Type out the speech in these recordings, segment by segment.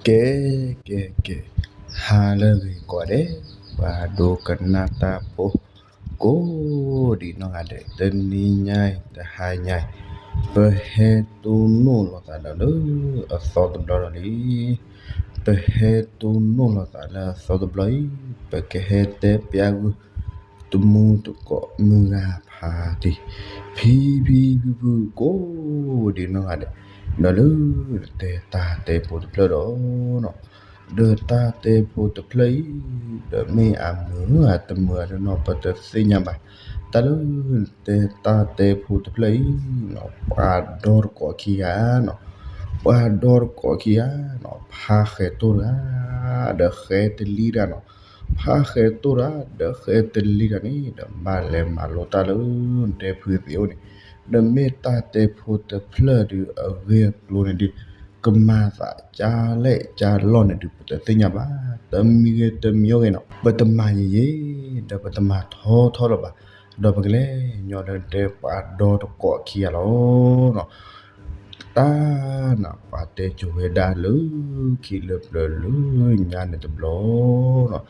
ကဲ ကဲ ကဲ, ဟါလၢအဂ့ၤကိးဂၤဒဲး, ပှၤဒိကနၣ်တၢ်ဖိ ကိးဒံးနီၢ်ဂၤဒဲး, တနံၤညါအံၤ တဟါညါအံၤ, ပဟဲတိၢ်နီၣ်လိာ်သးဒီးလၢအသီတဘျီဒီးလံ. ပဟဲတိၢ်နီၣ်လိာ်သးလၢအသီတဘျီအံၤ, ပကဟဲတဲပျးကွံာ် တမူတကိးမုၢ်ဂၤဖးတံၢ်, ဖံဖံဖုဖုကိးဒံးနီၢ်ဂၤဒဲး, ဒီးလၢနတဲတၢ်တဲဖိတဖျၢၣ်ဒီးနီၤ, ဒီးတၢ်တဲဖိတဖျၢၣ်အံၤ, ဒီးမ့ၢ်အမုာ်ဧါတမုာ်ဧါဒီးနီၤ ပတသ့ၣ်ညါဘၣ်. တၢ်လၢနတဲတၢ်တဲဖိတဖျၢၣ်အံၤ, ပှၤဒီတကိးခံဂၤနီၤ, ပှၤဒီတကိးခံဂၤနီၤ, ဖးဃဲၤတိၢ်တဂၤ ဒီးဃဲၤတလံတဂၤနီၤ, ဖးဃဲၤတိၢ်တဂၤ ဒီးဃဲၤတလံတဂၤန့ၣ် ဒီးဘၣ်လဲၤမၤလိတၢ်လၢနတဲဖုသ့ၣ်အိၣ်န့ၣ်, ဒီးမ့ၢ်တၢ်တဲဖိတဖျၢၣ်ဒုးအဂ့ၢ်အကျိၤန့ၣ်ဒုး ကမၤသးကၢ်လဲၣ်ကၢ်လီၢ်န့ၣ်ဒုး ပတသ့ၣ်ညါဘၣ်. တမံၤဂ့ၤတမံၤဂ့ၤနီၤ ပတမၤယံာ်ယံာ် ဒီးပတမၤထီထီလၢၤဘၣ်, ဒီးပကလဲၤညီလၢနတဲပှၤဒီတကိးခံဂၤလီၤနီၤ. တၢ်နၤ ပှၤတဲစိၤဝဲဒၣ်လၢခံလၢပျၢၤလၢညါန့ၣ်တဘျီနီၤ,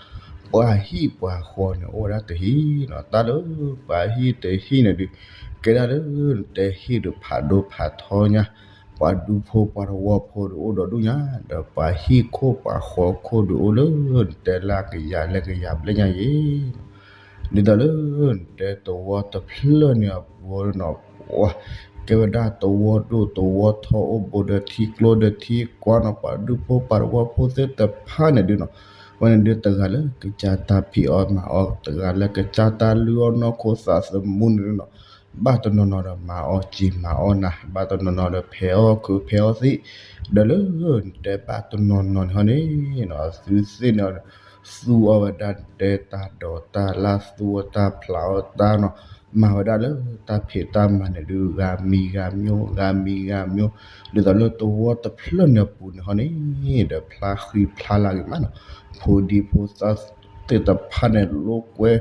ပှၤဟံၣ်ပှၤဃီန့ၣ်အိၣ်ဝဲဒၣ်တဟံၣ်နီၤ. တၢ်လၢပှၤဟံၣ်တဟံၣ်န့ၣ်ဒုး ကဲဒၣ်လၢနတဲဟံၣ်ဒုးဖးဒိၣ်ဖးထီညါ, ပှၤဒူဖိပှၤသဝီဖိဒုးအိၣ်ဒီးဒူၣ်ညါ, ဒီးပှၤဟံၣ်ခိၣ်ပှၤဃီခိၣ်ဒုးအိၣ်လၢနတဲလၢကယၤလၢကယၤဘျဲၣ်ညါယံၤ ဒ်သိးလၢနတဲသဝီတဖျၢၣ်န့ၣ်အပူၤနီၤ, ကဲဝဲဒၣ်သဝီဒိၣ်သဝီထီ အိၣ်ဘူးဒီးထံကျိဒီးထံကွၢ်နီၤ, ပှၤဒူဖိပှၤသဝီဖိသ့ၣ်တဖၣ်န့ၣ်ဒုးနီၤ, ဝဲန့ၣ်ဒုးတဂၤလၢကစၢ်တၢ်ဖံးအီၣ်မၤအီၣ်, တဂၤလၢကစၢ်တၢ်လုၢ်အီၣ်နီၢ်ခိသးသမူန့ၣ်ဒုးနီၤ, ဘၣ်တနီၤနီၤဒီးမၤအီၣ်စံာ်မၤအီၣ်နၤ, ဘၣ်တနီၤနီၤဒီးဖဲးအီၣ်ခုးဖဲးအီၣ်သံး, ဒီးလၢနတဲဘၣ်တနီၤနီၤန့ၣ်ဟီန့ၣ်နီၤ, အသုသ့ၣ်န့ၣ် သူအီၣ်ဝဲဒၣ်တဲတၢ်ဒိးတၢ်လၢ် သူအီၣ်တၢ်ဖျးအီၣ်တၢ်နီၤ, မၤဝဲဒၣ်လၢတၢ်ဖံးတၢ်မၤန့ၣ်ဒုး ဂၤမံၤဂၤမျိၢ် ဂၤမံၤဂၤမျိၢ်, ဒ်သိးလၢသဝီတဖျၢၣ်န့ၣ်အပူၤန့ၣ်ဟီန့ၣ်, ဒီးဖျါဃံဖျါလၤဂ့ၤမးနီၤ, ဖိဒံဖိသၣ်သ့ၣ်တဖၣ်န့ၣ် လိာ်ကွဲ,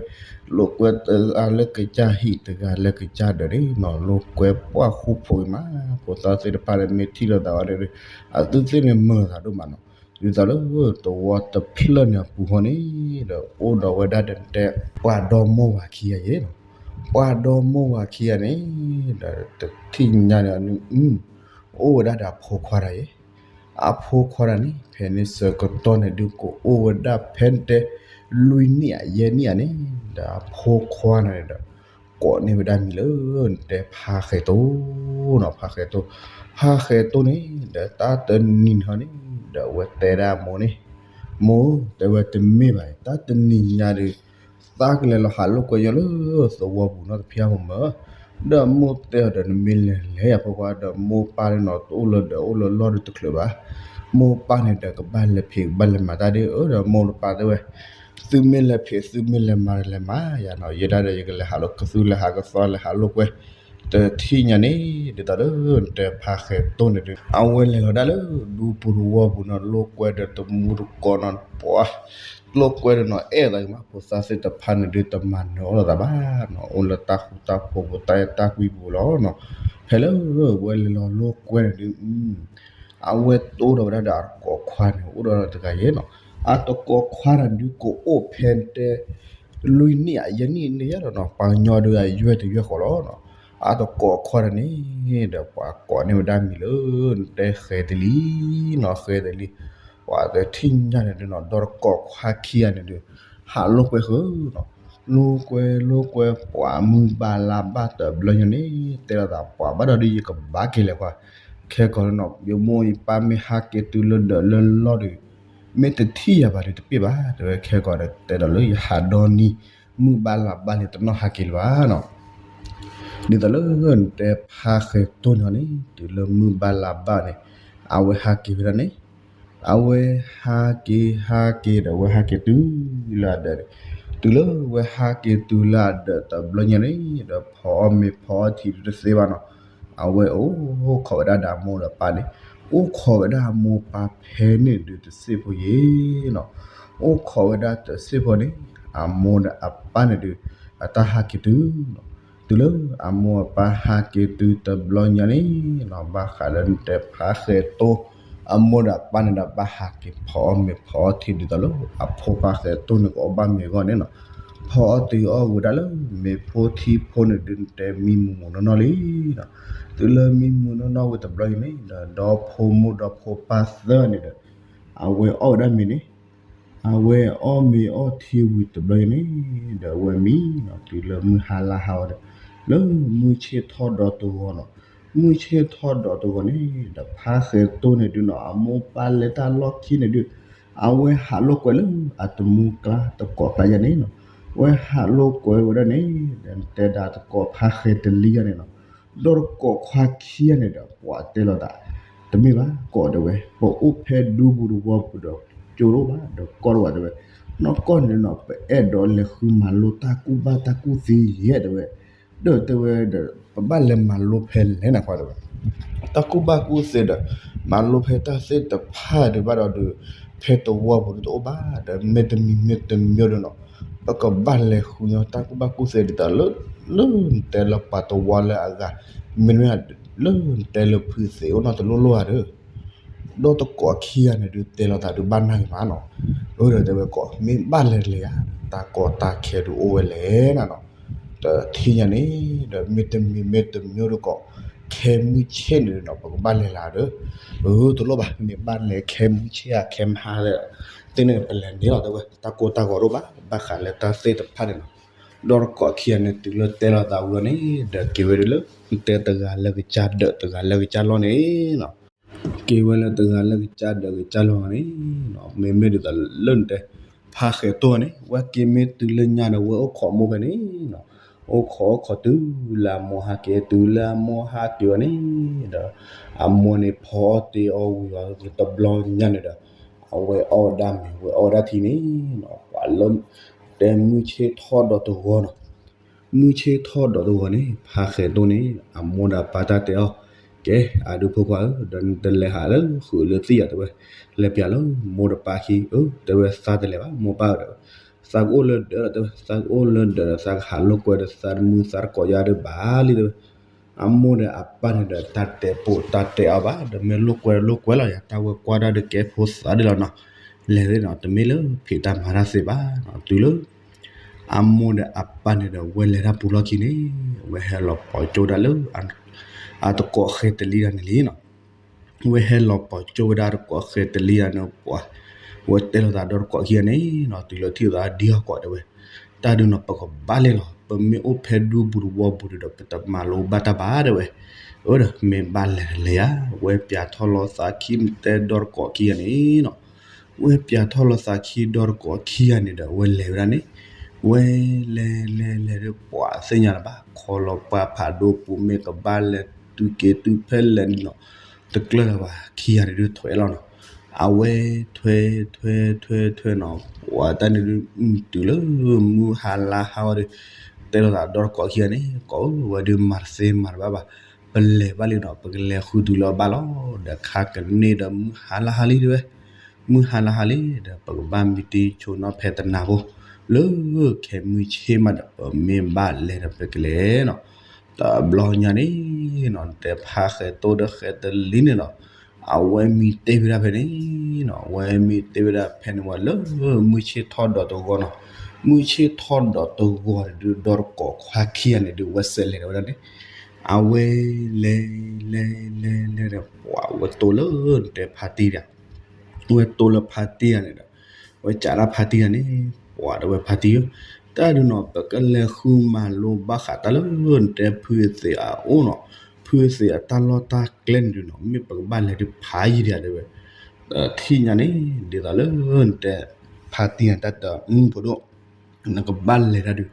လိာ်ကွဲတဂၤလၢကစၢ်ဟံၣ် တဂၤလၢကစၢ်ဒၢးန့ၣ်နီၤ, လိာ်ကွဲပှၢ်ဃူဖိးဂ့ၤမး, ဖိသၣ်သ့ၣ်တဖၣ်န့ၣ် မ့ၢ်ထံၣ်လိာ်သးဝဲဒီး အသုသ့ၣ်န့ၣ်မုာ်သးဒိၣ်မးနီၤ, ဒ်သိးလၢသဝီတဖျၢၣ်န့ၣ်အပူၤဟီန့ၣ်, ဒီးအိၣ်ဒီးဝဲဒၣ်ဒီးတဲ ပှၤဒီမိၢ်ဝၤခံဂၤယဲနီၤ, ပှၤဒီမိၢ်ဝၤခံဂၤန့ၣ်, ဒီးတထံၣ်ညါန့ၣ် အိၣ်ဝဲဒၣ်ဒီးအဖိခွါတဂၤယဲ, အဖိခွါတဂၤန့ၣ် ဖဲန့ၣ်ဆၢကတီၢ်န့ၣ်ဒုး ကအိၣ်ဝဲဒၣ်ဖဲတဲ လွံၢ်နံၣ်ဧါယဲၢ်နံၣ်ဧါန့ၣ်, ဒီးအဖိခွါန့ၣ်ဒီး ကိးန့ၢ်ဝဲဒၣ်မံၤလၢ တဲဖါဃဲၤတိၢ်နီၤ, ဖါဃဲၤတိၢ်, ဖါဃဲၤတိၢ်န့ၣ် ဒီးတၢ်တနံၤန့ၣ်ဟီန့ၣ်, ဒီးအဝဲတဲဒၣ်အမိၢ်န့ၣ်, မိၢ်, တဲဝဲတမ့ၢ်ဘၣ်, တၢ်တနံၤညါဒီး သးကလဲၤလီၤဟးလိာ်ကွဲညီလၢသဝီပူၤနီတဖံးဧါ မိၢ်မၢ, ဒီးမိၢ်တဲအီၤဒီး နမ့ၢ်လဲၤလဲၤအဖိခွါ ဒီးမိၢ်ပၢ်န့ၣ်နီၤ တအိၣ်လၢဒီးအိၣ်လၢလီၢ်ဒီးတချုးဘၣ်, မိၢ်ပၢ်န့ၣ်ဒီးကဘၣ်လဲၤဖံးကဘၣ်လဲၤမၤတၢ်ဒ်အၢ, ဒီးမိၢ်တပၢ်တဲဝဲ သုမ့ၢ်လဲၤဖံး သုမ့ၢ်လဲၤမၤလဲၤမၤယၤနီၤ, ယဲဒၣ်ဒီးယကလဲၤဟးလိာ်ကသူ လဲၤဟးကသီ လဲၤဟးလိာ်ကွဲ, တထံၣ်ညါန့ၣ် ဒ်သိးလၢ တဲဖါဃဲၤတိၢ်န့ၣ်ဒီး အဝဲလဲၤလီၤဒၣ်လၢဒူပူၤသဝီပူၤနီၤ, လိာ်ကွဲဒီးတမူတကိးနီၤ, ပှၤ လိာ်ကွဲဒီးနီၤ အဲၣ်သးကမး, ဖိသၣ်သ့ၣ်တဖၣ်န့ၣ်ဒုး တမၤနၢၤအီၣ်လိာ်သးဘၣ်နီၤ, အိၣ်လၢတၢ်ဃူတၢ်ဖိးပူၤ တၢ်အဲၣ်တၢ်ကွံပူၤလီၤနီၤ, ဖဲလၢဝဲလဲၤလီၤလိာ်ကွဲန့ၣ်ဒုး အဝဲတအိၣ်ဒီးဝဲဒၣ်ဒီးအတကိးခွါန့ၣ် အိၣ်ဒီးတဂၤယဲနီၤ, အတကိးခွါန့ၣ်ဒုး ကအိၣ်ဖဲတဲ လွံၢ်နံၣ်ဧါယဲၢ်နံၣ်န့ၣ်ယဲလီၤနီၤ, ပှၤကညီဒုးအယွဲၢ်တယွဲၢ်ဃီလီၤနီၤ, အတကိးခွါတဂၤန့ၣ် ဒီးပှၤကိးန့ၢ်ဝဲဒၣ်မံၤလၢ တဲဃဲၤတလံနီၤ, ဃဲၤတလံ, ပှၤတထံၣ်ညါန့ၣ်ဒုးနီၤ ဒီးတကိးခွါခံဂၤန့ၣ်ဒုး ဟးလိာ်ကွဲဃုာ်နီၤ, လိာ်ကွဲလိာ်ကွဲ ပှၤမုၢ်ဘၣ်လါဘၣ်တဘျီညါန့ၣ် တဲလိာ်သးပှၤဘၣ်ဒီးဒုး ယကဘၣ်က့ၤလဲၤကွၢ်, ခဲကီးနီၤ ယမိၢ်ယပၢ်မ့ၢ်ဟးက့ၤတုၤလၢဒီးလၢလီၢ်ဒီး မ့ၢ်တထံၣ်ယၤဘၣ်ဒီးတပ့ၢ်ဘၣ်, တဲဝဲခဲကီးဒီး တဲဒီးလၢယဟးဒီနံၤ မုၢ်ဘၣ်လါဘၣ်န့ၣ် တနီၣ်ဟးက့ၤလၢၤဘၣ်နီၤ, ဒ်သိးလၢနတဲဖါဃဲၤတိၢ်န့ၣ်န့ၣ် တုၤလၢမုၢ်ဘၣ်လါဘၣ်န့ၣ် အဝဲဟးက့ၤဝဲဒၣ်န့ၣ် အဝဲဟးက့ၤ ဟးက့ၤဒီး အဝဲဟးက့ၤတုၤလၢအဒၢးန့ၣ်, တုၤလၢအဝဲဟးက့ၤတုၤလၢအဒၢးတဘျီညါန့ၣ် ဒီးဖီအီၣ်မ့ၤဖီအီၣ်ထံးတသ့ဘၣ်နီၤ, အဝဲအိၣ်ခိးဝဲဒၣ်ဒီးအမိၢ်ဒီးအပၢ်န့ၣ်, အိၣ်ခိးဝဲဒၣ်အမိၢ်အပၢ်ဖဲန့ၣ်ဒုးတစ့ၢ်ဖိယဲနီၤ, အိၣ်ခိးဝဲဒၣ်တစ့ၢ်ဖိန့ၣ် အမိၢ်ဒီးအပၢ်န့ၣ်ဒုး အတၢ်ဟးက့ၤတုၤနီၤ, တုၤလၢအမိၢ်အပၢ်ဟးက့ၤတုၤတဘျီညါန့ၣ်နီၤ ဘၣ်ဃးလၢနတဲဖါဃဲၤတိၢ် အမိၢ်ဒီးအပၢ်န့ၣ်ဒီး ဘၣ်ဟးက့ၤဖီအီၣ်မ့ၤဖီအီၣ်ထံ ဒ်သိးလၢအဖိဖါဃဲၤတိၢ်န့ၣ် ကအီၣ်ဘၣ်မ့ၤအဂီၢ်န့ၣ်နီၤ. ဖီအီၣ်တ့ၤအီၣ်ဝဲဒၣ်လၢ မ့ၤဖိထံဖိန့ၣ်ဒုး နတဲမံမူးနီၢ်နီၢ်လံနီၤ. တုၤလၢမံမူးနီၢ်နီၢ်ဝဲတဘျီအံၤန့ၣ်ဒီး ဒီဖိမိၢ်ဒီဖိပၢ်သၢဂၤန့ၣ်ဒီး အဝဲအီၣ်ဝဲဒၣ်မ့ၤန့ၣ် အဝဲအီၣ်မ့ၤအီၣ်ထံဝံၤတဘျီအံၤန့ၣ်ဒီး အဝဲမံနီၤ. တုၤလၢမုၢ်ဟါလါဟါဝဲဒီး လၢမုၢ်ဆ့ၣ်ထီၣ်ဒီးတဂီၤနီၤ. မုၢ်ဆ့ၣ်ထီၣ်ဒီးတဂီၤန့ၣ်ဒီး ဖါဃဲၤတိၢ်န့ၣ်ဒုးနီၤ အမိၢ်ပၢ်လဲၤတၢ်လီၢ်ခံန့ၣ်ဒုး အဝဲဟးလိာ်ကွဲလၢအတမူကျါတကိးကျါယၤန့ၣ်နီၤ. အဝဲဟးလိာ်ကွဲဝဲဒၣ်န့ၣ်ဒီး နတဲဒၣ်တကိးဖါဃဲၤတလံယၤန့ၣ်နီၤ. ဒီးတကိးခွါခံဂၤန့ၣ်ဒီး ပှၤတဲလိာ်သး တမ့ၢ်ဘၣ် ကိးတဲဝဲ ပအိၣ်ဖဲဒူပူၤတဝီပူၤဒီး ကၠိတအိၣ်ဘၣ်ဒီး ကီၢ်တအိၣ်ဘၣ်တဲဝဲ. နီၢ်ကီၢ်န့ၣ်နီၤ ပအဲၣ်ဒိးလဲၤဃုမၤလိတၢ်ကူၣ်ဘၣ်တၢ်ကူၣ်သ့ယဲၢ်တဲဝဲ. ဒီးတဲဝဲဒီး ပဘၣ်လဲၤမၤလိဖဲလဲၣ်နၤခွါတဲဝဲ. တၢ်ကူၣ်ဘၣ်ကူၣ်သ့ဒီး မၤလိဖဲတၢ်သ့ၣ်တဖၣ်ဒံးဘၣ်ဒီးဒုး ဖဲတဝီပူၤဒုးတအိၣ်ဘၣ်ဒီး မ့တမံၤမ့တမံၤဒီးနီၤ ပကဘၣ်လဲၤဃုညီတၢ်ကူၣ်ဘၣ်ကူၣ်သ့ဒ်သိးလၢ လၢနတဲလၢပှၤတဝီလၢအဂၤ မ့တမ့ၢ် လၢနတဲလၢဖုသ့ၣ်အိၣ်နီတလိၣ်လိၣ်ဧါဒီး ဒီးတကိးခံဂၤန့ၣ်ဒုးတဲလိာ်သးဒုးဘၣ်နၢ်ဂ့ၤမးနီၤ. အၢ ဒီးတဲဝဲကိး မ့ၢ်ဘၣ်လဲၤတလဲၤဧါ, တၢ်ကီတၢ်ခဲဒုးအိၣ်ဝဲလဲၣ်နၤနီၤ. တထံၣ်ညါန့ၣ် ဒီးမ့တမံၤမ့တမံၤဒီးကိး ခဲမုၢ်ဆ့ၣ်န့ၣ်ဒီးနီၤ ပကဘၣ်လဲၤလၢဒီး အၢ တလိၣ်ဘၣ် မ့ၢ်ဘၣ်လဲၤခဲမုၢ်ဆ့ၣ်ဧါ ခဲမဟါလဲၣ် သ့ၣ်န့ၣ်ပလဲၤန့ၣ်လီၤ တဲဝဲ တၢ်ကိၢ်တၢ်ဂီၤတအိၣ်ဘၣ် ဘၣ်ဃးလၢတၢ်သ့ၣ်တဖၣ်န့ၣ်နီၤ. ဒီးတကိးခံဂၤန့ၣ် တုၤလၢတဲလိာ်သးဝံၤအီၤန့ၣ် ဒီးက့ၤဝဲဒၣ်လၢ တဲတဂၤလၢကစၢ်ဒၢးတဂၤလၢကစၢ်လီၢ်န့ၣ်နီၤ. က့ၤဝဲလၢတဂၤလၢကစၢ်ဒၢးကစၢ်လီၢ်န့ၣ်နီၤ မ့မ့ၢ်ဒ်သိးလၢနတဲ ဖါဃဲၤတိၢ်န့ၣ် ဝဲက့ၤမ့ၢ်တုၤလၢညါဒီး ဝဲအိၣ်ခိးမိၢ်ဖဲန့ၣ်နီၤ. အိၣ်ခိးအိၣ်ခိးတုၤလၢအမိၢ်ဟးက့ၤ တုၤလၢအမိၢ်ဟးက့ၤဝဲန့ၣ်ဒီး အမိၢ်န့ၣ်ဖီအီၣ်တ့ၢ်အီၣ်ဝံၤအီၤတဘျီညါန့ၣ်ဒီး အဝဲအီၣ်ဝဲဒၣ်မ့ၤ ဝဲအီၣ်ဝဲဒၣ်ထံန့ၣ်နီၤ ပှၤလၢ တဲမုၢ်ဆ့ၣ်ထီၣ်ဒီးတဂီၤနီၤ. မုၢ်ဆ့ၣ်ထီၣ်ဒီးတဂီၤန့ၣ် ဖါဃဲၤတိၢ်န့ၣ် အမိၢ်ဒီးအပၢ်တၢ်တဲအီၤ, ကဲ အဒုးဖိခွါဧၢ, ဒီးနတလဲၤဟးလၢဃုာ်လၢသံၣ်ယၤတဲဝဲ, လဲၤပၠးလၢမိၢ်ဒီးပၢ်ခံ, အၢ တဲဝဲသးတလဲၤဘၣ် မိၢ်ပၢ်ဒီး, သးကအိၣ်လၢဒၢးဒီးတဲဝဲ, သးကအိၣ်လၢဒၢးဒီးသးကဟးလိာ်ကွဲဒီးသးတမုာ်သးတကိးယၤဒုးဘၣ်လံတဲဝဲ. အမိၢ်ဒီးအပၢ်န့ၣ်ဒီး တၢ်တဲပိာ်တၢ်တဲအီၤဘၣ်, ဒီးမ့ၢ်လိာ်ကွဲလိာ်ကွဲလီၤယၤ, တၢ်ဝဲကွၢ်တၢ်ဒုးကဲဖိသးဒ်လီၤနီၤ, လဲၤသ့ၣ်နီၤ, တမ့ၢ်လၢဖံးတၢ်မၤတၢ်သ့ဘၣ်နီၤ, တုၤလၢ အမိၢ်ဒီးအပၢ်န့ၣ်ဒီး ဝဲလဲၤတၢ်ပူၤလီၢ်ခံန့ၣ်, ဝဲဟဲလီၤပိာ်ကၠိဝဲဒၣ်လၢ အတကိးဃဲၤတလံတဂၤန့ၣ်လံနီၤ. ဝဲဟဲလီၤပိာ်ကၠိဝဲဒၣ်တကိးဃဲၤတလံတဂၤန့ၣ်, ပှၤ ဝဲတဲလိာ်သးဒီးတကိးခံဂၤန့ၣ်နီၤ, တုၤလၢထံၣ်သးဒ်ဟီၣ်ကိးတဲဝဲ, တၢ်ဒုးနီၤ ပကဘၣ်လဲၤလီၤ, ပမ့ၢ်အိၣ်ဖဲဒူပူၤတဝီပူၤဒီး ပတမၤလိဘၣ်တၢ်ဘၣ်တဲဝဲ. အၢ ဒီးမ့ၢ်ဘၣ်လဲၤတလဲၤဧါ, ဝဲပၠးထီၣ်လီၤသးခံတဲဒီတကိးခံဂၤန့ၣ်နီၤ. ဝဲပၠးထီၣ်လီၤသးခံဒီတကိးခံဂၤန့ၣ်ဒီး ဝဲလဲၤဝဲဒၣ်န့ၣ်, ဝဲလဲၤလဲၤလဲၤဒီး ပှၤသ့ၣ်ညါလၢၤဘၣ်, ခီလီၤပှၢ်ဖးဒိၣ်ပူၤ မ့ၢ်ကဘၣ်လဲၤတုၤက့ၤတုၤဖဲလဲၣ်န့ၣ်နီၤ, တကျၢၢ်လၢၤဘၣ်, ခံဂၤန့ၣ်ဒုးထွဲလီၤနီၤ. အဝဲထွဲထွဲထွဲထွဲနီၤ, ပှၤတၢ်န့ၣ်ဒုး တုၤလၢမုၢ်ဟါလါဟါဝဲဒီး တဲလိာ်သးဒီတကိးခံဂၤန့ၣ်, ကိးဧၢ, ဝဲဒုးမၤတသ့မၤတဘၣ်ဘၣ်, ပလဲၤဘၣ်လံနီၤ, ပကလဲၤဃုတုၤလၢအဘၣ်လီၤ. ဒီးခါကန့ၢ်ဒီးမုၢ်ဟါလါဟါလံတဲဝဲ, မုၢ်ဟါလါဟါလံဒီး ပကဘၣ်မံတ့ၢ်ဆိနီၤဖဲတနၤဖိ, လၢခဲမုၢ်ဆ့ၣ်မးဒီး ပမ့ၢ်ဘၣ်လဲၤဒီးပကလဲၤနီၤ. တဘျီညါန့ၣ်နီၤ, နတဲဖါဃဲၤတိၢ်ဒီးဃဲၤတလံန့ၣ်နီၤ, အဝဲမံတ့ၢ်ဝဲဒၣ်ဖဲန့ၣ်နီၤ, အဝဲမံတ့ၢ်ဝဲဒၣ်ဖဲန့ၣ်ဝဲလၢ မုၢ်ဆ့ၣ်ထီၣ်ဒီးတဂီၤနီၤ, မုၢ်ဆ့ၣ်ထီၣ်ဒီးတဂီၤန့ၣ်ဒုး ဒီတကိးခွါခံဂၤန့ၣ်ဒုး ဝဲစဲးလဲၤဝဲဒၣ်န့ၣ်, အဝဲလဲၤလဲၤလဲၤလဲၤဒီး ပှၤဝဲတိၢ်လၢနတဲဖါတံၢ်ဒီး ဝဲတိၢ်လၢဖါတံၢ်ဂၤန့ၣ်ဒီး, ဝဲကးဒၣ်ဖါတံၢ်ဂၤန့ၣ်, ပှၤတဲဝဲဖါတံၢ်ဧၢ, တၢ်ဒုးနီၤ ပကလဲၤဃုမၤလိဘၣ်ဃးတၢ်လၢနတဲဖုအသ့ၣ်အအိၣ်နီၤ, ဖုအသ့ၣ်အတၢ်လီၢ်တၢ်ကျဲန့ၣ်ဒုးနီၤ, မ့ၢ်ပကဘၣ်လဲၤဒုးဖးယံၤဒံးဧါတဲဝဲ. ထံၣ်ညါန့ၣ် ဒ်သိးလၢနတဲ ဖါတံၢ်န့ၣ် တၢ်တမုၢ်ဖိဒိၣ် နကဘၣ်လဲၤတၢ်ဒုး,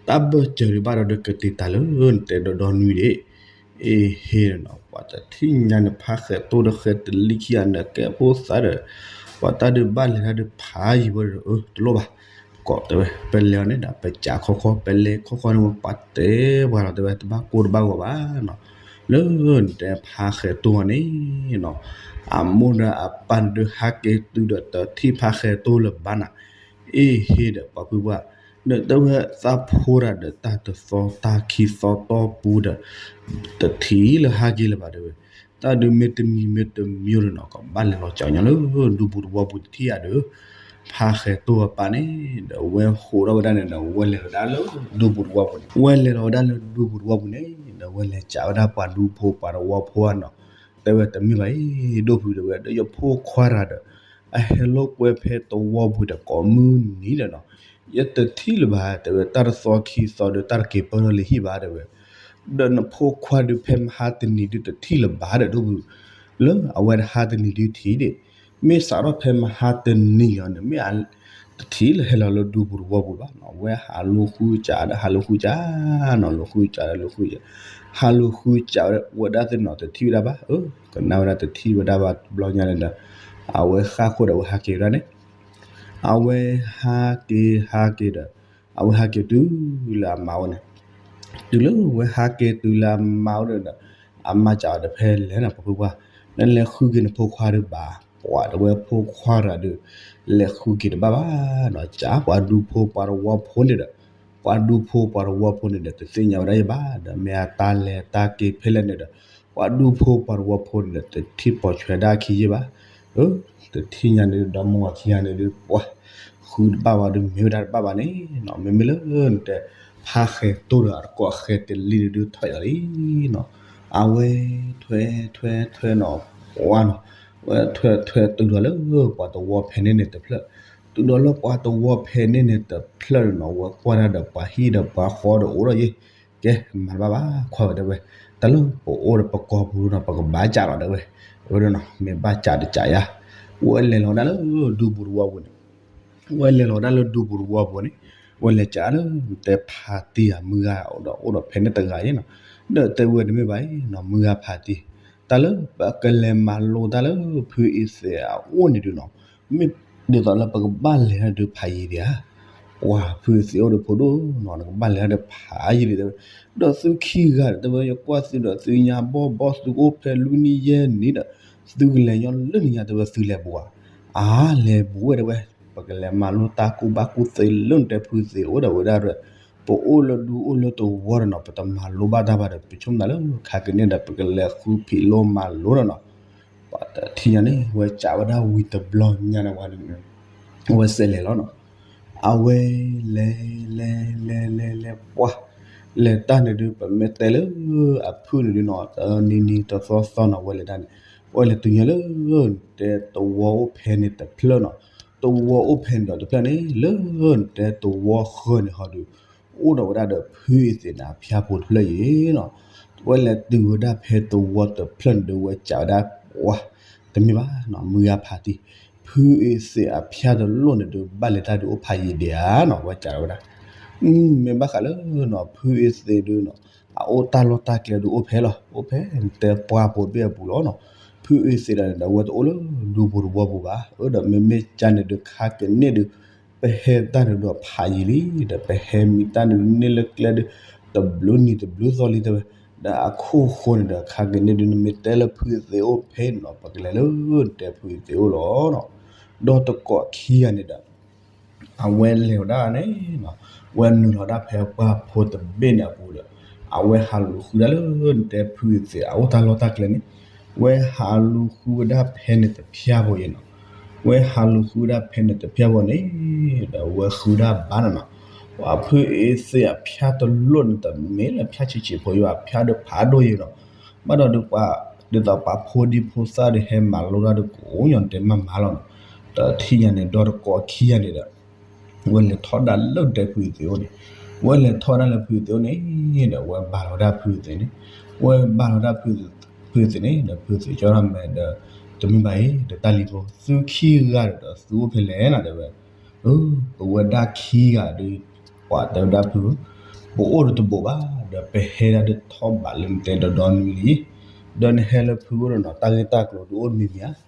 တၢ်ဘၢၣ်စၢၤဒုးဘၣ်ဒီး ကတ့ၢ်တၢ်လၢနတဲဒီဒီနွံဒံး, အ့ဟ့ၣ်နီၤ, ပှၤတထံၣ်ညါန့ၣ် ဖါဃဲၤတိၢ်ဒီးဃဲၤတလံခံဂၤန့ၣ် ကဲဖိသးဒီး, ပှၤတၢ်ဒုးဘၣ်လဲၤတၢ်ဒုးဖးယံၤဝဲဒီး အၢ တလိၣ်ဘၣ်, ကိးတဲဝဲ ပလဲၤအီၤန့ၣ်ဒီး ပကးခီခီ ပလဲၤခီခီန့ၣ် ပှၤတဲပှၤလီၤတဲဝဲ တဘၣ်ကိၢ်တဘၣ်ဂီၤဘၣ်နီၤ, လၢနတဲဖါဃဲၤတိၢ်န့ၣ်နီၤ, အမိၢ်ဒီးအပၢ်န့ၣ်ဒုးဟးက့ၤတုၤဒီး တထံၣ်ဖါဃဲၤတိၢ်လၢၤဘၣ်နၤ, အ့ဟ့ၣ်ဒီးပှၤဖုပှၢ်, ဒီးတဲဝဲသးဖိတၢ်ဒီးတၢ်တသီတၢ်ခံသီတီၢ်ပူၤဒီး တထံၣ်လၢဟးက့ၤလၢၤဘၣ်တဲဝဲ, တ တၢ်ဒုးမ့ၢ်တမံၤမ့ၢ်တမံၤဒီးနီၤ ကဘၣ်လဲၤလီၤကၠီညါလၢဒူပူၤတဝီပူၤတထံၣ်ဧါဒီး ဖါဃဲၤတိၢ်အပၢ်န့ၣ် ဒီးဝဲဟးထီၣ်ဝဲဒၣ်န့ၣ်ဒီး ဝဲလဲၤဝဲဒၣ်လၢဒူပူၤတဝီပူၤန့ၣ်, ဝဲလဲၤလီၤဝဲဒၣ်လၢဒူပူၤတဝီပူၤန့ၣ် ဒီးဝဲလဲၤကးဝဲဒၣ်ပှၤဒူဖိပှၤတဝီဖိဧါနီၤ, တဲဝဲတမ့ၢ်ဘၣ်အံၤ ဒိၣ်ဖုတဲဝဲ ဒီးယဖိခွါတဂၤဒီး အဟဲလိာ်ကွဲဖဲတဝီပူၤဒီးကိးမုၢ်နံၤဒီးနီၤ, ယတထံၣ်လၢၤဘၣ် တဲဝဲ တၢ်တသီခံသီဒီး တၢ်တက့ၤပၢၢ်ထီၣ်လၢဟံၣ်ဘၣ်တဲဝဲ, ဒီးနဖိခွါဒုးဖဲမဟါတနံၤဒုးတထံၣ်လၢၤဘၣ်ဒီး ဒိၣ်ဖုလၢအဝဲတဟါတနံၤဒုးထံၣ်ဒံး, မ့ၢ်စးထီၣ်ဖဲမဟါတနံၤလီၤန့ၣ် မ့ၢ်အတထံၣ်လၢဟဲလီၤလၢဒူပူၤတဝီပူၤဘၣ်နီၤ, ဝဲဟးလူၤဃုကးဒီးဟးလူၤဃုကးနီၤ, လူၤဃုကးဒီးလူၤဃုကး, ဟးလူၤဃုကးဝဲဒၣ်သ့ၣ်နီၤ တထံၣ်ဝဲဒၣ်ဘၣ်, အၢ ကနၣ်ဝဲဒၣ်တထံၣ်ဝဲဒၣ်ဘၣ်တဘျီညါန့ၣ်ဒီး အဝဲဃၣ်ခိၣ်ဒီးအဝဲဟးက့ၤဝဲဒၣ်န့ၣ် အဝဲဟးက့ၤဟးက့ၤဒီး အဝဲဟးက့ၤတုၤလၢအမါအိၣ်န့ၣ်, တုၤလၢဝဲဟးက့ၤတုၤလၢအမါအိၣ်ဒီး အမါစံးဒီးဖဲလဲၣ်နီၤ ပှၤဖိခွါ, နလဲၤဃုက့ၤနဖိခွါဒုးဘၣ်, ပှၤတဲဝဲဖိခွါတဂၤဒီး လဲၤဃုက့ၤတဘၣ်ဘၣ်နီၤ, ကးပှၤဒူဖိပှၤတဝီဖိန့ၣ်ဒီး ပှၤဒူဖိပှၤတဝီဖိန့ၣ်ဒီး တသ့ၣ်ညါဝဲဒၣ်ယဘၣ်ဒီး မ့ၢ်အတၢ်လဲၤတၢ်က့ၤဖဲလဲၣ်န့ၣ်ဒီး ပှၤဒူဖိပှၤတဝီဖိန့ၣ်ဒီး တထံၣ်ပိာ်ထွဲဒၣ်ခံယဲၢ်ဘၣ်, အၢ တထံၣ်ညါန့ၣ် ဒီမါဝၤခံဂၤန့ၣ်ဒုး ပှၤဃုတဘၣ်ဘၣ်ဒီး မ့ၢ်ဝဲဒၣ်တဘၣ်ဘၣ်န့ၣ်နီၤ, မ့မ့ၢ်လၢနတဲ ဖါဃဲၤတိၢ်ဒီးအတကိးဃဲၤတလံၤန့ၣ်ဒုး ထီၣ်ယၤလံနီၤ, အဝဲထွဲထွဲထွဲနီၤ, ပှၤနီၤ, ဝဲထွဲထွဲတုၤဒီးလၢပှၤတဝီဖဲန့ၣ်န့ၣ်တဖျၢၣ်, တုၤဒီးလၢပှၤတဝီဖဲန့ၣ်န့ၣ်တဖျၢၣ်န့ၣ်နီၤ, ဝဲကွၢ်တၢ်ဒီးပှၤဟံၣ်ဒီးပှၤဃီဒီးအိၣ်ဒီးယဲၢ်, ကဲ မၤတဘၣ်ဘၣ် ခွါဝဲတဲဝဲ, တၢ်လၢပအိၣ်ဒီးပကိာ်ပူၤနီၤ ပကဘၣ်ကးလီၤတဲဝဲ, ဝဲဒၣ်နီၤ မ့ၢ်ဘၣ်ကးတကးယါ, ဝဲလဲၤလီၤဝဲဒၣ်လၢဒူပူၤတဝီပူၤန့ၣ်, ဝဲလဲၤလီၤဝဲဒၣ်လၢဒူပူၤတဝီပူၤန့ၣ်, ဝဲလဲၤကးလၢတဲဖါတံၢ်ဧါ မုၢ်ဂၤဒီးအိၣ်ဒီးဖဲန့ၣ်တဂၤယဲၢ်နီၤ, ဒီးတဲဝဲတမ့ၢ်ဘၣ်အံၤနီၤ မုၢ်ဂၤဖါတံၢ်, တၢ်လၢပကလဲၤမၤလိတၢ်လၢဖုအ့သ့းအအိၣ်န့ၣ်ဒုးနီၤ, မ့ၢ်ဒ်သိးလၢပကဘၣ်လဲၤတၢ်ဒုးဖးယံၤဒံးဧါ, ပှၤဖုအ့သ့းအိၣ်ဒီးဖိဒိၣ်နီၤ နကဘၣ်လဲၤတၢ်ဒုးဖးယံၤဒံးတဲဝဲ, ဒီးသုခံဂၤဒီးတဲဝဲ ယကွၢ်သုဒီးသုညါဘီၣ်ဘီၣ် သုကအိၣ်ဖဲလွံၢ်နံၣ်ယဲၢ်နံၣ်ဒီး သုကလဲၤညီလၢနံၣ်ညါတဲဝဲ သုလဲၤဘူးဧါ, အါလဲၤဘူးဝဲတဲဝဲ, ပကလဲၤမၤလိတၢ်ကူၣ်ဘၣ်ကူၣ်သ့လၢနတဲဖုအ့သ့းအိၣ်ဒီးဝဲဒၣ်ရဲၣ်, ပအိၣ်လၢဒူအိၣ်လၢတဝီဒီးနီၤ ပတမၤလိဘၣ်တၢ်ဘၣ်ဒီး ပဆိကမိၣ်သးလၢခါကန့ၣ်ဒီး ပကလဲၤဃုဖံးလိမၤလိဒီးနီၤ, ပှၤတထံၣ်ညါန့ၣ် ဝဲကးဝဲဒၣ်ဝံၤတဘျီညါန့ၣ်ဝဲ ဝဲစဲးလဲၤလီၤနီၤ, အဝဲလဲၤ လဲၤ လဲၤ လဲၤ ပှၤ လဲၤတၢ်န့ၣ်ဒုး ပမ့ၢ်တဲလၢအဖုၣ်န့ၣ်ဒုးနီၤ တနံၤနံၤတသီသီနီၤ ဝဲလဲၤတၢ်န့ၣ် ဝဲလဲၤတုၤညါလၢ တဲတဝီအိၣ်ဖဲန့ၣ်တဖျၢၣ်နီၤ, တဝီအိၣ်ဖဲန့ၣ်ဒီးတဖျၢၣ်န့ၣ် လၢ တဲတဝီဃၢၤန့ၣ်ဟီဒုး အိၣ်ဒီးဝဲဒၣ်ဒီးဖုအ့သ့းန့ၣ် အဖၠါဖိတဖျၢၣ်အံၤနီၤ, ဝဲလဲၤတုၤဝဲဒၣ်ဖဲတဝီတဖျၢၣ်န့ၣ်ဒုး ဝဲကးဝဲဒၣ် ပှၤ တမ့ၢ်ဘၣ်နီၤ မုၢ်ဂၤဖးတံၢ်, ဖုအ့သ့းအဖၠါတလိၣ်န့ၣ်ဒုး ဘၣ်လဲၤတၢ်ဒုးအိၣ်ဖးယံၤဒံးဧါနီၤ ဝဲကးဝဲဒၣ်, မ့ၢ်ဘၣ်ဃးလၢနီၤ ဖုအ့သ့းဒုးနီၤ အအိၣ်တၢ်လီၢ်တၢ်ကျဲဒုးအိၣ်ဖဲလီၤ အိၣ်ဖဲ တဲပှၢ်ဖိတဘ့ၣ်အပူၤလီၤနီၤ, ဖုအ့သ့းဒၣ်န့ၣ်ဒီး အဝဲတအိၣ်လၢဒူပူၤတဝီပူၤဘၣ်, အၢဒီးမ့မ့ၢ်ကန့ၣ်ဒုး ခါကန့ၣ်ဒုး ပဟဲတၢ်န့ၣ်ဒုးဖးယံၤလံ, ဒီးပဟဲမံတၢ်န့ၣ်ဒုးန့ၢ်လၢကျဲဒုး တဘျုးနံၤတဘျုးသီလံတဲဝဲ, ဒီးအခိၣ်ဃိန့ၣ်ဒီး ခါကန့ၣ်ဒုးနမ့ၢ်တဲလၢဖုအ့သ့းအိၣ်ဖဲန့ၣ်နီၤ ပကလဲၤလၢတဲဖုအ့သ့းအိၣ်လီၤနီၤ, ဒီးတကိးခံဂၤန့ၣ်ဒီး အဝဲလဲၤဝဲဒၣ်န့ၣ်နီၤ, ဝဲနုာ်လီၤဒၣ်ဖဲပှၢ်ဖိတဘ့ၣ်န့ၣ်အပူၤဒီး အဝဲဟးလူၤဃုဒၣ်လၢနတဲဖုအ့သ့းအအိၣ်တၢ်လီၢ်တၢ်ကျဲန့ၣ်, ဝဲဟးလူၤဃုဝဲဒၣ်ဖဲန့ၣ်တဖၠါဖိအံၤနီၤ, ဝဲဟးလူၤဃုဝဲဒၣ်ဖဲန့ၣ်တဖၠါဖိန့ၣ်, ဒီးဝဲဃုဒၣ်ဘၣ်နီၤနီၤ, ပှၤဖုအ့သ့းအဖၠါတလိၣ်န့ၣ် တမ့ၢ်လၢဖၠါဆံးဆံးဖိယိၤ အဖၠါဒီးဖးဒိၣ်ယံၤနီၤ, ဘၣ်ဒီးဒုးပှၤ ဒ်သိးပှၤဖိဒံဖိသၣ်ဒီးဟဲမၤလိတၢ်ဒုးကိးညီနတဲမၤမၤလီၤနီၤ, တထံၣ်ညါန့ၣ် ဒီတကိးခံဂၤန့ၣ်ဒီး ဝဲလဲၤထီၣ်ဒၣ်လၢနတဲဖုအ့သ့းအိၣ်န့ၣ်, ဝဲလဲၤထီၣ်ဒၣ်လၢဖုအ့သ့းအိၣ်န့ၣ်, ဒီးဝဲဘၣ်လီၤဒၣ်ဖုအ့သ့းန့ၣ်, ဝဲဘၣ်လီၤဒၣ်ဖုအ့သ့းန့ၣ် ဒီးဖုအ့သ့းကၠီထီၣ်မဲာ်ဒီး, တမ့ၢ်ဘၣ်အံၤ ဒီးတၢ်လံၤဖိ သုခံဂၤဒီးသုအိၣ်ဖဲလဲၣ်နီၤတဲဝဲ, ပဝဲဒၣ်ခံဂၤဒီး ပှၤတဲဝဲဒၣ်ဖု, ပအိၣ်ဒီးတဘိးဘၣ် ဒီးပဟဲဒၣ်ဒုးထီၣ်ဘးလၢနတဲဒီဒီနွံလံ, ဒီးနဟဲလၢဖုအိၣ်ဒီးနီၤ တၢ်ဂ့ၢ်တၢ်ကျိၤဒုးအိၣ်မံၤမံၤဧါ,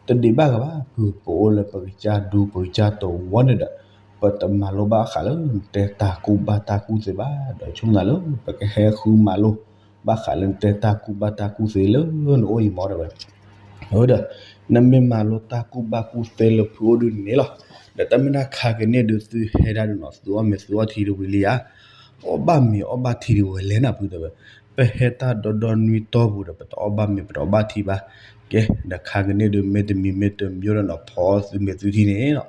တဒံးဘၣ်ဂၤဘၣ်ဖု, ပအိၣ်လၢပကစၢ်ဒူပကစၢ်တဝီန့ၣ်ဒီး ပတမၤလိဘၣ်ဃးလၢနတဲတၢ်ကူၣ်ဘၣ်တၢ်ကူၣ်သ့ဘၣ်, ဒီးဆိကမိၣ်သးလၢ ပကဟဲဃုမၤလိ ဘၣ်ဃးလၢနတဲတၢ်ကူၣ်ဘၣ်တၢ်ကူၣ်သ့လၢနအိၣ်အံၤမ့ၢ်တဲဝဲ, အဝဲဒီး နမ့ၢ်မၤလိတၢ်ကူၣ်ဘၣ်ကူၣ်သ့လၢဖုအိၣ်ဒုးန့ၣ်လီၤ, ဒီးတၢ်မ့ၢ်တၢ်ခါကန့ၣ်ဒုးသုဟဲဒၣ်ဒုးနီၤ သုအီၣ်မ့ၤသုအီၣ်ထံဒုးဝံၤလံဧါ, အီၣ်ဘၣ်မ့ၤအီၣ်ဘၣ်ထံဒုးဝဲလဲၣ်နီၤဖုတဲဝဲ, ပဟဲတၢ်ဒီဒီနွံတီၢ်ပူၤဒီး ပတအီၣ်ဘၣ်မ့ၤ ပတအီၣ်ဘၣ်ထံဘၣ်. ကဲ ဒီးခါကန့ၢ်ဒုး မ့တမံၤမ့တမံၤဒီးနီၤ ဖီအီၣ်သုမ့ၤသုထံန့ၣ်လီၤ.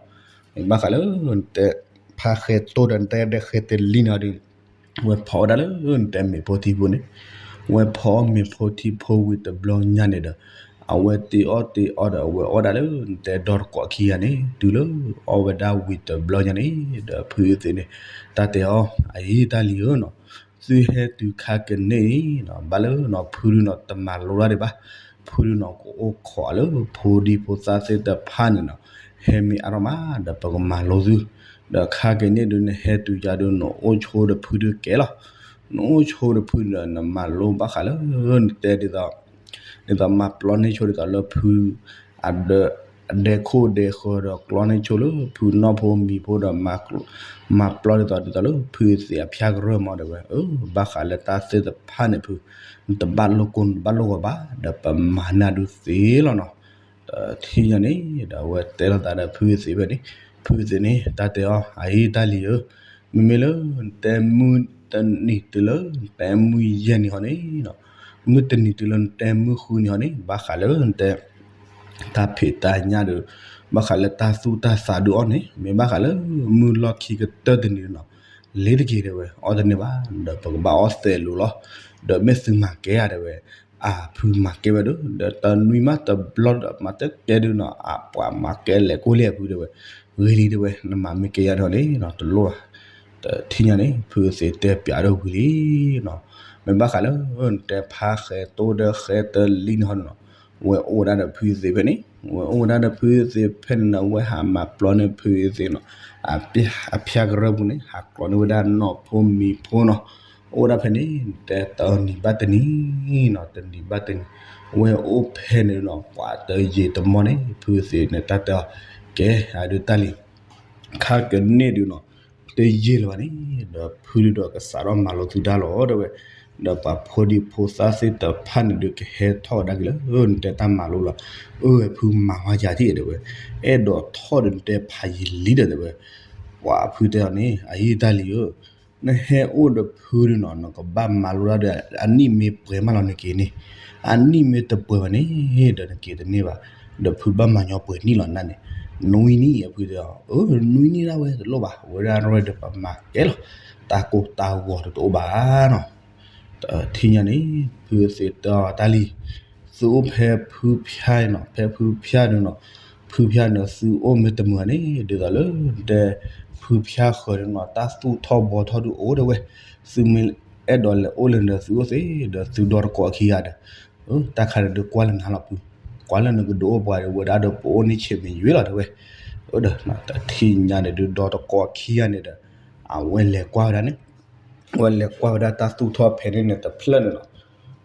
မ့ၢ်ဘၣ်ဃးလၢ နတဲ ဖးဃဲတိၢ်ဒီး နတဲဒီးဃဲတလံန့ၣ်ဒီး ဝဲဖီအီၣ်ဒၣ်လၢ နတဲမ့ၤဖိထံဖိန့ၣ်, ဝဲဖီအီၣ်မ့ၤဖိထံဖိဝံၤတဘျီညါန့ၣ်ဒီး အဝဲတ့အီၣ်တ့အီဒီး အဝဲအီၣ်ဒၣ်လၢ နတဲဒီတကိးခံဂၤန့ၣ် တုၤလၢအီၣ်ဝဲဒၣ်ဝံၤတဘျီညါန့ၣ်ဒီး ဖုသ့ၣ်န့ၣ် တၢ်တဲအီၤ အအံၤတၢ်လံၤဧၢနီၤ, သုဟဲတုၤခါကန့ၢ်အံၤနီၤ ဘၣ်လၢနီၤ ဖုဒုနီၤ တမၤလိတၢ်ဒံးဘၣ်. ဖုဒုနီၤ ကအိၣ်ခိးလၢဖိဒံဖိသၣ်သ့ၣ်တဖၣ်န့ၣ်နီၤ ဟဲမ့ၢ်အါထီၣ်မးဒီး ပကမၤလိသု, ဒီးခါကန့ၢ်ဒုး နဟဲတုၤယၤဒုး နအိၣ်ဆိဒီးဖုဒုကဲလီၤ. နအိၣ်ဆိဒီးဖုဒီး နမၤလိဘၣ်ဃးလၢ နတဲဒ်သိး ဒ်သိးမၤပျီန့ၢ်ဆိဒ်သိးလၢဖု အဒဲခိၣ်ဒဲဃၢၤဒီး ကျီန့ၢ်ဆိလၢဖုနီၢ်ဖိမံၤဖိဒီး မၤပျီဒ်သိး ဒ်သိးလၢဖုသ့ၣ်အဖၠၣ်ကရၢၢ်မး တဲဝဲ, အၢ ဘၣ်ဃးလၢတၢ်သ့ၣ်တဖၣ်န့ၣ် ဖု နတဘၣ်လိၣ်ကိၢ် နတဘၣ်လိၣ်ဂီၤဘၣ် ဒီးပမၤန့ၢ်ဒုးသ့လီၤနီၤ. ဒီးထံၣ်ညါန့ၣ်ဒီး အဝဲတဲလိာ်သးဒီးဖုသ့ၣ်ဖဲန့ၣ်, ဖုသ့ၣ်န့ၣ် တၢ်တဲအီၤ အအံၤတၢ်လံၤဧၢ, မ့မ့ၢ်လၢ နတဲမုၢ်တနံၤတုၤလၢ နတဲမုၢ်ယဲၢ်နံၤဟီန့ၣ်နီၤ, မုၢ်တနံၤတုၤလၢ နတဲမုၢ်ဃုနံၤဟီန့ၣ် ဘၣ်ဃးလၢ နတဲ တၢ်ဖံးတၢ်ညၣ်ဒီး ဘၣ်ဃးလၢတၢ်သူၣ်တၢ်သးဒုးအီၣ်န့ၣ် မ့ၢ်ဘၣ်ဃးလၢ မုၢ်လီၢ်ခံကတၢၢ်တနံၤနီၤ, လ့ၤတက့ၤ တဲဝဲ, အီၣ်တန့ၢ်ဘၣ် ဒီးပကဘၣ်အီၣ်သဲးလိၤလီၤ. ဒီးမ့ၢ်သုမၤကဲဧါ တဲဝဲ, အဖုမၤကဲဝဲဒီး ဒီးတနွံမးတဘျီဒီး မၤတကဲဒုးနီၤ အပှၤမၤကဲလဲၤကိၢ်လံအဖု တဲဝဲ, ဂ့ၤလံ တဲဝဲ, နမၤမ့ၢ်ကဲယါဒီးန့ၣ်နီၤ တလိၣ်ဘၣ်. ဒီးထံၣ်ညါန့ၣ် ဖုသ့ၣ်တဲပျးဒီးဝံၤလံနီၤ, မ့ၢ်ဘၣ်ဃးလၢ နတဲဖးဃဲတိၢ်ဒီးဃဲတလံန့ၣ်ဟီနီၤ ဝဲအိၣ်ဝဲဒၣ်ဒီးဖုသ့ၣ်ဖဲန့ၣ်, ဝဲအိၣ်ဝဲဒၣ်ဒီးဖုသ့ၣ်ဖဲန့ၣ်နီၤ, ဝဲဟးမၤပျီန့ၢ်ဖုသ့ၣ်နီၤ, အဖၠၣ်ကရၢၢ်ပူၤန့ၣ် ဟးကျီန့ၢ်ဝဲဒၣ်နီၢ်ဖိမံၤဖိနီၤ, အိၣ်ဝဲဒၣ်ဖဲန့ၣ် နတဲတနံၤဘၣ်တနံၤနီၤ, တနံၤဘၣ်တနံၤ, ဝဲအိၣ်ဖဲန့ၣ်နီၤ ပှၤတယံာ်တမီၢ်န့ၣ် ဖုသ့ၣ်န့ၣ် တၢ်တဲအီၤ ကဲ အဒုးတၢ်လံၤ ခါကန့ၢ်ဒုးနီၤ တယံာ်လၢၤဘၣ်န့ၣ် ဒီးဖုဒုးဒီးကစးထီၣ်မၤလိသုတၢ်လီၤ တဲဝဲ, ဒီးပှၤဖိဒံဖိသၣ်သ့ၣ်တဖၣ်န့ၣ်ဒုး ကဟဲထီၣ်ဝဲဒၣ်က့ၤလၢ နတဲတၢ်မၤလိလီၤ, အၢ ဖုမၤဝဲယၤထံၣ် တဲဝဲ, အဲၣ်ဒိးထီၣ်ဒီးနတဲဖးယံာ်လံဒီး တဲဝဲ, ပှၤဖုတဲအီၤန့ၣ် အအံၤတၢ်လံၤဧၢ နဟဲအိၣ်ဒီးဖုဒုးနီၤ နကဘၣ်မၤလိတၢ်ဒီး အနံၣ်မ့ၢ်ပှဲၤမးလီၤနက့ၤန့ၣ်, အနံၣ်မ့ၢ်တပှဲၤဘၣ်န့ၣ် ဒီးနက့ၤတန့ၢ်ဘၣ်, ဒီးဖုဘၣ်မၤညီပှဲၤနံၣ်လီၤနၤန့ၣ်, နွံနံၣ် အဖုတဲအီၤ, အၢ နွံနံၣ်ဒၣ်ဝဲ တလိၣ်ဘၣ်, ဝဲဒၣ်ရဲၣ်ဒီးပမၤကဲလီၤ, တၢ်ကိၢ်တၢ်ဂီၤဒီးတအိၣ်ဘၣ်နီၤ. ဒီးထံၣ်ညါန့ၣ် ဖုသ့ၣ်တဲအီၤတၢ်လံၤ, သုအိၣ်ဖဲဖုဖၠၣ်နီၤ, ဖဲဖုဖၠၣ်န့ၣ်နီၤ, ဖုဖၠၣ်န့ၣ် သုအိၣ်မ့ၢ်တမုာ်န့ၣ် ဒ်သိးလၢ တဲ ဖုဖၠၣ်ဃၢၤန့ၣ်နီၤ တၢ်သူၣ်ထီၣ်ဘှီထီၣ်ဒုးအိၣ် တဲဝဲ, သုမ့ၢ်အဲၣ်ဒိးလဲၤအိၣ်လဲၣ်ဒီး သုအိၣ်သ့ ဒီးသုဒီတကိးခံဂၤဒီး, တၢ်ခါန့ၣ်ဒုးကွၢ်လၢနၤလီၤဖု, ကွၢ်လၢနကဒုးအိၣ်ပှၤဒီး ဝဲဒၣ်ဒီးပအိၣ်န့ၣ်ဆံးမ့ၢ်ယွ့လီၤ တဲဝဲ, ဒီးထံၣ်ညါန့ၣ်ဒုး ဒီတကိးခံဂၤန့ၣ်ဒီး အဝဲလဲၤကွၢ်ဝဲဒၣ်န့ၣ် ဝဲလဲၤကွၢ်ဝဲဒၣ်တၢ်သူၣ်ထီၣ်ဖဲန့ၣ်န့ၣ်တဖျၢၣ်န့ၣ်လီၤ.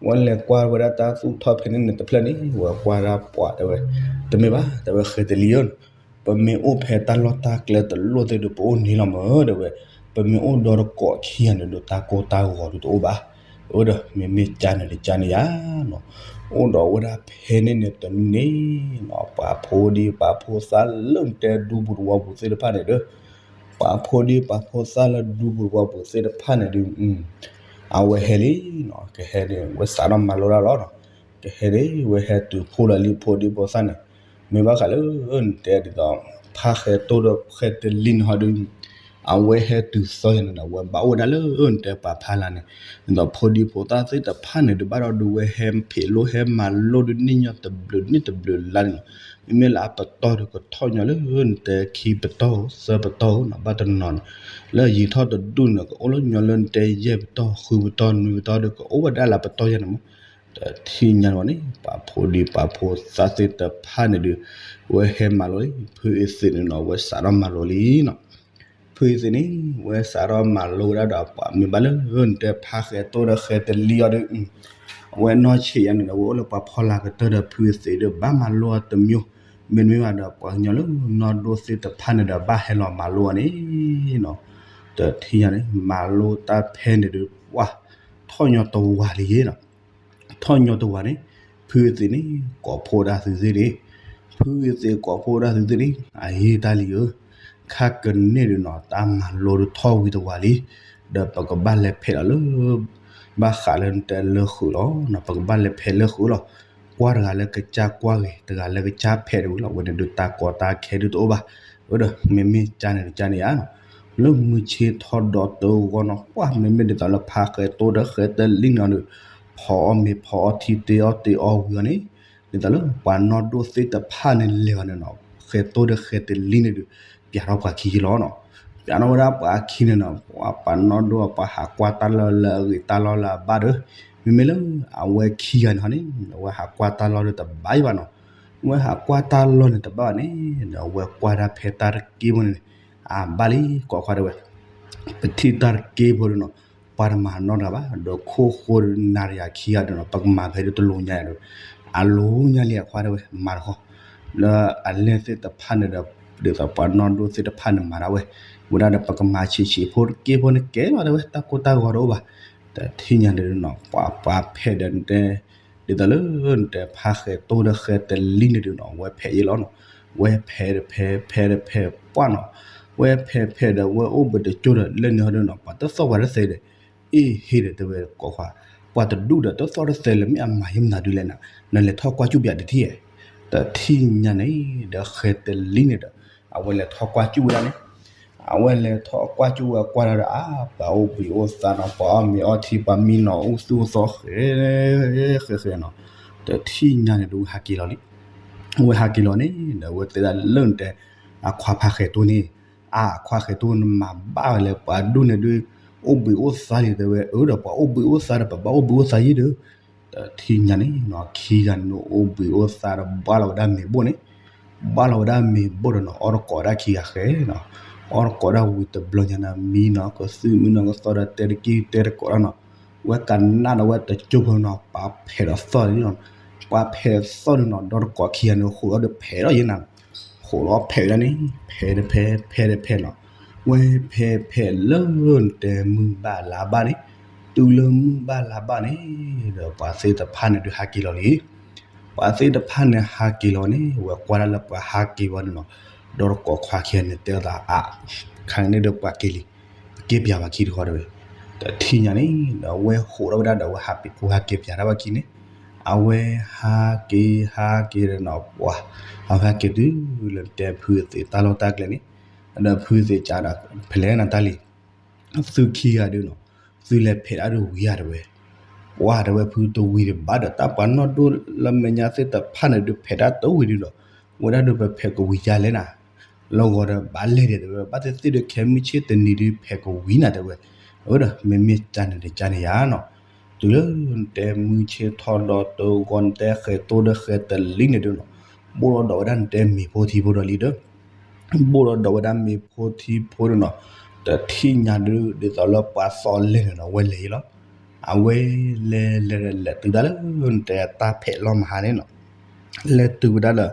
ဝဲလဲၤကွၢ်ဝဲဒၣ်တၢ်သူၣ်ထီၣ်ဖဲန့ၣ်န့ၣ်တဖျၢၣ်န့ၣ် ဝဲကွၢ်ဒၣ်ပှၤတဲဝဲ, တမ့ၢ်ဘၣ် တဲဝဲ ဃဲတလံၤဧၢ, ပမ့ၢ်အိၣ်ဖဲတၢ်လီၢ်တၢ်ကျဲတလိၣ်သ့ၣ်ဒီး ပအိၣ်န့ၣ်လီၤမၢ တဲဝဲ, ပမ့ၢ်အိၣ်ဒီတကိးခံဂၤန့ၣ်ဒီး တၢ်ကိၢ်တၢ်ဂီၤဒီးတအိၣ်ဘၣ်. အၢဒီး မ့မ့ၢ်ကါန့ၣ်တကါန့ၣ်ယါနီၤ, အိၣ်ဒီးဝဲဒၣ်ဖဲန့ၣ်န့ၣ်တနံၤန့ၣ်နီၤ ပှၤဖိဒံပှၤဖိသၣ်လၢနတဲဒူပူၤတဝီပူၤသ့ၣ်တဖၣ်န့ၣ်ဒီး ပှၤဖိဒံပှၤဖိသၣ်လၢဒူပူၤတဝီပူၤသ့ၣ်တဖၣ်န့ၣ်ဒုး အဝဲဟဲလံနီၤ, ကဟဲန့ၣ် ဝဲစးထီၣ်မၤလိတၢ်လီၤနီၤ, ကဟဲန့ၣ် ဝဲဟဲတုၤဖှိၣ်လီၤလံဖိဒံဖိသၣ်န့ၣ်, မ့ၢ်ဘၣ်ဃးလၢ နတဲဒ်သိး ဖးဃဲတိၢ်ဒီးဃဲတလံန့ၣ်ဟီဒုး အဝဲဟဲတုၤသီယၤန့ၣ်ဒီး ဝဲဘၣ်အိၣ်ဝဲဒၣ်လၢ နတဲပာ်ဖျါလၢ်န့ၣ်, ဒ်သိးဖိဒံဖိသၣ်သ့ၣ်တဖၣ်န့ၣ်ဒုး ဘၣ်ဒီးဒုးဝဲဟဲဖံးလိၣ်ဟဲမၤလိဒုးန့ၢ်ညီတဘျုးနံၣ်တဘျုးလါန့ၣ်လီၤ. မ့မ့ၢ်လၢအပတီၢ်ဒီးကထီၣ်ညီလၢ နတဲခံပတီၢ် သၢပတီၢ်နီၤ ဘၣ်တနီၤနီၤ လၢယံာ်ထီၣ်တဒူၣ်န့ၣ် ကအိၣ်လၢညီလၢနတဲယဲၢ်ပတီၢ် ဃုပတီၢ် နွံပတီၢ်ဒီး ကအိၣ်ဝဲဒၣ်လၢပတီၢ်ယဲၢ်န့ၣ်မး, ဒီးထံၣ်ညါန့ၣ်န့ၣ် ပှၤဖိဒံပှၤဖိသၣ်သ့ၣ်တဖၣ်န့ၣ်ဒုး ဝဲဟဲမၤလိလံ ဖုအသ့ၣ်န့ၣ်နီၤ ဝဲစးထီၣ်မၤလိလံနီၤ. ဖုအသ့ၣ်န့ၣ် ဝဲစးထီၣ်မၤလိဝဲဒၣ်ဒီးပှၤမ့ၢ်ဘၣ်လၢ နတဲဖးဃဲတိၢ်ဒီးဃဲတလံအီၤဒီး အဝဲနီၢ်ဆံးယါန့ၣ်ဒီး ဝဲအိၣ်လၢပှၤဖီလာ်ကတၢၢ်ဒီး ဖုအသ့ၣ်ဒီး ဘၣ်မၤလိအီၤတမံၤ, မ့တမ့ၢ်ဘၣ်ဒီး ပှၤကညီလၢနီၢ်ဒိၣ်သ့ၣ်တဖၣ်န့ၣ်ဒီး ဘၣ်ဟဲလီၤမၤလိအီၤန့ၣ်နီၤ. ဒီးထံၣ်ညါန့ၣ် မၤလိတၢ်ဖဲန့ၣ်ဒီး ပှၤထီၣ်ညီတဝၤလံနီၤ. ထီၣ်ညီတဝၤန့ၣ် ဖုအသ့ၣ်န့ၣ် ကိးဖှိၣ်ဒၣ်သုသ့ၣ်န့ၣ်, ဖုအသ့ၣ်ကိးဖှိၣ်ဒၣ်သုသ့ၣ်န့ၣ် အအံၤတၢ်လံၤဧၢ, ခါကန့ၢ်ဒုးနီၤ တၢ်မၤလိဒုးထီၣ်ဝံၤတဝၤလံ, ဒီးပကဘၣ်လဲၤဖဲးလီၤလၢ ဘၣ်ဃးလၢနတဲလၢဃုာ်လီၤ. ပကဘၣ်လဲၤဖဲးလၢဃုာ်လီၤ. ကွၢ်တဂၤလၢကစၢ်ကွၢ်ဂ့ၤ, တဂၤလၢကစၢ်ဖဲးတဝံၤလီၤ. အဝဲန့ၣ်ဒုးတၢ်ကီတၢ်ခဲဒုးတအိၣ်ဘၣ်. အဝဲဒီးမ့မ့ၢ်ကန့ၣ်တကန့ၣ်ဧါနီၤ, လၢမုၢ်ဆ့ၣ်ထီၣ်ဒီးတဂီၢ်နီၤ, ကွၢ်မ့မ့ၢ်ဒ်သိးလၢဖါဃဲၤတိၢ်ဒီးဃဲၤတလံန့ၣ်ဒီး ဖီအီၣ်မ့ၤဖီအီၣ်ထံတ့အီၣ်တ့အီဝံၤအီၤန့ၣ်, ဒ်သိးလၢပှၤနီၢ်ဒိၣ်သ့ၣ်တဖၣ်န့ၣ်လဲၤအီၤန့ၣ်နီၤ, ဃဲၤတိၢ်ဒီးဃဲၤတလံန့ၣ်ဒုး ပျးထီၣ်ပှၤခံယ့လီၤနီၤ. ပျးထီၣ်ဝဲဒၣ်ပှၤခံန့ၣ်နီၤ, ပှၤနီၢ်ဒိၣ် ပှၤဟးကွၢ်တၢ်လီၢ်လၢအဂ့ၤတၢ်လီၢ်လၢအဘၣ်ဒီး, မ့မ့ၢ်လၢအဝဲခံဂၤန့ၣ်ဟီန့ၣ် အဝဲဟးကွၢ်တၢ်လီၢ်ဒီးတဘၣ်ယံၤဘၣ်နီၤ. အဝဲဟးကွၢ်တၢ်လီၢ်န့ၣ်တဘၣ်ဘၣ်န့ၣ်, ဒီးအဝဲကွၢ်ဒၣ်ဖဲတၢ်တက့ၢ်ဖိန့ၣ်, အဘၣ်လံ ကိးခွါတဲဝဲ ပထံၣ်တၢ်တက့ၢ်ဖိဒီးနီၤ, ပှၤတမၤနီတဂၤဘၣ်, ဒီးခိၣ်ဃိနၤဒီးယၤခံဂၤဒီးနီၤ, ပကမၤဖဲဒၣ်တလိၤညါဒီး, အလိၤညါလံအခွါတဲဝဲ မၤတခီ, လၢအလဲၢ်သ့ၣ်တဖၣ်န့ၣ်ဒီး, ဒ်သိးပှၤနီၢ်ဒိၣ်သ့ၣ်တဖၣ်န့ၣ်မၤဒၣ်ဝဲ, ဝဲဒၣ်ဒီးပကမၤဆံးဆံးဖိတက့ၢ်ဖိန့ၣ်ကဲလီၤတဲဝဲ, တၢ်ကိၢ်တၢ်ဂီၤတအိၣ်ဘၣ်. တထံၣ်ညါန့ၣ်နီၤ, ပှၤပှၤဖဲးဒီးနတဲ ဒ်သိးလၢနတဲဖါဃဲၤတိၢ်ဒီးဃဲၤတလံန့ၣ်ဒုးနီၤ, ဝဲဖဲးယ့လီၤနီၤ. ဝဲဖဲးတဖဲး ဖဲးတဖဲးပှၢ်နီၤ, ဝဲဖဲးဖဲးဒီးဝဲအိၣ်ဘှံးတကၠိဒီး လၢန့ၣ်ဟီဒုးနီၤ, ပှၤတသီၣ်ပှၤတသဲဒီး, အ့ၣ်ဟ့ဒီးတဲဝဲကိးခွါ, ပှၤတဒူၣ်ဒီးတသီၣ်တသဲလၢၤ မ့ၢ်အမၤယဲမနုၤဒုးလဲၣ်နၤ, နလဲၤထီၣ်ကွၢ်ကၠူၣ်ပၠးတထံၣ်ဧါ. တထံၣ်ညါန့ၣ်ဒီးဃဲၤတလံန့ၣ်ဒီး, အဝဲလဲၤထီၣ်ကွၢ်ကၠူၣ်ဝဲဒၣ်န့ၣ် အဝဲလဲၤထီၣ်ကွၢ်ကၠူၣ်ဝဲကွၢ်ဒီးဒီး အါ ပှၤအိၣ်ဘှံးအိၣ်သါနီၤ, ပှၤအီၣ်မ့ၤအီထံ ပှၤမံနီၤ အိၣ်သူၣ်အိၣ်သီဃဲၤဃဲၤဃဲၤနီၤ. တထံၣ်ညါန့ၣ်ဒီးဝဲဟးက့ၤလီၤလံ. ဝဲဟးက့ၤလီၤန့ၣ်ဒီး အဝဲတဲဒၣ်လၢနတဲ အခွါဖါဃဲၤတိၢ်န့ၣ်, အါ အခွါဃဲၤတိၢ်န့ၣ်မၤဘၣ်ဝဲလၢပှၤဒူၣ်န့ၣ်ဒုး အိၣ်ဘှံးအိၣ်သါလံ တဲဝဲ, အၢ ဒီးပှၤအိၣ်ဘှံးအိၣ်သါဒီး ပဘၣ်အိၣ်ဘှံးအိၣ်သါယ့ၢ်ဒီး, တထံၣ်ညါန့ၣ်နီၤ ခံဂၤန့ၣ်အိၣ်ဘှံးအိၣ်သါဒီးဘၣ်လီၤဝဲဒၣ်မ့ၤဘိၣ်န့ၣ်, ဘၣ်လီၤဝဲဒၣ်မ့ၤဘိၣ်ဒီးနီၤ အီၣ်တကိးဒၣ်ခံဂၤဃဲၤနီၤ, အီၣ်တကိးဒၣ်ဝံၤတဘျီညါန့ၣ် မံနီၤ ကသူၣ်မံနီၤကသီဒီးတဲတက့ၢ်တဲတကိးဒၣ်နီၤ, ဝဲကနၣ်ဒီးဝဲတကၠိဖိနီၤ ပှၤဖဲးဒီးသီၣ်လံနီၤ, ပှၤဖဲးသီၣ်န့ၣ်နီၤ ဒီတကိးခံဂၤန့ၣ် ဃိးဒီးဖဲးထီၣ်ယဲနၤနီၤ, ဃိးဒီးဖဲးဝဲဒၣ်န့ၣ် ဖဲးတဖဲ ဖဲးတဖဲးနီၤ, ဝဲဖဲးဖဲးလၢနတဲမုၢ်ဘၣ်လါဘၣ်န့ၣ်, တုၤလၢမုၢ်ဘၣ်လါဘၣ်န့ၣ်, ဒီးပှၤသ့ၣ်တဖၣ်န့ၣ်ဒုးဟးက့ၤလီၤလံ. ပှၤသ့ၣ်တဖၣ်န့ၣ်ဟးက့ၤလီၤန့ၣ် ဝဲကွၢ်ဒၣ်လၢပှၤဟးက့ၤဝဲန့ၣ်နီၤ, ဒီတကိးခွါခံဂၤန့ၣ်တဲအသးအါ, ခါန့ၣ်ဒီးပှၤက့ၤလံ, ပက့ၤပၠးပှၤခံတခီတဲဝဲ, တထံၣ်ညါန့ၣ် ဒီးဝဲဟိးထီၣ်ဝဲဒၣ်ဒီး ဝဲဟးက့ၤပၠးတၢ်ဘၣ်ခံန့ၣ်, အဝဲဟးက့ၤဟးက့ၤဒီးနီၤ ပှၤ, အဝဲဟးက့ၤတုၤလၢတဲဖုသ့ၣ်တၢ်လီၢ်တၢ်ကျဲန့ၣ်, ဒီးဖုသ့ၣ်ကဒီး ဖဲလဲၣ်နတၢ်လံ သုခံဂၤဒုးနီၤ, သုလဲၤဖဲးဒၣ်ဒုးဝံၤဧါတဲဝဲ, ပှၤတဲဝဲဖုတဝံၤဒံးဘၣ်ဒီး တၢ်ပှၤနီၢ်ဒိၣ်လၢမဲာ်ညါသ့ၣ်တဖၣ်န့ၣ်ဒုးဖဲးဒၣ်တဝံၤဒုးဒီး, ဝဲဒၣ်ဒုးပဖဲးကဝံၤယါလဲၣ်နၤ, လၢဂီၤဒီးဘၣ်လဲၣ်ဒံးတဲဝဲ ဘၣ်သ့ၣ်သ့ၣ်ဒုးခဲမုၢ်ဆ့ၣ်တနံၤဒုးဖဲးကဝံၤနၤတဲဝဲ, အဝဲဒီးမ့မ့ၢ်ကန့ၣ်တကန့ၣ်ယါနီၤ, တုၤလၢနတဲမုၢ်ဆ့ၣ်ထီၣ်ဒီးတဂီၢ် နတဲဃဲၤတိၢ်ဒီးဃဲၤတလံန့ၣ်ဒုးနီၤ, ဘိၣ်လီၤဒီးဝဲဒၣ်နတဲမ့ၤဖိထံဖိဒီးလံဒီး ဘိၣ်လီၤဒီးဝဲဒၣ်မ့ၤဖိထံဖိဒီးနီၤ, တထံၣ်ညါဒုး ဒ်သိးလၢပှၤသီၣ်လဲၣ်န့ၣ်နီၤ ဝဲလဲၤယံၤလီၤ. အဝဲလဲၤလဲၤလဲၤတုၤဒၣ်လၢနတဲအတၢ်ဖဲးလီၢ်မဟါန့ၣ်နီၤ, လဲၤတုၤဝဲဒၣ်လၢ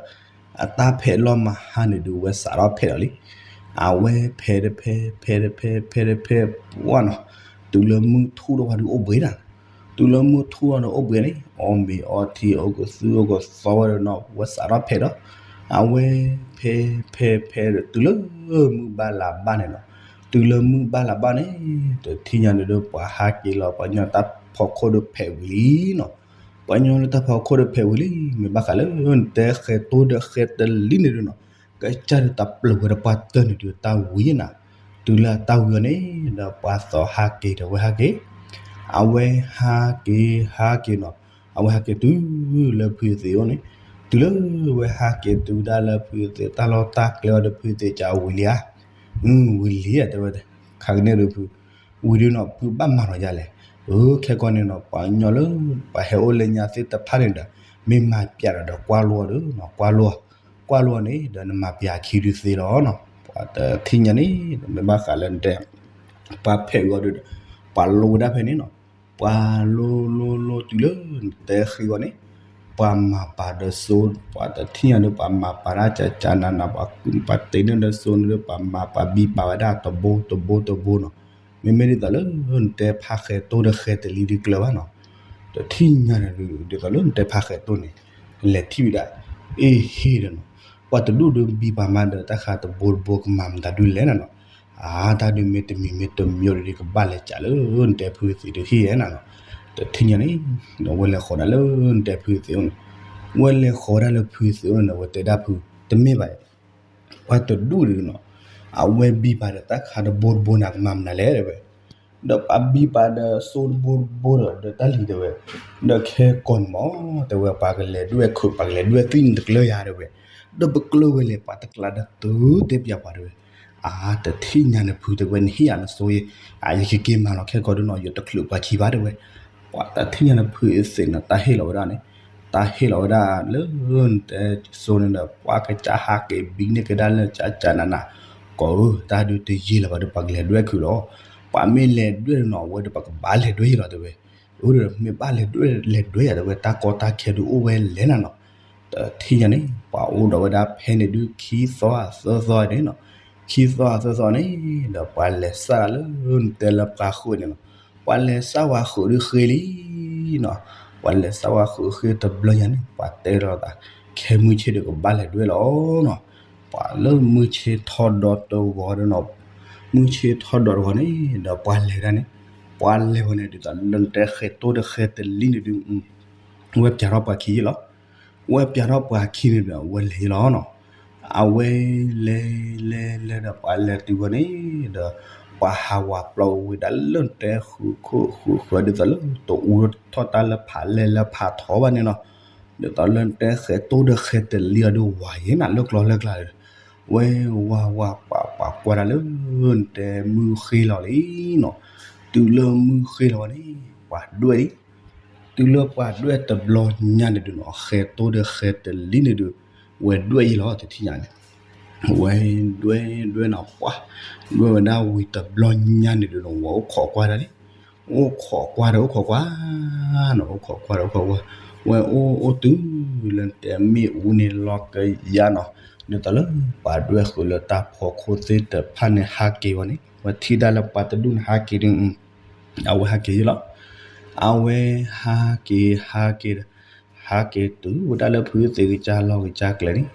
အတၢ်ဖဲးလီၢ်မဟါန့ၣ်ဒုး ဝဲစးထီၣ်ဖဲးလီၤလံ. အဝဲဖဲးတဖဲး ဖဲးတဖဲး ဖဲးတဖဲး ပှၢ်နီၤ, တုၤလၢမုၢ်ထူၣ်ထီၣ်ဝဲဒုးအိၣ်ဘှံးနၤ, တုၤလၢမုၢ်ထူၣ်ထီၣ်န့ၣ်အိၣ်ဘှံးန့ၣ် အီၣ်မ့ၤအီထံ အီၣ်ကသူၣ်အီၣ်ကသီဝဲဒီးနီၤ ဝဲစးထီၣ်ဖဲးဒီး အဝဲဖဲးဖဲးဖဲးဒီး တုၤလၢမုၢ်ဘၣ်လါဘၣ်န့ၣ်နီၤ, တုၤလၢမုၢ်ဘၣ်လါဘၣ်န့ၣ် တထံၣ်ညါန့ၣ်ဒီး ပှၤဟးက့ၤလီၤ ပှၤကညီတၢ်ဖီခိၣ်ဒီးဖဲးဝံၤလံနီၤ. ပှၤကညီလၢတၢ်ဖီခိၣ်ဒီးဖဲးဝံၤလံ မ့ၢ်ဘၣ်ဃးလၢနတဲဃဲၤတိၢ်ဒီးဃဲၤတလံန့ၣ်ဒုးနီၤ, ကစၢ်ဒုးတၢ်ပျၢၤဝဲဒီးပှၤတၢၢ်န့ၣ်ဒုးတၢ်ဝံၤနၤ, တုၤလၢအတၢ်ဝံၤအီၤန့ၣ် ဒီးပှၤသီၣ်ဟးက့ၤဒီးဝဲဟးက့ၤ အဝဲဟးက့ၤ ဟးက့ၤနီၤ, အဝဲဟးက့ၤတုၤလၢဖုသ့ၣ်အိၣ်န့ၣ်, တုၤလၢဝဲဟးက့ၤတုၤဒၣ်လၢဖုသ့ၣ်တၢ်လီၢ်တၢ်ကျဲအီၤဒီးဖုသ့ၣ်ကဝံၤလံဧါ, ဝံၤလံဧါတဲဝဲ, ခါကန့ၣ်ဒီးဖု ဝံၤဒုးနီၤ ဖုဘၣ်မၤထီၣ်ယါလဲၣ်, အခဲကီန့ၣ်နီၤ ပှၤကညီလၢ ပှၤဟဲအိၣ်လၢညါသ့ၣ်တဖၣ်န့ၣ်ဒီး မ့ၢ်မၤပျးဒီးဒီးကွၢ်လိအီၤဒီးနီၤ ကွၢ်လိအီၤ, ကွၢ်လိအီၤန့ၣ် ဒီးနမၤပျးခံဒုးသ့လီၤနီၤ, ပှၤတထံၣ်ညါန့ၣ် မ့ၢ်ဘၣ်ဃးလၢနတဲ ပှၤဖဲးဝံၤအီၤဒီး ပှၤလိဝဲဒၣ်ဖဲန့ၣ်နီၤ, ပှၤလိလိလိတုၤလၢနတဲဃ့အီၤန့ၣ်, ပှၤမၤပာ်ဒီးစိ, ပှၤတထံၣ်ညါဒီး ပှၤမၤပာ်တၢ်ကကနၤနၤ ပှၤတ့န့ၢ်ဒီးစိန့ၣ်ဒီး ပှၤမၤပာ်ဘံပာ်ဝဲဒၣ်တဘိတဘိတဘိနီၤ, မ့မ့ၢ်ဒ်သိးလၢနတဲဖါဃဲၤတိၢ်ဒီးဃဲၤတလံဒုးကျၢၤဘၣ်နီၤ, တထံၣ်ညါန့ၣ်ဒုး ဒ်သိးလၢနတဲဖါဃဲၤတိၢ်န့ၣ် လဲၤထံၣ်ဝဲဒၣ် အ့ၣ်ဟ့ၣ်ဒီးနီၤ, ပှၤတဒူၣ်ဒုးဘံပှၤမၤဒီးတၢ်ဃးတဘိတဘိကမၤမတၤဒုးလဲၣ်နၤနီၤ, အါ တၢ်ဒုးမ့ၢ်တမံၤမ့ၢ်တမံၤဒီး ကဘၣ်လဲၤကးလၢနတဲဖုသ့ၣ်ဒုးဟ့ၣ်နၤနီၤ, တထံၣ်ညါန့ၣ် ဒီးဝဲလဲၤဃီၤဒၣ်လၢနတဲဖုသ့ၣ်အိၣ်န့ၣ်, ဝဲလဲၤဃီၤဒၣ်လၢဖုသ့ၣ်အိၣ်န့ၣ် ဝဲတဲဒၣ်ဖု တမ့ၢ်ဘၣ်, ပှၤတဒူၣ်ဒုးနီၤ, အဝဲဘံပာ်ဒီးတၢ်ခါတဘိတဘိန့ၣ် အကမၤမနုၤလဲၣ်တဲဝဲ, ဒီးပှၤဘံပာ်ဒီးစိတဘိတဘိဒီး ဒီးတၢ်လံၤတဲဝဲ, ဒီးခဲကိာ်န့ၣ်မး တဲဝဲ ပှၤကလဲၤဒွဲၣ်ခုး ပှၤကလဲၤဒွဲၣ်သံၣ်န့ၣ်တကျၢၤယၤတဲဝဲ, ဒီးပကျၢၤဝဲလဲၤပှၤတကျါဒီးတုၤတဲပၠးပှၤတဲဝဲ, အါ တထံၣ်ညါန့ၣ်ဖုတဲဝဲ နဟ့ၣ်ယၤနစိယဲ, အါ ယကက့ၤမၤလီၤခဲကိာ်ဒုးနီၤ ယတချုးပှၤခံဘၣ်တဲဝဲ, ပှၤတထံၣ်ညါန့ၣ်ဖုသ့ၣ်န့ၣ် တၢ်ဟ့ၣ်လီၤဝဲဒၣ်န့ၣ်, တၢ်ဟ့ၣ်လီၤဝဲဒၣ်လၢနတဲစိန့ၣ်ဒီး ပှၤကစၢ်ဟးက့ၤဘံန့ၢ်ကဒါလၢကၠၢကၠၢနးနး, ကိးဧၢ တၢ်ဒုးတယံာ်လၢၤဘၣ်ဒီး ပှၤကလဲၤဒွဲၣ်ခုးလီၤ, ပှၤမ့ၢ်လဲၤဒွဲၣ်ဒုးနီၤ အဝဲဒီးပကဘၣ်လဲၤဒွဲၣ်ယဲလီၤတဲဝဲ, အဝဲဒီးမ့ၢ်ဘၣ်လဲၤဒွဲၣ်လဲၤဒွဲၣ်ယၤတဲဝဲ တၢ်ကီတၢ်ခဲဒုးအိၣ်ဝဲလဲၣ်နၤနီၤ, တထံၣ်ညါန့ၣ် ပှၤအိၣ်ဒီးဝဲဒၣ်ဖဲန့ၣ်ဒုး ခံသီသၢသီန့ၣ်နီၤ, ခံသီသၢသီန့ၣ် ဒီးပှၤလဲၤစၢ်ဒၣ်လၢနတဲလၢပှၤဃုာ်န့ၣ်နီၤ, ပှၤလဲၤစၢ်ဝဲဃုာ်ဒုးဃ့လံနီၤ, ပှၤလဲၤစၢ်ဝဲဃုာ်ဃ့တဘျီညါန့ၣ် ပှၤတဲလီၤသး ခဲမုၢ်ဆ့ၣ်ဒီးကဘၣ်လဲၤဒွဲၣ်လီၤနီၤ, ပှၤလၢမုၢ်ဆ့ၣ်ထီၣ်ဒီတဂီၤဒီးနီၤ, မုၢ်ဆ့ၣ်ထီၣ်ဒီတဂီၤန့ၣ် ဒီးပှၤလဲၤဒၣ်န့ၣ်, ပှၤလဲၤဝဲန့ၣ်ဒုး တၢ်လၢနတဲဃဲၤတိၢ်ဒီးဃဲၤတလံန့ၣ်ဒုး ဝဲပၠးထီၣ်ပှၤခံယဲလီၤ, ဝဲပၠးထီၣ်ပှၤခံန့ၣ်ဒီး အဝဲလဲၤယဲလီၤနီၤ, အဝဲလဲၤလဲၤလဲၤဒီးပှၤလဲၤတုၤဝဲန့ၣ်ဒီး ပှၤဟးဝးပျီဝဲဒၣ်လၢနတဲဃုာ်ခိၣ်ဃုာ်ဃၢၤဒ်သိးလၢ တအူထီၣ်တၢ်လၢဖးလဲၢ်လၢဖးထီဘၣ်န့ၣ်နီၤ, ဒ်သိးလၢနတဲဃဲၤတိၢ်ဒီးဃဲၤတလံအီၤဒုးဝးယဲနၤလၢကျီလၢကျါဒီး ဝဲဝးဝးပှၤပှၤကွၢ်ဒၣ်လၢ နတဲမုၢ်ဃ့လီၤလံနီၤ, တုၤလၢမုၢ်ဃ့လီၤဝဲန့ၣ် ပှၤဒွဲၣ်လံ, တုၤလၢပှၤဒွဲၣ်တဘျီညါန့ၣ်ဒုးနီၤ ဃဲၤတိၢ်ဒီးဃဲၤတလံန့ၣ်ဒုး ဝဲဒွဲၣ်ယဲလီၤတထံၣ်ညါန့ၣ်, ဝဲဒွဲၣ်ဒွဲၣ်နီၤပှၤ, ဒွဲၣ်ဝဲဒၣ်ဝံၤတဘျီညါန့ၣ်ဒုးနီၤ ဝဲအိၣ်ခိးကွၢ်ဒၣ်လံ, အိၣ်ခိးကွၢ်ဒီးအိၣ်ခိးကွၢ်နီၤ အိၣ်ခိးကွၢ်ဒီးအိၣ်ခိးကွၢ်, ဝဲအိၣ်အိၣ်တုၤလၢနတဲမ့ၣ်အူန့ၣ်လီၤကယါနီၤ, ဒ်သိးလၢပှၤဒွဲၣ်ဃုာ်လၢတၢ်ဖီခိၣ်သ့ၣ်တဖၣ်န့ၣ်ဟးက့ၤဝဲန့ၣ် ဝဲထံၣ်ဒၣ်လၢပှၤတဒူၣ်န့ၣ်ဟးက့ၤဒုး အဝဲဟးက့ၤယဲလီၤ, အဝဲဟးက့ၤဟးက့ၤဒီး ဟးက့ၤတုၤဝဲဒၣ်လၢဖုသ့ၣ်ကစၢ်လီၢ်ကစၢ်ကျဲန့ၣ်,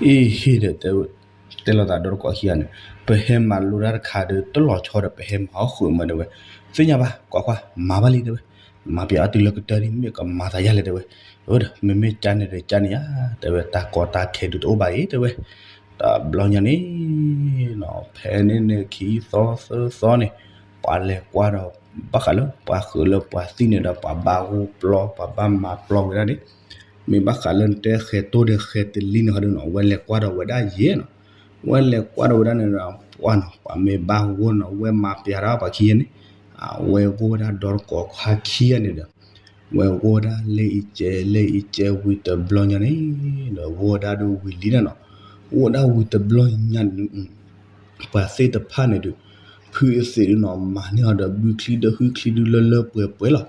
အ့ဟ့ၣ်ဒီး တဲလီၤသးဒီတကိးခံဂၤန့ၣ်, ပဟဲမၤလိတၢ်တခါဒီး တလီၤဆီဒီးပဟဲမၤအီၣ်ဃုာ်မးတဲဝဲ, သ့ၣ်ညါဘၣ် ကွၢ်ကွၢ် မၤဘၣ်လံတဲဝဲ, မၤပျးအီၤတုၤလၢကတၢၢ်န့ၣ် မ့ၢ်ကမၤသးယါလဲၣ်တဲဝဲ, အဒီး မ့မ့ၢ်ကါန့ၣ်ဒီးကါန့ၣ်ယါ တဲဝဲ တၢ်ကီတၢ်ခဲဒုးတအိၣ်ဘၣ်အံၤတဲဝဲ, တဘျီညါန့ၣ်နီၤ ဖဲန့ၣ်န့ၣ်ခံသီသၢသီန့ၣ် ပှၤလဲၤကွၢ်ဒီး ဘၣ်ဃးလၢပှၤဃုာ်လၢပှၤသံန့ၣ်ဒီး ပှၤဘၣ်ဂိၢ်ပျီ ပှၤဘၣ်မၤပျီဝဲဒၣ်န့ၣ်, မ့ၢ်ဘၣ်ဃးလၢနတဲဃဲၤတိၢ်ဒီးဃဲၤတလံန့ၣ်ဃီဒုးနီၤ ဝဲလဲၤကွၢ်ဒီးဝဲဒၣ်ယဲနီၤ, ဝဲလဲၤကွၢ်ဒီးဝဲဒၣ်န့ၣ်ဒီး ပှၢ်နီၤ ပှၤမ့ၢ်ဘၣ်ဂိၢ်နီၤ ဝဲမၤပျးထီၣ်ပှၤခံဂၤန့ၣ်, အဝဲဂိၢ်ဝဲဒၣ်ဒီတကိးခါခံဂၤန့ၣ်ဒီး ဝဲဂိၢ်ဝဲဒၣ်လၢအံၤကဲလၢအံၤကဲဝံၤတဘျီညါန့ၣ်ဒီး ဂိၢ်ဝဲဒၣ်ဒီးဝံၤလံန့ၣ်နီၤ, ဂိၢ်ဝဲဒၣ်ဝံၤတဘျီညါန့ၣ် ပှၤသ့ၣ်တဖၣ်န့ၣ်ဒီး ဖုအသ့ၣ်ဒုးနီၤ မၤန့ၢ်အီၤဒီးဘုချံဒီးဟုချံဒုးလၢလၢပှဲၤပှဲၤလီၤ.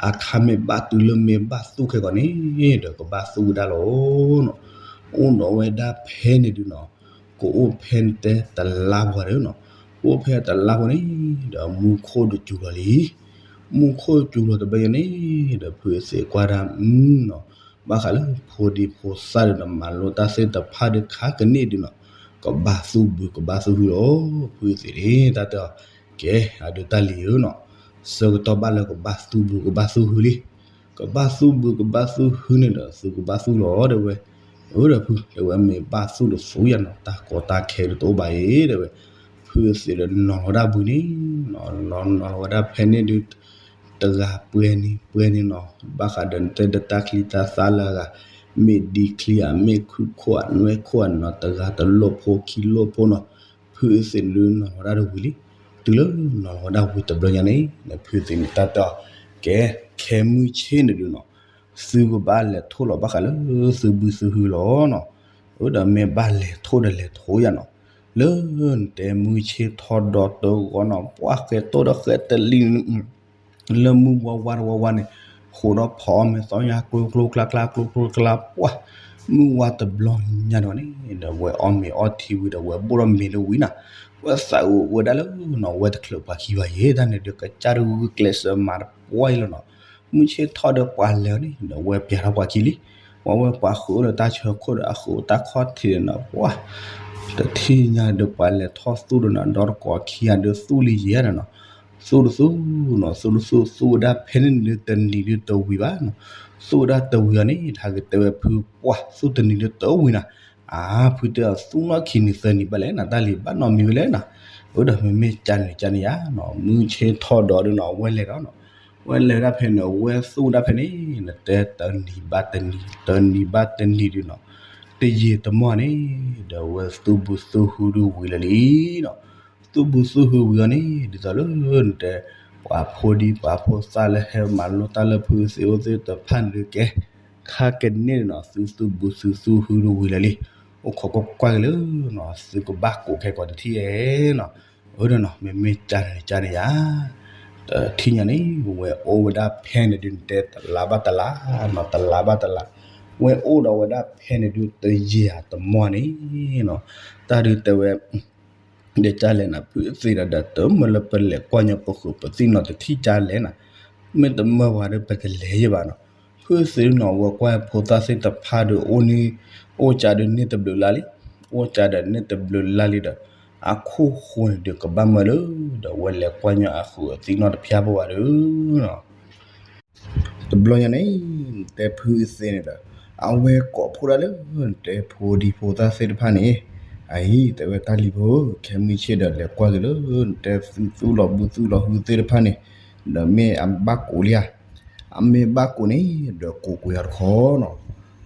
အခါမ့ၢ်ဘၣ်တုၤလၢမ့ၢ်ဘၣ်သူၣ်ခဲကိာ်န့ၣ်ဒီး ကဘၣ်သူၣ်ဝဲဒၣ်လီၤနီၤ. အိၣ်ဒီးဝဲဒၣ်ဖဲန့ၣ်ဒုးနီၤ ကအိၣ်ဖဲတဲတလါပှဲၤဒီးနီၤ, ကအိၣ်ဖဲတလါပှဲၤန့ၣ်ဒီး မူခိၣ်ဒုးစူၤလီၤလံ. မူခိၣ်စူၤလီၤတဘျီညါန့ၣ်ဒီး ဖုအသ့ၣ်ကွၢ်ဒၣ် အ ဘၣ်ဃးလၢဖိဒံဖိသၣ်ဒီးနီၤ မၤလိတၢ်သ့ၣ်တဖၣ်ဒီးခါကန့ၣ်ဒုးနီၤ ကဘၣ်သူၣ်ဘုကဘၣ်သူၣ်ဟုလီၤ. ဖုအသ့ၣ်န့ၣ် တၢ်တဲအီၤ ကဲ အဒုးတၢ်လံၤဧၢနီၤ, ဆၢကတီၢ်ဘၣ်လၢကဘၣ်သူၣ်ဘုကဘၣ်သူၣ်ဟုလံ. ကဘၣ်သူၣ်ဘုကဘၣ်သူၣ်ဟုန့ၣ်ဒီး သုကဘၣ်သူၣ်လီၤတဲဝဲ. အဒီးဖုတဲဝဲ မ့ၢ်ဘၣ်သူၣ်ဒီးသူၣ်ယၤနီၤ တၢ်ကီတၢ်ခဲဒုးတအိၣ်ဘၣ်အံၤတဲဝဲ. ဖုအသ့ၣ်ဒီးနီၤလီၤဝဲဒၣ်ဘုန့ၣ် နီၤလီၤဝဲဒၣ်ဖဲန့ၣ်ဒုး တဂၤပှဲၤန့ၣ်ပှဲၤန့ၣ်နီၤ ဘၣ်ဃးဒီးနတဲဒီးတၢ်ချံတၢ်သၣ်လၢအဂၤ မ့ၢ်ဒံချံဧါ မ့ၢ်ခုခိၣ်ဧါ နွဲၣ်ခိၣ်ဧါနီၤ တဂၤတလိၣ်ဖိခံလိၣ်ဖိနီၤ. ဖုအသ့ၣ်န့ၣ်ဒုးနီၤလီၤဝဲဒၣ်ဒီးဝံၤလံ. တုၤလၢနီၤလီၤဝဲဒၣ်ဝံၤတဘျီညါန့ၣ် ဖုအသ့ၣ်န့ၣ် တၢ်တဲအီၤ ကဲ ခဲမုၢ်ဆ့ၣ်န့ၣ်ဒုးနီၤ သုကဘၣ်လဲၤထိၣ်လီၤဘၣ်ဃးလၢ သုဘုသုဟုလီၤနီၤ. အဒီးမ့ၢ်ဘၣ်လဲၤထိၣ်ဒီးလဲၤထိၣ်ယၤနီၤ လၢနတဲမုၢ်ဆ့ၣ်ထီၣ်ဒီးတဂီၤနီၤ ပှၤဃဲၤတိၢ်ဒီးဃဲၤတလံ လၢမုၢ်ဝါဝါတဝါဝါန့ၣ် ဃိးဒီးဖီအီၣ်မ့ၤသီညါကျိကျိကျါကျါကျိကျိကျါပှၢ် မုၢ်ဝါတဘျီညါဒီးန့ၣ်ဒီး ဝဲအီၣ်မ့ၤအီထံဝံၤဒီး ဝဲဘိၣ်ထီၣ်မ့ၤတဝံၤနီၤ ဝဲသးအိၣ်ဝဲဒၣ်လၢနီၤ ဝဲတချုးပှၤခံဘၣ်ယဲၢ်တၢ်န့ၣ်ဒီး ကစၢ်တဂုာ်ကျဲးစၢးမၤတပှၢ်အံၤလီၤနီၤ. မုၢ်ဆ့ၣ်ထီၣ်ဒီးပှၤလဲၤန့ၣ်ဒီး ဝဲပျးထီၣ်ပှၤခံလံ. ဝဲဝဲပှၤဃုာ်အိၣ်လၢတၢ်ဆၢခိၣ်ဒီး အဃုာ်တၢ်ခီၣ်ထံးဒီးနီၤ ပှၢ် တထံၣ်ညါဒီးပှၤလဲၤထီၣ်သူၣ်ဒီးနီၤ ဒီတကိးခံဂၤဒီးသူၣ်လံယဲၢ်နီၤနီၤ. သူၣ်တသူၣ်နီၤ, သူၣ်တသူၣ် သူၣ်ဝဲဒၣ်ဖဲန့ၣ်ဒုးတနံၤဒုးတဝံၤဘၣ်နီၤ. သူၣ်ဝဲဒၣ်တဝံၤအီၤန့ၣ် တၢ်ကတဲဝဲဖုပှၢ်သူၣ်တနံၤဒုးတဝံၤနီၤ. အါ ဖုတဲအီၤ သူၣ်နီၢ်ခံနံၤသၢနံၤဘၣ်လဲၣ်နီၤ, တၢ်လံၤဘၣ်နီတမံၤဝဲလဲၣ်နီၤ. အၢဒီးမ့မ့ၢ်ကန့ၣ်ကန့ၣ်ယါနီၤ, မုၢ်ဆ့ၣ်ထီၣ်ဒီးဒုးနီၤ အဝဲလဲၤဒီးနီၤ, အဝဲလဲၤဝဲဒၣ်ဖဲန့ၣ် အဝဲသူၣ်ဝဲဒၣ်ဖဲန့ၣ် နတဲတနံၤဘၣ်တနံၤ တနံၤဘၣ်တနံၤဒုးနီၤ, တယံာ်တမီၢ်န့ၣ် ဒီးအဝဲသူၣ်ဘုသူၣ်ဟုဒုးဝံၤလၢာ်လံနီၤ. သူၣ်ဘုသူၣ်ဟုဝံၤအီၤန့ၣ် ဒ်သိးလၢနတဲ ပှၤဖိဒံပှၤဖိသၣ်လၢဟဲမၤလိတၢ်လၢဖုသ့ၣ်အိၣ်သ့ၣ်တဖၣ်န့ၣ်ဒုးကဲ ခါကန့ၢ်နီၤ သုသူၣ်ဘုသုသူၣ်ဟုဒုးဝံၤလၢာ်လံ. အိၣ်ခိးကွၢ်ကွၢ်က့ၤလၢနီၤ သုကဘၣ်ကိးခဲကိးတထံၣ်ဧါနီၤ. အၢဒီးနီၤ မ့မ့ၢ်ကန့ၣ်ကန့ၣ်ယါ တထံၣ်ညါန့ၣ် ဝဲအိၣ်ဝဲဒၣ်ဖဲန့ၣ်ဒုး နတဲတလါဘၣ်တလါနီၤ, တလါဘၣ်တလါ, ဝဲအိၣ်ဒီးဝဲဒၣ်ဖဲန့ၣ်ဒုး တယံာ်တမီၢ်န့ၣ်နီၤ, တၢ်ဒုးတဲဝဲ ဒ်ကလဲၣ်န့ၣ် ဖုသ့ၣ်ဒီး ဒီးတမ့ၢ်လၢပလဲၤကွၢ်ညီပဃုာ်ပသံၣ်နီၤ တထံၣ်ကလဲၣ်န့ၣ်, မ့ၢ်တမၢဝဲဒီး ပတလဲၤယဲၢ်ဘၣ်နီၤ. ဖုသ့ၣ်နီၤ ဝဲကွၢ်ဖိသၣ်သ့ၣ်တဖၣ်ဒီး အိၣ်န့ၣ် အိၣ်ကဒီးန့ၢ်တဘျုးလါလံ, အိၣ်ကဒီးန့ၢ်တဘျုးလါလံဒီး အခိၣ်ဃိန့ၣ်ဒီး ကဘၣ်မၢလၢ ဒီးဝဲလဲၤကွၢ်ညီအဃုာ်အသံၣ်နီတဖၣ်ဖိဘၣ်ဒီး တဘျီညါန့ၣ် နတဲဖုသ့ၣ်န့ၣ်ဒီး အဝဲကိးဖှိၣ်ဒၣ်လၢ နတဲဖိဒံဖိသၣ်သ့ၣ်တဖၣ်န့ၣ်, အအံၤ တဲဝဲတၢ်လံၤဖိ ခဲမုၢ်ဆ့ၣ်ဒီး လဲၤကွၢ်က့ၤလၢ နတဲသုသူၣ်လီၤဘုသူၣ်လီၤဟုသ့ၣ်တဖၣ်န့ၣ်, ဒီးမ့ၢ်အဘၣ်ကိးလံဧါ, အမ့ၢ်ဘၣ်ကိးန့ၣ် ဒီးကိးကွံာ်အီၤတခီနီ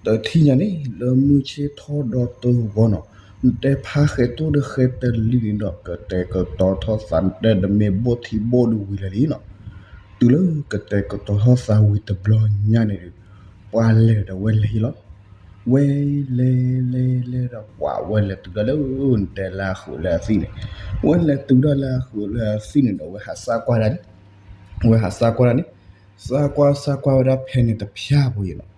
ၤ. တထံၣ်ညါန့ၣ် လၢမုၢ်ဆ့ၣ်ထီၣ်ဒီးတဂီၤနီၤ, နတဲဖါဃဲၤတိၢ်ဒီးဃဲၤတလံၤန့ၣ်ဒီး ကတဲာ်ကတီၤထီၣ်သး နတဲတမ့ၢ်ဘိၣ်ထံဘိၣ်ဒုးဝံၤလၢာ်လံနီၤ. တုၤလၢကတဲာ်ကတီၤထီၣ်သးဝံၤတဘျီညါန့ၣ်ဒီး ပှၤလဲၤဒီးဝဲလဲၤဟံၣ်လီၤ. ဝဲလဲၤလဲၤလဲၤဒီး ပှၤဝဲလဲၤတုၤဒၣ်လၢ နတဲလၢအဃုာ်လၢအသံၣ်န့ၣ်, ဝဲလဲၤတုၤဒၣ်လၢအဃုာ်လၢအသံၣ်န့ၣ်ဒီး ဝဲဟးစၢ်ကွၢ်ဒၣ်န့ၣ်, ဝဲဟးစၢ်ကွၢ်ဒၣ်န့ၣ်, စၢ်ကွၢ်စၢ်ကွၢ်ဝဲဒၣ်ဖဲန့ၣ်တဖၠၣ်ဖိအံၤနီၤ.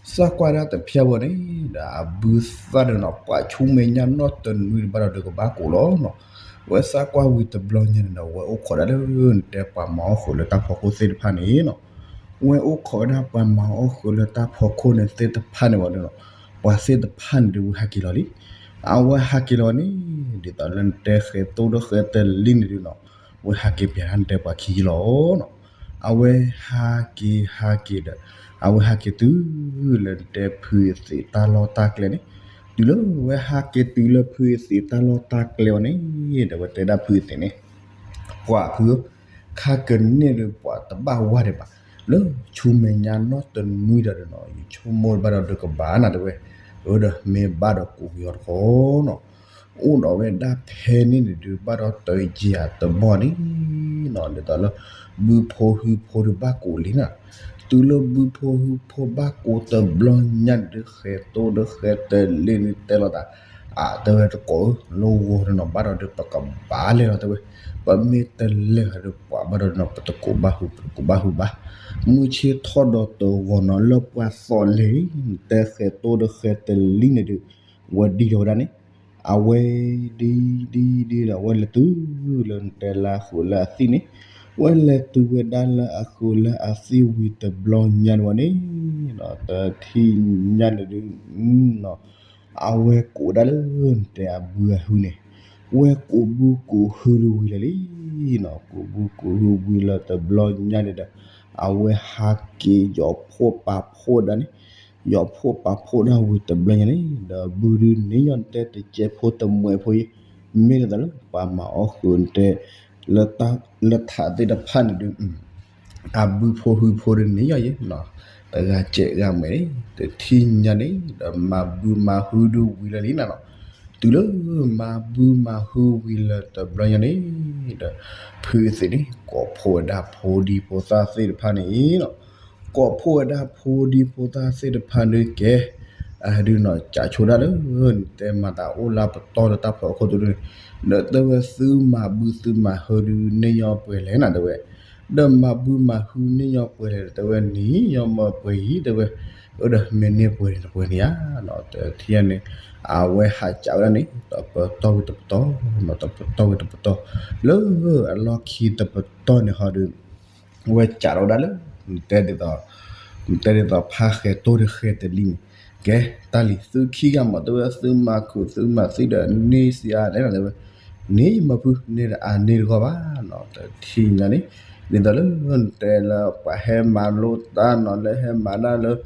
စၢ်ကွၢ်ဒၣ်တဖၠၣ်ဖိန့ၣ် ဒီးအဘုသၣ်ဒီးနီၤ ပှၤဆူမဲာ်ညါနီတနွံတဘၣ်ဒီး ဒုးကဘၣ်ကိးလီၤနီၤ. ဝဲစၢ်ကွၢ်ဝံၤတဘျီညါန့ၣ်ဒီး ဝဲအိၣ်ခိးဒၣ်လၢ နတဲပှၤမၤအီၣ်ဃုာ်လၢတၢ်ဖီခိၣ်သ့ၣ်တဖၣ်န့ၣ်နီၤ. ဝဲအိၣ်ခိးဝဲဒၣ်ပှၤမၤအီၣ်ဃုာ်လၢတၢ်ဖီခိၣ်န့ၣ်သ့ၣ်တဖၣ်န့ၣ်ဝံၤဒီးနီၤ, ပှၤသ့ၣ်တဖၣ်န့ၣ်ဒုး ဝဲဟးက့ၤလီၤလံ. အဝဲဟးက့ၤလီၤန့ၣ် ဒ်သိးလၢနတဲဃဲၤတိၢ်ဒီးဃဲၤတလံၤန့ၣ်ဒုးနီၤ, ဝဲဟးက့ၤပၠးဒၣ်နတဲပှၤခံလီၤနီၤ. အဝဲဟးက့ၤဟးက့ၤဒီး အဝဲဟးက့ၤတုၤလၢနတဲဖုအသ့ၣ်တၢ်လီၢ်တၢ်ကျဲန့ၣ်, တုၤလၢဝဲဟးက့ၤတုၤလၢဖုအသ့ၣ်တၢ်လီၢ်တၢ်ကျဲအီၤန့ၣ် ဒီးဝဲတဲဒၣ်ဖုအသ့ၣ်န့ၣ်, ပှၤဖုဧၢ, ခါကန့ၢ်ဒီးပှၤတဘၣ်ဝါဒံးဘၣ်, လၢဆူမဲာ်ညါနီတနွံဒီးနီၤ ယဆိကမိၣ်ဘၣ်ဒီးဒုးကဘၣ်နၤတဲဝဲ, အၢဒီးမ့ၢ်ဘၣ်ဒီးကိးက့ၤအီၤတခီနီၤ. အိၣ်ဒီးဝဲဒၣ်ဖဲန့ၣ်န့ၣ်ဒုး ဘၣ်ဒီးတယံာ်တမီၢ်န့ၣ်နီၤ, ဒ်သိးလၢ ဘုဖိဟုဖိဒီးဘၣ်ကိးလံနၤ. တုၤလၢဘုဖိဟုဖိဘၣ်ကိးတဘျီညါန့ၣ်ဒုး ဃဲၤတိၢ်ဒီးဃဲၤတလံၤန့ၣ်တဲလိာ်သး, အ တဲဝဲတကိးဧၢ လၢဂီၤဒီးနီၤ ဘၣ်ဒီးဒုးပကဘၣ်လဲၤလီၤတဲဝဲ, ပမ့ၢ်တလဲၤဒီးပှၤဘၣ်ဒီးနီၤ ပတကိးဘၣ်ဟု ပတကိးဘၣ်ဟုဘၣ်. မုၢ်ဆ့ၣ်ထီၣ်ဒီးတဂီၤနီၤ လၢပှၤသီၣ်လဲၤ နတဲဃဲၤတိၢ်ဒီးဃဲၤတလံၤန့ၣ်ဒုး ဝဲဒံဒီးဝဲဒၣ်န့ၣ်, အဝဲဒံဒံဒံဒီး အဝဲလဲၤတုၤလၢနတဲလၢအဃုာ်လၢအသံၣ်န့ၣ်, ဝဲလဲၤတုၤဝဲဒၣ်လၢအဃုာ်လၢအသံၣ်ဝံၤတဘျီညါန့ၣ်ဝဲန့ၣ်, တထံၣ်ညါန့ၣ်ဒုး အဝဲကိးဒၣ်လၢနတဲအဘုအဟုန့ၣ်, ဝဲကိးဘုကိးဟုဒုးဝံၤလၢာ်လံနီၤ, ကိးဘုကိးဟုဝံၤလၢာ်တဘျီညါန့ၣ်ဒီး အဝဲဟးက့ၤယီၤဖှိၣ်ပာ်ဖှိၣ်ဒၣ်န့ၣ်, ယီၤဖှိၣ်ပာ်ဖှိၣ်ဒၣ်ဝံၤတဘျီညါန့ၣ် ဒီးဘုဒုးန့ၣ်ယီၤနတဲတကဲဖိတမှဲဖိအံၤ, မ့ၢ်ဒ်သိးလၢပှၤမၤအီၣ်ဃုာ်နတဲ လၢထးသ့ၣ်တဖၣ်န့ၣ်ဒုး အဘုဖိဟုဖိဒုးန့ၣ်ယီၤယဲနီၤ, တဂၤစဲးဂၤမဲာ်န့ၣ် တထံၣ်ညါန့ၣ် ဒီးမၤဘုမၤဟုဒုးဝံၤလၢာ်လံနၤနီၤ. တုၤလၢမၤဘုမၤဟုဝံၤလၢာ်တဘျီညါန့ၣ်ဒီး ဖုသ့ၣ်န့ၣ် ကိးဖှိၣ်ဝဲဒၣ်ဖိဒံဖိသၣ်သ့ၣ်တဖၣ်န့ၣ်နီၤ, ကိးဖှိၣ်ဝဲဒၣ်ဖိဒံဖိသၣ်သ့ၣ်တဖၣ်န့ၣ်ကဲ အဒုးနီၤ ကးဆိဒၣ်လၢ နတဲမၤသးအိၣ်လၢပတီၢ်လၢတၢ်ဖီခိၣ်တဒုန့ၣ်, ဒီးတဲဝဲသုမၤဘုသုမၤဟုဒုးန့ၢ်ညီပှဲၤလဲၣ်နၤတဲဝဲ, ဒီးမၤဘုမၤဟုန့ၢ်ညီပှဲၤလဲၣ် တဲဝဲန့ၣ် ညီမပှဲၤအံၤတဲဝဲ, အၢဒီးမ့ၢ်န့ၢ်ပှဲၤန့ၣ်တပှဲၤန့ၣ်ဧါနီၤ, တထံၣ်ညါန့ၣ် အဝဲဟးကးဝဲဒၣ်န့ၣ် တပတီၢ်ဝံၤတပတီၢ်နီၤ, တပတီၢ်ဝံၤတပတီၢ်, လၢအလီၢ်ခံတပတီၢ်န့ၣ်ဟီဒုး ဝဲကးထီၣ်ဝဲဒၣ်လၢ နတဲဒ်သိး နတဲဒ်သိးဖါဃဲၤတိၢ်ဒီးဃဲၤတလံၤန့ၣ်, ကဲ တၢ်လံၤသုခံဂၤမး တဲဝဲသုမၤခုးသုမၤသံဒီးန့ၢ်စံးအါလဲၣ်နၤတဲဝဲ, န့ၣ်မ့ၢ်ဖုန့ၣ်ဒီးအန့ၣ်တဂီၢ်ဘၣ်နီၤ တထံၣ်ညါန့ၣ် ဒ်သိးလၢနတဲလၢပှၤဟဲမၤလိတၢ်နီၤ လၢဟဲမၤတၢ်လၢ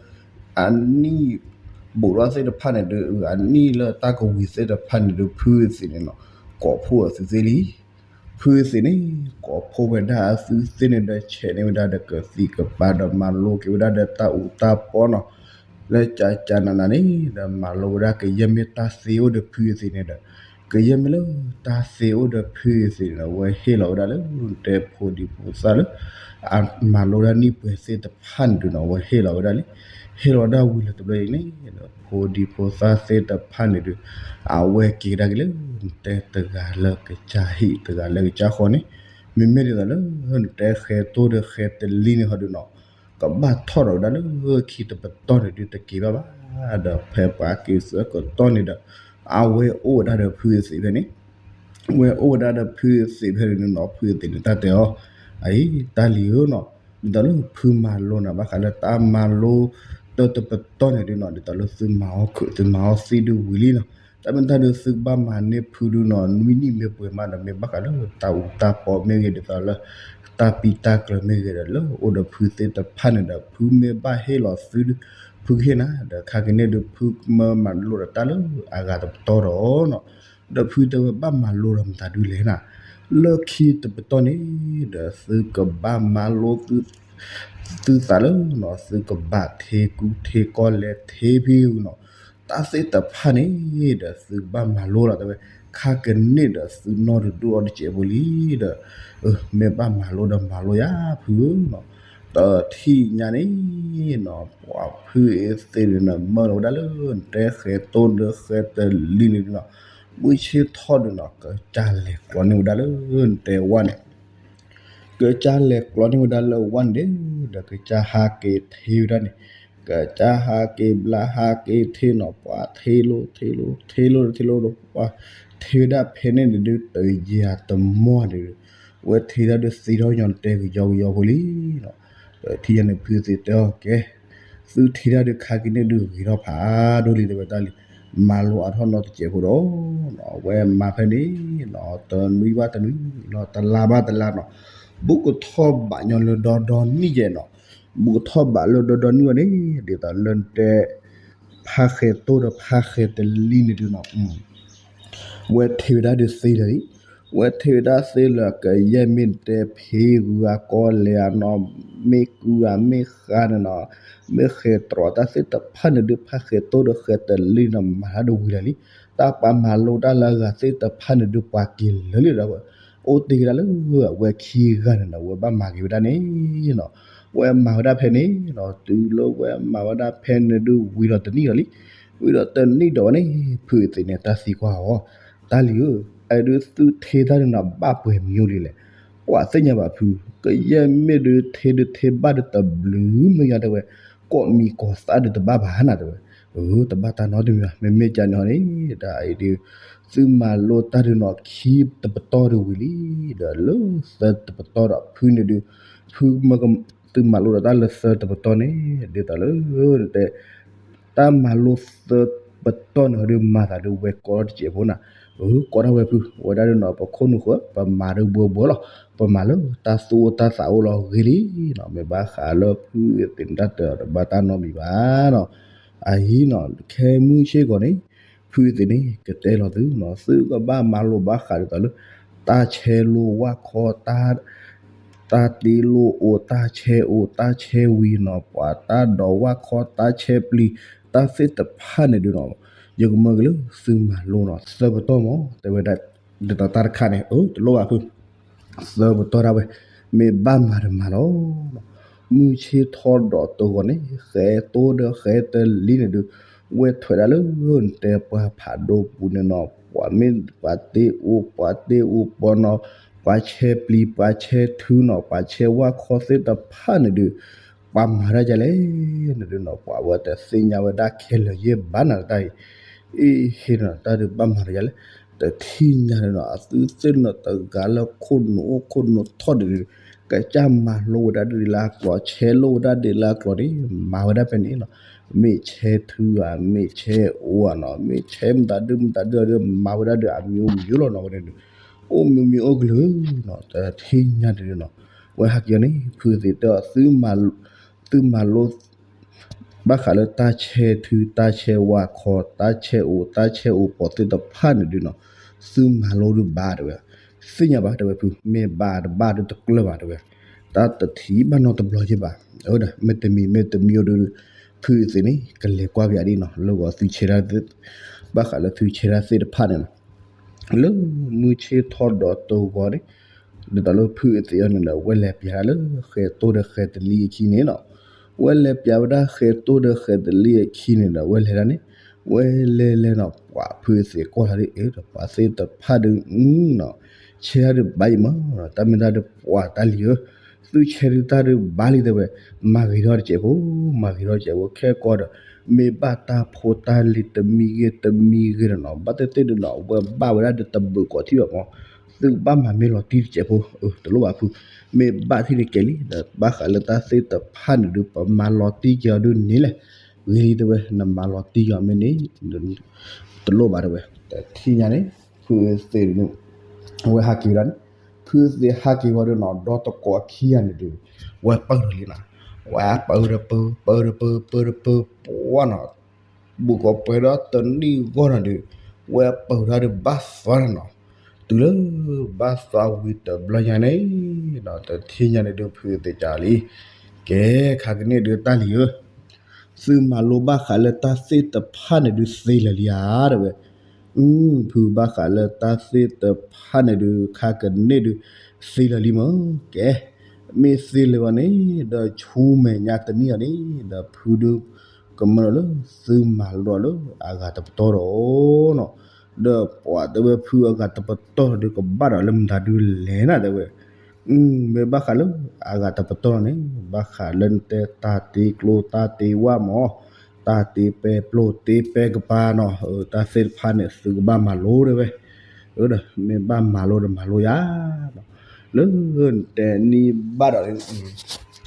အနံၣ် ဘူးထီၣ်သ့ၣ်တဖၣ်န့ၣ်ဒီး အနံၣ်လၢတၢ်ကဝံၤသ့ၣ်တဖၣ်န့ၣ်ဒီး ဖုသ့ၣ်န့ၣ်နီၤ ကိးဖှိၣ်အသုသ့လံ. ဖုသ့ၣ်န့ၣ် ကိးဖှိၣ်ဝဲဒၣ်အသုသ့ၣ်န့ၣ်ဒီး ဆဲးန့ၢ်ဝဲဒၣ်ဒီးကသံၣ်ကပၤဒီး မၤလိက့ၤဝဲဒၣ်ဒီးတၢ်အူတၢ်ပီနီၤ လၢကကနနၤန့ၣ်ဒီး မၤလိဝဲဒၣ် ကယဲၢ်မ့ၢ်တၢ်သ့အိၣ်ဒီးဖုသ့ၣ်န့ၣ်ဒီး ကယဲၢ်မ့ၢ်လၢတၢ်သ့အိၣ်ဒီးဖုသ့ၣ်န့ၣ်ဒီး အဝဲဟ့ၣ်လီၤဝဲဒၣ်လၢ တဲဖိဒံဖိသၣ်လၢ အမၤလိဒၣ်နံၣ်ပှဲၤသ့ၣ်တဖၣ်န့ၣ်ဒုးနီၤ အဝဲဟ့ၣ်လီၤဝဲဒၣ်လံ. ဟ့ၣ်လီၤဒၣ်ဝံၤလၢတဘျီအံၤန့ၣ်ဒီး ဖိဒံဖိသၣ်သ့ၣ်တဖၣ်န့ၣ်ဒုး အဝဲက့ၤကဒါက့ၤလၢ နတဲတဂၤလၢကစၢ်ဟံၣ် တဂၤလၢကစၢ်ဃီန့ၣ် မ့မ့ၢ်ဒ်သိးလၢ နတဲဃဲၤတိၢ်ဒီးဃဲၤတလံန့ၣ်ဟီဒုးနီၤ ကဘၣ်ထီၣ်ဒီးဝဲဒၣ်လၢခံတပတီၢ်န့ၣ်ဒုးတက့ၤဘၣ်ဘၣ် ဒီးဖဲပှၤက့ၤဆၢကတီၢ်န့ၣ်ဒီး အဝဲအိၣ်ဝဲဒၣ်ဒီးဖုသ့ၣ်ဖဲန့ၣ် ဝဲအိၣ်ဝဲဒၣ်ဒီးဖုသ့ၣ်ဖဲန့ၣ်နီၤ ဖုသ့ၣ်န့ၣ်တၢ်တဲအီၤ အအံၤ တၢ်လံၤဧၢနီၤ ဒ်သိးလၢဖုမၤလိနၤဘၣ်ဃးလၢတၢ်မၤလိ တၢ်တပတီၢ်န့ၣ်ဒုးနီၤ ဒ်သိးလၢသုမၤအီၣ်ခုး သုမၤအီၣ်သ့ၣ်ဒုးဝံၤလံနီၤ တၢ်မ့ၢ်တၢ်ဒုးသုကဘၣ်မၤန့ၢ်ဖုဒုးနီၤ နွံနံၣ်မ့ၢ်ပှဲၤမးဒီး မ့ၢ်ဘၣ်ဃးလၢတၢ်အူတၢ်ပီမ့ၢ်ဂ့ၤ ဒ်သိးလၢ တၢ်ပံတၢ်ကျၢၤမ့ၢ်ဂ့ၤဒီး လၢအိၣ်ဒီးဖုသ့ၣ်တဖၣ်န့ၣ်ဒီး ဖုမ့ၢ်ဘၣ်ဟ့ၣ်လီၤသုဒုး ဖုကဟ့ၣ်နၤ ဒီးခါကန့ၣ်ဒုး ဖုမၢမၤလိဒီးတၢ်လၢအဂၤတပတီၢ်ဒီးနီၤ ဒီးဖုတဲဝဲဘၣ်မၤလိဒီးမတၤဒုးလဲၣ်နၤ လၢခံတပတီၢ်န့ၣ် ဒီးသုကဘၣ်မၤလိ သုသးလၢနီၤ သုကဘၣ်ထ့ကူထ့ကီလဲၤထ့ဖံနီၤ တၢ်သ့ၣ်တဖၣ်န့ၣ် ဒီးသုကဘၣ်မၤလိလီၤ တဲဝဲ ခါကန့ၣ်ဒီးသုနီၢ်တဒူၣ်အီၤတစဲးဖိလံ ဒီး မ့ၢ်ဘၣ်မၤလိဒီးမၤလိယၤဖုဧၢနီၤ တထံၣ်ညါန့ၣ်နီၤ ပှၤဖုအသ့ၣ်န့ၣ်နီၤ မၢလီၤဝဲဒၣ်လၢ နတဲဃဲၤတိၢ်ဒီးဃဲၤတလံန့ၣ်နီၤ မုၢ်ဆ့ၣ်ထီၣ်ဒုးနီၤ ကစၢ်လဲၤကျီန့ၢ်ဝဲဒၣ်လၢ နတဲဝၣ်န့ၣ် ကစၢ်လဲၤကျီန့ၢ်ဝဲဒၣ်လၢဝၣ်န့ၣ်ဒီး ဒီးကစၢ်ဟးက့ၤထ့ဝဲဒၣ်န့ၣ် ကစၢ်ဟးက့ၤဘျါဟးက့ၤထ့နီၤ ပှၤထ့လိၤထ့လိၤ ထ့လိၤထ့လိၤဒီး ပှၤထ့ဝဲဒၣ်ဖဲန့ၣ်န့ၣ်ဒုး တယၤတမီၢ်န့ၣ်ဒုး ဝဲထ့ဒၣ်ဒုးသ့ထီၣ်ညီတဲကယီကယီဖိလံနီၤ ဒီးထံၣ်ညါန့ၣ် ဖုသ့ၣ်တဲအီၤကဲ သုထ့ဒၣ်ဒုးခါက့ၤန့ၣ်ဒုးဂ့ၤထီၣ်ဖးဒိၣ်လံ တဲဝဲတၢ်လံ မၤလိအါထီၣ်နီတစဲးဖိဒီး အဝဲမၤဖဲန့ၣ်နီၤ တနွံဘၣ်တနွံနီၤ တလါဘၣ်တလါနီၤ ဘူးကထီၣ်ဘးညီလၢဒီဒီနံၣ်ယဲနီၤ ဘူးကထီၣ်ဘးလၢဒီဒီနံၣ်ဝဲန့ၣ် ဒ်သိးလၢနတဲ ဖးဃဲၤတိၢ်ဒီးဖးဃဲၤတလံန့ၣ်ဒုးနီၤ ဝဲထ့ဝဲဒၣ်ဒုးသ့လၢာ်လံ ဝဲထ့ဝဲဒၣ်သ့လၢာ် ကယဲၢ်မ့ၢ်နတဲဖ့ဂုၤအကီလဲၤအနီၤ မ့ၢ်ကုၤအမ့ၢ်ဃါန့ၣ်နီၤ မ့ၢ်ဃဲၤတြီတၢ်သ့ၣ်တဖၣ်န့ၣ်ဒုး ဖးဃဲၤတိၢ်ဒီးဃဲၤတလံန့ၣ် မၤတၢ်ဒုးဝံၤလၢာ်လံ တၢ်ပှၤမၤလိတၢ်လၢအဂၤသ့ၣ်တဖၣ်န့ၣ်ဒုး ပှၤက့ၤလၢာ်လံဒီး အိၣ်တ့ၢ်က့ၤဒၣ်လၢအဝဲခံဂၤန့ၣ်နီၤ ဝဲဘၣ်မၤက့ၤဝဲဒၣ်န့ၣ်နီၤ ဝဲမၤဝဲဒၣ်ဖဲန့ၣ်နီၤ တုၤလၢဝဲမၤဝဲဒၣ်ဖဲန့ၣ်ဒုး ဝံၤဒီးတနံၣ်ဒီးလံ ဝံၤဒီးတနံၣ်ဒီးဝဲန့ၣ် ဖုသ့ၣ်န့ၣ် တၢ်သံကွၢ်အီၤ တၢ်လံၤဧၢ အဲၣ်ဒုးသုထ့တၢ်ဒုးနီၤ ဘၣ်ပှဲၤမံၤအိၣ်လံလဲၣ် ပှၤသ့ၣ်ညါဘၣ်ဖု ကယဲၢ်မ့ၢ်ဒုးထ့ဒုးထ့ဘၣ်ဒုးတဘျုးမ့ၢ်ညါတဲဝဲ ကိးမံၤကိးသးဒုးတဘၣ်ဘၣ်နၤတဲဝဲ အၢ တဘၣ်တၢ်နီတမံၤဘၣ် မ့မ့ၢ်ကန့ၣ်ဟီန့ၣ် တၢ်အံၤဒုး သုမၤလိတၢ်ဒုးနီၤ ခံတပတီၢ်ဒုးဝံၤလံ ဒီးလၢသၢတပတီၢ်ဒီးဖုန့ၣ်ဒုး ဖုမၢ သုမၤလိဒီးတၢ်လၢသၢတပတီၢ်န့ၣ် ဒ်သိးလၢ တဲ တၢ်မၤလိသၢပတီၢ်န့ၣ်ဟီဒုး မၤသးဒုးဝဲကိးထီၣ်တစဲးဖိနၤ, အၢ ကိးထီၣ်ဝဲဖု ဝဲဒၣ်ဒုးနီၤ ပခိၣ်နူာ်ဃၢၤ ပမၤဒုးဘှီဘှီလီၤ, ပမၤလၢတၢ်သူၣ်အိၣ်တၢ်သးအိၣ်လီၤဂ့ၤလံ, မ့ၢ်ဘၣ်ဃးလၢဖုသ့ၣ်န့ၣ် တၢ်တဘၣ်တၢ်နီတမံၤဘၣ်နီၤ, အအံၤနီၤ ခဲမုၢ်ဆ့ၣ်ကီးန့ၣ် ဖုသ့ၣ်န့ၣ် ကတဲလီၤသုနီၤ သုကဘၣ်မၤလိဘၣ်ဃးဒ်သိးလၢ တၢ်ဆဲးလိာ်ဝၣ်ခီ တၢ်တ့လိာ်အိၣ် တၢ်ဆဲးအိၣ် တၢ်ဆဲးဝံၤနီၤ ပှၤတၢ်ဒိးဝၣ်ခီ တၢ်ဆဲးပျံၤ တၢ်သ့ၣ်တဖၣ်န့ၣ်ဒုးနီၤ ယကမၢက့ၤလၢသုမၤလိနီၤ သၢပတီၢ်မး တဲဝဲဒၣ် ဒ်သိးတၢ်တခါန့ၣ် အၢ တလိၣ်ဘၣ်ဖု သၢပတီၢ်ဒၣ်ဝဲ မ့ၢ်ဘၣ်မၤတမၤလီၤ. မုၢ်ဆ့ၣ်ထီၣ်ဒီးတဂီၤန့ၣ် ဃဲၤတိၢ်ဒီးဃဲၤတလံၤန့ၣ်ဒုး ဝဲထွဲးဒၣ်လၢ နတဲပှၤဖးဒိၣ်ပူၤန့ၣ်နီၤ ပှၤမ့ၢ်ပှၤတ့အိၣ် ပှၤတ့အိၣ်ပှၤနီၤ ပှၤဆဲးပျံၤ ပှၤဆဲးထုနီၤ ပှၤဆဲးဝၣ်ခီသ့ၣ်တဖၣ်န့ၣ်ဒုး ပှၤမၤတၢ်ဒ်လဲၣ်န့ၣ်ဒုးနီၤ ပှၤဝဲတသ့ၣ်ညါဝဲဒၣ်ခဲလၢာ်ယဲၢ်ဘၣ်နၤတၢ်အံၤ အ့ၣ် ဟ့ၣ်နီၤ တၢ်ဒုးဘၣ်မၤတယၤလဲၣ် တထံၣ်ညါန့ၣ်နီၤ အသုသ့ၣ်နီၤတဂၤလၢခိၣ်နူာ်အိၣ်ခိၣ်နူာ်ထီၣ်ဒုး ကစၢ်မၤလိဝဲဒၣ်ဒုးလၢအကျိာ် ဆဲးလိာ်ဝဲဒၣ်ဒုးလၢအကျိာ်န့ၣ် မၤဝဲဒၣ်ဖဲန့ၣ်နီၤ မ့ၢ်ဆဲးထုဧါ မ့ၢ်ဆဲးအိၣ်ဧါနီၤ မ့ၢ်ဆဲးမတၤဒုးမတၤဒုးဒုး မၤဝဲဒၣ်ဒုးအမံၤမံၤလီၤနီၤ ဝဲန့ၣ်ဒုး အိၣ်မံၤမံၤအိၣ်ကလုာ်နီၤ, တထံၣ်ညါတဒုနီၤ, ဝဲဟဲက့ၤအီၤန့ၣ် ဖုသ့ၣ်တဲအီၤ သုမၤလိ ဘၣ်ဃးလၢတၢ်ဆဲးထု တၢ်ဆဲးဝါခီ တၢ်ဆဲးအိၣ် တၢ်ဆဲးအိၣ်ပိာ်သ့ၣ်တဖၣ်န့ၣ်ဒုနီၤ, သုမၤလိဒုဘၣ်တဲဝဲ, သ့ၣ်ညါဘၣ်တဲဝဲဖု, မ့ၢ်ဘၣ်တဘၣ်ဒုတကျၢၢ်ဘၣ်တဲဝဲ, တၢ်တထံၣ်ဘၣ်နီတဘျီယဲၢ်ဘၣ်, မ့တမံၤမ့တမံၤအီၤဒု ဖုသ့ၣ်န့ၣ် ကလဲၤကွၢ်က့ၤဒ်နီၤ လၢဂီၤသုဆဲးတၢ် ဘၣ်ဃးလၢသုဆဲးတၢ်သ့ၣ်တဖၣ်န့ၣ်နီၤ လၢမုၢ်ဆ့ၣ်ထီၣ်ဒီးတဂီၤန့ၣ်, ဒ်သိးလၢဖုအသ့ၣ်အီၤန့ၣ်ဒီး ဝဲလဲၤပျးတၢ်လၢဃဲၤတိၢ်ဒီးဃဲၤတလံအခံန့ၣ်နီၤ, ဝဲလဲၤပျးဝဲဒၣ်ဃဲၤတိၢ်ဒီးဃဲၤတလံအခံန့ၣ်ဒီး ဝဲလဲၤဒၣ်န့ၣ်, ဝဲလဲၤလဲၤနီၤ ပှၤဖုအသ့ၣ်ကွၢ်လီၤဒ်အံၤဒီး ပှၤသ့ၣ်တဖၣ်ဒု ဆဲးတၢ်ဒုးဘၣ်အံၤမး, တၢ်မ့ၢ်တၢ်ဒုးပှၤတၢ်လံၤဧၢ, သုဆဲးတၢ်ဒုးဘၣ်လံတဲဝဲ, မၤဂ့ၤထီၣ်တစဲးဖိ, မၤဂ့ၤထီၣ်တစဲးဖိ ခဲကီးဒီး မ့ၢ်ဘၣ်တၢ်ဖိတၢ်လံၤတမံၤဂ့ၤတမံၤဂ့ၤဒီးနီၤ ဘၣ်သ့ၣ်သ့ၣ်ဒုးနီၤ ဝဲဘၣ်ဝဲဒၣ်ဒုးတဘုးကိးထံၣ်ဘၣ်မး, သုကဘၣ်မၤမ့ၢ်လီၤတံၢ်တစဲးဖိ, တလိၣ်ဘၣ်ဖု, မ့ၢ်ဘၣ်ထံၣ်န့ၣ်ကဲလံဒီး ဘၣ်ဃးလၢတၢ်သ့ၣ်တဖၣ်န့ၣ်ဒုး ပမၤလီၤတံၢ်က့ၤအီၤဒုန့ၣ်လဲၣ်, ဂ့ၤလံတဲဝဲ နမၤလီၤတံၢ်က့ၤအီၤမ့ၢ်န့ၣ် တလိၣ်ဘၣ်တဲဝဲ, တထံၣ်ညါန့ၣ် ဖုသ့ၣ်ဒုး ဝဲဟးက့ၤဝဲဒၣ်န့ၣ်, ဖုသ့ၣ်ဟးက့ၤဝဲဒၣ်နီၤ ဒီတကိးခံဂၤန့ၣ်ဒုး ဝဲပၢၢ်ထီၣ်လံနီၤ, ဝဲပၢၢ်တပၢၢ် ပၢၢ်တပၢၢ် ပၢၢ်တပၢၢ် ပှၢ်နီၤ, ဘူးကီးပှဲၤဒီးတနံၣ်ဂီၢ်နီၤဒုး ဝဲပၢၢ်တၢ်ဒုးဘၣ်သီနီၤ, တုၤလၢဘၣ်သီဝံၤတဘျီညါန့ၣ်နီၤ တထံၣ်ညါန့ၣ်ဒုး ဖုသ့ၣ်ကးလံ, ကဲ ခါကန့ၣ်ဒုးတၢ်လံၤဧၢ သုမၤလိဘၣ်ဃးလၢတၢ်သ့ၣ်တဖၣ်န့ၣ်ဒုးသ့လၢာ်လံဧါတဲဝဲ, ဖုဘၣ်ဃးလၢတၢ်သ့ၣ်တဖၣ်န့ၣ်ဒုး ခါကန့ၣ်ဒုး သ့လၢာ်လံမး, ကဲ မ့ၢ်သ့လၢာ်ဝဲန့ၣ် ဒီးဆူမဲာ်ညါတနံၣ်အီၤန့ၣ် ဒီးဖုဒုး ကမၢလီၤလၢသုမၤလိဒီးလၢအဂၤတပတီၢ်ဒီးနီၤ, ဒီးပှၤတဲဝဲဖုအဂၤတပတီၢ်ဒီးကဘၣ်ဒီးလၢမတၤဒုးလဲၣ်နၤတဲဝဲ မ့ၢ်ဘၣ်ဃးလၢအဂၤတပတီၢ်န့ၣ် ဘၣ်ဃးလၢနတဲတၢ်တ့ကျိတၢ်တ့ဝၣ်မး, တၢ်တ့ပဲပျိၢ်တ့ပဲကပၤနီၤ, တၢ်သ့ၣ်တဖၣ်န့ၣ် သုကဘၣ်မၤလိတဲဝဲ, ဒီးမ့ၢ်ဘၣ်မၤလိဒီးမၤလိယၤ, လၢနတဲနံၣ်ဘၣ်ဒီး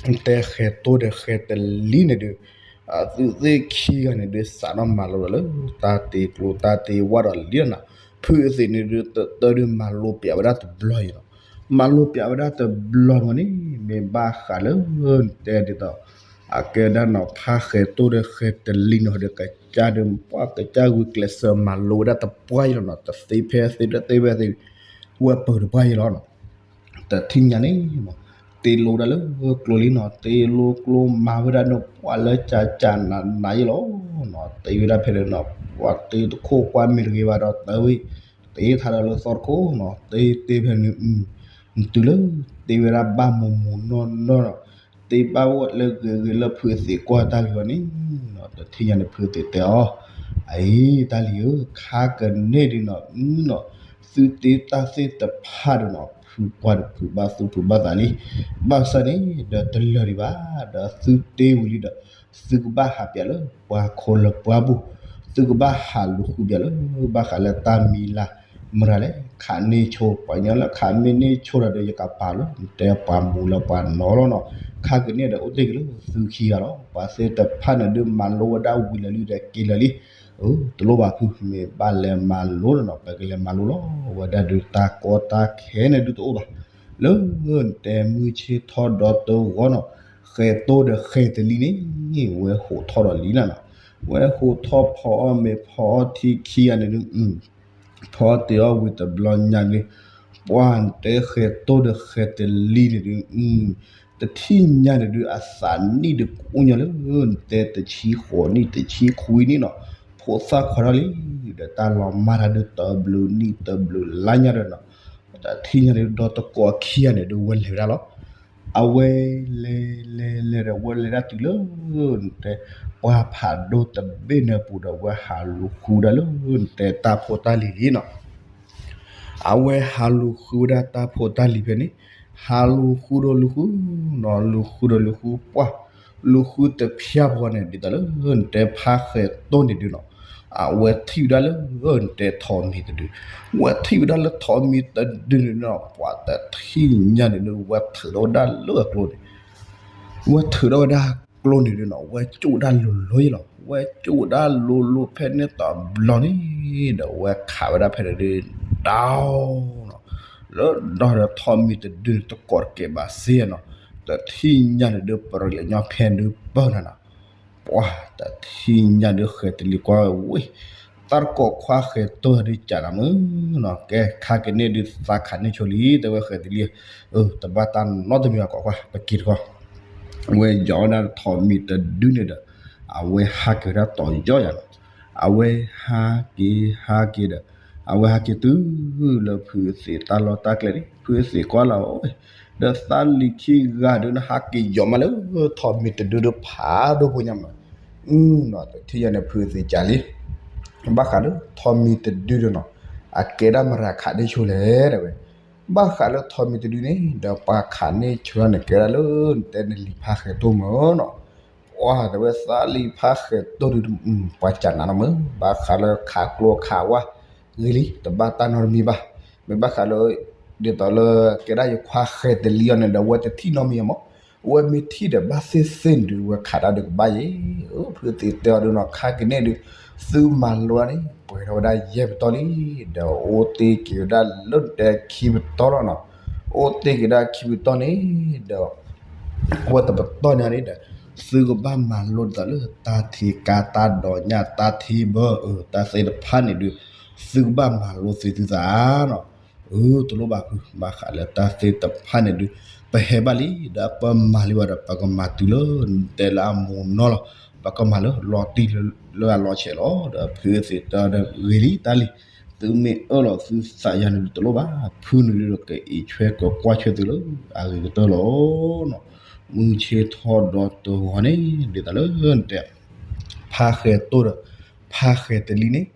နတဲဃဲၤတိၢ်ဒီးဃဲၤတလံန့ၣ်ဒုး သုသ့ၣ်ခံဂၤန့ၣ်ဒုး စးထီၣ်မၤလိဒီးလၢ တၢ်တ့ကျိတၢ်တ့ဝၣ်ဒီးလံနီၤ, ဖုအသ့ၣ်န့ၣ်ဒုး တၢ်ဒုးမၤလိပျးဝဲဒၣ်တဘျီအံၤနီၤ, မၤလိပျးဝဲဒၣ်တဘျီန့ၣ် မ့ၢ်ဘၣ်ဃးလၢ တဲဒ်သိး အကဲဒၣ်နီၤ ဖးဃဲၤတိၢ်ဒီးဃဲၤတလံနီၤဒီး ကစၢ်ဒုးပှၢ်ကစၢ်ဂုာ်ကျဲးစၢးမၤလိဝဲဒၣ်တပှၢ်အံၤလီၤနီၤ, တသ့ဖဲသ့တသ့ဝဲသ့ ဝဲပၢၢ်တပှၢ်အံၤလီၤနီၤ, တထံၣ်ညါန့ၣ် တ့လိဒၣ်လၢကျိလံနီၤ, တ့လိကျိမၤဝဲဒၣ်နီၤ ပှၢ်လၢကၢ်ကၢ်နးနးအံၤလီၤနီၤ, တ့ဝဲဒၣ်ဖဲန့ၣ်နီၤ ပှၤတ့တခိၣ်ကွၢ်မ့ၢ်တဂ့ၤဘၣ်ဒီး တ့ဝဲ တ့ထါဒီးလၢသီတခိၣ်နီၤ, တ့တ့ဖဲန့ၣ် တုၤလၢ တ့ဝဲဒၣ်ဘၣ်မိၢ်မိၢ်နီၢ်နီၢ်နီၤ, တ့ဘၣ်ဝဲလၢဂ့ၤဂ့ၤလၢဖုသ့ၣ်ကွၢ်တၢ်ဂ့ၤဝဲန့ၣ်နီၤ, တထံၣ်ညါန့ၣ်ဖုသ့ၣ်တဲအီၤ, အအံၤတၢ်လံၤဧၢ, ခါကန့ၣ်ဒုးနီၤ နီၤ, သုတ့တၢ်သ့ၣ်တဖၣ်ဒီးနီၤ ဖုကွၢ်ဒီးဖုဘၣ်သူၣ်ဖုဘၣ်သးလံ, ဘၣ်ဆၣ်န့ၣ် ဒီးတလၢာ်ဒံးဘၣ်, ဒီးသုတ့ဝံၤလံဒီး သုကဘၣ်ဟးပျးလၢပှၤခိၣ်လၢပှၤပူၤ, သုကဘၣ်ဟးလူၤဃုပျးလၢ ဘၣ်ဃးလၢတၢ်မံၤလၢ် မတၤလဲၣ် ခးန့ၢ်ဆိ, ပှၤညီလၢခးမ့ၢ်န့ၢ်ဆိဒီး ယကပာ်လီၤ တဲပှၤမူလၢပှၤနီၤလီၤနီၤ, ခါကန့ၣ်ဒီးအိၣ်တ့ၢ်က့ၤလၢသုခံဂၤလီၤ, ပှၤသ့ၣ်တဖၣ်န့ၣ်ဒုးမၤလိဝဲဒၣ်ဝံၤလၢာ်လံဒီးက့ၤလၢာ်လံ, တလိၣ်ဘၣ်ဖု မ့ၢ်ဘၣ်လဲၤမၤလိဒီးနီၤ ပကလဲၤမၤလိလီၤ, ဝဲဒၣ်ဒုးတၢ်ကီတၢ်ခဲန့ၣ်ဒုးတအိၣ်ဘၣ်, လၢ နတဲမုၢ်ဆ့ၣ်ထီၣ်ဒီတဂီၤနီၤ, ဃဲၤတိၢ်ဒီးဃဲၤတလံန့ၣ် ဝဲဟိးထီၣ်ဒီးလံနၤနီၤ, ဝဲဟိးထီၣ်ဖီအီၣ်မ့ၤဖီအီၣ်ထံခံဂၤန့ၣ်ဒုး ဖီတ့ၢ်အီၣ်ဝံၤတဘျီညါန့ၣ်, ပှၤနတဲဃဲၤတိၢ်ဒီးဃဲၤတလံန့ၣ်ဒုး, တထံၣ်ညါန့ၣ်ဒုး အသးနံၣ်ဒုးကအိၣ်ညီလၢ နတဲတဆံဃိးနံၣ်တဆံခွံနံၣ်နီၤ, ဖိသၣ်ခွါထီၣ်လံ, ဒီးတၢ်လီၤမၢ်တၢ်ဒုးတဘျုးနံၣ်တဘျုးလါညါဒီးနီၤ, တထံၣ်ညါန့ၣ် ဒီတကိးခံဂၤန့ၣ်ဒုး ဝဲလဲၤဝဲဒၣ်လီၤ. အဝဲလဲၤလဲၤလဲၤဒီး ဝဲလဲၤဒၣ်တုၤလၢ နတဲ ပှၢ်ဖးဒိၣ်တဘ့ၣ်န့ၣ်အပူၤဒီး ဝဲဟးလူၤဃုဒၣ်လၢ နတဲတၢ်ဖိတၢ်လံၤလံနီၤ. အဝဲဟးလူၤဃုဝဲဒၣ်တၢ်ဖိတၢ်လံၤဖဲန့ၣ်, ဟးလူၤဃုဒီးလူၤဃုနီၤ, လူၤဃုဒီးလူၤဃုပှၢ်, လူၤဃုတဖျၢၣ်ဖီန့ၣ် ဒ်သိးလၢ နတဲဖးဃဲၤတိၢ်န့ၣ်ဒုးနီၤ, အဝဲထံၣ်ဝဲဒၣ်လၢ နတဲထိးမံၤတဒု, ဝဲထံၣ်ဝဲဒၣ်လၢထိးမံၤတဒုန့ၣ်နီၤ, ပှၤတထံၣ်ညါန့ၣ်ဒုး ဝဲထုးထီၣ်ဝဲဒၣ်လၢအကျိန့ၣ် ဝဲထုးထီၣ်ဝဲဒၣ်ကျိန့ၣ်ဒုးနီၤ, ဝဲကၠိၣ်ဝဲဒၣ်လိၤလိၤယလီၤ, ဝဲကၠိၣ်ဝဲဒၣ်လိၤလိၤဖဲန့ၣ်တဘျီန့ၣ်ဒီး ဝဲခးဝဲဒၣ်ဖဲန့ၣ်ဒုး ဒီးနီၤ, လၢဒီဒီးထီးမံၤတဒုန့ၣ် တကိးတကဲးဘၣ်စ့နီၤ, တထံၣ်ညါန့ၣ်ဒုး ပရံးလၢညီဖဲဒုးပၢၢ်နၤနီၤ, ပှၤ တထံၣ်ညါဒုးဃဲၤတလံၤကွၢ်ဝဲ တၢ်တကိးခွါဃဲၤတိၢ်ဒုးကးနၤမုၢ်နီၤ, ကဲခါကန့ၢ်ဒုးသးခးန့ၢ်ဆိလံ တဲဝဲဃဲၤတလံၤ, တဘၣ်တၢ်နီတမံၤဘၣ်ကွၢ်ကွၢ် ပက့ၤတခီ ဝဲယီၤဝဲဒၣ်ထီးမံၤတဒုန့ၣ်ဒီး အဝဲဟးက့ၤဝဲဒၣ်တီၤယီၢ်ယၤလီၤ. အဝဲဟးက့ၤဟးက့ၤဒီး အဝဲဟးက့ၤတုၤလၢဖုအသံးတၢ်လီၢ်တၢ်ကျဲန့ၣ် ဖုအသံးကွၢ်လီၤဝဲ ဒီးသးလံၤခံဂၤဒုးန့ၣ် ဟးက့ၤယီၤမးလၢထီးမံၤတဒုဒီးဖးဒိၣ်ဖိညါမး, နီၤ တထံၣ်ညါန့ၣ် ဖုအသံးကးလံ ဘၣ်ဃးလၢထီးမံၤတဒုဒီးနီၤ အကဲဒၣ်မတၤခးန့ၢ်ဆိလဲၣ် တဲဝဲ, ဘၣ်ဃးလၢထီးမံၤတဒုန့ၣ် ဒီးပှၤခးန့ၢ်ဆိန့ၣ် ကဲဒၣ်လၢနတဲနလံၤဖးဃဲၤတိၢ်မးနီၤ, ပှၤ တဲဝဲသးလံၤဖးဃဲၤတိၢ်ဒုး ပှၤကးနၤနီၤမး ဘၣ်ဃးလၢခးကျိခးဝါ ဂ့ၤလံ တဘၣ်တၢ်နီတမံၤဘၣ်, မ့ၢ်ဘၣ်ဃးလၢ ဒ်သိးလၢကဲဒၣ်ယခွါဃဲၤတလံၤအီၤန့ၣ်ဒီး အဝဲတထံၣ်နီတမံၤမး, အဝဲမ့ၢ်ထံၣ်ဒီးဘၣ်သ့ၣ်သ့ၣ်န့ၣ်ဒုး အဝဲခးတၢ်ဒုးကဘၣ်ယဲ, ဖုသံးတဲအီၤဒုးနီၤ ခါကန့ၣ်ဒုး သုမၤလိန့ၣ် ပှဲၤထီၣ်ဝဲဒၣ်ယဲၢ်ပတီၢ်လံ, ဒီးအိၣ်တ့ၢ်က့ၤဝဲဒၣ်လၢနတဲခံပတီၢ်လီၤနီၤ, အိၣ်တ့ၢ်က့ၤဒၣ်ခံပတီၢ်န့ၣ် ဒီး အဝဲတပတီၢ်ညါန့ၣ်ဒီး သုကဘၣ်မၤလိဒ်သိးလၢတၢ်ထံကါတၢ်ဒိးညၣ်တၢ်ထံဘၢ တၢ်သ့ၣ်တဖၣ်န့ၣ်ဒုး သုကဘၣ်မၤလိသ့သုသးနီၤ, တလိၣ်ဘၣ်ဖု ဘၣ်ဃးလၢတၢ်သ့ၣ်တဖၣ်န့ၣ်ဒုး ပဟဲဘၣ်လံ ဒီးပမၤလံဘၣ်ဒီး ပကမၤတုၤလၢနတဲလၢအမိၢ်နီၢ်လီၤ, ပကမၤလၢလီၤတံၢ်လၢအလီၤဆဲးလီၤ, ဒီးဖုသံးတဲဒီးဂ့ၤလံတၢ်လံ, သုမ့ၢ်အၢၣ်လီၤသုသးယၤန့ၣ်ဒုးတလိၣ်ဘၣ်, ဖုန့ၣ်ဒုးဒီးကအံးထွဲကကွၢ်ထွဲသုလၢအဂ့ၤကတၢၢ်လီၤနီၤ, မုၢ်ဆ့ၣ်ထီၣ်ဒီတဂီၤန့ၣ် ဒ်သိးလၢနတဲ ဖးဃဲၤတိၢ်ဒီး ဖးဃဲၤတလံၤန့ၣ်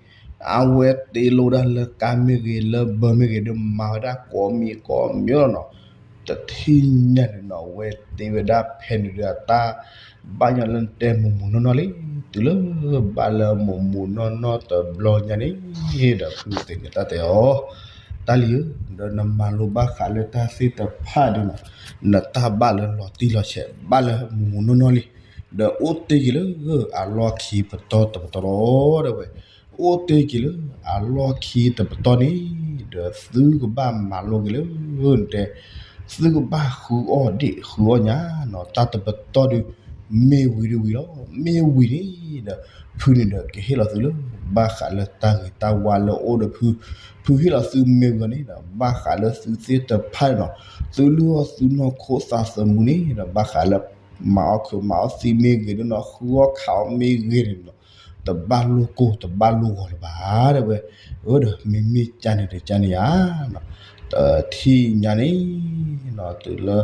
အဝဲတ့လိာ်ဒၣ်လၢကါမ့ၢ်ဂ့ၤ လၢဘၢမ့ၢ်ဂ့ၤဒီး မၤဝဲဒၣ်ကိးမံၤကိးမံၤလီၤနီၤ, တထံၣ်ညါန့ၣ်နီၤ အဝဲတ့ဝဲဒၣ်ဖဲန့ၣ်ဒီး အတၢ်ဘၣ်ညီလၢနတဲမိၢ်မိၢ်နီၢ်နီၢ်လံ, တုၤလၢဘၣ်လၢမိၢ်မိၢ်နီၢ်နီၢ်တဘျီညါန့ၣ် ဒီးဖုသံးန့ၣ်တၢ်တဲအီၤ, တၢ်လံၤဧၢ, ဒီးနမၤလိဘၣ်ဃးလၢတၢ်သ့ၣ်တဖၣ်ဒုးနီၤ, နတၢ်ဘၣ်လၢလီၤတံၢ်လီၤဆဲး ဘၣ်လၢမိၢ်မိၢ်နီၢ်နီၢ်လံ, ဒီးအိၣ်တ့ၢ်က့ၤလၢအလီၢ်ခံပတီၢ်တပတီၢ်လီၤ, ဒီးဝဲ အိၣ်တ့ၢ်က့ၤလၢအလီၢ်ခံတပတီၢ်န့ၣ် ဒီးသုကဘၣ်မၤလိက့ၤလၢ တဲ သုကဘၣ်ဃုအီၣ်ဒ့ၣ်ဃုအီၣ်ညၣ်နီၤ, တၢ်တပတီၢ်ဒုး မ့ၢ်ဝံၤဒုးဝံၤလီၤ, မ့ၢ်ဝံၤန့ၣ်ဒီး ဖုန့ၣ်ဒီးကဟ့ၣ်လီၤသုလၢ ဘၣ်ဃးလၢတၢ်ဂ့ၤတၢ်ဝါလၢအိၣ်ဒီးဖု, ဖုဟ့ၣ်လီၤသုမ့ၢ်ဝံၤအီၤန့ၣ်ဒီး ဘၣ်ဃးလၢသုသ့ၣ်တဖၣ်န့ၣ်နီၤ, သုလုၢ်အီၣ်သုနီၢ်ခိသးသမူန့ၣ်ဒီး ဘၣ်ဃးလၢ မၤအီၣ်ခုးမၤအီၣ်သံမ့ၢ်ဂ့ၤဒုးနီၤ, ဃုအီၣ်ခးအီၣ်မ့ၢ်ဂ့ၤန့ၣ်နီၤ, တဘၣ်လိၣ်ကိၢ်တဘၣ်လိၣ်ဂီၤလၢၤဘၣ် တဲဝဲ, အၢ ဒီးမ့မ့ၢ်ကန့ၣ်ဒီးကန့ၣ်ဧါ တထံၣ်ညါန့ၣ်နီၤ တုၤလၢ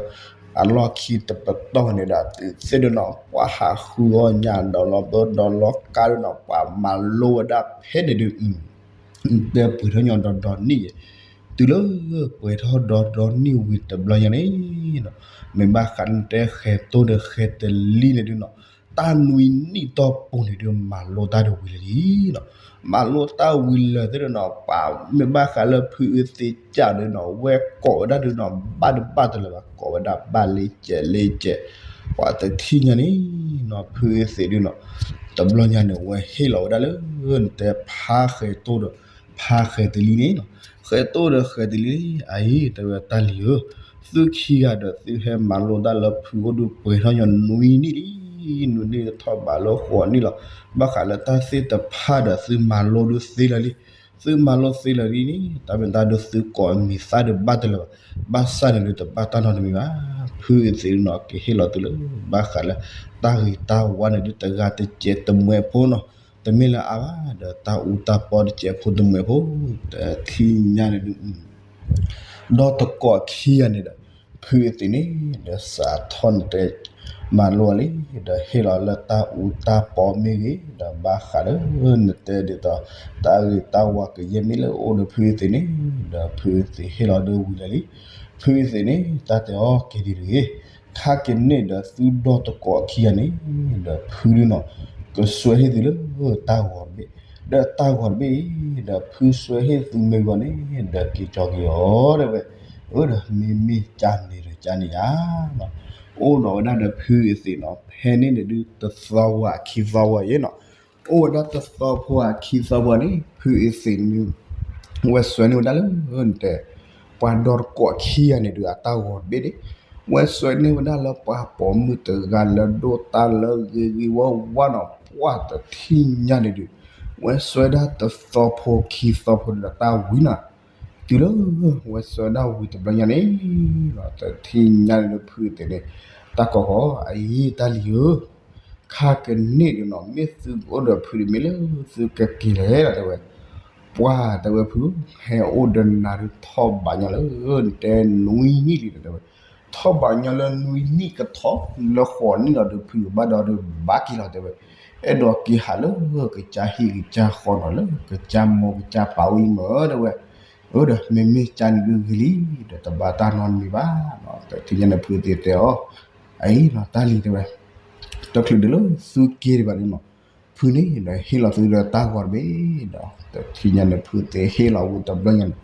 အလီၢ်ခံတပတီၢ်န့ၣ်ဒီး သုသ့ၣ်ဒုးနီၤ ပှၤဟးဃုအီၣ်ညၣ်ဒီးလီၤဘၢဒီးလီၤကါဒုးနီၤ ပှၤမၤလိဝဲဒၣ်ဖဲန့ၣ်ဒုး တဲပှဲၤထီၣ်ညီဒီဒီနံၣ်ယဲ, တုၤလၢပှဲၤထီၣ်ဒီဒီနံၣ်ဝံၤတဘျီညါန့ၣ်နီၤ, မ့ၢ်ဘၣ်ဃးလၢနတဲဃဲၤတိၢ်ဒီးဃဲၤတလံၤန့ၣ်ဒုးနီၤ, တၢ်နွံနံၣ်တီၢ်ပူၤန့ၣ်ဒုး မၤလိတၢ်ဒုးဝံၤလၢာ်လံနီၤ, မၤလိတၢ်ဝံၤလၢာ်သ့ၣ်ဒုးနီၤ ပှၤမ့ၢ်ဘၣ်ဃးလၢဖုအသံးကၢ်ဒုးနီၤ ဝဲကိးဝဲဒၣ်ဒုးနီၤ ဘၣ်ဒုးဘၣ်တလၢၤဘၣ် ကိးဝဲဒၣ်ဘၣ်လ့ကဲးလ့ကဲး, ပှၤတထံၣ်ညါန့ၣ်နီၤ ဖုအသံးဒုးနီၤ, တဘျီညါန့ၣ် ဝဲဟ့ၣ်လီၤဝဲဒၣ်လၢ နတဲဖးဃဲၤတိၢ်ဒီး ဖးဃဲၤတလံၤန့ၣ်နီၤ, ဃဲၤတိၢ်ဒီးဃဲၤတလံၤန့ၣ် အအံၤ တဲဝဲတၢ်လံၤဧၢ, သုခံဂၤဒီး သုဟဲမၤလိတၢ်လၢဖုအိၣ်ဒုးပှဲၤထီၣ်ညီနွံနံၣ်လံ, နွံနံၣ်ထီၣ်ဘးလၢဃိးနံၣ်လီၤ, ဘၣ်ဃးလၢတၢ်သ့ၣ်တဖၣ်ဒီး သုမၤလိဒုးသ့လၢာ်လံ, သုမၤလိသ့လၢာ်လံန့ၣ် တၢ်မ့ၢ်တၢ်ဒုးသုကိးမံၤသၣ်ဒုးဘၣ်တလၢၤဘၣ်, ဘၣ်ဆၣ်န့ၣ်ဒုး တဘၣ်တၢ်နီတမံၤဘၣ်, ဖုအသံးဒုးနီၤ ကဟ့ၣ်လီၤသုလၢ ဘၣ်ဃးလၢ တၢ်ဂ့ၤတၢ်ဝါန့ၣ်ဒုး တဂၤတစဲးတမှဲၤဖိနီၤ, တမ့ၢ်လၢအါဘၣ် ဒီးတၢ်အူတၢ်ပီတစဲးဖိတမှဲၤဖိ, တထံၣ်ညါန့ၣ်ဒုး ဒီးတကိးခံဂၤန့ၣ်ဒီး ဖုအသံးန့ၣ် ဒီးစးထီၣ်နတဲ မၤလိအီၤလံ, ဒီးဟ့ၣ်လီၤလၢတၢ်အူတၢ်ပီမ့ၢ်ဂ့ၤ, ဒီးဘၣ်ဃးလၢ နတဲဒ်သိး တၢ်ဂ့ၤတၢ်ဝါကယဲၢ်မ့ၢ်လၢအိၣ်ဒီးဖုအသံးန့ၣ်, ဒီးဖုအသံးဟ့ၣ်လီၤဒုးဝံၤလၢာ်လံ, ဖုအသံးန့ၣ် တၢ်တဲအီၤကဲဒ်တဂ့ၤ, ခါကန့ၣ်ဒီးသုဒီတကိးခံဂၤန့ၣ် ဒီးဖုဒုးနီၤ ကစွဲဟ့ၣ်သုလၢတၢ်ဂီၤတဘ့ၣ်, ဒီးတၢ်ဂီၤတဘ့ၣ်အံၤ ဒီးဖုစွဲဟ့ၣ်သုမ့ၢ်ဂီၤန့ၣ် ဒီးက့ၤကၠီက့ၤအီၤ တဲဝဲ, အၢ ဒီးမ့မ့ၢ်ကန့ၣ်ဒီးကန့ၣ်ဧါ, အိၣ်ဒီးဝဲဒၣ်ဒီးဖုအသံးနီၤ ဖဲန့ၣ်န့ၣ်ဒုးတသီဝဲခံသီဝဲအံၤနီၤ, အိၣ်ဝဲဒၣ်တသီဖိခံသီဖိန့ၣ် ဖုအသံးန့ၣ် ဝဲစွဲန့ၢ်ဝဲဒၣ်လၢ တဲ ပှၤဒီတကိးခံဂၤန့ၣ်ဒုး အတၢ်ဂီၤတဘ့ၣ်န့ၣ် ဝဲစွဲန့ၢ်ဝဲဒၣ်လၢပှၤပိာ်မုၣ်တဂၤလၢဒိၣ်တၢ်လၢဂ့ၤဂ့ၤဝါဝါနီၤ ပှၢ်တထံၣ်ညါန့ၣ်ဒုး ဝဲစွဲဒၣ်တသီဖိခံသီဖိဒီးတၢ်ဝံၤနီၤ တုၤလၢ ဝဲစွဲဒၣ်ဝံၤတဘျီညါန့ၣ် တထံၣ်ညါန့ၣ်ဒုး ဖုသ့ၣ်န့ၣ် တၢ်ကီၢ်ဃီ အအံၤတၢ်လံၤဧၢ ခါကန့ၣ်ဒုးနီၤ မ့ၢ်သုကအိၣ်ဒီးဖုဒုး မ့ၢ်လၢသုကက့ၤလဲၣ်လီၤ တဲဝဲ, ပှၢ်တဲဝဲဖု, ဟဲအိၣ်ဒီးနၤဒုးထီၣ်ဘးညီလၢ နတဲနွံနံၣ်လံ တဲဝဲ, ထီၣ်ဘးညီလၢနွံနံၣ်ကထီၣ်လၢဃိးနံၣ်လီၤဒီးဖုကဘၣ်ဒီးဒုးဘၣ်က့ၤလီၤ တဲဝဲ, အဲၣ်ဒိးက့ၤဟးလၢကစၢ်ဟံၣ်ကစၢ်ဃီနီၤ လၢကစၢ်မိၢ်ကစၢ်ပၢ်အိၣ်အံၤမ့ၢ် တဲဝဲ, အၢ ဒီးမ့မ့ၢ်ကန့ၣ်ဒုးဂ့ၤလံ ဒီးတဘၣ်တၢ်နီတမံၤဘၣ်, တထံၣ်ညါန့ၣ်ဖုသ့ၣ်တဲအီၤ, အအံၤနီၤ တၢ်လံၤတဲဝဲ, တချုးဒုးလၢသုက့ၤဒံးဘၣ်ဒုးနီၤ, ဖုန့ၣ်ဒီးဟ့ၣ်လီၤသုဒီးတၢ်ဂီၤတဘ့ၣ်ဒီး တထံၣ်ညါန့ၣ်ဖုသ့ၣ်ဟ့ၣ်လီၤဝံၤတဘျီညါန့ၣ်,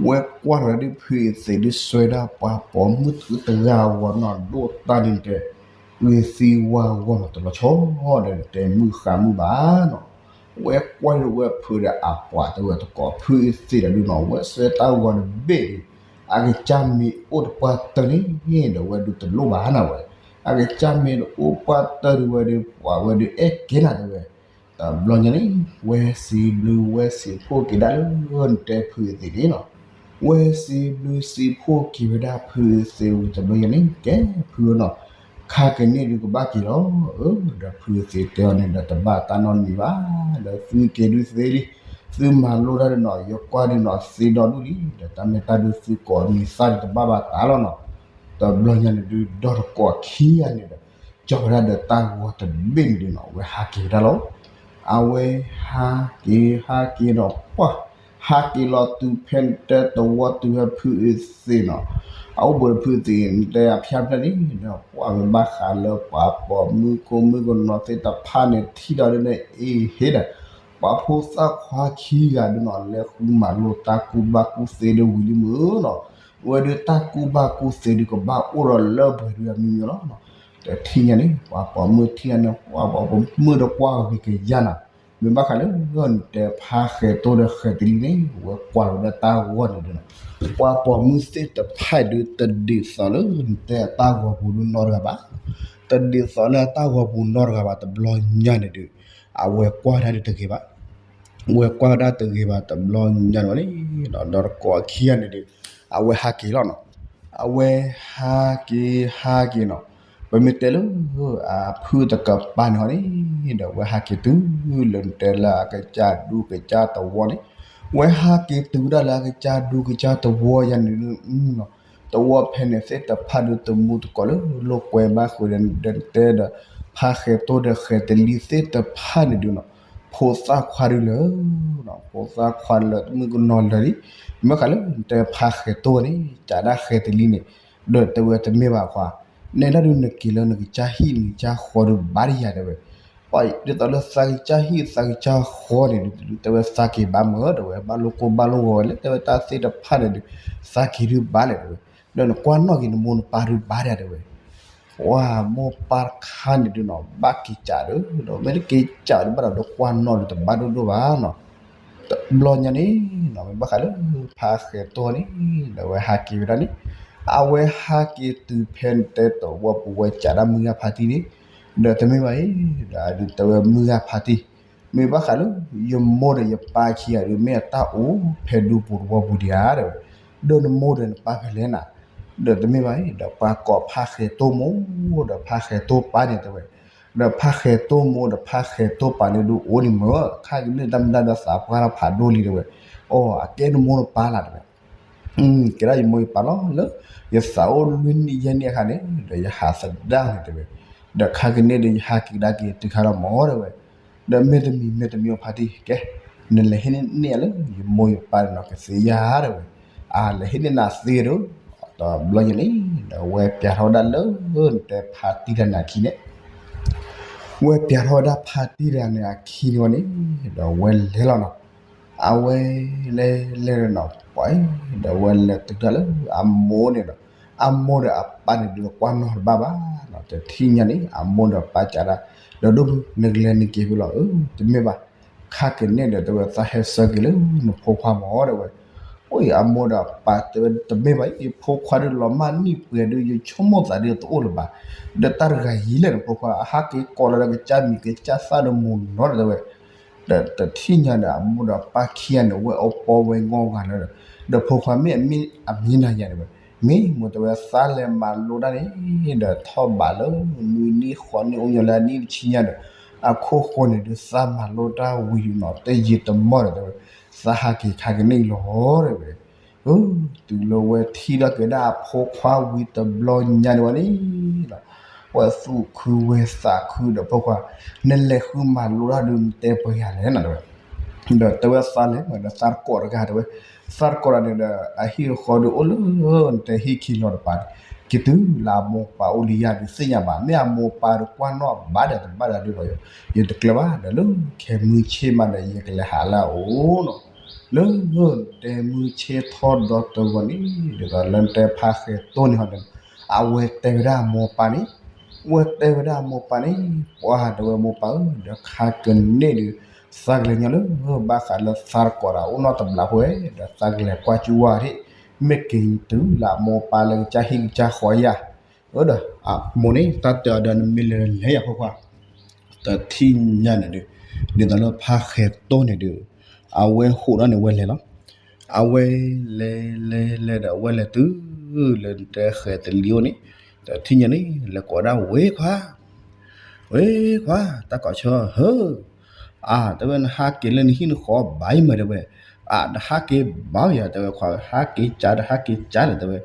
ဝဲကွၢ်ထီၣ်ဒုးဖုသ့ၣ်ဒုးစွဲဒၣ်ပှၤပိာ်မုၣ်တဂၤအဂီၢ်နီၤ ဒိၣ်တၢ်န့ၣ်တဲ ဂ့ၤသံဝါဂီၢ်နီၤ တလီၤဆီဒီးတဲမုၢ်ဃါမုၢ်ဘၣ်နီၤ ဝဲကွၢ်ဒုးဝဲဖုဒီးအပှၤတဲဝဲတကိး ဖုသ့ၣ်ဒီးဒုးနီၤ ဝဲစွဲတၢ်ဂီၤတဘ့ၣ်ဒုး အကစၢ်မ့ၢ်အိၣ်တပှၢ်တၢၢ်န့ၣ် ဒီးဝဲဒုးတလိၣ်ဘၣ်နၤဝဲ, အကစၢ်မ့ၢ်တအိၣ်ပှၢ်တၢၢ်ဒုးဝဲဒုး ပှၤဝဲဒုးအဲၣ်ကဲနၤတဲဝဲ, တဘျီညါန့ၣ် ဝဲစံးဘျုးဝဲစံးဖှိၣ်က့ၤဒၣ်လၢနတဲဖုသ့ၣ်န့ၣ်နီၤ, ဝဲစံးဘျုးစံးဖှိၣ်က့ၤဝဲဒၣ်ဖုသ့ၣ်ဝံၤတဘျီညါန့ၣ် ကဲဖုဧၢနီၤ, ခါကန့ၣ်ဒုးကဘၣ်က့ၤလီၤ, အၢ ဒီးဖုသ့ၣ်တဲအီၤန့ၣ်ဒီးတဘၣ်တၢ်နီတမံၤဘၣ်, ဒီးသုက့ၤဒုးသ့လံ, သုမၤလိတၢ်ဒုးနီၤ ယကွၢ်ဒုးနီၤသ့ဒီဒူၣ်လံ, ဒီးတၢ်မ့ၢ်တၢ်ဒုးသုကိးနံၤသၣ်ဒုးတဘၣ်ဘၣ်တၢ်လီၤနီၤ, တဘျီညါန့ၣ်ဒုး ဒီတကိးခံဂၤန့ၣ်ဒီး ကၠီဝဲဒၣ်ဒီးတၢ်ဂီၤတဘ့ၣ်န့ၣ်ဒုးနီၤ အဝဲဟးက့ၤဝဲဒၣ်လီၤ, အဝဲဟးက့ၤဟးက့ၤဒီးပှၢ် ဟးက့ၤလီၤတုၤဖဲနတဲတဝီတုၤဖဲဖုသ့ၣ်နီၤ, အအိၣ်ဘူးဒီးဖုသ့ၣ် နတဲအဖျါဖျါန့ၣ်ဒီး ပှၢ်ဝဲဘၣ်ဃးလၢပှၤပိာ်မုၣ်ကိးမုၣ်ကနီၤသ့ၣ်တဖၣ်န့ၣ် ထံၣ်ဒီးဒ်န့ၣ်အ့ဟ့ဒီး ပှၤဖိသၣ်ခွါခံဂၤဒုးနီၤ လဲၤဃုမၤလိတၢ်ကူၣ်ဘၣ်ကူၣ်သ့ဒုးဝံၤလံမုၢ်နီၤ, ဝဲဒုးတၢ်ကူၣ်ဘၣ်ကူၣ်သ့ဒုးကဘၣ်အိၣ်ဒီးလၢပှဲၤဒုးအမံၤမံၤလီၤ, တထံၣ်ညါန့ၣ် ပှၤပိာ်မုၣ်ထံၣ်ညါန့ၣ် ပှၤပိာ်မုၣ်ဒီးကွၢ်ဂ့ၤကယၤနၤ, မ့ၢ်ဘၣ်ဃးလၢ နတဲဖးဃဲၤတိၢ်ဒီးဃဲၤတလံန့ၣ် ဝဲကွၢ်လီၤဝဲဒၣ်တၢ်ဂီၤန့ၣ်ဒုးနီၤ, ပှၤပိာ်မုၣ်သ့ၣ်တဖၣ်ဒုးတဒ်သိးလၢနတဲအတၢ်ဂီၤပူၤဒုးနီတဂၤဘၣ်, တဒ်သိးလၢအတၢ်ဂီၤပူၤနီတဂၤဘၣ် တဘျီညါန့ၣ်ဒုး အဝဲကွၢ်ဒၣ်ဒုးတဂ့ၤဘၣ်, ဝဲကွၢ်ဒၣ်တဂ့ၤဘၣ်တဘျီညါန့ၣ်ဝဲန့ၣ်, ဒီးတကိးခံဂၤန့ၣ်ဒုး အဝဲဟးက့ၤလီၤနီၤ, အဝဲဟးက့ၤဟးက့ၤနီၤ, ပမ့ၢ်တဲလၢ အဖုတကပၤန့ၣ်ဟီန့ၣ်, ဒီးဝဲဟးက့ၤတုၤလၢနတဲလၢအကစၢ်ဒူကစၢ်သဝီန့ၣ်, ဝဲဟးက့ၤတုၤဒၣ်လၢအကစၢ်ဒူကစၢ်သဝီယၤန့ၣ် သဝီဖဲန့ၣ်သ့ၣ်တဖၣ်ဒုးတမူတကိးလၢလိာ်ကွဲဘၣ်ဃုာ်ဒီး တဲဒီး ဖးဃဲၤတိၢ်ဒီးဃဲၤတလံသ့ၣ်တဖၣ်န့ၣ်ဒုးနီၤ, ဖိသၣ်ခွါဒုးလၢာ်, ဖိသၣ်ခွါလၢာ်တမုၣ်ကနီၤလၢာ်လံ, မ့ၢ်ဃးလၢနတဲဖးဃဲၤတိၢ်န့ၣ် ကးဒၣ်ဃဲၤတလံန့ၣ်, ဒီးတဲဝဲတမ့ၢ်ဘၣ်ခွါ, နဲဒၣ်ဒုးနက့ၤလၢနကစၢ်ဟံၣ်နကစၢ်ဃီဒုးဘၣ်ဒံးယၤတဲဝဲ ပှၤဒ်သိးလၢသးကစၢ်ဟံၣ်သးကစၢ်ဃီန့ၣ်ဒုး တဲဝဲသးက့ၤဘၣ်မ့ၢ် တဲဝဲ ဘၣ်လိာ်ကိၢ်ဘၣ်လိာ်ဂီၤဝဲလၢ တဲဝဲတၢ်သ့ၣ်တဖၣ်န့ၣ်ဒုး သးက့ၤဒုးဘၣ်လဲၣ်တဲဝဲ, ဒီးနကွၢ်နီၣ်က့ၤနမိၢ်နပၢ်ဒုးဘၣ်ဒံးတဲဝဲ, ပှၤမိၢ်ပၢ်တခါန့ၣ်ဒုးနီၤ ဘၣ်က့ၤကးဒီး ဒီးမ့ၢ်တက့ၤကးဒုးဘၣ်ဒီး နကွၢ်နီၣ်ဒုးတဘၣ်ဒိၣ်ဒိၣ်ဘၣ်နီၤ တဘျီညါန့ၣ်နီၤ မ့ၢ်ဘၣ်ဃးလၢ ဖးဃဲၤတိၢ်န့ၣ် ဒီးဝဲဟးက့ၤဝဲဒၣ်န့ၣ်, အဝဲဟးက့ၤတုၤဖဲနတဲတဝီပူၤ ဝဲကးဒၣ်မုၢ်ဂၢ်ဖါတံၢ်န့ၣ်, ဒီးတမ့ၢ်ဘၣ်အံၤ ဒီးဒုးတဲဝဲမုၢ်ဂၢ်ဖါတံၢ်, မ့ၢ်ဘၣ်ဃးလၢ ယမိၢ်ဒီးယပၢ်ခံဂၤဒုး မ့ၢ်အတၢ်အိၣ်ဖဲဒူပူၤတဝီပူၤဒံးဧါတဲဝဲ, ဒီးနမိၢ်ဒီးနပၢ်ဖဲလဲၣ်နၤ, ဒီးတမ့ၢ်ဘၣ်အံၤ ဒီးပှၤကိးဖးဃဲၤတိၢ်မိၢ် ဒီးဖးဃဲၤတိၢ်ပၢ်န့ၣ်တဲဝဲ, ဒီးဖးဃဲၤတိၢ်မိၢ်ဒီးဖးဃဲၤတိၢ်ပၢ်န့ၣ်ဒုးအိၣ်န့ၣ်မ့ၢ် ခါကန့ၣ်တၢ်မ့ၢ်တၢ်ဒီးသးပှၢ်ထီၣ်ဖးဒိၣ်လံတဲဝဲ, အိ အကဲနမိၢ်နပၢ်လၢ်တဲဝဲ ကဲဒၣ်ယမိၢ်ယပၢ်လီၤ လၢယသးအိၣ်လွံၢ်နံၣ်ယဲၢ်နံၣ်အခါန့ၣ် ဒီးယဟးသဒၣ်န့ၣ်တဲဝဲ, ဒီးခါကန့ၣ်ဒီးယဟးက့ၤကဒါက့ၤတုၤခါလီၤမ့ၢ်တဲဝဲ, ဒီးမ့ၢ်တမံၤမ့ၢ်တမံၤဖါတံၢ်ကဲ, နလဲၤဟ့ၣ်န့ၢ်န့ၢ်လၢယမိၢ်ယပၢ်န့ၣ်နီၤ ကသ့ဧါတဲဝဲ, အလဲၤဟ့ၣ်န့ၢ်နၤသ့ဒီး, တဘျီညါန့ၣ် ဒီးဝဲပျးထီၣ်ဝဲဒၣ်လၢ နတဲဖါတံၢ်တဂၤန့ၣ်အခံန့ၣ် ဝဲပျးထီၣ်ဝဲဒၣ်ဖါတံၢ်တဂၤန့ၣ်အခံန့ၣ်ဝဲန့ၣ်, ဒီးဝဲလဲၤလီၤနီၤ, အဝဲလဲၤလဲၤနီၤ ပှၤအံၤ, ဒီးဝဲလဲၤတုၤတၢ်လၢအမိၢ်န့ၣ်ဒီး, အမိၢ်ဒီးအပၢ်န့ၣ်ဒုးကွၢ်နီၣ်တဘၣ်ဘၣ်နီၤ, တထံၣ်ညါန့ၣ် အမိၢ်ဒီးပၢ်ကးဒၣ်, ဒီးဒိၣ်ဖု နကလဲၤနက့ၤဖဲလီၤ, အၢ တမ့ၢ်ဘၣ်, ခါကန့ၣ်ဒီးတဲဝဲသးဟဲဆၢက့ၤလၢနဖိခွါမ့ၢ်တဲဝဲ, ပ အမိၢ်ဒီးအပၢ်တဲဝဲ တမ့ၢ်ဘၣ်အံၤ ယဖိခွါဒုးလီၤမၢ်နံၣ်ပှဲၤဒုး ယဆိကမိၣ်သးဒုးတအိၣ်လၢၤဘၣ်, ဒီးတၢ်တဂၤအံၤလဲၣ်န့ၣ် ဖိခွါ အဟးက့ၤကိးလီၤဒီးကစၢ်မံၤကစၢ်သၣ်ဒီးမိၢ်နီၤတဲဝဲ, ဒီးတထံၣ်ညါဒီး အမိၢ်ဒီးပၢ်ခံဂၤန့ၣ် ဝဲအီပီဝဲဂီၢ်ဂၤလၢဒီး ဒီးဖိခွါမ့ၢ်အမံၤအမံၤနၤယၤတဲဝဲ, မ့ၢ်မိၢ်တဲဝဲသးလဲၤမၤလိတၢ်န့ၣ် ဒီးထီၣ်ဘးလၢ နွံနံၣ်ဃိးနံၣ်အိၣ်ညီလၢအနံၣ်တဆံညါဒီး အခိၣ်ဃိန့ၣ်ဒုး သးမၤလိတၢ်ဝံၤဒုးနီၤ တယံာ်တမီၢ်ဒီးတဲဝဲ, သးဟးက့ၤခါကန့ၣ်လီၤတဲဝဲ တုၤလၢဝဲထံၣ်ထီၣ်က့ၤဒၣ်အဖိခွါဝံၤတဘျီညါန့ၣ်ဝဲန့ၣ်လီၤ, ဝဲသူၣ်ခုဝဲသးခုဒီး ဖိခွါ နလဲၤဃုမၤလိတၢ်ဒုးနတဲပှဲၤယၤလဲၣ်နီၤတဲဝဲ, ဒီးတဲဝဲသးလဲၤမးဒီးသးတကိးတဂၤတဲဝဲ, သးတကိးတဂၤန့ၣ်ဒီး အဟံၣ်အဃီဒုးအိၣ်လၢ နတဲဟံၣ်ခံလီၤတပၤန့ၣ်, က့ၤတုၤလၢအမိၢ်ပၢ်အိၣ်လံယၤဒုးသ့ၣ်ညါဘၣ်, မ့ၢ်အမိၢ်ပၢ်ဒုးကွၢ်နီၣ်ဘၣ်ဒီးတဘၣ်ဒီးဒုးလီၤ, ယတကျၢၤဘၣ်ဒီးလၢခဲမုၢ်ဆ့ၣ်မးဒီး ယကလဲၤဟးလၢအအိၣ်နီၤ လၢတဲမုၢ်ဆ့ၣ်ထီၣ်ဒီတဂီၤန့ၣ် ဒ်သိးလၢတဲဖးဃဲၤတိၢ်န့ၣ်ဟီဒီး အဝဲတဲဝဲဒၣ်အမိၢ်ပၢ်န့ၣ်, ဝဲတဲဝဲဒၣ်အမိၢ်ပၢ်န့ၣ်, ပှၤတဲဝဲမိၢ်ပၢ်ဧၢ ဒီးခါကန့ၣ်ဒုး သးကလဲၤညီလၢ ဘၣ်ဃးလၢသးတကိးဒီးအိၣ်နီတဘျီဖိဝဲ ဒီးသးကလဲၤကွၢ်ကၠူဝါထံၣ်, မ့ၢ်က့ၤတုၤလၢအမိၢ်ပၢ်လၢကစၢ်ဟံၣ်ကစၢ်ဃီယၤ ဒီးအမိၢ်န့ၣ် တၢ်တဲအီၤဒီးနမ့ၢ်လဲၤလဲၤယၤဖိခွါ တထံၣ်ညါန့ၣ်ဒုး ဒ်သိးလၢဖးဃဲၤတိၢ်န့ၣ်ဒုး အဝဲဟိးထီၣ်န့ၣ်ဝဲလဲၤလီၤ, အဝဲလဲၤလဲၤလဲၤဒီးအဝဲလဲၤတုၤလၢတဲဃဲၤတလံၤအိၣ်န့ၣ်, တထံၣ်ညါန့ၣ် လဲၤကိးဒၣ်ဝဲခွါ, ဝဲခွါ တၢ်ကိးဆၢဟၢ, အတဲဝဲနဟးက့ၤလၢနဟံၣ်နဃီဘၣ်အံၤမးတဲဝဲ, အတဟးက့ၤဘၣ်ယၤတဲဝဲခွါ ဟးက့ၤကၢ်ဒီးဟးက့ၤကၢ်လၢတဲဝဲ,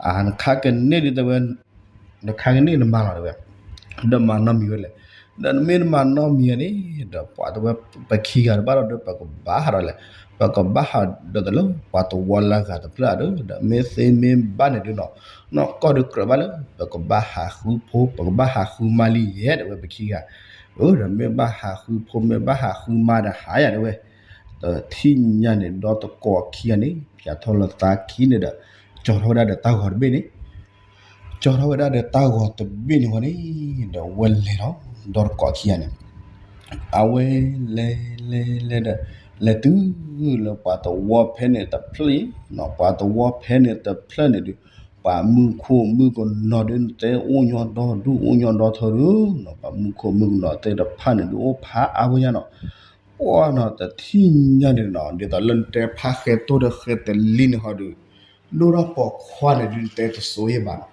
အနခါကန့ၣ်ဒုးတဲဝဲ ဒီးခါကန့ၣ်နမၤလီၤတဲဝဲ, ဒီးမၤနီတမံၤဝဲလဲၣ်, ဒီးနမ့ၢ်နမၤနီတမံၤန့ၣ် ဒီးပှၤတဲဝဲ ပခံဂၤတဘၣ်ဒီး ပကဘၣ်ဟးဒီးလဲၣ်, ပကဘၣ်ဟးဒီးတလၢပှၤတဝီလၢအဂၤတဖျၢၣ်ဒီး ဒီးမ့ၢ်သ့မ့ၢ်ဘၣ်န့ၣ်ဒုးနီၤ, နီၢ်ကီၢ်ဒုးကြၢးဘၣ်လၢ ပကဘၣ်ဟးဃုဖိ ပကဘၣ်ဟးဃုမါလံယဲၢ်တဲဝဲပခံဂၤ, ဒီးမ့ၢ်ဘၣ်ဟးဃုဖိ မ့ၢ်ဘၣ်ဟးဃုမါဒီးဟးယၤတဲဝဲ, တထံၣ်ညါန့ၣ် ဒီတကိးခံဂၤန့ၣ် ပၠးထီၣ်လၢသးခံန့ၣ်ဒီး ကၠီထီၣ်ဝဲဒၣ်ဒီးတၢ်ဂီၤတဘ့ၣ်န့ၣ် ကၠီထီၣ်ဝဲဒၣ်ဒီးတၢ်ဂီၤတဘ့ၣ်န့ၣ်ဝဲန့ၣ် ဒီးဝဲလဲၤလီၤ ဒီတကိးခံဂၤန့ၣ်, အဝဲလဲၤလဲၤလဲၤဒီး လဲၤတုၤလၢပှၤတဝီဖဲန့ၣ်တဖျၢၣ်အံၤ, ပှၤတဝီဖဲန့ၣ်တဖျၢၣ်န့ၣ်ဒုး ပှၤမုၣ်ခိၣ်မုၣ်ကနီၤဒုး နတဲအိၣ်ညီဒီဒူၣ်အိၣ်ညီဒီထၢဒုးနီၤ, ပှၤမုၣ်ခိၣ်မုၣ်ကနီၤတဲတဖၣ်န့ၣ်ဒုးအိၣ်ဖးအါဝဲညါနီၤ, ပှၤနီၤတထံၣ်ညါန့ၣ်နီၤ ဒ်သိးလၢနတဲဖးဃဲၤတိၢ်ဒီးဃဲၤတလံၤန့ၣ်ဟီဒုး ဒိၣ်တၢ်ပိာ်ခွါန့ၣ်ဒုးနတဲတစိၤယဲၢ်ဘၣ်နီ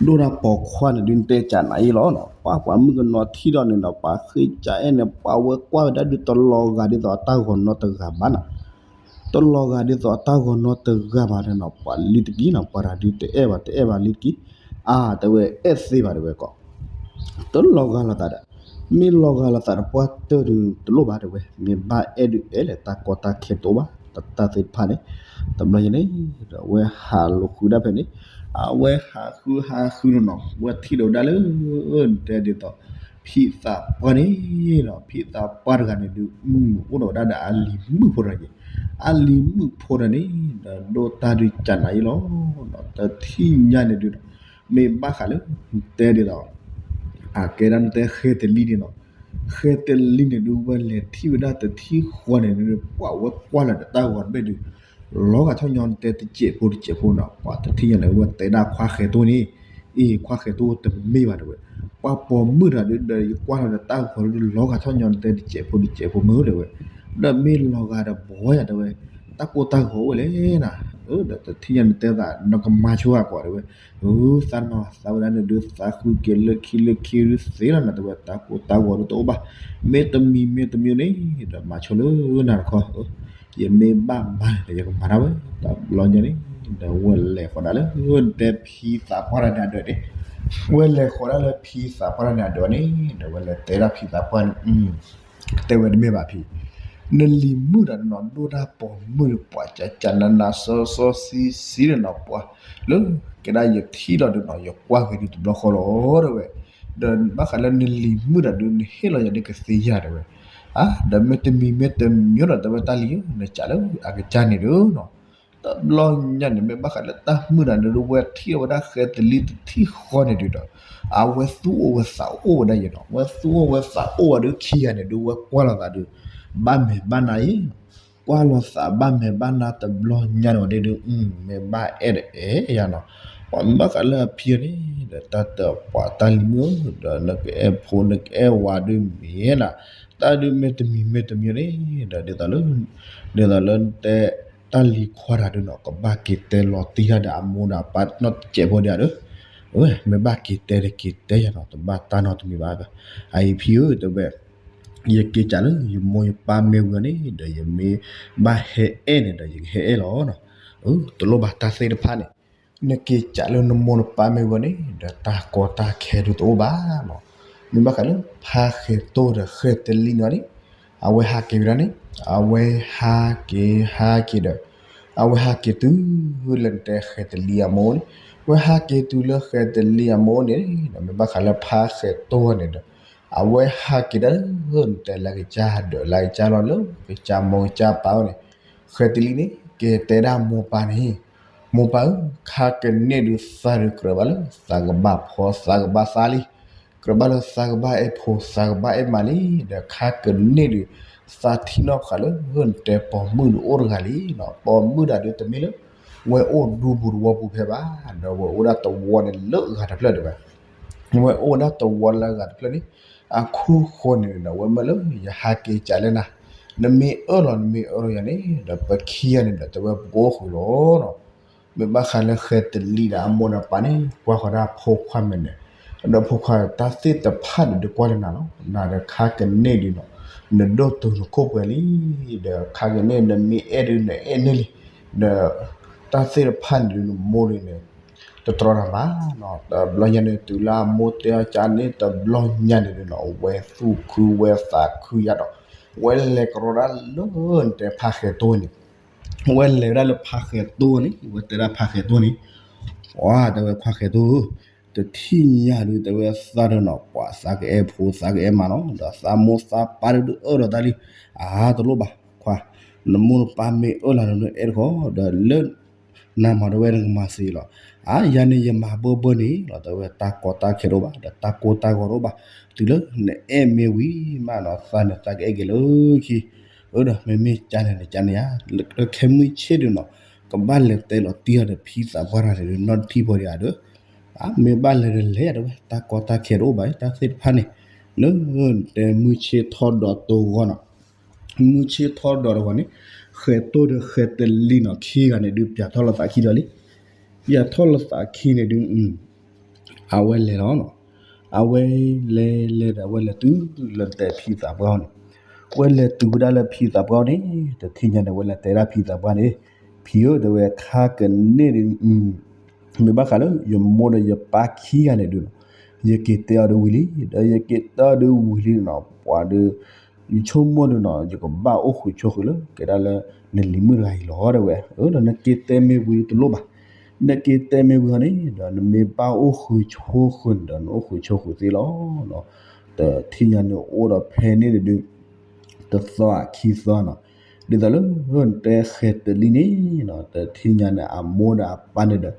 ၤ, ဒိၣ်တၢ်ပိာ်ခွါန့ၣ်ဒုးနတဲကးနၤအံၤလီၤနီၤ, ပှၤပှၤမုၣ်ကနီၤထံၣ်ဒီးန့ၣ်နီၤ ပှၤဃ့ကးအဲၣ်န့ၣ် ပှၤဝဲကွၢ်ဝဲဒၣ်ဒုးတလီၤဂာ်ဒ်သိးအတၢ်ဂီၤနီတဂၤဘၣ်နီၤ, တလီၤဂာ်ဒ်သိးအတၢ်ဂီၤနီတဂၤဘၣ်နီၤ, ပှၤလံတက့ၢ်နီၤ ပှၤတၢ်ဒုးတအဲၣ်ဘၣ်တအဲၣ်ဘၣ်လံတက့ၢ်, အါတဲဝဲအဲၣ်သ့ဘၣ်တဲဝဲကီး တလီၤဂာ်လိာ်သးဒီး, မ့ၢ်လီၤဂာ်လိာ်သးဒီးပှၤတၢၢ်ဒုးတလိၣ်ဘၣ်တဲဝဲ, မ့ၢ်ဘၣ်အဲၣ်ဒုးအဲၣ်လဲၣ် တၢ်ကီတၢ်ခဲတအိၣ်ဘၣ်, တၢ်သ့ၣ်တဖၣ်န့ၣ်, တဘျီယဲန့ၣ်, ဒီးအဝဲဟးလိာ်ဃုဒၣ်ဖဲန့ၣ်, အဝဲဟးဃုဟးဃုန့ၣ်နီၤ ဝဲထံၣ်ဒီးဝဲဒၣ်လၢ, တဲဒ်သိး, ဖံသးပှၢ်န့ၣ်ဒီး ဖံသးပှၢ်တဂၤန့ၣ်ဒုး, အိၣ်ဒီးဝဲဒၣ်ဒီးအလံၤမုၣ်ဖိတဂၤန့ၣ်, အလံၤမုၣ်ဖိတဂၤန့ၣ်, ဒီးဒိၣ်တၢ်ဒုးကးနၤအံၤလီၤ, တထံၣ်ညါန့ၣ်ဒုးဒီး, မ့ၢ်ဘၣ်ဃးလၢ, တဲဒ်သိး အကဲဒၣ်နတဲဃဲၤတလံၤန့ၣ်နီၤ, ဃဲၤတလံၤန့ၣ်ဒုး ဝဲလဲၤထံၣ်ဝဲဒၣ်တထံၣ်ဃီန့ၣ်ဒုး ပှၤဝဲကွၢ်လီၤဒီးတၢ်ဂီၤတဘ့ၣ်ဒုး, လီၤဂာ်ထီၣ်ညီနတဲတစဲးဖိတစဲးဖိနီၤ, ပှၤတထံၣ်ညါန့ၣ် ဝဲတဲဒၣ်ခွါဃဲၤတိၢ်န့ၣ်, အ့ၣ် ခွါဃဲၤတိၢ်တမ့ၢ်ဘၣ်တဲဝဲ, ပှၤပိာ်မုၣ်တဂၤဒုး ဒီးယကွၢ်လီၤဒီးတၢ်ဂီၤဒုး လီၤဂာ်ထီၣ်ညီနတဲတစဲးဖိတစဲးဖိမ့ၢ်တဲဝဲ, ဒီးမ့ၢ်လီၤဂာ်ဒီးဘှီယၤတဲဝဲ, တၢ်ကိၢ်တၢ်ဂီၤအိၣ်ဝဲလဲၣ်နၤ, ဒီးတထံၣ်ညါနတဲသး နကမၤဆိအကွၢ်တဲဝဲ သးမၤသးဝဲဒၣ်န့ၣ်ဒုး သးဃုက့ၤလၢခံလၢခံဒုးသ့လီၤနၤတဲဝဲ တၢ်ကိၢ်တၢ်ဂီၤဒုးတအိၣ်ဘၣ်, မ့တမံၤမ့တမံၤန့ၣ်, ဒီးမၤဆိလၢနၤတခီ, ယမ့ၢ်ဘၣ်မၤဒီးယကမၤဒၣ်ဝဲ, တဘျီညါန့ၣ်, ဒီးဝဲလဲၤဃီၤဒၣ်လၢ, တဲဖံသးပှၢ်တဂၤန့ၣ်အဒၢးန့ၣ်, ဝဲလဲၤဃီၤဒၣ်လၢဖံသးပှၢ်တဂၤန့ၣ်အဒၢးန့ၣ်, ဒီးဝဲလဲၤတဲဒၣ်ဖံသးပှၢ်န့ၣ် တဲဝဲတမ့ၢ်ဘၣ်ဖံ, နလံၤမုၣ်တဂၤန့ၣ်နီၤ ဒိၣ်တၢ်ပိာ်မုၣ်ဒီးပှၤကကနးနး စီစီဆှံဆှံန့ၣ်နီၤ ပှၤလၢ, ကဲဒၣ်ယထံၣ်လီၤဒုးနီၤ ယကွၢ်က့ၤဒုးတဘျီဃီလီၤတဲဝဲ, ဒီးဘၣ်ဃးလၢနလံၤမုၣ်တဂၤဒုး နဟ့ၣ်လီၤယၤဒုးကသ့ဧါတဲဝဲ, အါ ဒီးမ့တမံၤမ့တမံၤဒီးတဲဝဲတၢ်လံၤဧၢ နစးလၢအကစၢ်န့ၣ်ဒုးနီၤ တဘျီညါန့ၣ် မ့ၢ်ဘၣ်ဃးလၢတၢ်မုၣ်တဂၤန့ၣ်ဒုး ဝဲထံၣ်ဝဲဒၣ်ဃဲၤတလံၤတထံၣ်ဃီန့ၣ်ဒုးဒီး, အဝဲသူၣ်အိၣ်ဝဲသးအိၣ်ဝဲဒၣ်ယဲနီၤ ဝဲသူၣ်အိၣ်ဝဲသးအိၣ်ဝဲဒုးခံဂၤန့ၣ်ဒုး ဝဲကွၢ်လီၤသးဒုး, ဘၣ်မဲာ်ဘၣ်နါအံၤနီၤ ကွၢ်လီၤသးဘၣ်မဲာ်ဘၣ်နါတဘျီညါန့ၣ်ဝဲဒၣ်ဒီး မ့ၢ်ဘၣ်အဲၣ်ဒီးအဲၣ်ယၤနီၤ, ပှၤမ့ၢ်ဘၣ်ဃးလၢအဖံန့ၣ်ဒီး တၢ်တပှၤတၢ်လံၤမုၣ်ဧၢ, ဒီးနကအဲၣ်ဖိနကအဲၣ်ဝၤဒုးမ့ၢ်နၤ, တၢ်ဒုးမ့ၢ်တမံၤမ့ၢ်တမံၤန့ၣ်ဒီး ဒ်သိးလၢ ဒ်သိးလၢတဲ တၢ်လံၤခွါတဂၤဒုးနီၤ ကဘၣ်က့ၤတဲလီၤတံၢ်တၢ်ဒီးအမိၢ်ဒီးအပၢ်နီတစဲးဖိဒံးဧါဒီး, အဝဲမ့ၢ်ဘၣ်က့ၤတဲဒီးက့ၤတဲယၤနီၤ, တဘၣ်တၢ်နီတမံၤဘၣ်. အအံၤဖံဧၢ တဲဝဲ ယက့ၤစးလၢယမိၢ်ယပၢ်မ့ၢ်ဝံၤန့ၣ်ဒီး ယမ့ၢ်ဘၣ်ဟဲအဲၣ်န့ၣ်ဒီး ယကဟဲအဲၣ်လီၤနီၤ. တလိၣ်ဘၣ်တၢ်သ့ၣ်တဖၣ်န့ၣ်, နက့ၤစးလၢနမိၢ်နပၢ်မ့ၢ်ဝံၤန့ၣ်ဒီး တၢ်ကီတၢ်ခဲဒုးတအိၣ်ဘၣ်နီၤ. မ့ၢ်ဘၣ်ဃးလၢဖါဃဲၤတိၢ်ဒီးဃဲၤတလံၤန့ၣ်န့ၣ်, အဝဲဟးက့ၤဝဲဒၣ်န့ၣ်, အဝဲဟးက့ၤဟးက့ၤဒီး အဝဲဟးက့ၤတုၤလၢနတဲဃဲၤတလံၤအမိၢ်န့ၣ်, အဝဲဟးက့ၤတုၤလၢဃဲၤတလံၤအမိၢ်န့ၣ်ဒီး မ့ၢ်ဘၣ်ဃးလၢဖါဃဲၤတိၢ်န့ၣ်ဒီး အဝဲဟးက့ၤဒၣ်လၢနတဲလၢကစၢ်ဒီး လၢကစၢ်မိၢ်ကစၢ်ပၢ်န့ၣ်, ဃဲၤတလံၤန့ၣ် က့ၤတဲဒၣ်မိၢ်ပၢ်န့ၣ်, မိၢ်ပၢ်ဧၢ, ခါကန့ၣ်ဒုးသးဒုးကြၢးဘၣ်လၢသးကဘၣ်ဖီသးကဘၣ်သးလံ, ကြၢးဘၣ်လၢသးကဘၣ်အဲၣ်ဖိသးကဘၣ်အဲၣ်မါလံ, ဒီးခါကန့ၣ်ဒုး သးထံၣ်နီၣ်ဃာ်လၢနတဲပိာ်မုၣ်ဒုးအိၣ်တဂၤလံနီၤ, ပိာ်မုၣ်တဂၤဒုးတမ့ၢ်လၢ ဝဲအိၣ်ဒူပူၤတဝီပူၤဖဲဘၣ်, ဒီးဝဲအိၣ်ဒၣ်တဝီန့ၣ်လၢအဂၤတဖျၢၣ်တဲဝဲ ဝဲအိၣ်ဝဲဒၣ်တဝီလၢအဂၤတဖျၢၣ်န့ၣ်, အခိၣ်ဃိန့ၣ်ဒီး ဝဲမၢလၢယဟးက့ၤကးလၢနၤ, နမ့ၢ်အၢၣ်လီၤ နမ့ၢ်အၢၣ်လီၤယၤန့ၣ်ဒီး ပခံဂၤန့ၣ်ဒီး တဲဝဲပကအိၣ်ဃုာ်လီၤနီၤ. မ့ၢ်ဘၣ်ဃးလၢဃဲၤတလံၤဒီးအမိၢ်ဒီးပၢ်န့ၣ် ကွၢ်ဃီၤဒၣ်ဖိခွါမဲာ်န့ၣ်, ဒီးဖိခွါတၢ်သ့ၣ်တဖၣ်န့ၣ်ဒုးကွၢ်လၢနၤလီၤ, နၤဒီးခါကန့ၣ်ဒုးနီၤ, နဒိၣ်တုာ်နခိၣ်ပှဲၤလံ, ဒီးခါကန့ၣ်နမ့ၢ်အဲၣ်ဒုးနအဲၣ်န့ၢ်လံ, ဒီး တၢ်သ့ၣ်တဖၣ်န့ၣ်ဒုး နမိၢ်ဒုးန့ၣ် တတြီနၤဘၣ်နီၤ. တဘျီညါန့ၣ် တုၤလၢအမိၢ်တဲအီၤကန့ၣ် တဘျီညါန့ၣ်ဒုးနီၤ ဝဲသူၣ်ခုဝဲသးခုယါဒီး ဝဲလဲၤကရီဒၣ်လၢနတဲဖါဃဲၤတိၢ်န့ၣ်, ဝဲလဲၤဝဲဒၣ်လၢဖါဃဲၤတိၢ်န့ၣ် ဝဲတဲဒၣ်ဖါဃဲၤတိၢ်န့ၣ်, ပှၤတဲဝဲခွါဃဲၤတိၢ်ဧၢ, တထံၣ်ညါဒုး တဲဝဲသးဒီးနီၤ ပှၤသးကအဲၣ်ဖိသးကအဲၣ်မါနီၤ, ဒီးသးမိၢ်သးပၢ်ဒုးအၢၣ်လီၤသးလံ, အါတလိၣ်ဘၣ်ခွါ, နမိၢ်နပၢ်မ့ၢ်အၢၣ်လီၤနၤ နအဲၣ်တခီ ဒီးလၢ နမၤတဝဲနကမၤသ့လီၤ. အါ ယၤန့ၣ်ယမၤဘၢဘၢန့ၣ်လီၤ, တဲဝဲတၢ်ကီတၢ်ခဲတအိၣ်ဘၣ် ဒီးတၢ်ကိၢ်တၢ်ဂီၤတအိၣ်ဘၣ်, တုၤလၢနအဲၣ်မ့ၢ်ဝံၤမးနီၤ သးန့ၣ်သးကအဲၣ်က့ၤလၢခံ, အၢဒီးမ့မ့ၢ်ကန့ၣ်န့ၣ် ကန့ၣ်ဧါ, လၢခဲမုၢ်ဆ့ၣ်ဒုးနီၤ ကဘၣ်လဲၤတဲလီၤတံၢ်အီၤဒီးဖံသးပှၢ်တဂၤန့ၣ်ဒုး နီတထံၣ်ဖိဒံးဧါဒီး, အါ မ့ၢ်ဘၣ်လဲၤဒီးလဲၤတဲဝဲ တၢ်ကီတၢ်ခဲတအိၣ်ဘၣ် တၢ်သ့ၣ်တဖၣ်န့ၣ်, လၢတဲမုၢ်ဆ့ၣ်ထီၣ်ဒီးတဂီၤနီၤ မုၢ်ဆ့ၣ်ထီၣ်ဒီးတဂီၤန့ၣ်, ဃဲၤတိၢ်ဒီးဃဲၤတလံၤနီၤ ခံဂၤန့ၣ်ဒုး ပၠးထီၣ်လိာ်သးခံဒီးလံ. ပၠးထီၣ်လိာ်သးခံန့ၣ်ဒုး, အဝဲလဲၤလီၤနီၤ. အဝဲလဲၤလဲၤဒီး အဝဲလဲၤတုၤလၢတဲဖံသးပှၢ်န့ၣ်, အဝဲလဲၤတုၤဝဲဒၣ်လၢဖံသးပှၢ်န့ၣ်, တထံၣ်ညါန့ၣ် အဝဲလဲၤတဲဒၣ်ဖံသးပှၢ်န့ၣ်, ဖံဧၢ တဲဝဲခါကန့ၣ်ဒုး မ့ၢ်ဘၣ်ဃးလၢယမိၢ်ဒီးယပၢ်ခံဂၤန့ၣ်ဒုးနီၤ, ယက့ၤတဲအီၤဒုးဝံၤလံ, ဒီးယက့ၤတဲအီၤဒုးဝံၤလံနီၤ ပှၤဒုး, ယဆိကမိၣ်ဒုးနီၤ ယကဘၣ်အိၣ်ဃုာ်ဆိးဃုာ်လၢ ကဲဒၣ်လၢ နလံၤမုၣ်တဂၤအံၤလီၤ တဲဝဲ, အၢ ဒီးနက့ၤတဲမ့ၢ်ဝံၤတလိၣ်ဘၣ်, နက့ၤတဲမ့ၢ်ဝံၤအီၤန့ၣ် ဒီးနမ့ၢ်ဘၣ်အိၣ်ဃုာ်ဆိးဃုာ်န့ၣ်ဒီး နအိၣ်ဃုာ်ဆိးဃုာ်သ့လီၤ. တထံၣ်ညါန့ၣ်အိၣ်ဒီးဖဲန့ၣ်ဒုး တသီခံသီနီၤ, ဒ်သိးလၢ တဲဃဲၤတလံၤန့ၣ်နီၤ တထံၣ်ညါန့ၣ် အမိၢ်ဒီးအပၢ်န့ၣ်ဒီး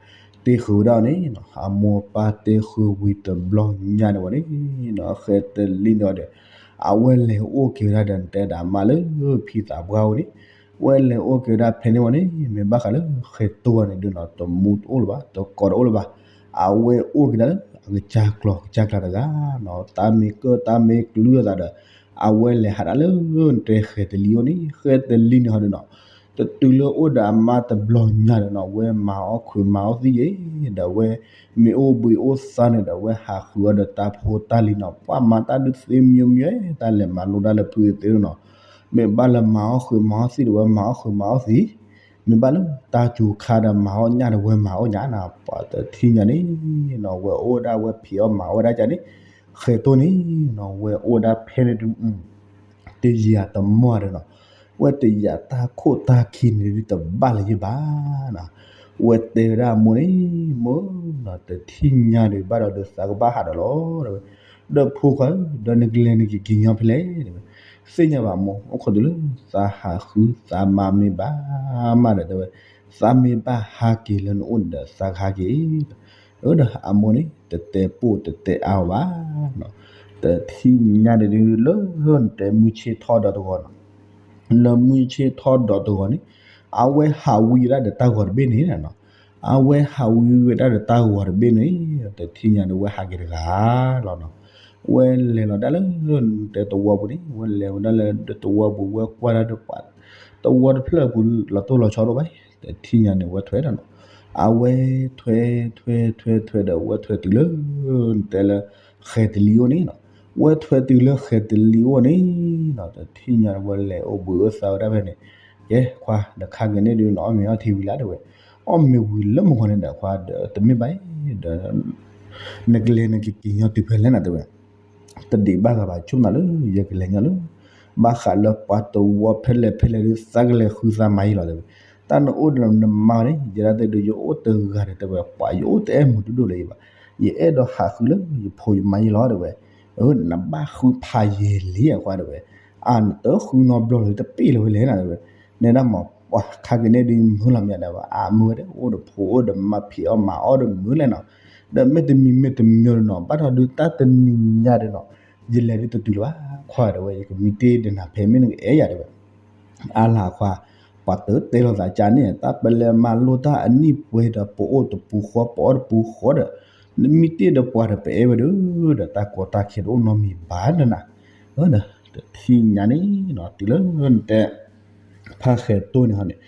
တဲဃုာ်ဝဲဒၣ်အီၤန့ၣ်နီၤ, အမိၢ်အပၢ်တဲဃုာ်ဝံၤတဘျီညါန့ၣ်ဝဲန့ၣ်နီၤ ဃဲၤတလံၤန့ၣ်ဒီး အဝဲလဲၤအိၣ်က့ၤဝဲဒၣ်ဒီး နတဲဒၣ်မးလၢ ဖံသးပှၢ်ဝဲန့ၣ်, အဝဲလဲၤအိၣ်က့ၤဝဲဒၣ်ဖဲန့ၣ်ဝဲန့ၣ် မ့ၢ်ဘၣ်ဃးလၢ ဃဲၤတိၢ်ဝဲန့ၣ်ဒုးနီၤ တမူတအိၣ်လၢၤဘၣ် တကိးတအိၣ်လၢၤဘၣ်, အဝဲအိၣ်က့ၤဒၣ်လၢ အကစၢ်ကျီၤကစၢ်ကျါတဂၤနီၤ, တၢ်မ့ၢ်ကၢၣ်တၢ်မ့ၢ်ကျုအသးဒီး အဝဲလဲၤဟးဒၣ်လၢ တဲဃဲၤတလံၤအိၣ်န့ၣ်, ဃဲၤတလံၤန့ၣ်ဟီဒုးနီၤ, တတုၤလၢအိၣ်ဒီးအမါတဘျီညါဒီးနီၤ အဝဲမၤအီၣ်ခွံမၤအီၣ်သံယဲ, ဒီးအဝဲမ့ၢ်အိၣ်ဘှံးအိၣ်သါန့ၣ်ဒီး အဝဲဟးဃုာ်အီၤဒီးတၢ်ဖိတၢ်လံၤနီၤ, ပှၤမၤတၢ်ဒုးသ့မံၤမံၤ တၢ်လဲၤမၤလိတၢ်လၢဖုသ့နီၤ, မ့ၢ်ဘၣ်လၢမၤအီၣ်ခွံမၤအီၣ်သံဒီး အဝဲမၤအီၣ်ခွံမၤအီၣ်သံ မ့ၢ်ဘၣ်လၢတၢ်စူၤခါဒီးမၤအီၣ်ညၣ်ဒီး အဝဲမၤအီၣ်ညၣ်နီၤ, ပှၤတထံၣ်ညါန့ၣ်နီၤ အဝဲအိၣ်ဒၣ်ဝဲဖံးအီၣ်မၤအီၣ်ဝဲဒၣ်ကန့ၣ်, ဃဲၤတိၢ်န့ၣ်နီၤ အဝဲအိၣ်ဒၣ်ဖဲန့ၣ်ဒုး တယာ်တမီၢ်ဒီးနီၤ, ဝဲတယာ်တၢ်ခိၣ်တၢ်ခံန့ၣ်ဒုးတဘၣ်လၢၤယဘၣ်နီၤ, ဝဲတဲဝဲဒၣ်အမိၢ်န့ၣ်, မိၢ်နီၤ တထံၣ်ညါဒုးဘၣ်ဒီး ဒီးသးကဘၣ်ဟးဒီးလီၤ တဲဝဲ, ဒီးဖိခွါဧၢ ဒီးနကလဲၤနကက့ၤညီဖဲလဲၣ် တဲဝဲ, သ့ၣ်ညါဘၣ်မိၢ် အိၣ်ခိးတုၤလၢ သးဟးဃုသးမါမ့ၢ်ဘၣ်မးဒီး တဲဝဲ, သးမ့ၢ်ဘၣ်ဟးက့ၤလၢနအိၣ်န့ၣ်ဒီး သးကဟးက့ၤ အၢ ဒီးအမိၢ်န့ၣ် တတဲပိၢ်တတဲအါအီၤဘၣ်နီၤ, တထံၣ်ညါန့ၣ်ဒုးလၢ တဲမုၢ်ဆ့ၣ်ထီၣ်ဒီးတဂီၤနီၤ, လၢမုၢ်ဆ့ၣ်ထီၣ်ဒီးတဂီၤန့ၣ်, အဝဲဟးဝံဝဲဒၣ်ဒီးတၢ်ဂီၤတဘ့ၣ်န့ၣ်နီၤ, အဝဲဟးဝံဝဲဒၣ်ဒီးတၢ်ဂီၤတဘ့ၣ်န့ၣ်, တထံၣ်ညါန့ၣ်ဝဲဟးက့ၤတဂၤလီၤနီၤ. ဝဲလဲၤလီၤဒၣ်လၢတဲသဝီပူၤန့ၣ်, ဝဲလဲၤဝဲဒၣ်လၢတဲသဝီပူၤ ဝဲကွၢ်ဒၣ်ဒီးပှၤ သဝီတဖျၢၣ်ပူၤလီၤတိၢ်လီၤဆီဒိၣ်ဘၣ်, တထံၣ်ညါန့ၣ်ဝဲထွဲဒီးနီၤ, အဝဲထွဲထွဲထွဲထွဲဒီးဝဲထွဲတုၤလၢ တဲလၢ ဃဲၤတလံၤအိၣ်န့ၣ်နီၤ, ဝဲထွဲတုၤလၢဃဲၤတလံၤအိၣ်န့ၣ်နီၤ, တထံၣ်ညါန့ၣ်ဝဲလဲၤအိၣ်ဘှံးအိၣ်သါဝဲဒၣ်ဖဲန့ၣ်, ကဲခွါဒီးခါက့ၤန့ၣ်ဒုးနအီၣ်မ့ၤအီထံဝံၤလၢတဲဝဲ, အီၣ်မ့ၤဝံၤလၢမုၢ်ဂီၤန့ၣ်ဒီးခွါဒီးတမ့ၢ်ဘၣ်ဒီး နကလဲၤနကက့ၤညီတုၤဖဲလဲၣ်နတဲဝဲ, တဒံးဘၣ်ဂၤဘၣ်ဆိကမိၣ်နၤလၢ ယကလဲၤညီလၢ ဘၣ်ဃးလၢပှၤသဝီဖဲလဲၣ်ဖဲလဲၣ်ဒုးသးကလဲၤဃုသးမၤယံလီၤတဲဝဲ, တၢ်နအိၣ်ဒီးနမါန့ၣ် ယဲဒၣ်တဲဒုးယအိၣ်တဂၤဒီးတဲဝဲ ပှၤယအိၣ်တအဲၣ်မုာ်ဒိၣ်ဒိၣ်လၢၤဘၣ်, ယအဲၣ်ဒိးဟးဃုလၢယဖိယမါယံလီၤတဲဝဲ, နဘၣ်ဃုဖးယံာ်လံအခွါတဲဝဲ, အနတဃုနီတဘျီလၢၤတပ့ၢ်လၢၤဝဲလဲၣ်နတဲဝဲ, နဲဒၣ်မ့ၢ်ပှၤခါက့ၤန့ၣ်ဒုးမုာ်လီၤမ့ၢ်ဒၣ်ဘၣ် အမုာ်ဝဲဒၣ်အိၣ်ဒီးဖိအိၣ်ဒီးမါဖံးအီၣ်မၤအီၣ်ဒီးမုာ်လဲၣ်နီၤ, ဒီးမ့တမံၤမ့တမံၤနီၤ ဘၣ်ထီၣ်ဒုးတၢ်တနံၤညါဒီးနီၤ, ယလဲၤဒုးတတုၤလၢၤဘၣ်ခွါတဲဝဲ ယကမံတ့ၢ်ဒီးနၤဖဲမ့ၢ်နကအဲၣ်ယၤတဲဝဲ အါလၢခွါ, ပှၤတတဲလိာ်သးကန့ၣ် တၢ်ပလဲၤမၤလိတၢ်အနံၣ်ပှဲၤဒီး ပအိၣ်တပူၤဃီ ပအီၣ်တပူၤဃီဒီး, နမံတ့ၢ်ဒီးပှၤဒီးပအဲၣ်ဝဲဒီး, ဒီးတၢ်ကီတၢ်ခဲတအိၣ်နီတမံၤဘၣ်နၤ, တထံၣ်ညါန့ၣ်နီၤ တုၤလၢနတဲ ဖါဃဲၤတိၢ်န့ၣ်ဟီန့ၣ်,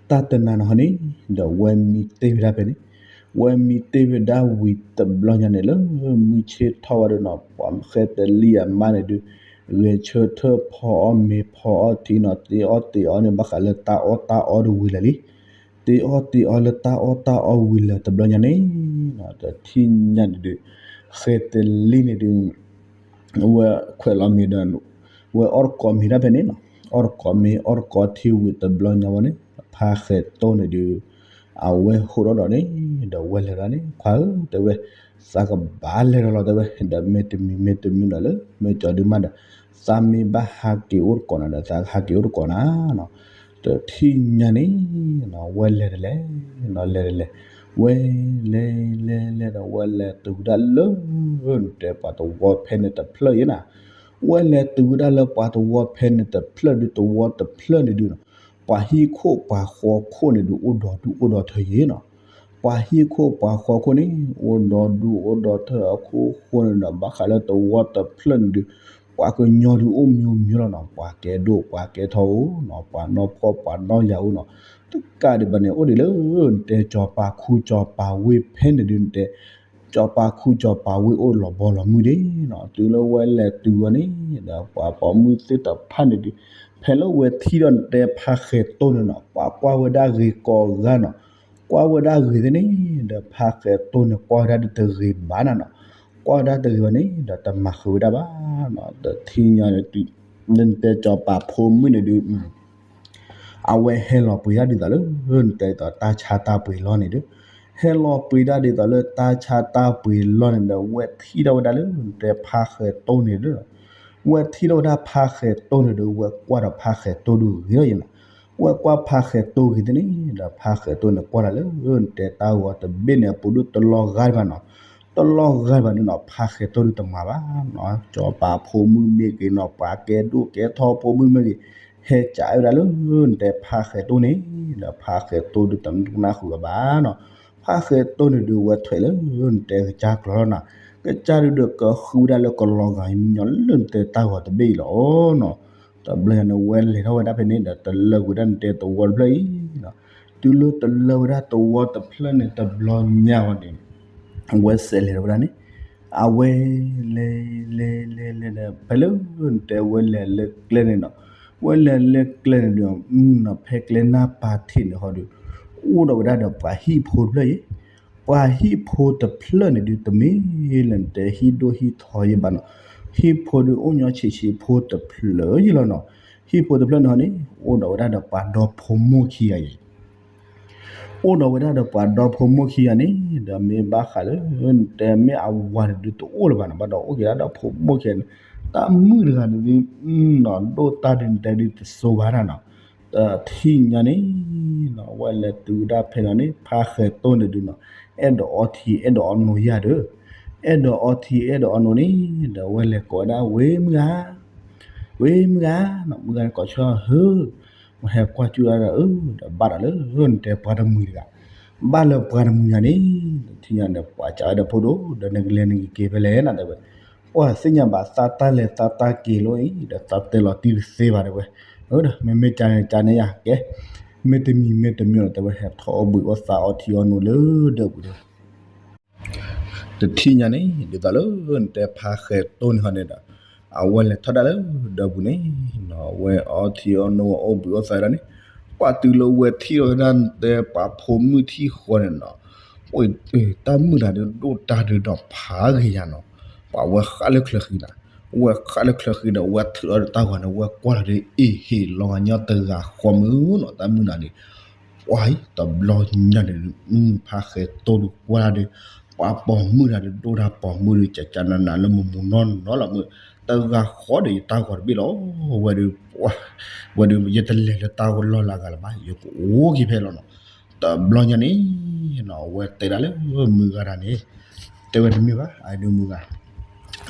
တၢ်တနၤန့ၣ်ဟီန့ၣ်, ဒီးဝဲမံတ့ၢ်ဝဲဒၣ်ဖဲန့ၣ်, ဝဲမံတ့ၢ်ဝဲဒၣ်ဝံၤတဘျီညါန့ၣ် လၢမုၢ်ဆ့ၣ်ထီၣ်ဝဲဒီးနီၤ ပှၤဃဲၤတလံၤအမါန့ၣ်ဒုး, ဂဲၤဆၢထၢၣ်ဖီအီၣ်မ့ၤဖီအီၣ်ထံနီၤ တ့အီၣ်တ့အီန့ၣ် ဘၣ်ဃးလၢတၢ်အီၣ်တၢ်အီတဝံၤလၢာ်လံ, တ့အီၣ်တ့အီလၢတၢ်အီၣ်တၢ်အီဝံၤလၢာ်တဘျီညါန့ၣ်, တထံၣ်ညါန့ၣ်ဒုး, ဃဲၤတလံၤန့ၣ်ဒုး ဝဲခွဲးလီၤမ့ၤဒီး, ဝဲအီၣ်တကိးမ့ၤဒၣ်ဖဲန့ၣ်နီၤ, အီၣ်တကိးမ့ၤ အီၣ်တကိးထံဝံၤတဘျီညါဝဲန့ၣ်, ဖါဃဲၤတိၢ်န့ၣ်ဒုး, အဝဲဟိးထီၣ်ဒီးန့ၣ်, ဒီးဝဲလဲၤဒီးန့ၣ် ခွါဧၢ တဲဝဲ, သးကဘၣ်လဲၤဒီးလီၤတဲဝဲ, ဒီးမ့တမံၤမ့တမံၤဒီးလၢ မ့ၢ်ကၠီဒုးမးဒီး, သးမ့ၢ်ဘၣ်ဟးက့ၤအိၣ်တကိးနၤဒီး သးကဟးက့ၤအိၣ်တကိးနၤနီၤ, တထံၣ်ညါန့ၣ်, ဝဲလဲၤတလဲၤ, လဲၤတလဲၤ, ဝဲလဲၤလဲၤလဲၤဒီး ဝဲလဲၤတုၤဝဲဒၣ်လၢ နတဲပှၤသဝီဖဲန့ၣ်တဖျၢၣ်အံၤနၤ, ဝဲလဲၤတုၤဝဲဒၣ်လၢပှၤသဝီဖဲန့ၣ်တဖျၢၣ်ဒုးသဝီတဖျၢၣ်န့ၣ်ဒုးနီၤ, ပှၤဟံၣ်ခိၣ်ပှၤဃီခိၣ်န့ၣ်ဒုးအိၣ်ဒီဒူၣ်အိၣ်ဒီထၢယံၤနီၤ, ပှၤဟံၣ်ခိၣ်ပှၤဃီခိၣ်န့ၣ် အိၣ်ဒီဒူၣ်အိၣ်ဒီထၢအခိၣ်ဃိန့ၣ်ဒီး ဘၣ်ဃးလၢသဝီတဖျၢၣ်န့ၣ်ဒုး, ပှၤကညီဒုးအိၣ်မံၤမံၤလီၤနီၤ, ပှၤကဲဒိၣ်ပှၤကဲထီအိၣ်နီၤ, ပှၤနီၢ်ဖှီၣ်ပှၤနီၢ်ယာ်အိၣ်နီၤ, တကးဒံးဘၣ်န့ၣ် အိၣ်ဒံးလၢ နတဲစီၤပၤခူစီၤပၤဝ့ၢ်ဖဲန့ၣ်ဒုး နတဲ စီၤပၤခူစီၤပၤဝ့ၢ်အိၣ်လီၤဘီလီၤမုၢ်ဒံးနီၤ, တုၤလၢဝဲလဲၤတုၤဝဲန့ၣ်ဒီး ပှၤပိာ်မုၣ်သ့ၣ်တဖၣ်န့ၣ်ဒုး, ဖဲလၢဝဲထံၣ်ဒီးနတဲဖါဃဲၤတိၢ်န့ၣ်နီၤ, ပှၤကွၢ်ဝဲဒၣ်ဂ့ၤကိးဂၤနီၤ, ကွၢ်ဝဲဒၣ်ဂ့ၤသ့ၣ်န့ၣ် ဒီးဖါဃဲၤတိၢ်န့ၣ် ကွၢ်ဝဲဒၣ်ဒုးတဂ့ၤဘၣ်နၤနီၤ, ကွၢ်ဝဲဒၣ်တဂ့ၤဘၣ်န့ၣ် ဒီးတမၤဃုာ်ဝဲဒၣ်ဘၣ်နီၤ, တထံၣ်ညါန့ၣ် နတဲစီၤပၤဖိမုၣ်န့ၣ်ဒုး အဝဲဟဲလီၤပှ့ၤဒၣ်ဒ်သိးလၢ နတဲဒ်သိးတၢ်ဆါတၢ်ပှ့ၤလီၢ်န့ၣ်ဒီး, ဟဲလီၤပှ့ၤဒၣ်ဒ်သိးလၢတၢ်ဆါတၢ်ပှ့ၤလီၢ်န့ၣ်ဒီး ဝဲထံၣ်ထီၣ်ဝဲဒၣ်လၢ နတဲဖါဃဲၤတိၢ်န့ၣ်ဒီး, ဝဲထံၣ်ထီၣ်ဝဲဒၣ်ဖါဃဲၤတိၢ်န့ၣ်ဒီး ဝဲကွၢ်ဒီးဖါဃဲၤတိၢ်ဒုးဂ့ၤထီၣ်ယံၤနီၤ, ဝဲကွၢ်ဖါဃဲၤတိၢ်ဂ့ၤသ့ၣ်န့ၣ် ဒီးဖါဃဲၤတိၢ်န့ၣ်ကွၢ်လၢ နတဲတၢ်ဂီၤတဘ့ၣ်န့ၣ်အပူၤဒုးတလီၤဂာ်ဒံးဘၣ်နီၤ, တလီၤဂာ်ဒံးဘၣ်န့ၣ်နီၤ ဖါဃဲၤတိၢ်ဒုးတမၤဘၣ်နီၤ, စီၤပၤဖိမုၣ်မ့ၢ်ဂ့ၤနီၤ ပှၤကဲဒိၣ်ကဲထီဖိမုၣ်မ့ၢ်ဂ့ၤ ဟဲကးဝဲဒၣ်လၢ နတဲဖါဃဲၤတိၢ်န့ၣ်, ဒီးဖါဃဲၤတိၢ်ဒုးတမၤနၢ်ဃုာ်အီၤဘၣ်နီၤ, ဖါဃဲၤတိၢ်န့ၣ်ဒုးဝဲထွဲးလၢ နတဲကစၢ်ကျီၤလီၤနီၤ, ကစၢ်ဒုးဒီးကဃုဝဲဒၣ်လၢကလီၤဂာ်ညီလၢနတဲတၢ်ဂီၤတဘ့ၣ်အံၤလီၤနီၤ, တဘျီညါန့ၣ် ဝဲလဲၤထီၣ်ဝဲဒၣ်ဖဲန့ၣ်ဒီး တလၢကွံာ်ဝဲဒၣ်နတဲသဝီတဖျၢၣ်အံၤနီၤ, တုၤလၢတလၢဝဲဒၣ်သဝီတဖျၢၣ်န့ၣ်တဘျီညါဝဲန့ၣ် ဝဲစဲးလဲၤထီၣ်ဝဲဒၣ်န့ၣ်, အဝဲလဲၤလဲၤလဲၤလဲၤဒီး ဖဲလၢနတဲဝဲလဲၤလၢကျဲန့ၣ်နီၤ, ဝဲလဲၤလၢကျဲန့ၣ်ဒီး ဖဲကျဲနၢ်ပၤထံးန့ၣ်ဟီဒီး အိၣ်ဒီးဝဲဒၣ်ဒီးပှၤဟံၣ်ဖိတဖျၢၣ်အံၤ, ပှၤဟံၣ်ဖိတဖျၢၣ်န့ၣ်ဒုး တမ့ၢ်လၢနတဲဟံၣ်ဒိၣ်ဟံၣ်ထီယံၤဘၣ်နီၤ, ဟံၣ်ဖိဒုးအိၣ်ညီဆံးဆံးဖိတဖျၢၣ်ယံၤလီၤနီၤ, ဟံၣ်ဖိတဖျၢၣ်န့ၣ်ဟီန့ၣ် အိၣ်ဒီးဝဲဒၣ်ဒီးပှၤဒီဖိမိၢ်ခံဂၤအံၤ အိၣ်ဒီးဝဲဒၣ်ဒီးပှၤဒီဖိမိၢ်ခံဂၤန့ၣ် ဒီးမ့ၢ်ဘၣ်ဃးလၢ နတဲမ့ၢ်အဝၤန့ၣ်ဒုးတအိၣ်လၢၤဘၣ်နီၤ, ဘၣ်ဒီးအိၣ်က့ၤဒၣ်ဒီဖိမိၢ်ခံဂၤန့ၣ်, တၢ်မုၣ်တဂၤန့ၣ်ဒုး ဒိၣ်တၢ်ဒုးနတဲဒုးတစိၤဘၣ်တၢ်နီၤ, တထံၣ်ညါန့ၣ် ဝဲလဲၤတုၤဝဲဒၣ်ဖဲလီၤန့ၣ် ဖါဃဲၤတိၢ်န့ၣ်ဒုးနီၤ, အဲၣ်ဒိးအီထံအဲၣ်ဒိးအီနိယၤဒီး, အဲၣ်ဒိးအီထံအဲၣ်ဒိးအီနိန့ၣ် ဒီးဝဲလဲၤကိးဝဲဒၣ်ဝ့ၢ်မုၢ်ဧါ ဝ့ၢ်မုၢ်ဂၤနီၤ မုၢ်ဂၤန့ၣ်ကိးဆၢဟၢ မ့ၢ်ဟဲကွၢ်ကၠူၣ်ဒၣ်ဒီး အၢ ဒီးဘၣ်ဒီးလၢနတဲပှၤတမှံၤတဂၤ, ဘၣ်လၢပှၤတမှံၤတဂၤန့ၣ် တထံၣ်ညါဒီးပှၤကးဝဲဒီးဖိဒိၣ် ဒီးနကလဲၤနကက့ၤဖဲလဲၣ်နီၤ တဲဝဲ, ပှၤသ့ၣ်ညါဘၣ်သးတၢ်လဲၤသးတၢ်က့ၤလီၤအံၤ ဒီးသးတဲလီၤတံၢ်တသ့ဘၣ်တဲဝဲ, အၢ ဒီးမ့မ့ၢ်ကန့ၣ်ကန့ၣ်ယၤကဲ, မ့ၢ်တမံၤမ့ၢ်တမံၤဒီးတဲဝဲ ဟဲထီၣ်အိၣ်ဘှံးအိၣ်သါအီထံအီနိလၢဒၢးပူၤဒီး တထံၣ်ညါန့ၣ် ဒ်သိးလၢနတဲဖါဃဲၤတိၢ်န့ၣ်ဟီန့ၣ်ဒီး အဝဲလဲၤထီၣ်ဒၣ်လၢဒၢးပူၤန့ၣ်နီၤ အဝဲအီထံအီနိဝဲအိၣ်ဘှံးအိၣ်သါဒၣ်န့ၣ်, ကွၢ်တုၤလၢဝဲထံၣ်လီၤဝဲဒၣ်တဲပှၤဖိမုၣ်ထံၣ်ဃီန့ၣ်နီၤ, တၢ်မုၣ်တဂၤဒုးဒိၣ်တၢ်ဒုးဒီးဖးဂ့ၤယၤနီၤ, ပှၤဝဲဃၣ်လၢချၢဃံနီၤ, ဝဲဃၣ်လၢချၢဃံဒီး ဝဲထုးထီၣ်ဒီးတၢ်ဂီၤန့ၣ် ဝဲကွၢ်လီၤဒီး အ့ၣ်ဟ့ၣ်လီၤဂၤညီတဂၤဃီမုၢ်နီၤ တၢ်မုၣ်နၤဒုး ပှၤအံၤ တဘျီညါန့ၣ်ဒုး ဖါဃဲၤတိၢ်ဒုးကွၢ်ဒုး, ပှၤပိာ်မုၣ်တဂၤဒုး ဒိၣ်တၢ်ပိာ်မုၣ်ဒုး ကကနနၤလၢမမူနီၢ်နီၢ်လီၤမုၢ်, တဂၤဃီဒီးယတၢ်ဂီၤတဘ့ၣ်လီၤ, ဝဲဒုး ဝဲဒုး ယတလဲၤလၢတၢ်ဂီၤလီၢ်လၢအဂၤလၢၤဘၣ် ယကအိၣ်က့ၤဖဲလီၤနီၤ, တဘျီညါန့ၣ်နီၤ အဝဲတဲဒၣ်လၢမုၢ်ဂၤတဂၤန့ၣ် တဲဝဲတမ့ၢ်ဘၣ် အဒုးမုၢ်ဂၤ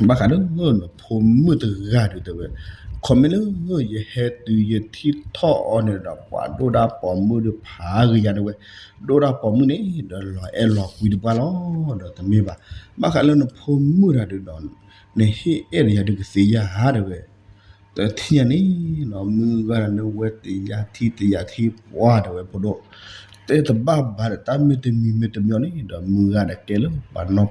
ဘၣ်ဃးလၢနဖိမုၣ်တဂၤဒုးတဲဝဲ, ခီမ့ၢ်လၢ ယဟဲတုၤယထံၣ်ထီၣ်အီၤန့ၣ်ဒီး ပှၤဒိၣ်ဒၣ်ပိာ်မုၣ်ဒုးဖးဂ့ၤယၤတဲဝဲ, ဒိၣ်ဒၣ်ပိာ်မုၣ်န့ၣ်ဒီးလီၤအဲၣ်လီၤကွံတပှၢ်လီၤ, ဒီးတမ့ၢ်ဘၣ်, ဘၣ်ဃးလၢနဖိမုၣ်တဂၤဒုးဒီး နဟ့ၣ်အဲၣ်ဒီးယၤဒုးကသ့ဧါတဲဝဲ, တထံၣ်ညါန့ၣ်နီၤ မုၢ်ဂၤလၢဝဲတယၤထံၣ်တယၤထံၣ်ပှၢ်တဲဝဲဖိဒိၣ်, တဲတဘၣ်ဘၣ်ဒီးတၢ်မ့ၢ်တမံၤမ့ၢ်တမံၤန့ၣ်ဒီး မုၢ်ဂၤဒီးကဲလၢပှၤနီၢ်ဖှီၣ်ပှၤနီၢ်ယာ်, ကျိတအိၣ်စ့တအိၣ်ဘၣ်, န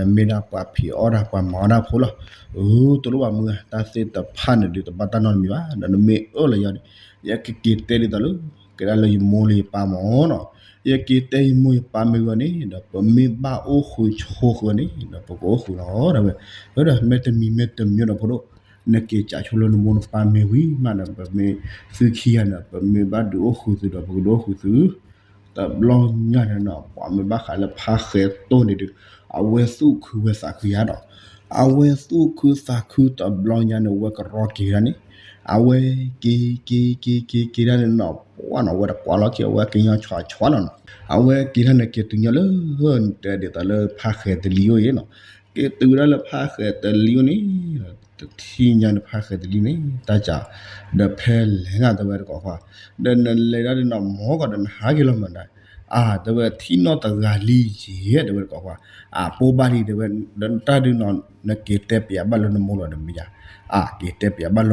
မ့ၢ်ဒၣ်ပှၤဖံးအီၣ်တၢ်ပှၤမၤအီၣ်တၢ်ဖိလီၤ, အၢ တလိၣ်ဘၣ်မုၢ်ဂၤ တၢ်သ့ၣ်တဖၣ်န့ၣ်ဒုးတဘၣ်တၢ်နီတမံၤဘၣ်, ဒီးနမ့ၢ်အၢၣ်လီၤယၤဒီး ယကက့ၤတဲဒ်သိးလၢ ကဲဒၣ်လၢယမိၢ်လၢယပၢ်မၢ်နီၤ, ယက့ၤတဲယမိၢ်ယပၢ်မ့ၢ်ဝဲန့ၣ်ဒီး ပမ့ၢ်ဘၣ်အိၣ်ဃုာ်ဆိးဃုာ်န့ၣ်ဒီး ပကအိၣ်ဃုာ်လီၤတဲဝဲ, ဒီးမ့ၢ်တမံၤမ့ၢ်တမံၤဒီးဖိဒိၣ်, နက့ၤကးဆိလၢနမိၢ်နပၢ်မ့ၢ်ဝံၤမးဒီး ပမ့ၢ်သုခံဂၤန့ၣ် ပမ့ၢ်ဘၣ်ဒုးအိၣ်ဃုာ်သုဒီး ပကဒုးအိၣ်ဃုာ်သု တဘျီညါန့ၣ်နီၤ ပှၤမ့ၢ်ဘၣ်ဃးလၢဖါဃဲၤတိၢ်န့ၣ်ဒီး အဝဲသူၣ်ခုဝဲသးခုယၤဒီး အဝဲသူၣ်ခုသးခုတဘျီညါန့ၣ် ဝဲကရီက့ၤဝဲဒၣ်န့ၣ်, အဝဲက့ၤက့ၤက့ၤက့ၤက့ၤက့ၤဒၣ်န့ၣ်နီၤ ပှၢ်နီၤ ဝဲတကွၢ်လီၤက့ၤ အဝဲကညီဆွးဆွးလီၤနီၤ, အဝဲက့ၤဒၣ်န့ၣ် က့ၤတုၤညီလၢ တဲဒ်သိးလၢဖါဃဲၤတလံၤအိၣ်အံၤနီၤ, က့ၤတုၤဝဲဒၣ်လၢဖါဃဲၤတလံၤအိၣ်န့ၣ် တထံၣ်ညါန့ၣ် ဖါဃဲၤတလံၤန့ၣ် တၢ်ကး ဒီးဖဲလဲၣ်နၤတဲဝဲတကိးခွါ, ဒီးနလဲၤဒၣ်ဒီးနီၤ မၢကီးဒီးနဟးက့ၤလီၤမးဒီး အါ တဲဝဲ ထံၣ်နီၣ်တဂၤလံယဲ တဲဝဲတကိးခွါ, အါ ပိၢ်ဘၣ်လံ တဲဝဲ, ဒီးတၢ်ဒုးနီၤ နက့ၤတဲပၠးဘၣ်လၢနမိၢ်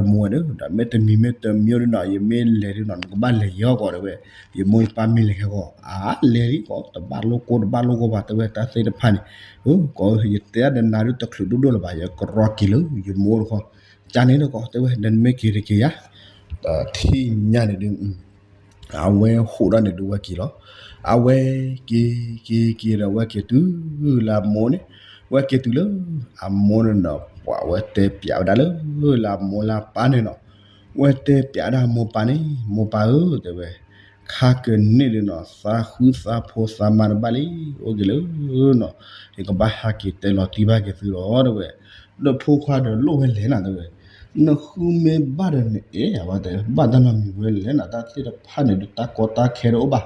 လီၤဒီးမ့ၢ်ယါ, အါ က့ၤတဲပၠးဘၣ်လၢမိၢ်ဝဲဒီး ဒီးမ့ၢ်တမံၤမ့ၢ်တမံၤဒီးနီၤ ယမ့ၢ်လဲၤဒုးနီၤ နကဘၣ်လဲၤယဲကီးတဲဝဲ, ယမိၢ်ယပၢ်မ့ၢ်လဲၤဟဲကီး အါ လဲၤလံကီး တဘၣ်လိၣ်ကိၢ်တဘၣ်လိၣ်ဂီၢ်ဘၣ် တဲဝဲ တၢ်သ့ၣ်တဖၣ်န့ၣ်, ကီး ယတဲဒၣ်ဒီးနၤဒုးတချုးဒိၣ်ဒိၣ်လၢၤဘၣ် ယကရီက့ၤလၢ ယမိၢ်တခီ, ကန့ၣ်တကိး တဲဝဲ ဒီးနမ့ၢ်က့ၤတက့ၤယါ, တထံၣ်ညါန့ၣ်ဒုး အဝဲဟိးထီၣ်န့ၣ်ဒုးဝဲက့ၤလီၤ, အဝဲက့ၤက့ၤက့ၤဒီးဝဲက့ၤတုၤလၢအမိၢ်န့ၣ်, ဝဲက့ၤတုၤလၢ အမိၢ်န့ၣ်ဒီး ပှၤဝဲတဲပၠးဝဲဒၣ်လၢ လၢအမိၢ်လၢအပၢ်န့ၣ်နီၤ, ဝဲတဲပၠးဒၣ်မိၢ်ပၢ်န့ၣ် မိၢ်ပၢ်ဧၢ တဲဝဲ, ခါကန့ၣ်ဒုးနီၤ သးဃုသးဖိသးမါတဘၣ်လံ အိၣ်က့ၤလၢနီၤ, ယကဘၣ်ဟးက့ၤတဲလီၤတံၢ်ဘၣ်က့ၤသုလီၤ တဲဝဲ, ဒီးဖိခွါဒီးလိၣ်ဝဲလဲၣ်နၤ တဲဝဲ, နဃုမ့ၢ်ဘၣ်ဒီးနအဲၣ်ယၤဘၣ်တဲ, ဘၣ်တၢ်နီတမံၤဝဲလဲၣ်နၤ တၢ်သ့ၣ်တဖၣ်န့ၣ်ဒုးတၢ်ကီတၢ်ခဲတအိၣ်ဘၣ်,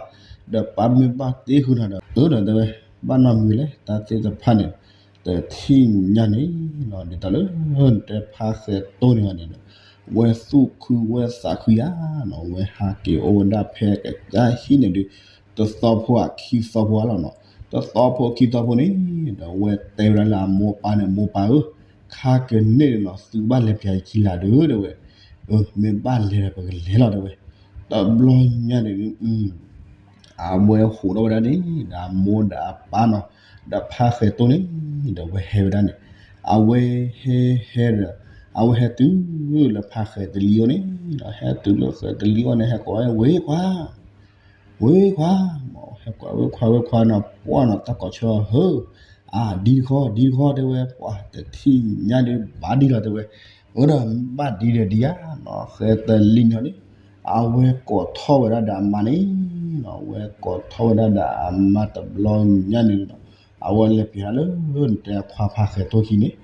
ဒီးပၢ်မ့ၢ်ဘၣ်တ့ဃုာ်နၤဒီး အၢဒီးတဲဝဲ, ဘၣ်နီတမံၤလဲၣ် တၢ်သ့ၣ်တဖၣ်န့ၣ်, တထံၣ်ညါန့ၣ်နီၤ ဒ်သိးလၢ တဲဖါဃဲၤတိၢ်န့ၣ်ဘၣ်န့ၣ်ဒီး ဝဲသူၣ်ခုဝဲသးခုယၤနီၤ ဝဲဟးက့ၤအိၣ်ဝဲဒၣ်ဖဲကစၢ်ဟံၣ်န့ၣ်ဒုး တသီဖိအခံသီဖိအါလီၤနီၤ, တသီဖိခံသီဖိန့ၣ်ဒီး ဝဲတဲဝဲဒၣ်လၢအမိၢ်အပၢ်န့ၣ် မိၢ်ပၢ်ဧၢ, ခါကန့ၣ်ဒုးနီၤ သုဘၣ်လဲၤပၠးယခံလၢဒုး တဲဝဲ, မ့ၢ်ဘၣ်လဲၤဒီးပကလဲၤလီၤ တဲဝဲ, တဘျီညါန့ၣ်ဒုး အဝဲဟိးထီၣ်ဝဲဒၣ်န့ၣ် ဒီးအမိၢ်ဒီးအပၢ်နီၤ, ဒီးဖါဃဲၤတိၢ်န့ၣ် ဒီးဝဲဟဲဝဲဒၣ်န့ၣ်, အဝဲဟဲဟဲဒီး အဝဲဟဲတုၤလၢဖါဃဲၤတလံၤအိၣ်န့ၣ်, ဒီးဟဲတုၤလၢဃဲၤတလံၤအိၣ်န့ၣ် ဟဲကိးဝဲ ဝ့ၢ်ခွါ ဝ့ၢ်ခွါ, ဟဲကိးဝ့ၢ်ခွါ ဝ့ၢ်ခွါနီၤ ပှၢ်နီၤ တၢ်ကိးဆၢဟၢ, အါ ဒ်တခီ ဒ်တခီ တဲဝဲ ပှၢ်တထံၣ်ညါဒုးဘၣ်ဒ်လီၤတဲဝဲ, အၢဒီးဘၣ်ဒ်ဒီးဒ်ဧါနီၤ ဃဲၤတလံၤန့ၣ်န့ၣ်, အဝဲကိးထီၣ်ဝဲဒၣ်ဒီးအမါန့ၣ်နီၤ အဝဲကိးထီၣ်ဝဲဒၣ်ဒီးအမါတဘျီညါန့ၣ်နီၤ, အဝဲလဲၤပၠးလၢ တဲအခွါဖါဃဲၤတိၢ်ခံန့ၣ်,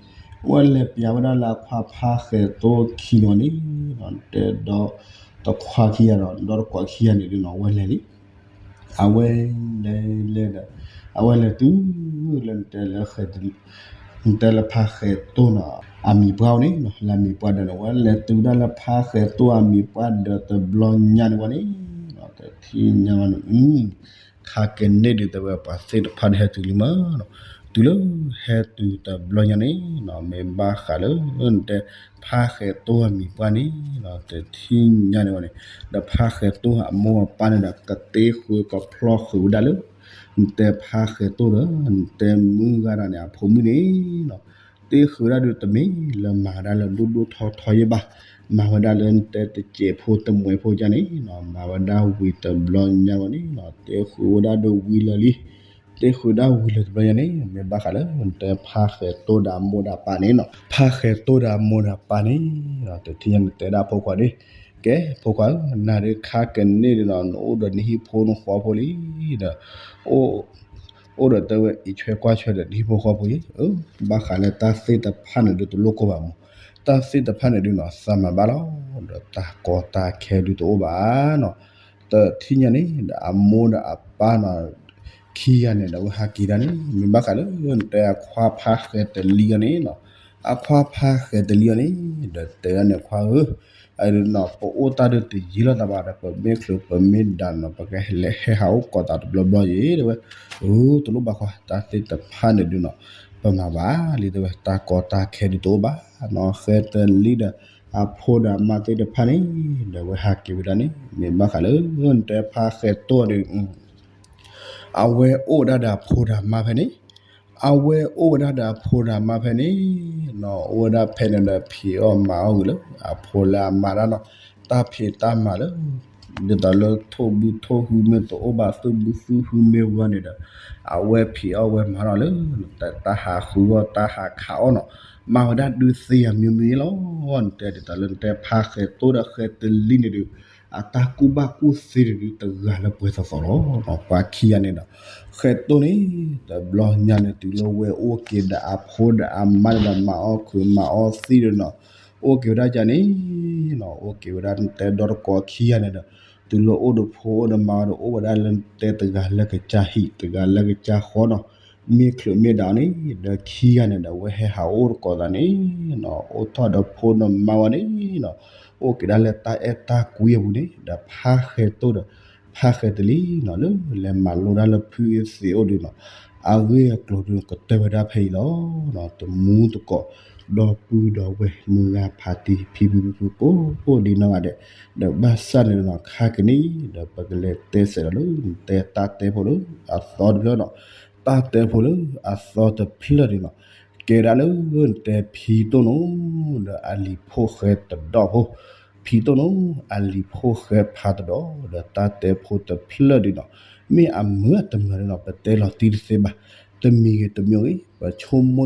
အဝဲလဲၤပၠးဝဲဒၣ်လၢအခွါဖါဃဲၤတိၢ်ခံန့ၣ်န့ၣ်, တဲဒီတခွါခံဂၤဒီး ဒီတကိးခံဂၤန့ၣ်ဒုးနီၤ အဝဲလဲၤလံ အဝဲလဲၤလဲၤဒီး အဝဲလဲၤတုၤလၢတဲလၢဃဲၤတလံၤ, တဲလၢဖါဃဲၤတိၢ်နီၤ အမံၤပှၢ်အိၣ်န့ၣ်နီၤ လၢအမံၤပှၢ်ဒၢးန့ၣ် ဝဲလဲၤတုၤဝဲဒၣ်လၢဖါဃဲၤတိၢ်အမံၤပှၢ်ဒၢးတဘျီညါန့ၣ်ဝဲန့ၣ်နီၤ တထံၣ်ညါဝဲန့ၣ် ခါကန့ၢ်ဒုးတဲဝဲပှၤသ့ၣ်တဖၣ်ဒီးဟဲတုၤလံမးနီၤ တုၤလၢဟဲတုၤတဘျီညါန့ၣ်နီၤ မ့ၢ်ဘၣ်ဃးလၢ တဲ ဖါဃဲၤတိၢ်အမံၤပှၢ်န့ၣ်နီၤ တထံၣ်ညါန့ၣ်ဝဲန့ၣ် ဒီးဖါဃဲၤတိၢ်အမိၢ်အပၢ်န့ၣ်ဒီး ကတ့ဃုာ်ကဖျီဃုာ်ဝဲဒၣ်လၢ တဲဖါဃဲၤတိၢ်ဒီး တဲမုၢ်ဂၤဒီးန့ၣ် အဖိမုၣ်န့ၣ်နီၤ တ့ဃုာ်ဝဲဒၣ်ဒုးတမ့ၢ်လၢမၤဝဲဒၣ်လၢဒိၣ်ဒိၣ်ထီထီယဲၢ်ဘၣ်, မၤဝဲဒၣ်လၢတဲတစဲးဖိတမှဲးဖိကန့ၣ်နီၤ မၤဝဲဒၣ်ဝံၤတဘျီညါဝဲန့ၣ်နီၤ တ့ဃုာ်ဝဲဒၣ်ဒုးဝံၤလၢာ်လံ တ့ဃုာ်ဒၣ်ဝံၤလၢာ်တဘျီညါန့ၣ် မ့ၢ်ဘၣ်ဃးလၢ တဲဖါဃဲၤတိၢ်ဒီးအမိၢ်ဒီးအပၢ်န့ၣ်နီၤ ဖါဃဲၤတိၢ်ဒီးအမိၢ်ဒီးအပၢ်န့ၣ်နီၤ တထံၣ်ညါန့ၣ်တဲဒၣ်ဖိခွါဒ် ကဲ ဖိခွါဧၢ နၤဒုးခါကန့ၢ်ဒုးနီၤ နအိၣ်ဒီးနဟံၣ်ဖိနဃီဖိလံဒီး အိၣ်ဒီးတဲဝဲအံးဆွဲကွၢ်ဆွဲဒီးနဟံၣ်ဖိဃီဖိအံၤ ဘၣ်ဃးလၢတၢ်သ့ၣ်တဖၣ်န့ၣ်ဒုးတလိၣ်ကိၢ်ဘၣ်မး, တၢ်သ့ၣ်တဖၣ်န့ၣ်ဒုးနီၤ သးမၤဘၣ်လီၤ, ဒီးတၢ်ကီတၢ်ခဲဒုးတအိၣ်ဘၣ်နီၤ, တထံၣ်ညါန့ၣ် ဒီးအမိၢ်ဒီးအပၢ်နီၤ ခံဂၤန့ၣ်ဒီး အဝဲဟးက့ၤဒၣ်န့ၣ် မ့ၢ်ဘၣ်ဃးလၢ တဲအခွါဖါဃဲၤတလံအီၤန့ၣ်နီၤ, အခွါဖါဃဲၤတလံအီၤန့ၣ် ဒီးတဲဒၣ်န့ၣ် ခွါဧၢ အဒုးနီၤ ပအိၣ်တၢ်ဒုးတယံာ်လိာ်သးဘၣ်ဒီး ပမ့ၢ်ချုးပမ့ၢ်ဒၣ်နီၤ ပကလဲၤဟဲဟးအိၣ်ကိးသးတဘျီဘျီယဲၤ တဲဝဲ, အၢ တလိၣ်ဘၣ်ခွါ တၢ်သ့ၣ်တဖၣ်န့ၣ်ဒုးနီၤ ပမၤဘၣ်လံ တဲဝဲ တၢ်ကီတၢ်ခဲဒုးတအိၣ်ဘၣ်နီၤ, ဃဲၤတလံဒီး အဖိဒီးအမါသ့ၣ်တဖၣ်န့ၣ် ဒီးအဝဲဟးက့ၤဝဲဒၣ်န့ၣ် မ့ၢ်ဘၣ်ဃးလၢ တဲဖါဃဲၤတိၢ်ဒီး အဝဲအိၣ်ဝဲဒၣ်ဒီးအဖိဒီးအမါဖဲန့ၣ်, အဝဲအိၣ်ဝဲဒၣ်ဒီးအဖိဒီးအမါဖဲန့ၣ်နီၤ, အိၣ်ဝဲဒၣ်ဖဲန့ၣ်ဒီး ဖံးအီၣ်မၤအီၣ်ဂ့ၤလၢ အဖိလၢအမါဒၣ်နီၤ, တၢ်ဖံးတၢ်မၤလၢ ဒ်သိးလၢထိၣ်ဘုထိၣ်ဟုမ့ၢ်တအိၣ်ဘၣ် သူၣ်ဘုသူၣ်ဟုမ့ၢ်ဝဲန့ၣ်ဒီး အဝဲဖံးအီၣ်ဝဲမၤနီၤလၢ တၢ်ဟးဃုအီၣ်တၢ်ဟးခးအီၣ်နီၤ, မၤဝဲဒၣ်ဒုးသ့အမျိုးမျိုးလီၤ, နတဲဒ်သိးလၢနတဲဖါဃဲၤတိၢ်ဒီးဃဲၤတလံန့ၣ်ဒုး အတၢ်ကူၣ်ဘၣ်ကူၣ်သ့ဒုးတဂၤလၢပှဲၤသိးသိးလီၤ, ပှၤခံဂၤန့ၣ်ဒီး ဃဲၤတိၢ်န့ၣ် တဘျီညါန့ၣ် တုၤလၢဝဲအိၣ်က့ၤဒီးအဖိဒီးအမါန့ၣ်ဒီး မၤအီၣ်ခုးမၤအီၣ်သံဒီးနီၤ, အိၣ်က့ၤဝဲဒၣ်ကန့ၣ်နီၤ, အိၣ်က့ၤဝဲဒၣ်တဲဒီတကိးခံဂၤန့ၣ်ဒီး တုၤလၢအိၣ်ဒီးဖိအိၣ်ဒီးမါဒီး အိၣ်ဝဲဒၣ်လၢတဲတဂၤလၢကစၢ်ဟံၣ် တဂၤလၢကစၢ်ဃီနီၤ, မ့ၢ်ချုးမ့ၢ်ဒၣ်န့ၣ် ဒီးခံဂၤန့ၣ်ဒီး အဝဲဟဲဟးအိၣ်တကိးသးန့ၣ်နီၤ, အိၣ်ထီၣ်ဒီးဖိဒီးမါဝဲန့ၣ်နီၤ, အိၣ်က့ၤဒၣ်လၢတၢ်အဲၣ်တၢ်ကွံအပူၤန့ၣ် ဒီးဖါဃဲၤတိၢ်ဒီး ဖါဃဲၤတလံနီၤ လၢလဲၤမၤလိဒၣ်လၢဖုအသ့ၣ်အိၣ်ဒုးနီၤ, အဂ့ၢ်အကျိၤဒုးကတၢၢ်ဝဲဒၣ်ဖဲအံၤလီၤ, တမူတကိး ဒီပုၢ်ဒီဝဲၢ်မုၢ်ဂၤဖါတံၢ် ဖံဖုဖုကိးဒ်နီၢ်ဂၤဒဲး, ဒီးဘၣ်ဆၣ်န့ၣ်နီၤ ခါကန့ၣ် ဒီးပကလဲၤတဲစဲးဒီးလၢ တဲတၢ်တဲဖိလၢအသီတဖျၢၣ်နီၤ, တၢ်တဲဖိလၢအသီတဖျၢၣ်ဒုးနီၤ, ကဲဒၣ်လၢ တဲဖံတိၢ်နိ ဒီးအလံၤဖိၣ်ဃဲတဒီဖိ, ဖံတိၢ်နိ အလံၤဖိၣ်ဃဲဖးတဒီ, ဒီးတၢ်တဲဖိတဖျၢၣ်ဒုးနီၤ, မ့ၢ်အမုာ်အတမုာ်ဒုးနီၤ ပတဲလီၤတံၢ်တသ့ဘၣ်, တမံၤဂ့ၤတမံၤဂ့ၤ ပဆိကမိၣ်ဒုးနီၤ ပ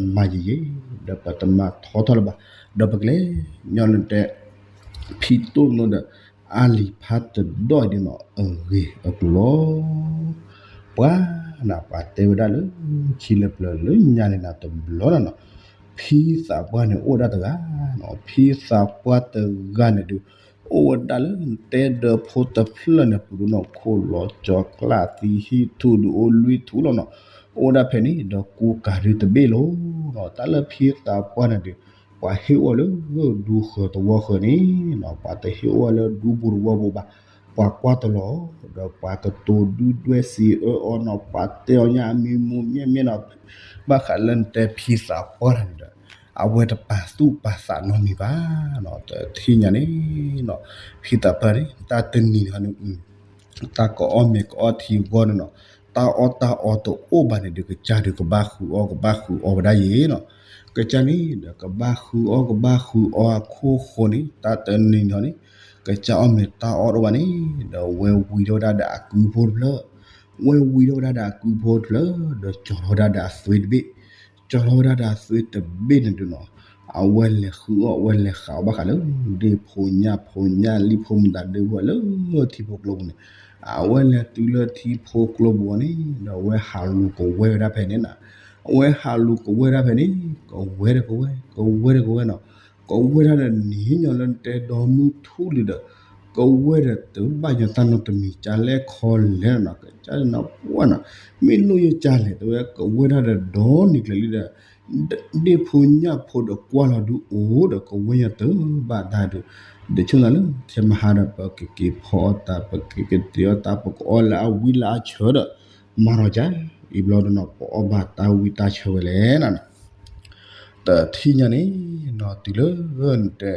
တမၤယံာ်ယံာ် ဒီးပတမၤထီထီၣ်လၢၤဘၣ်, ဒီးပကလဲၤ ညီနုၢ်တဲ ဖံတိၢ်နိဒီး အလံၤဖးတဒီဒုးနီၤ အဂ့ၢ်အကျိၤလီၤ. ပှၤနၤ ပှၤတဲဝဲဒၣ်လၢ ခံလၢပျၢၤလၢညါန့ၣ်နၤတဘျီနီၤနီၤ, ဖံသးပှၢ်န့ၣ်အိၣ်ဝဲဒၣ်တဂၤနီၤ, ဖံသးပှၢ်တဂၤန့ၣ်ဒုး အိၣ်ဝဲဒၣ်လၢတဲဒၢးဖိတဖျၢၣ်န့ၣ်ပူၤဒုးနီၤ, ခိၣ်လီၤကၠီၤကျၢ်သံဟံၣ်ထူၣ်ဒုးအိၣ်လွံၢ်ထူၣ်လီၤနီၤ, အိၣ်ဝဲဒၣ်ဖဲန့ၣ် ဒီးကူကၤဒုးတဘ့ၣ်လီၤနီၤ, တၢ်လၢဖံသးပှၢ်န့ၣ်ဒုး ပှၤဟ့ၣ်အီၤလၢဒူဃၢၤတဝီဃၢၤန့ၣ်နီၤ, ပှၤတဟ့ၣ်အီၤလၢဒူပူၤတဝီပူၤဘၣ်, ပှၤကွၢ်တလီၤ, ဒီးပှၤကတိၤဒုၣ်ဒွဲၣ်စံးအၢအီၤနီၤ, ပှၤတဲအီၤညါအမံၤမူမ့ၢ်မ့ၢ်နီၤ, ဘၣ်ဃးလၢနတဲဖံသးပှၢ်တဂၤန့ၣ်ဒီး အဝဲတပာ်သူၣ်ပာ်သးနီတမံၤဘၣ်နီၤ, တထံၣ်ညါန့ၣ်နီၤ, ဖံသးပှၢ်န့ၣ် တၢ်တနံၤန့ၣ် တၢ်ကအီၣ်မ့ၤကအီထံအဂီၢ်န့ၣ်နီၤ, တၢ်အီၣ်တၢ်အီတအိၣ်ဘၣ်န့ၣ်ဒီး ကစၢ်ဒုးကဘၣ်ဃုအီၣ်ကဘၣ်ဃုအီဝဲဒၣ်ယဲနီၤ, ကစၢ်န့ၣ်ဒီးကဘၣ်ဃုအီၣ်ကဘၣ်ဃုအီအခိၣ်ဃိန့ၣ် တၢ်တနံၤန့ၣ် ကစၢ်အီၣ်မ့ၤတၢ်အီၣ်တအိၣ်ဘၣ်န့ၣ် ဒီးဝဲဝံထီၣ်ဝဲဒၣ်ဒီးအကုဖိတဖျၢၣ်, ဝဲဝံထီၣ်ဝဲဒၣ်ဒီးအကုဖိတဖျၢၣ် ဒီးကၠီထီၣ်ဝဲဒၣ်ဒီးအသွ့တဘ့ၣ်, ကၠီထီၣ်ဝဲဒၣ်ဒီးအသွ့တဘ့ၣ်န့ၣ်ဒုးနီၤ, အဝဲလဲၤဃုအီၣ် အဝဲလဲၤဃးအီၣ်ဘၣ်ဃးလၢ ဒ့ၣ်ဖိညၣ်ဖိညၣ်လံၣ်ဖိမတၤဒုးဝဲလၢထံဖိကျိပူၤန့ၣ်, အဝဲလဲၤတုၤလၢထံဖိကျိပူၤန့ၣ် ဒီးအဝဲဟးလူၤကဝဲဝဲဒၣ်ဖဲန့ၣ်နီၤ, အဝဲဟးလူၤကဝဲဒၣ်ဖဲန့ၣ် ကဝဲဒီးကဝဲ ကဝဲဒီးကဝဲနီၤ, ကဝဲဒၣ်ဒီးနံၤညါလၢနတဲဒီမုၢ်ထူၣ်လံဒီး ကဝဲၢ်ဒီးတဘၣ်ညီတၢ်နီတမံၤ ကလဲၣ်ခီလဲၣ်နီၤ ကစၢ်နီၤပှၢ်နီၤ, မ့ၢ်လိၣ်ယကလဲၣ် တဲဝဲ ကဝဲၢ်ဒၣ်ဒီးဒီနံၤကျၢၤလံဒီး ဒ့ၣ်ဖိညၣ်ဖိဒီးကွၢ်လီၤဒုးအိၣ်ဒီး ကဝဲၢ်ယတဘၣ်တၢ်ဒုး, ဒုးဆိၣ်သးလၢ ထဲမဟါဒီး ပကက့ၤဖီအီၣ်တၢ် ပကက့ၤတ့အီၣ်တၢ် ပကအီၣ်လၢအဝံၣ်လၢအဆၢဒီး မၤထီၣ်ကၢ် အံၤဘျီဒီးနီၤ ပအီၣ်ဘၣ်တၢ်ဝံၣ်တၢ်ဆၢဝဲလဲၣ်နီၤ တထံၣ်ညါန့ၣ်နီၤ တုၤလၢတဲ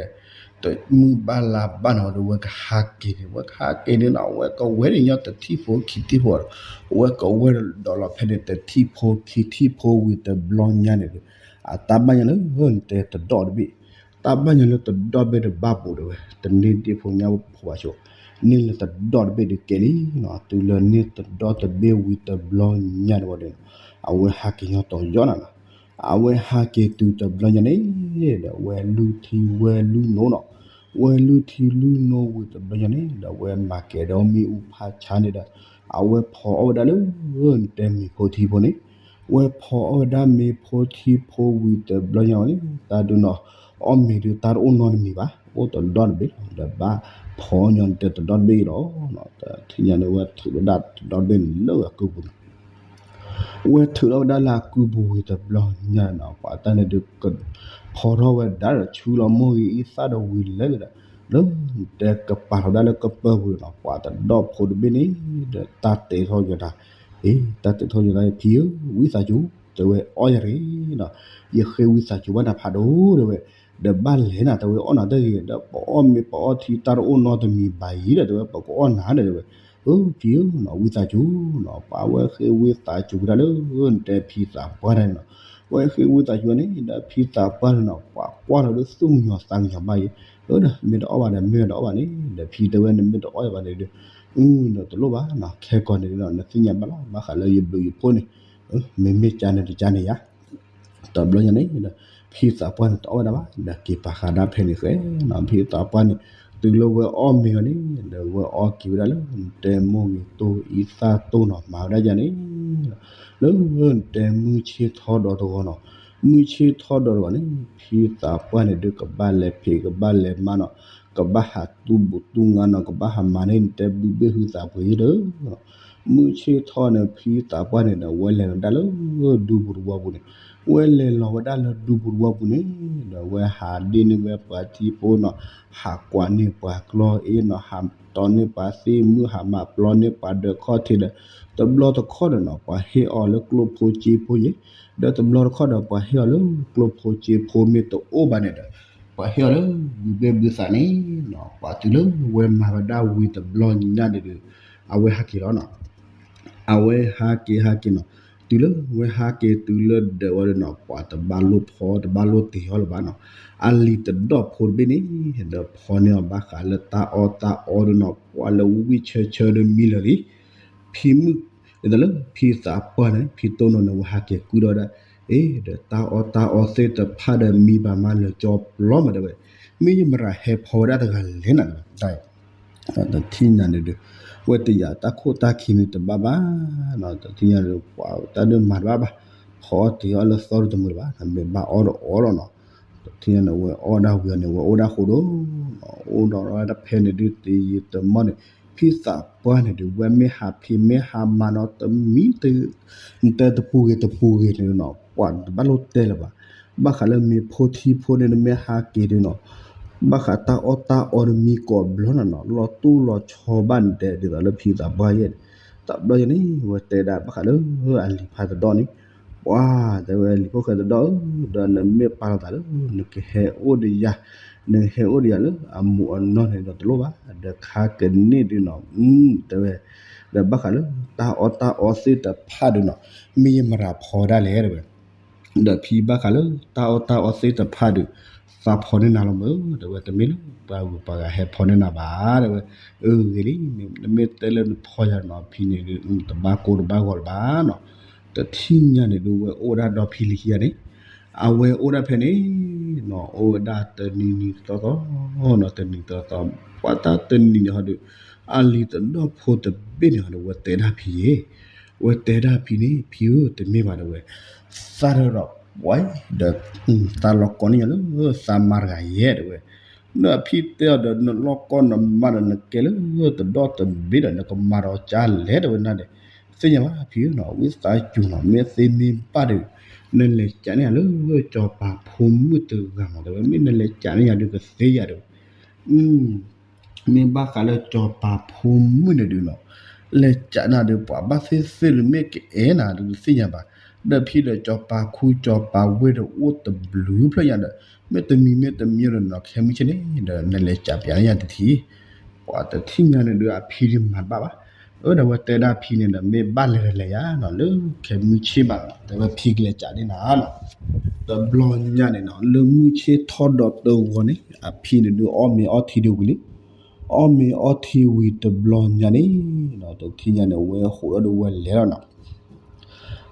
တမုၢ်ဘၣ်လါဘၣ်နီၤဒီး အဝဲကဟးက့ၤန့ၣ် အဝဲကဟးက့ၤန့ၣ်နီၤ အဝဲကဝဲၢ်န့ၣ်ညီတထံၣ်ဖိခံထံၣ်ဖိဒီး အဝဲကဝဲၢ်ဒီးလီၤဖဲန့ၣ် တထံၣ်ဖိခံထံၣ်ဖိဝံၤတဘျီညါန့ၣ်ဒီး အတၢ်ဘၣ်ညီလၢတဲတဒီၣ်တဘ့ၣ် တၢ်ဘၣ်ညီလၢတဒီၣ်တဘ့ၣ်ဒီးဘၣ်ဘိးတဲဝဲ တန့ၢ်ဒ့ၣ်ဖိညၣ်ဖိဘၣ်ဆိ န့ၢ်လၢတဒီၣ်တဘ့ၣ်ဒီးကဲလံနီၤ တုၤလၢန့ၢ်တဒီၣ်တဘ့ၣ်ဝံၤတဘျီညါန့ၣ်ဝဲဒီး အဝဲဟးက့ၤညီတီၤယီနၤနီၤ အဝဲဟးက့ၤတုၤတဘျီညါန့ၣ်ဒီး ဝဲလုၢ်ထံဝဲလုၢ်နိနီၤ ဝဲလုၢ်ထံလုၢ်နိဝံၤတဘျီညါန့ၣ်ဒီး အဝဲမၤကဲၤဒီးမ့ၣ်အူဖးဆါန့ၣ်ဒီး အဝဲဖီအီၣ်ဝဲဒၣ်လၢ တဲမ့ၤဖိထံဖိန့ၣ် ဝဲဖီအီၣ်ဝဲဒၣ်မ့ၤဖိထံဖိဝံၤတဘျီညါန့ၣ် တၢ်ဒုးနီၤ အီၣ်မ့ၤဒုးတၢ်တအိၣ်နီတမံၤဘၣ် အိၣ်တဒီၣ်တဘ့ၣ်လီၤ ဒီးဘၣ်ဖီညီန့ၣ်တဲတဒီၣ်တဘ့ၣ်အံၤလီၤ တထံၣ်ညါန့ၣ် ဝဲထုးဝဲဒၣ်တဒီၣ်တဘ့ၣ်န့ၣ်လၢအကုၢ်ပူၤန့ၣ် ဝဲထုးထီၣ်ဝဲဒၣ်လၢအကုၢ်ပူၤဝံၤတဘျီညါနီၤ ပှၤတၢ်န့ၣ်ဒုး ဖီထီၣ်ဝဲဒၣ်ဒီးဆူလီၤမိၢ်ဂ့ၤအံသၣ်ဒီးဝံၤလဲၤဒီး လၢတဲကပာ်ထီၣ်ဝဲဒၣ်လၢကပၢၤပူၤန့ၣ်နီၤ ပှၤတဒီၣ်ဖိတဘ့ၣ်န့ၣ် ဒီးတၢ်တဲထီၣ်က့ၤတၢ် အ့ တၢ်တဲထီၣ်က့ၤတၢ် ဖံဧၢ ဝံသးစူၤ တဲဝဲအီၣ်ယၤရ့နီၤ ယဃ့ဝံသးစူၤဘၣ်နၤဖးဒိၣ်တဲဝဲ ဒီးဘၣ်လဲၤနၤ တဲဝဲအီၣ်နၤတဂ့ၤ ဒီးပအီၣ်မ့ၤပအီထံတၢ်တအိၣ်နီတမံၤဘၣ်အံၤဒီး တဲဝဲပကအီၣ်နၤဒီးတဲဝဲ အၢ ဖံဧၢနီၤ ဝံသးစူၤနီၤ ပှၤဝဲဃ့ဝံသးစူၤဝဲဒၣ်လၢ တဲဖံသးပှၢ်တၢ်န့ၣ်နီၤ ဝဲဃ့ဝံသးစူၤန့ၣ် ဒီးဖံသးပှၢ်န့ၣ်နီၤ ပှၤကွၢ်လီၤလၢသူၣ်ကညီၤသးကညီၤဘၣ်အံၤ အၢ ဒီးမ့ၢ်တအီၣ်ဘၣ်ဒီး မ့ၢ်တအီၣ်ဘၣ်န့ၣ် ဒီးဖံတဲဝဲန့ၣ် မ့ၢ်တအီၣ်ဘၣ်န့ၣ်ဒီး အၢ ဒီးတလိၣ်ဘၣ်နီၤ ခဲကီးန့ၣ်ဒီး နသ့ၣ်ညါဘၣ်လီၤ ဘၣ်ဃးလၢယဘျုးယဖှိၣ်န့ၣ် မ့မ့ၢ်ကန့ၣ်တကန့ၣ်ယါ တဘျီညါန့ၣ်ဒီး ဖံသးပှၢ်န့ၣ်တအီၣ်ဝဲဒၣ်ဘၣ် ဒီးက့ၤပာ်ဃာ်ဒၣ်ဖဲန့ၣ်ဃဲနီၤ ဖံသးပှၢ်န့ၣ် တုၤလၢဝဲအီၣ်မ့ၤအီၤန့ၣ် ဒီးဝဲအီၣ်က့ၤဝဲဒၣ်လၢ တဲမိၢ်ဂ့ၤတိၢ်အံသၣ်တိၢ်နီၤ မၤဝဲဒၣ်ယၤန့ၣ် လၢတဲမုၢ်ဆ့ၣ်ထီဒီးတဂီၤနီၤ မုၢ်ဆ့ၣ်ထီဒီးတဂီၤန့ၣ် ဖံသးပှၢ်န့ၣ်ဒုးကဘၣ်လဲၤဖံးကဘၣ်လဲၤမၤနီၤ ကဘၣ်ဟးသူဘူးသူငါနီၤ ကဘၣ်ဟးမၤန့ၢ်တဲဘုဘ့ၣ်ဟုသးပှ့ၤဒီး မုၢ်ဆ့ၣ်ထီန့ၣ် ဖံသးပှၢ်န့ၣ်ဒီး ဝဲလဲၤလီၤဝဲဒၣ်လၢဒူပူၤတဝီပူၤန့ၣ် ဝဲလဲၤလီၤဝဲဒၣ်လၢဒူပူၤတဝီပူၤန့ၣ်ဒီး ဝဲဟးဒ့ၣ်န့ၢ်ဝဲပှၤထံဖိနီၤ ဟးကွၢ်န့ၢ်ပှၤကျီအ့နီၤ ဟးတီန့ၢ်ပှၤသ့ၣ်မုၣ် ဟးမၤပျီန့ၢ်ပှၤဒၢးခီၣ်ထံးဒီး တဘျီတခီၣ်ဒီးနီၤ ပှၤဟ့ၣ်အီၤလၢကျိၣ်ဖိစ့ဖိယဲၢ် ဒီးတဘျီတခီၣ်ဒီး ပှၤဟ့ၣ်အီၤလၢကျိၣ်ဖိစ့ဖိမ့ၢ်တအိၣ်ဘၣ်န့ၣ်ဒီး ပှၤဟ့ၣ်အီၤလၢဘုဘ့ၣ်ဘုသးန့ၣ်နီၤ ပှၤတုၤလၢဝဲမၤဝဲဒၣ်ဝံၤတဘျီညါန့ၣ်ဒီး အဝဲဟးက့ၤလီၤနီၤ အဝဲဟးက့ၤဟးက့ၤနီၤ တုၤလၢဝဲဟးက့ၤတုၤလၢဒၢးဝဲဒီးနီၤ ပှၤတဘၣ်လိၣ်ဖီ တဘၣ်လိၣ်တ့ၤအီၤလၢၤဘၣ်နီၤ အလံၤတဒီၣ်ဖိတဘ့ၣ်န့ၣ် ဒီးဖီန့ၢ်အီၤဘၣ်ဃးလၢတၢ်အီၣ်တၢ်အီဒီးနီၤ ပှၤလၢဝံၣ်ဆၢဆၢဒီးမံလၢာ်လံ ဖံမုၣ် ဒ်သိးလၢဖံသးပှၢ်န့ၣ် ဖံတိၢ်နီၢ်န့ၣ် ဝဲဟးက့ၤကုၢ်ဒီးဒၣ် အ့ ဒီးတၢ်အီၣ်တၢ်အီသ့ၣ်တဖၣ်ဒီးမံဘၣ်မးလၢာ်ကၠီပျီမးတဲဝဲ မ့ၢ်ယမရၤဟဲဖီဝဲဒၣ်တဂၤလဲၣ်နၤ တထံၣ်ညါန့ၣ်ဒီး ဝဲတယာ်တၢ်ခိၣ်တၢ်ခံန့ၣ်တဘၣ်ဘၣ်နီၤ တထံၣ်ညါန့ၣ် ပှၤတၢ်ဒုးမၤတဘၣ်ဘၣ် ဖီအီၣ်တ့ၤအီၣ်လၢသီတမုာ်လၢၤဘၣ် မ့ၢ်ဘၣ်အီၣ်ဒီးအီၣ်လီၤနီၤ တထံၣ်ညါန့ၣ် ဝဲအီၣ်ဒၣ်ဝံၤအီၤန့ၣ် ဝဲအိၣ်ဒၣ်ဃိဒီး အိၣ်ဒီးဝဲတဖဲန့ၣ်ဒုးတယံာ်တမီၢ်န့ၣ် ဖံသးပှၢ်န့ၣ်ဒီး ဝဲမ့ၢ်ဟးဖံးမ့ၢ်ဟးမၤနီၤ တမံတ နတဲတပူၤဂ့ၤတပူၤဂ့ၤန့ၣ်နီၤ ပှၤတဘၣ်လိၣ်တဲလၢၤဘၣ် ဘၣ်ဃးလၢမ့ၤဖိထံဖိန့ၣ် နမ့ၢ်ဟးက့ၤဒီးနီၤ ဘၣ်ဃးတၢ်အီၣ်တၢ်အီဒီးမံကိးဘျီနီၤနီၤ လီၤတူၢ်လီၤဆီဘၣ်န့ၣ်တဲ ဒ်သိးလၢဖံသးပှၢ်ယဲၢ်န့ၣ် တဘျီယဲၢ်န့ၣ် ဝဲတဲဒၣ်ဘၣ်ဃးလၢအလံၤဖးတဒီၣ်န့ၣ် ပှၤတဲဝဲလံၤဖိၣ်ဃဲတဒီၣ်ဧၢ ဒီးနမ့ၢ်ပာ်လီၤသးလၢ နကဟဲအိၣ်ဒီးယၤ နဟဲအိၣ်ဒီးယၤလၢအမူးအနီၢ်န့ၣ်ဒီးတလိၣ်ဘၣ် ဒီးခါကန့ၢ်ဒုးနီၤ တဲဝဲ ဒီးဘၣ်ဃးလၢတၢ်အီၣ်တၢ်အီသ့ၣ်တဖၣ်ဒုးနီၤ မ့ၢ်ယမရၤဖီဝဲဒၣ်လဲၣ်တဲဝဲ ဒီးဖံဘၣ်ဃးလၢတၢ်အီၣ်တၢ်အီသ့ၣ်တဖၣ်ဒီး သးဖီန့ၢ်နၤလီၤမၢ် တဲဝဲ တမ့ၢ်လၢပှၤဂုၤပှၤဂၤဟဲဖီန့ၢ်နၤဘၣ် တဲဝဲ အၢ ဂ့ၤလံ နမ့ၢ်တဲလၢနဖီယၤနီၤ ဖံန့ၣ်ဒုး တဘၣ်ကိၢ်တဘၣ်ဂီၤလၢၤဘၣ်နီၤ တထံၣ်ညါန့ၣ်ဒုး ဝဲအိၣ်ဒၣ်ဒီဖံလံခံဂၤန့ၣ် အဝဲအိၣ်ဒၣ်ဖဲန့ၣ်နီၤ အိၣ်ဝဲဒၣ်တနံၤနံၤသီသီနီၤ တနံၤသီသီ ပှၤတၢ်တနံၤန့ၣ်ဟီဒုး အလံၤတဒီၣ်ဖိတဘ့ၣ်န့ၣ်ဟီဒုး ဝဲတဲဒၣ်ဖံယဲၢ် ဝဲတဲဒၣ်ဖံန့ၣ် ဖံဧၢ တမ့ၢ်ဘၣ်တဲဝဲ သးဒီးပှၤဒီး သးလီၤကိးန့ၢ်ယၤလၢသးမါတဂၤယဲၢ်တဲဝဲ ဒီးအဖံတဲအီၤဒီး နလီၢ်ကီၢ်နမါဒီး နကဲလၢတဒီတဘ့ၣ်ဒီး နကမၤဒီးကၢ်လဲၣ် တဲဝဲဒၣ်န့ၣ်. သ့ၣ်ညါဘၣ်ဖံဧၢနီၤ, ဝံသးစူၤနီၤ, မ့ၢ်သ့မ့ၢ်ဘၣ်ဒီး နလဲၤကးန့ၢ်ယၤလၢစီၤပၤဖိမုၣ်တဂၤမး တဲဝဲ, မ့ၢ်နလဲၤကးန့ၢ်ယၤဒုးကသ့ယၤဒီး မ့ၢ်ဘၣ်ဃးလၢစီၤပၤဖိမုၣ်န့ၣ်ဒုးနီၤ, လဲၤကးန့ၢ်ဒုး ပှၤဘၣ်သ့ၣ်သ့ၣ်ဒုး မ့ၢ်ကအဲၣ်နၤဒုး တသ့ၣ်ညါဘၣ်. ဒီးဖံဒီးစီၤပၤခူစီၤပၤဝ့ၢ်ဒီးအိၣ်တဘျုးဖျၢၣ်ညါဒီး မ့တမံၤမ့တမံၤဒီးနီၤ ခဲမုၢ်ဆ့ၣ်န့ၣ်ဒီး နလဲၤကးပၠးန့ၢ်ယၤတထံၣ်. ပှၤတထံၣ်ညါန့ၣ်ဒုး အဖံဒုးမၤတဘၣ်ဘၣ်. အၢ ဒီးဝဲတဲဒၣ်ဖံန့ၣ်ဒီး မ့ၢ်ဘၣ်လဲၤဒီးလဲၤယၤနီၤ လၢခဲမုၢ်ဆ့ၣ်ဘၣ်နီၤ တဲဝဲဖံကလဲၤကးန့ၢ်နၤနီၤ. တဘျီညါန့ၣ်နီၤ လၢမုၢ်ဆ့ၣ်ထီၣ်ဒီးတဂီၤန့ၣ် အဖံန့ၣ်ဒုးအီၣ်မ့ၤအီထံဒုးဝံၤလံ. အီၣ်မ့ၤအီထံဝံၤတဘျီညါန့ၣ် တထံၣ်ညါန့ၣ် အဝဲဟိးထီၣ်ဒီးဝဲလဲၤလီၤနီၤ.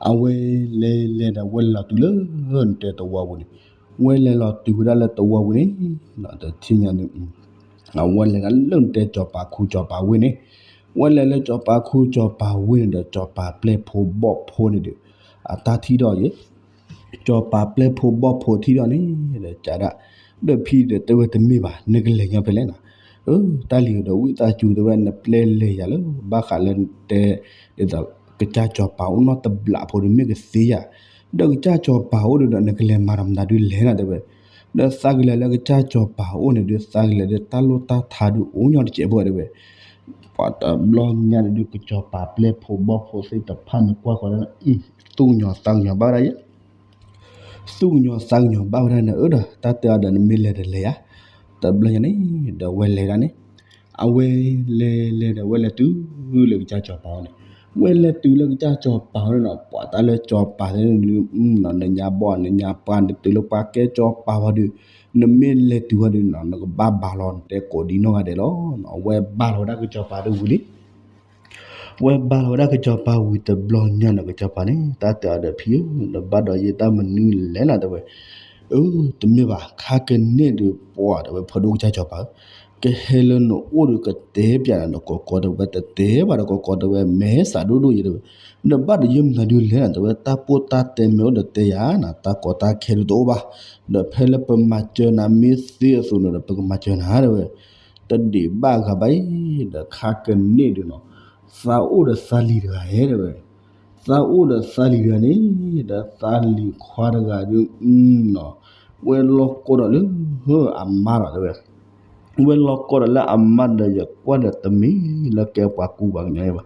အဝဲလဲၤလဲၤဒီး ဝဲလဲၤလီၤတုၤလၢနတဲတဝီပူၤန့ၣ်, ဝဲလဲၤလီၤတုၤဝဲဒၣ်လၢတဝီပူၤန့ၣ် တထံၣ်ညါန့ၣ် အဝဲလဲၤဒၣ်လၢနတဲစီၤပၤခူစီၤပၤဝ့ၢ်န့ၣ်, ဝဲလဲၤလၢစီၤပၤခူစီၤပၤဝ့ၢ်န့ၣ်ဒီး စီၤပၤပျဲၢ်ဖိဘီၣ်ဖိန့ၣ်ဒီး အတၢ်ထံၣ်ဒီးယဲ စီၤပၤပျဲၢ်ဖိဘီၣ်ဖိထံၣ်ဒီးန့ၣ် ဒီးကးဒၣ်, ဒီးဖံဒီးတဲဝဲတမ့ၢ်ဘၣ် နကလဲၤညီဖဲလဲၣ်နီၤ. အၢ တၢ်လံၤဒီးဝံသးစူၤ တဲဝဲ နပျဲလဲၤယၤလၢ ဘၣ်ဃးလၢနတဲ ဒ်သိးကစၢ်စီၤပၤအိၣ်နီတဘျီဖိဒီး မ့ၢ်ကသ့ယၤ, ဒီးကစၢ်စီၤပၤအိၣ်ဒီး နကလဲၤမၤဒီးမတၤဒုးလဲၣ်နီၤ တဲဝဲ. ဒီးသးကလဲၤလၢကစၢ်စီၤပၤအိၣ်န့ၣ်ဒုး သးကလဲၤဒီးတၢ်လိၣ်တၢ်ထါဒုးအိၣ်ညီတစဲးဖိ တဲဝဲ. ပှၤတဘျီညါန့ၣ်ဒုး ကစီၤပၤပျဲၢ်ဖိဘီၣ်ဖိသ့ၣ်တဖၣ်န့ၣ် ကွၢ်ဃီၤဒၣ် သူၣ်ကညီၤသးကညီၤဘၣ်ဝဲဒၣ် သူၣ်ကညီၤသးကညီၤဘၣ်ဝဲဒၣ်န့ၣ် အၢ ဒီးတၢ်တဲအီၤဒီး နမ့ၢ်လဲၤဒီးလဲၤယၤ. တဘျီညါန့ၣ် ဒီးဝဲလဲၤဒၣ်န့ၣ်, အဝဲလဲၤလဲၤဒီးဝဲလဲၤတုၤလၢကစၢ်စီၤပၤအိၣ်န့ၣ်, ဝဲလဲၤတုၤလၢကစၢ်စီၤပၤအိၣ်န့ၣ်နီၤ ပှၤတၢ်လၢစီၤပၤန့ၣ်ဒုး နညါဘီၣ် နညါပှၢ် နတုၤလၢပှၤကဲစီၤပၤဝဲဒုး နမ့ၢ်လဲၤတုၤဝဲဒုးနီၤ နကဘၣ်ဘါလီၤ နတဲကိးဒံနီၢ်ဂၤဒဲးလီၤ. အဝဲဘါလီၤဝဲဒၣ်ကစီၤပၤဒုးဝံၤလံ ဝဲဘါလီၤဝဲဒၣ်ကစီၤပၤဝံၤတဘျီညါန့ၣ် ကစီၤပၤန့ၣ် တၢ်တဲအီၤဒီး ဖံဧၢ နဘၣ်ဒီးယတၢ်မနုၤလဲၣ်နီၤ တဲဝဲ. အၢ တမ့ၢ်ဘၣ် ခါကန့ၢ်ဒုး ပှၤ တဲဝဲ ဖိဒိၣ်ကစၢ်စီၤပၤဧၢ, ကဟဲလၢနအိၣ်ဒီးကတဲပၠးနၤ နကိးကိး တဲဝဲ တတဲဘၣ်ဒီးကိးကိး တဲဝဲ မ့ၢ်စးဒိၣ်ဒိၣ်ယဲ တဲဝဲ. နဘၣ်ဒီးယမနုၤဒုးလဲၣ်နီၤ တဲဝဲ, တၢ်ပိၢ်တၢ်တဲမ့ၢ်အိၣ်ဒီးတဲယၤနီၤ တၢ်ကီတၢ်ခဲဒုးတအိၣ်ဘၣ်, ဒီးဖဲလၢပမၤစၢၤနၤမ့ၢ်သ့အသိးန့ၣ်ဒီး ပကမၤစၢၤနၤ တဲဝဲ. တဒံးဘၣ်ဂၤဘၣ်အံၤ ဒီးခါကန့ၢ်ဒုးနီၤ သးအိၣ်ဒီးသးလံၤတဂၤဧဲ တဲဝဲ. သးအိၣ်ဒီးသးလံၤတဂၤန့ၣ် ဒီးသးလံၤခွါတဂၤဒုး ဝဲလီၤကိးဒီးလၢအမါဒီး တဲဝဲ, ဝဲလီၤကိးဒီးလၢအမါဒီး ယကွၢ်ဒီးတမ့ၢ်လၢကဲပှၤကူပှၤကညီဘၣ်,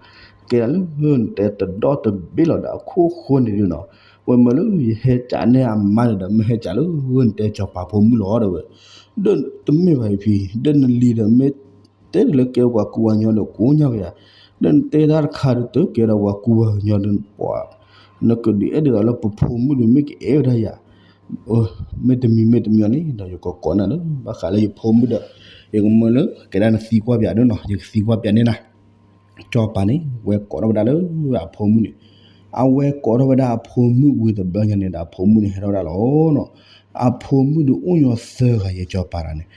ကဲဒၣ်လၢနတဲတဒီတဘ့ၣ်လီၤဒီး အခိၣ်ဃိန့ၣ်ဒုးနီၤ ဝဲမၢလၢယဟဲကးန့ၢ်အမါန့ၣ်ဒီး မ့ၢ်ဟဲကးလၢနတဲစီၤပၤဖိမုၣ်လီၤ တဲဝဲ. ဒီးတမ့ၢ်ဘၣ်အံၤဖံ, ဒီးနလံၤဒီးမ့ၢ်တဲတၢ်လၢကဲပှၤကူပှၤကညီဒီး ကိးညါကယၤ, ဒီးနတဲတၢ်တခါဒီး တကဲဒီးပှၤကူပှၤကညီဒီး ပှၤ နကဒုးအဲၣ်ဒိးလၢပဖိမုၣ်ဒီး မ့ၢ်ကအဲၣ်ဝဲဒၣ်ယၤ, မ့တမံၤမ့တမံၤန့ၣ်ဒီး ယကကိးနၤလၢ ဘၣ်ဃးလၢယဖိမုၣ်ဒီး ယကမၢလၢကဲဒၣ်နသံကွၢ်ပၠးဒ်နီၤ ယကသံကွၢ်ပၠးန့ၢ်နၤ စီၤပၤန့ၣ် ဝဲကိးထီၣ်ဝဲဒၣ်လၢအဖိမုၣ်န့ၣ်, အဝဲကိးထီၣ်ဝဲဒၣ်အဖိမုၣ်ဝံၤတဘျီညါန့ၣ်ဒီး အဖိမုၣ်န့ၣ်ဟဲထီၣ်ဝဲဒၣ်လီၤနီၤ. အဖိမုၣ်ဒုးအိၣ်ညီသၢဂၤ ယဲစီၤပၤတဂၤန့ၣ်,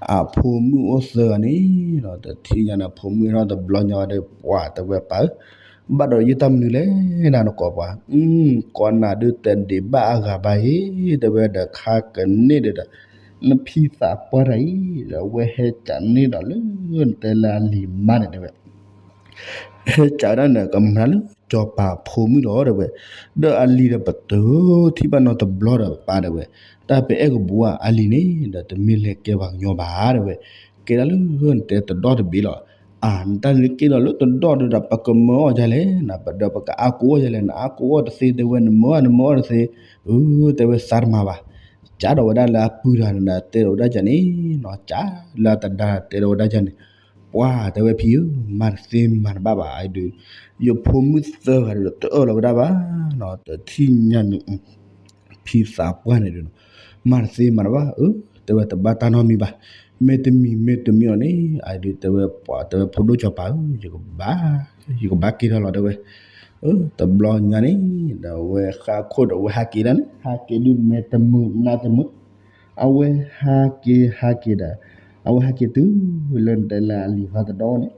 အဖိမုၣ်အိၣ်သၢဂၤန့ၣ်ဒီး တထံၣ်ညါန့ၣ် အဖိမုၣ်ဟဲထီၣ်တဘျီညါဝဲဒီး ပှၤတဲဝဲပၢ်ဧၢ, ဘၣ်ဒီးယတၢ်မနုၤလဲၣ်နၤ နကိးပှၤ, ကိးနၤဒုးတဒံးဘၣ်အါဂၤဘၣ်အံၤ တဲဝဲဒီး ခါကန့ၢ်ဒုးဒီး နဖံသးပှၢ်တဂၤအံၤဒီး အဝဲဟဲကးန့ၢ်ဒီးလၢနတဲလၢအလံၤမါန့ၣ် တဲဝဲ ဟဲကးဝဲဒၣ်န့ၣ် ကမၤလၢစီၤပၤဖိမုၣ်လီၤ တဲဝဲ, ဒီးအလံၤဒီးပတထံၣ်ဘၣ်နီတဘျီဒီးပၢ် တဲဝဲ, တၢ်ပအဲၣ်ကပူၤဧါ အလံၤန့ၣ်ဒီး တမ့ၢ်လဲၤကဲပှၤကညီဘၣ် တဲဝဲ, ကဲဒၣ်လၢနတဲတဒီတဘ့ၣ်လီၤ. အၢ နတၢ်န့ၣ်ကဲဒီးလၢတဒီဒီး ပကမၢအီၣ်ဒ်လဲၣ်နၤ ဒီးပကအါကိးအီၣ်ဒ်လဲၣ် နအါကိးအီၣ်တသ့ တဲဝဲ နမၢအါ နမၢအီၣ်တသ့, အၢ တဲဝဲသးတမၤဘၣ်. ကးဒီးဝဲဒၣ်လၢအပုၢ်တဂၤန့ၣ် တဲဒီးဝဲဒၣ်ကန့ၣ်နီၤ, ကးလၢအတဒါတဲဒီးဝဲဒၣ်ကန့ၣ်, ပှၤတဲဝဲဖံဧၢ, မၤတသ့မၤတဘၣ်ဘၣ်အံၤဒုး, ယဖိမုၣ်သၢဂၤဒီးတအၢၣ်လီၤဝဲဒၣ်ဘၣ်နီၤ, တထံၣ်ညါန့ၣ် ဖံသးပှၢ်န့ၣ်ဒုးနီၤ, မၤတသ့မၤတဘၣ် အၢ တဲဝဲတဘၣ်တၢ်နီတမံၤဘၣ်, မ့တမံၤမ့တမံၤအီၤန့ၣ် အဒုးတဲဝဲပှၤ တဲဝဲဖိဒိၣ်စီၤပၤဧၢ, ယကဘၣ်, ယကဘၣ်က့ၤထီၣ်လီၤ တဲဝဲ, အၢ တဘျီညါန့ၣ် ဒီးအဝဲဃၣ်ခိၣ်ဒီးအဝဲဟးက့ၤဒၣ်န့ၣ် ဟးက့ၤဒုးမ့တမုာ်နးတမုာ်, အဝဲဟးက့ၤဟးက့ၤဒီး အဝဲဟးက့ၤတုၤလၢနတဲလၢအလံၤဖးသဒီန့ၣ်,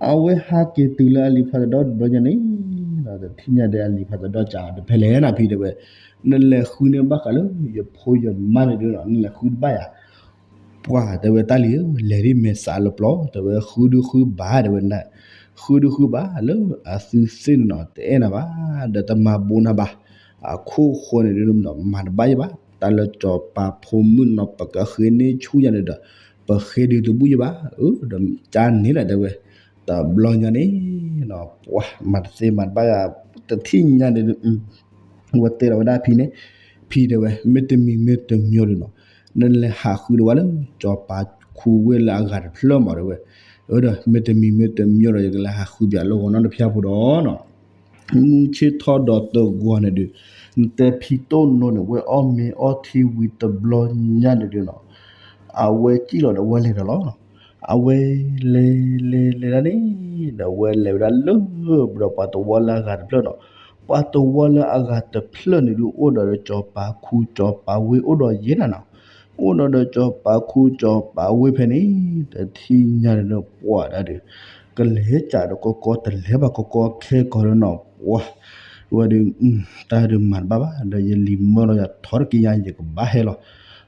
အဝဲဟးက့ၤတုၤလၢအလံၤဖးသဒီတဘျီညါန့ၣ် ဒီးတထံၣ်ညါဒီးအလံၤဖးသဒီကးအီၤတဖဲလဲၣ်နၤဖံတဲဝဲ, နလဲၤဃုန့ၢ်ဘၣ်ဃးလၢယဖိယမါန့ၣ်ဒုးနီၤ, နလဲၤဃုတဘၣ်ယၤ, ပှၤတဲဝဲတၢ်လံၤဧၢ, လဲၤဒ်မဲာ်ဆှးလၢပျီ တဲဝဲ ဃုဒုဃုဘၣ် တဲဝဲ, ဃုဒုဃုဘၣ်လၢအသုသ့ၣ်န့ၣ်နီၤ တအဲၣ်နၤဘၣ်, ဒီးတမၤဘူးနၤဘၣ်, အခိၣ်ဃိန့ၣ်ဒုး မၤတဘၣ်ယဘၣ်, တၢ်လၢစီၤပၤဖိမုၣ်နီၤ ပကဃ့န့ၢ်ဆူၣ်ယၤန့ၣ်ဒီး ပဃ့ဒုးတဘူးယဘၣ်, အၢ ဒီးကန့ၣ်လီၤ တဲဝဲ, တဘျီညါန့ၣ်နီၤ ပှၤမၤတသ့မၤတဘၣ်ယၤ တထံၣ်ညါန့ၣ် ဝဲတဲလီၤဝဲဒၣ်ဖံန့ၣ်, ဖံတဲဝဲ မ့ၢ်တမံၤမ့ၢ်တမံၤဒီးနီၤ နလဲၤဟးဃုဒီးဝဲလၢစီၤပၤခူဝ့ၢ်လၢအဂၤတဖျၢၣ်မး တဲဝဲ, အၢ ဒီးမ့ၢ်တမံၤမ့ၢ်တမံၤဒီး ယကလဲၤဟးဃုပၠးလၢဂီၤနီတဖၠၣ်ဖိဒီးနီၤ မုၢ်ဆ့ၣ်ထီၣ်ဒီးတဂီၤန့ၣ်ဒီး နတဲဖံတိၣ်နိန့ၣ် ဝဲအီၣ်မ့ၤအီထံဝံၤတဘျီညါန့ၣ်ဒီးနီၤ အဝဲစံၣ်လီၤဒီးဝဲလဲၤဒီးလီၤ. အဝဲလဲၤလဲၤလဲၤဒၣ်န့ၣ် ဒီးဝဲလဲၤဝဲဒၣ်လၢ ဒီးပှၤတဝီလၢအဂၤတဖျၢၣ်နီၤ, ပှၤတဝီလၢအဂၤတဖျၢၣ်န့ၣ်ဒုး အိၣ်ဒီးစီၤပၤခူစီၤပၤဝ့ၢ်အိၣ်ဒီးယဲၢ်နၤနီၤ, အိၣ်ဒီးဒီးစီၤပၤခူစီၤပၤဝ့ၢ်ဖဲန့ၣ် တထံၣ်ညါန့ၣ်ဒီး ပှၤဒၣ်ဒီး ကလဲၤစးဒီးကီကီ တလဲၤဘၣ်ကီကီခဲကီဒီးနီၤ ပှၤ ဝဲဒီး တၢ်ဒုးမၤတဘၣ်ဘၣ် ဒီးယလံၤမၢလီၤယၤထီတက့ၢ်ယၤ ယကဘၣ်ဟဲလီၤ.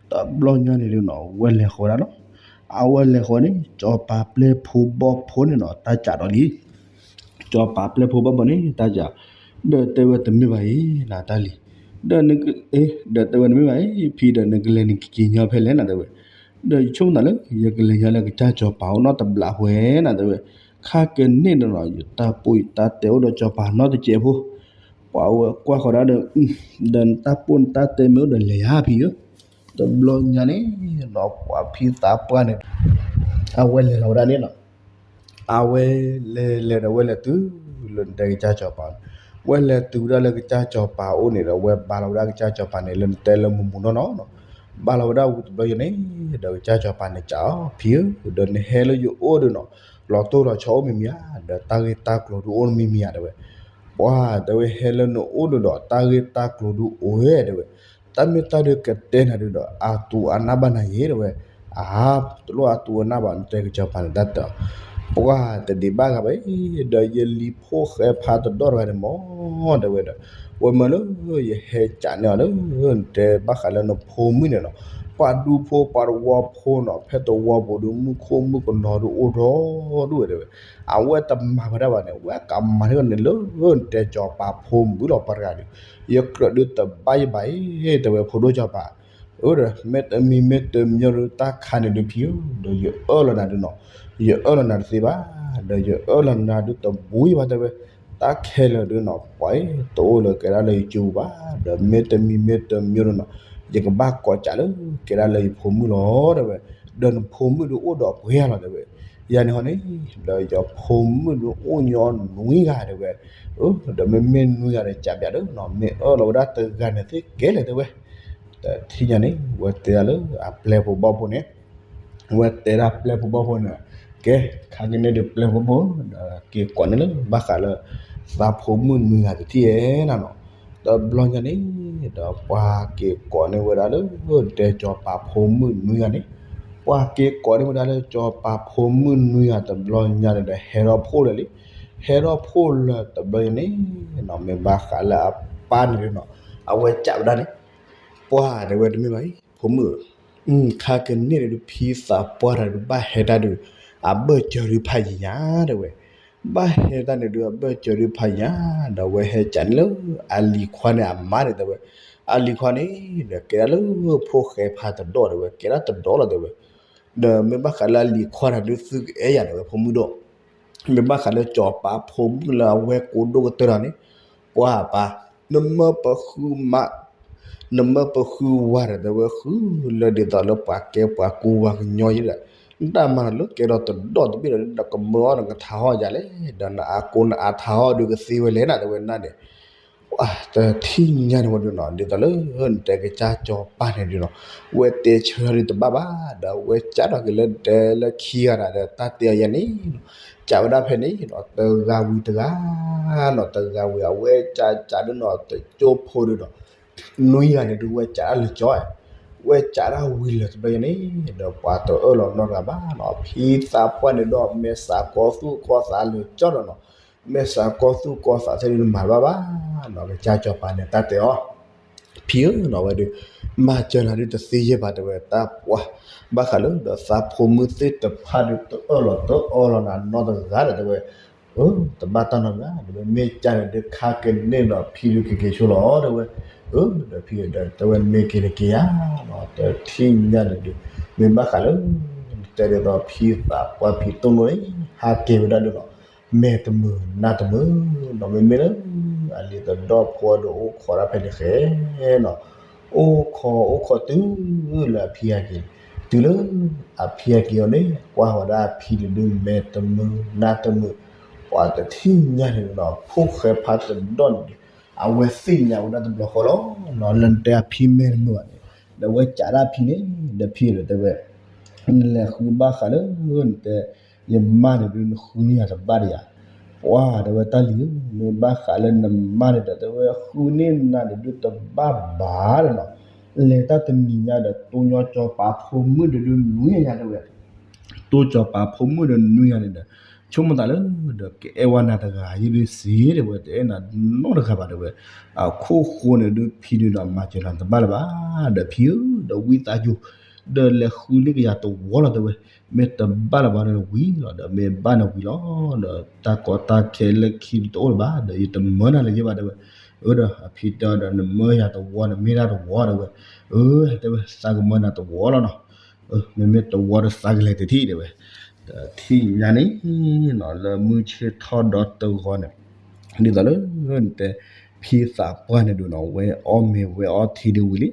တဘျီညါန့ၣ်ဒုးနီၤ ဝဲလဲၤဃီဒၣ်လီၤ. အဝဲလဲၤဃီန့ၣ် စီၤပၤပျဲၢ်ဖိဘီၣ်ဖိန့ၣ်နီၤ တၢ်စးဒီးလံ စီၤပၤပျဲၢ်ဖိဘီၣ်ဖိန့ၣ် တၢ်စး ဒီးတဲဝဲတမ့ၢ်ဘၣ်အံၤ နတၢ်လံၤ ဒီး ဒီးတဲဝဲတမ့ၢ်ဘၣ်အံၤ ဖံဒီးနကလဲၤနကက့ၤညီဖဲလဲၣ်နတဲဝဲ, ဒီးယဆိကမိၣ်သးလၢ ယကလဲၤညီလၢကစၢ်စီၤပၤအိၣ်နီတဘျီဝဲနတဲဝဲ, ခါကန့ၢ်ဒီးနီၤ ယတၢ်ပိၢ်ယတၢ်တဲအိၣ်ဒီးစီၤပၤနီတစဲးဖိ, ပှၤဝဲကွၢ်ဃီဒၣ်ဒီး ဒီးနတၢ်ပိၢ်နတၢ်တဲမ့ၢ်အိၣ်ဒီးလဲၤယါဖံဧၢ, တဘျီညါန့ၣ်နီၤ ပှၤဖံသးပှၢ်န့ၣ် အဝဲလဲၤလီၤဝဲဒၣ်န့ၣ်နီၤ အဝဲလဲၤလဲၤဒီးဝဲလဲၤတုၤလၢနတဲကစၢ်စီၤပၤန့ၣ်, ဝဲလဲၤတုၤဝဲဒၣ်လၢကစၢ်စီၤပၤအိၣ်န့ၣ်ဒီး ဝဲဘါလီၤဝဲဒၣ်ကစၢ်စီၤပၤန့ၣ် လၢနတဲလၢမုၢ်မုၢ်နီၢ်နီၢ်နီၤ, ဘါလီၤဝဲဒၣ်ဝံၤတဘျီယဲန့ၣ် ဒီးကစၢ်စီၤပၤန့ၣ်စံးအီၤ ဖံဧၢ ဒီးနဟဲလၢယအိၣ်ဒီးနီၤ လီၤတိၢ်လီၤဆီအိၣ်မံၤမံၤဧါ, ဒီးတၢ်ဂ့ၢ်တၢ်ကျိၤဒုးအိၣ်မံၤမံၤဧါတဲဝဲ, ပှၤတဲဝဲဟဲလၢနအိၣ်ဒီးဒီး တၢ်ဂ့ၢ်တၢ်ကျိၤဒုးအိၣ်ဝဲတဲဝဲ တၢ်မ့ၢ်တၢ်ဒုးကတဲနၤဒုးဒီး အသူၣ်အနၢ်ဘၣ်နၤယဲတဲဝဲ, အါ တလိၣ်အသူၣ်အနၢ်ဘၣ် နတဲကစၢ်စီၤပၤန့ၣ်တၢ်တဲအီၤ, ပှၤတဒံးဘၣ်ဂၤဘၣ်, ဒီးယလံၤဖိၣ်ဃဲဖးတဒီတဂၤန့ၣ်မ့ၢ် တဲဝဲဒီး ဝဲမၢလၢ ယဟဲကးန့ၢ်အီၤလၢ နတဲဘၣ်ဃးလၢနဖိမုၣ်န့ၣ်နီၤ, ပှၤဒူဖိပှၤတဝီဖိနီၤ ဖဲတဝီပူၤဒုး မုၣ်ခိၣ်မုၣ်ကနီၤဒုးအိၣ်ဒီဒူၣ်ဝဲတဲဝဲ, အဝဲတမၤဝဲဒၣ်ဘၣ်န့ၣ် ဝဲကမၤန့ၢ်န့ၣ်လၢ နတဲစီၤပၤဖိမုၣ်လီၤပှၤတဂၤဒီး ယကြၢးဒုးတဘၣ်ယဘၣ်အံၤ တဲဝဲဖိဒိၣ်စီၤပၤ, အၢ ဒီးမ့တမံၤမ့တမံၤဒီးတၢ်ခါန့ၣ်ဒုးဖံဧၢ ဒီးယအၢၣ်လီၤနၤဒုးနီၤ, ယအၢၣ်လီၤနၤတသ့ဘၣ်, ဒီးယအၢၣ်လီၤနၤဒုးတဘူးယဘၣ်တဲဝဲ, တၢ်ခဲလၢာ်ဒုးနီၤ ပှၤတအိၣ်လၢကဲဒၣ်လၢယစုပူၤဘၣ်, ဒီးမ့တမံၤမ့တမံၤဒီးနီၤ ယကဘၣ်ကိးကးလၢ ကဲဒၣ်လၢယဖိမုၣ်လီၤတဲဝဲ, ဒီးနဖိမုၣ်ဒုးအိၣ်ဒီးပှဲၤလီၤတဲဝဲ, ယၤန့ၣ်ဟီန့ၣ် ဒီးယဖိမုၣ်ဒုးအိၣ်ညီနွံဂၤတဲဝဲ, ဒီးမ့မ့ၢ်နွံဂၤဒီးကးပၠးဒီးနီၤ မ့ၢ်အၢၣ်လီၤဝဲဒၣ်တဂၤန့ၣ်သ့ကဲလဲၣ်တဲဝဲ, တထံၣ်ညါန့ၣ် ဝဲတဲဒၣ်လၢအပျဲၢ်ဖိဘီၣ်ဖိန့ၣ် ဝဲတဲဒၣ်ပျဲၢ်ဖိဘီၣ်ဖိန့ၣ်, ကဲ ခါကန့ၣ်ဒုးပျဲၢ်ဖိဘီၣ်ဖိ ဒီးက့ၤကိးန့ၢ်လၢဘၣ်ဃးလၢ သးဖိမုၣ်နွံဂၤတထံၣ်ဧဲနၤနီၤ, တဘျီညါန့ၣ် ဒီးပှၤက့ၤကိးန့ၢ်ဝဲဒၣ်လၢ တဲစီၤပၤဖိမုၣ်နွံဂၤန့ၣ်, ပှၤက့ၤကိးန့ၢ်ဝဲဒၣ်လၢစီၤပၤဖိမုၣ်နွံဂၤတဘျီညါန့ၣ်ဒီး ဟဲထီၣ်ဖိၣ်လၢာ်လံ, ဟဲထီၣ်ဖိၣ်လၢာ်တဘျီညါန့ၣ်နီၤ မ့ၢ်ဘၣ်ဃးလၢအပၢ်န့ၣ်ဒုးနီၤ အဝဲကးဝဲဒၣ်န့ၣ် ပှၤတဲဝဲတမ့ၢ်ဘၣ်အံၤ ဖိမုၣ်ဧၢ, ခါကန့ၣ်ဒုးဖံသးပှၢ်တၢ်ဒုးဘၣ်ဟဲတၢ်ဒုး အဘၢၣ်စၢၤဒုးဖးယံာ်ညါတဲဝဲ, ဘၣ်ဟဲတၢ်န့ၣ်ဒုးအဘၢၣ်စၢၤဒုးဖးယံာ်ညါ ဒီးဝဲဟဲကးန့ၢ်လၢ အလံၤခွါန့ၣ်အမါန့ၣ်တဲဝဲ, အလံၤခွါန့ၣ် ဒီးကဲဒၣ်လၢဖိၣ်ဃဲဖးတဒီတၢ်တဲဝဲ ကဲဒၣ်တဒီလီၤတဲဝဲ, ဒီးမ့ၢ်ဘၣ်ဃးလၢအလံၤခွါတၢ်ဒုးသုကအဲၣ်ယၤတဲဝဲဖိမုၣ်ဒီး မ့ၢ်ဘၣ်ဃးလၢစီၤပၤဖိမုၣ်လၢအဝဲကိးဒိၣ်ကတၢၢ်လီၤန့ၣ်, ပှၤပၢ်, နမၢပဃုမး, နမၢပဃုဝါဒီးတဲဝဲဃုလၢဒ်သိးလၢပှၤကဲပှၤကူဝါကညီယဲဒီး, နတၢ်မၤလၢကဲဒီးတဒီတဘ့ၣ်ဒီး နကမၢအီၣ်နကထါဟီၣ်ယၤလဲၣ်, ဒီးနအါကိးနအါထါဟီၣ်ဒုးကသ့ဝဲလဲၣ်နတဲဝဲနၤန့ၣ် တထံၣ်ညါန့ၣ်ဝဲဒုးနီၤ ဒ်သိးလၢ နတဲကစၢ်စီၤပၤန့ၣ်ဒုးနီၤ ဝဲတဲဆၢထၢၣ်ဒုးတဘၣ်ဘၣ် ဒီးဝဲကးထီၣ်က့ၤလၢတဲလၢခံဂၤဒၣ်ဒီး တၢ်တဲအီၤယဲန့ၣ်နီၤ ကးဝဲဒၣ်ဖဲန့ၣ်နီၤ တဂၤဝံၤတဂၤနီၤ တဂၤဝံၤအဝဲကးကးဒုးနီၤ တကၠိဖိဒုးနီၤ နွံဂၤန့ၣ်ဒုးဝဲကးဒၣ်လၢကၠီ ဝဲကးဒၣ်ဝံၤလၢၤတဘျီယဲန့ၣ် ဒီးပှၤတအၢၣ်လီၤနီတဂၤဘၣ်နီၤ ဖံသးပှၢ်န့ၣ်ဒီး မဲာ်သးကီသူၣ်ကီသးလၢာ်ကၠီဒီးနီၤ မဲာ်သးကီသူၣ်ကီသးသ့ၣ်ဒုးမၤတဘၣ်ဘၣ်နီၤ ကစၢ်စီၤပၤန့ၣ်တၢ်တဲအီၤ ဖံ ဖံဧၢနီၤ အဝဲဒုး မၤစၢၤနၤဒုးတသ့ယဲၢ်ဘၣ် တဲဝဲ တၢ်ပှၢ် ဘၣ်ဃးလၢဒီးသးဖိမုၣ်သ့ၣ်တဖၣ်ဒုး တအၢၣ်လီၤတအီလီၤနၤနီတဂၤဒီး တဲဝဲ တဘၣ်တၢ်နီတဂၤ တဲဝဲ မ့ၢ်ကန့ၣ်ဒုး ခါကန့ၢ်ဒီးဖံဒုးကက့ၤဆိလီၤ တဲဝဲ ဒီးဖံဒီး တဲဝဲ မ့ၢ်က့ၤတက့ၤဧါနီၤ တထံၣ်ညါန့ၣ်ဒုး မ့ၢ်ဘၣ်ဃးလၢ တဲဒ်သိးဖံသးပှၢ်ဖံတိၢ်နီၣ်န့ၣ် ဟးက့ၤဝဲဒၣ်ဒုးနီၤ မဲာ်တမုာ်နါတမုာ်နီၤ မ့မ့ၢ်လၢ အလံၤတဒီၣ်ဖိဒီးအိၣ်ခိးဒၣ်ဖဲန့ၣ် ဃဲနီၤ အိၣ်ခိးအိၣ်ခိးတုၤလၢအဖံဟဲက့ၤ တုၤလၢအဖံဟဲက့ၤအီၤန့ၣ် ကွၢ်ဝဲဒၣ်အဖံန့ၣ်ဒုး မဲာ်တမုာ်နါတမုာ် ပှၤတထံၣ်ညါန့ၣ်နီၤ ဖိၣ်ဃဲဖးတဒီၣ်န့ၣ်ဒုး အဝဲသ့ၣ်ညါဝဲဒၣ်တဘျီဃီလီၤနီၤ လၢနတဲအဖံမဲာ်တမုာ်ဘၣ်န့ၣ် ဒီးအဝဲကးဒၣ်အဖံန့ၣ် ဒီးဖံဒီးတဲဝဲ နလဲၤဃုဘၣ်ဃးလၢ နတဲ ယမါန့ၣ်ဒုး နဃုန့ၢ်ယၤတဘၣ်ဒီးယၤ ပှၢ်တဲဝဲ တၢ်လံၤဧၢ မ့ၢ်ဘၣ်ဃးလၢနမါန့ၣ်ဒီး တဲဝဲ ဃုန့ၢ်နၤန့ၣ်ဒုးတဘၣ်ဘၣ်ဒီးနီၤ လဲၤတၢ်တနံၤညါဒီး တိၢ်ညီစီၤပၤဖိမုၣ်ဒီးဒုးနွံညါတဲဝဲ တိၢ်စီၤပၤဖိမုၣ်ဒီးနွံညါန့ၣ်ဒီး ဆိကမိၣ်သးလၢ ဒီးကအဲၣ်ဝဲနၤတဂၤယ့ၢ်ဒုးစ့ၢ်တဲဝဲ တအဲၣ်နၤနီတဂၤဘၣ်တဲဝဲ အခိၣ်ဃိန့ၣ်ဒုးဖံဒုးဒီးမၤစၢၤနၤတဘၣ်လၢၤဘၣ် ဒီးဖံဧၢ ဒီးဝံသးစူၤ ဒီးလဲၤဃုန့ၢ်ကယၤတဝီလီၤတဲဝဲ မ့ၢ်တဘၣ်လၢၤဘၣ်ဒီးဝံၤလီၤ ဒီးမ့ၢ်ဘၣ်န့ၣ်ဝံၤလီၤ ဒီးတၢ်ကီတၢ်ခဲလၢခံတအိၣ်လၢၤဘၣ် ဒီးယတမၢနၤလၢၤယဲၢ်ဘၣ်တဲဝဲ အၢဒီးအဖံတဲဒီး နမၢယၤတဝီန့ၣ် မ့ၢ်ဒၣ်တဝီတဲဝဲ အၢ တဲဝဲ သးကမၢနၤတဝီလီၤနီၤ မ့မ့ၢ်တဝီဒီးသးကလဲၤတထံၣ်တဲဝဲ တထံၣ်ညါန့ၣ်နီၤ လၢမုၢ်ဆ့ၣ်ထီၣ်ဒီတဂီၤန့ၣ် ဒ်သိးလၢ နတဲ ဖံသးပှၢ်န့ၣ်ဒုးနီၤ ဝဲအီၣ်မ့ၤဝဲအီထံဒုးဝံၤလံ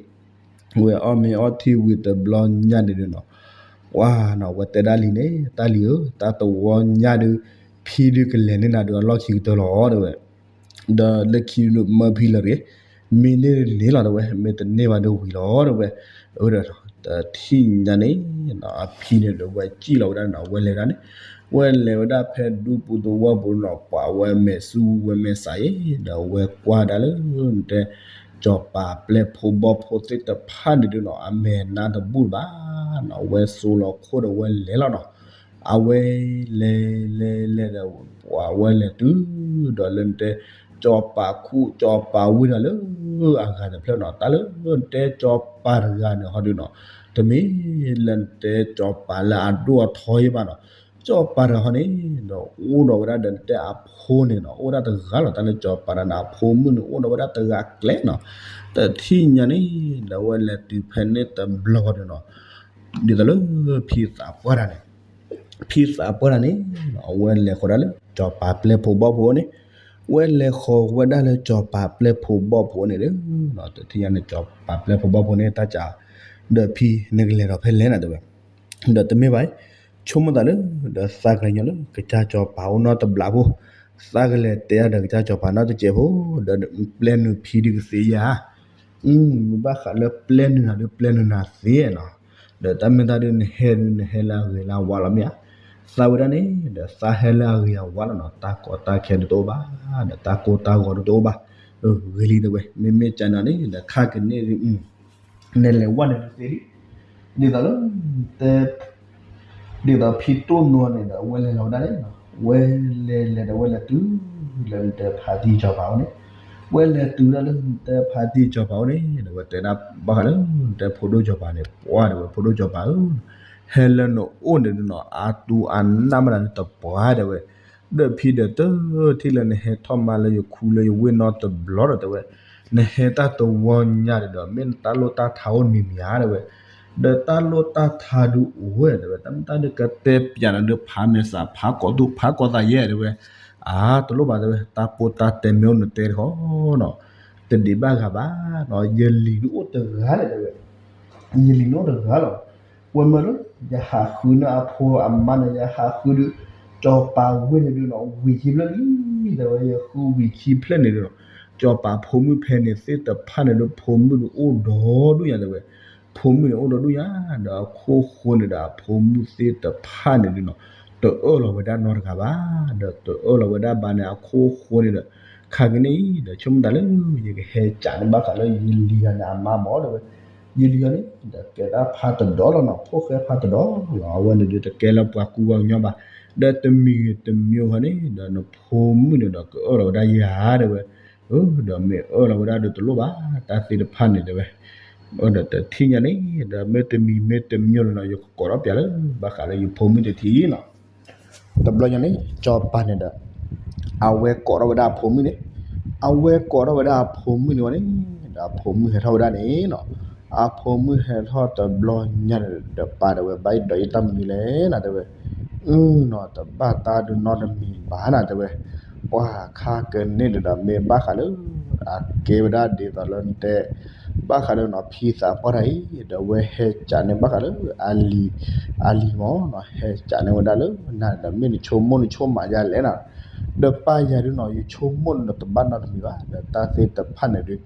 ဝဲအီၣ်မ့ၤအီထံဝံၤတဘျီညါန့ၣ်ဒုးနီၤ ပှၢ်နီၤ ဝဲတဲဒၣ်လံန့ၣ် တၢ်လံၤဧၢ တၢ်တဝီညါဒုး ဖံဒုးကလဲၤန့ၢ်နၤဒုးအလီၢ်ခံကတၢၢ်လီၤတဲဝဲ ဒီးလၢခံဒုးမၢဖံလၢၤတဂ့ၤ မ့ၢ်န့ၢ်န့ၣ်လီၤတဲဝဲ မ့ၢ်တန့ၢ်ဘၣ်ဒုးဝံၤလီၤတဲဝဲ အၢဒီး တထံၣ်ညါန့ၣ် အဖံန့ၣ်ဒီးဝဲစံၣ်လီၤဝဲဒၣ်န့ၣ် အဝဲလဲၤဒၣ်န့ၣ် ဝဲလဲၤဝဲဒၣ်ဖဲဒူပူၤသဝီပူၤနီၤ ပှၤဝဲမဲာ်ဆူဝဲမဲာ်ဆးအံၤ ဒီးဝဲကွၢ်ဒၣ်လၢ နတဲ စီၤပၤပျဲၢ်ဖိဘီၣ်ဖိသ့ၣ်တဖၣ်န့ၣ်ဒုးနီၤ အမဲာ်နါတဘူၣ်လၢၤဘၣ်နီၤ ဝဲစိလီၤခိၣ်ဒီးဝဲလဲၤလီၤနီၤ အဝဲလဲၤလဲၤလဲၤဒီး ပှၤဝဲလဲၤတုၤ ဒီးလၢနတဲ စီၤပၤခူၣ် စီၤပၤဝ့ၢ်ဒီးလၢ အဂၤတဖျၢၣ်နီၤ တၢ်လၢနတဲစီၤပၤတဂၤန့ၣ်ဟီဒုးနီၤ တမ့ၢ်လၢနတဲစီၤပၤလၢအဒိၣ်အထီယဲၢ်ဘၣ်နီၤ စီၤပၤတဂၤဟီန့ၣ် ဒီးအိၣ်ဒီးဝဲဒၣ်ဒီးနတဲအဖိန့ၣ်နီၤ အိၣ်ဒၣ်တဂၤလီၤ တၢ်လၢစီၤပၤတဂၤန့ၣ် အဖိမုၣ်န့ၣ် အိၣ်ဒီးဝဲဒၣ်တဂၤကျဲနီၤ တထံၣ်ညါန့ၣ် ဒီးဝဲလဲၤတုၤဖဲန့ၣ်တဘျီဃီဒုးနီၤ ဒ်သိးလၢဖံသးပှၢ်တဂၤန့ၣ် ဖံသးပှၢ်တဂၤန့ၣ် အဝဲလဲၤဃီၤဒၣ်လၢ စီၤပၤပျဲၢ်ဖိဘီၣ်ဖိန့ၣ် ဝဲလဲၤဃီၤဝဲဒၣ်လၢစီၤပၤပျဲၢ်ဖိဘီၣ်ဖိန့ၣ်ဒီး တထံၣ်ညါန့ၣ် စီၤပၤပျဲၢ်ဖိဘီၣ်ဖိန့ၣ် တၢ်ကး ဒီးဖံနကလဲၤဒီးဖဲလဲၣ်နၤတဲဝဲ ဒီးတမ့ၢ်ဘၣ် ဆိကမိၣ်သးလၢ ဒီးသးကလဲၤညီလၢကစၢ်စီၤပၤအိၣ်နီတဘျီဖိ သးကလဲၤတဲအါဒီးကစၢ်စီၤပၤနီတစဲးဖိ ဒီးပျဲနုာ်ဖံဒုးကသ့ဧါ မ့ၢ်ဘၣ်ဃးလၢပျဲနုာ်နၤဒုးပျဲနုာ်နၤသ့နီၤ ဒီးတၢ်မ့ၢ်တၢ်ဒုးနဟဲဒုးနဟဲလၢအဂ့ၤလၢအဝါလီၤမ့ၢ်ဧါ သးဝဲဒၣ်န့ၣ် ဒီးသးဟဲလၢအဂ့ၤအဝါလီၤနီၤ တၢ်ကီတၢ်ခဲဒုးတအိၣ်ဘၣ် ဒီးတၢ်ကိၢ်တၢ်ဂီၤဒုးတအိၣ်ဘၣ် ဂ့ၤလံတဲဝဲ မ့မ့ၢ်ကန့ၣ်န့ၣ် ဒီးခါကန့ၣ်ဒုး နလဲၤဝဲန့ၣ်ဒုးသ့လံ ဒ်သိးလၢ တဲ ဒ်သိးဖံတိၢ်နီၢ်န့ၣ်ဒီး အဝဲလဲၤလီၤဝဲဒၣ်န့ၣ်နီၤ ဝဲလဲၤလဲၤဒီးဝဲလဲၤတုၤ လၢနတဲဖါတံၢ်စီၤပၤအိၣ်န့ၣ် ဝဲလဲၤတုၤဒၣ်လၢနတဲဖါတံၢ်စီၤပၤအိၣ်န့ၣ် ဒီးဝဲတဲဒၣ်ဘၣ်ဃးလၢ နတဲဖိဒိၣ်စီၤပၤန့ၣ် ပှၢ်ဒီးဝဲဖိဒိၣ်စီၤပၤဧၢ ဟဲလၢနအိၣ်န့ၣ်ဒုးနီၤ အါတူၢ်အါနၢ်မးနၤဒုးတပှၢ်တဲဝဲ ဒီးဖံဒီးတထံၣ်လၢနဟဲထီၣ်မါလၢယခူလၢယဝ့ၢ်နီတဘျီဒီးတဲဝဲ နဟဲတၢ်တဝီညါဒီး မ့ၢ်နတၢ်လိၣ်တၢ်ထါအိၣ်မံၤမံၤဧါတဲဝဲ ဒီးတၢ်လိၣ်တၢ်ထါဒုးအိၣ်ဝဲတဲဝဲ တၢ်မ့ၢ်တၢ်ဒုးကတဲပျးနၤဒုးဖးမဲာ်ဆှးဖးကိးသူၣ်ဖးကိးသးယဲၢ်တဲဝဲ အါ တလိၣ်ဘၣ်တဲဝဲ တၢ်ပိၢ်တၢ်တဲမ့ၢ်အိၣ်နတဲတခီနီၤ တဒံးဘၣ်ဂၤဘၣ်နီၤ ယလံၤဒုးအိၣ်တဂၤလဲၣ်တဲဝဲ ယလံၤန့ၣ်အိၣ်တဂၤလီၤ ဝဲမၢလၢ ယဟးဃုန့ၢ်အဖိအမါန့ၣ် ယဟးဃုဒုး စီၤပၤဝ့ၢ်န့ၣ်ဒုးနီၤ ဝံၤခံဖျၢၣ်လံ တဲဝဲ ယဃုဝံၤခံဖျၢၣ်န့ၣ်ဒုးနီၤ စီၤပၤဖိမုၣ်ဖဲန့ၣ်သ့ၣ်တဖၣ်န့ၣ်ဒုး ဖိမုၣ်ဒုးအိၣ်ဒီဒူၣ်ညါတဲဝဲ ဖိမုၣ်န့ၣ်အိၣ်ဒီဒူၣ်ညါ ဒီးအခိၣ်ဃိန့ၣ်ဒီးအဖိမုၣ်သ့ၣ်တဖၣ်န့ၣ်ဒုးနီၤ တအၢၣ်လီၤဝဲဒၣ်နီတဂၤဘၣ် ဒီးတအၢၣ်လီၤဝဲဒၣ်ဘၣ်န့ၣ် အခိၣ်ဃိန့ၣ်ဒီး ခါကန့ၣ်အံၤ ဒီးဆိကမိၣ်သးလၢ ယကဟဲကးန့ၢ်ဘၣ်ဃးလၢယလံၤဂၤန့ၣ် အမါမၢ်တဲဝဲ ယလံၤဂၤန့ၣ် ဒီးကဲဒၣ်ဖးတဒီလီၤနီၤ ဖိၣ်ဃဲဖးတဒီလီၤ အဝဲန့ၣ်ဒီးတကဲလၢပှၤကူပှၤကညီဘၣ် ဒီးတမံၤတမံၤဃီန့ၣ် ဒီးနဖိမုၣ်န့ၣ်ဒီးကအၢၣ်လီၤဝဲဒၣ်ယၤတဲဝဲ ဒီးမ့ၢ်အၢၣ်လီၤဝဲဒၣ်ဒီးတလိၣ်ဘၣ် တၢ်သ့ၣ်တဖၣ်န့ၣ်တဲဝဲ, ဒီးတထံၣ်ညါန့ၣ် ဒီးမ့ၢ်တမံၤမ့ၢ်တမံၤလၢၤနီၤ ယကကိးထီၣ်ပၠးလၢ ဘၣ်ဃးလၢယဖိမုၣ်တထံၣ်နီၤ. တဘျီညါန့ၣ် စီၤပၤန့ၣ်ဒီး အဝဲကိးထီၣ်ဝဲဒၣ်အဖိမုၣ်န့ၣ်, အဝဲကိးထီၣ်ဝဲဒၣ်အဖိမုၣ်န့ၣ်ဝဲန့ၣ် ဒီးအဖိမုၣ်ဟဲထီၣ်ဝဲဒၣ်န့ၣ်နီၤ, အဖိမုၣ်ဟဲထီၣ်တဘျီညါန့ၣ်ဒီး ပၢ်တဲဝဲ ဘၣ်ယဒီးယတၢ်မနုၤလဲၣ်နီၤ တဲဝဲ, အၢနီၤ တဘၣ်တၢ်ဒုးနီတမံၤဘၣ်နီၤ တဲဝဲ, ပှၤခါကန့ၣ်ဒီး မ့ၢ်ဘၣ်ဃးလၢ အကဲဝဲဒၣ်ဒ်သိးလၢနတဲ ဘၣ်ဃးလၢနီၤ ဖံသးပှၢ်တၢ်အံၤ ဒီးအဝဲဟဲကးန့ၢ်ဘၣ်ဃးလၢ အလံၤ, အလံၤမ့ၢ်နီၤ ဟဲကးန့ၢ်ဝဲဒၣ်လၢနၤဒီး မ့ၢ်နဆိကမိၣ်နဆိကမးယၤလဲၣ်နီၤ, ဒီးပၢ်ယၤဒုးနီၤ ယဆိကမိၣ်န့ၣ်ဒီးတဘၣ်နီတမံၤဘၣ် ဒီးတၢ်သ့ၣ်တဖၣ်န့ၣ်ဒုး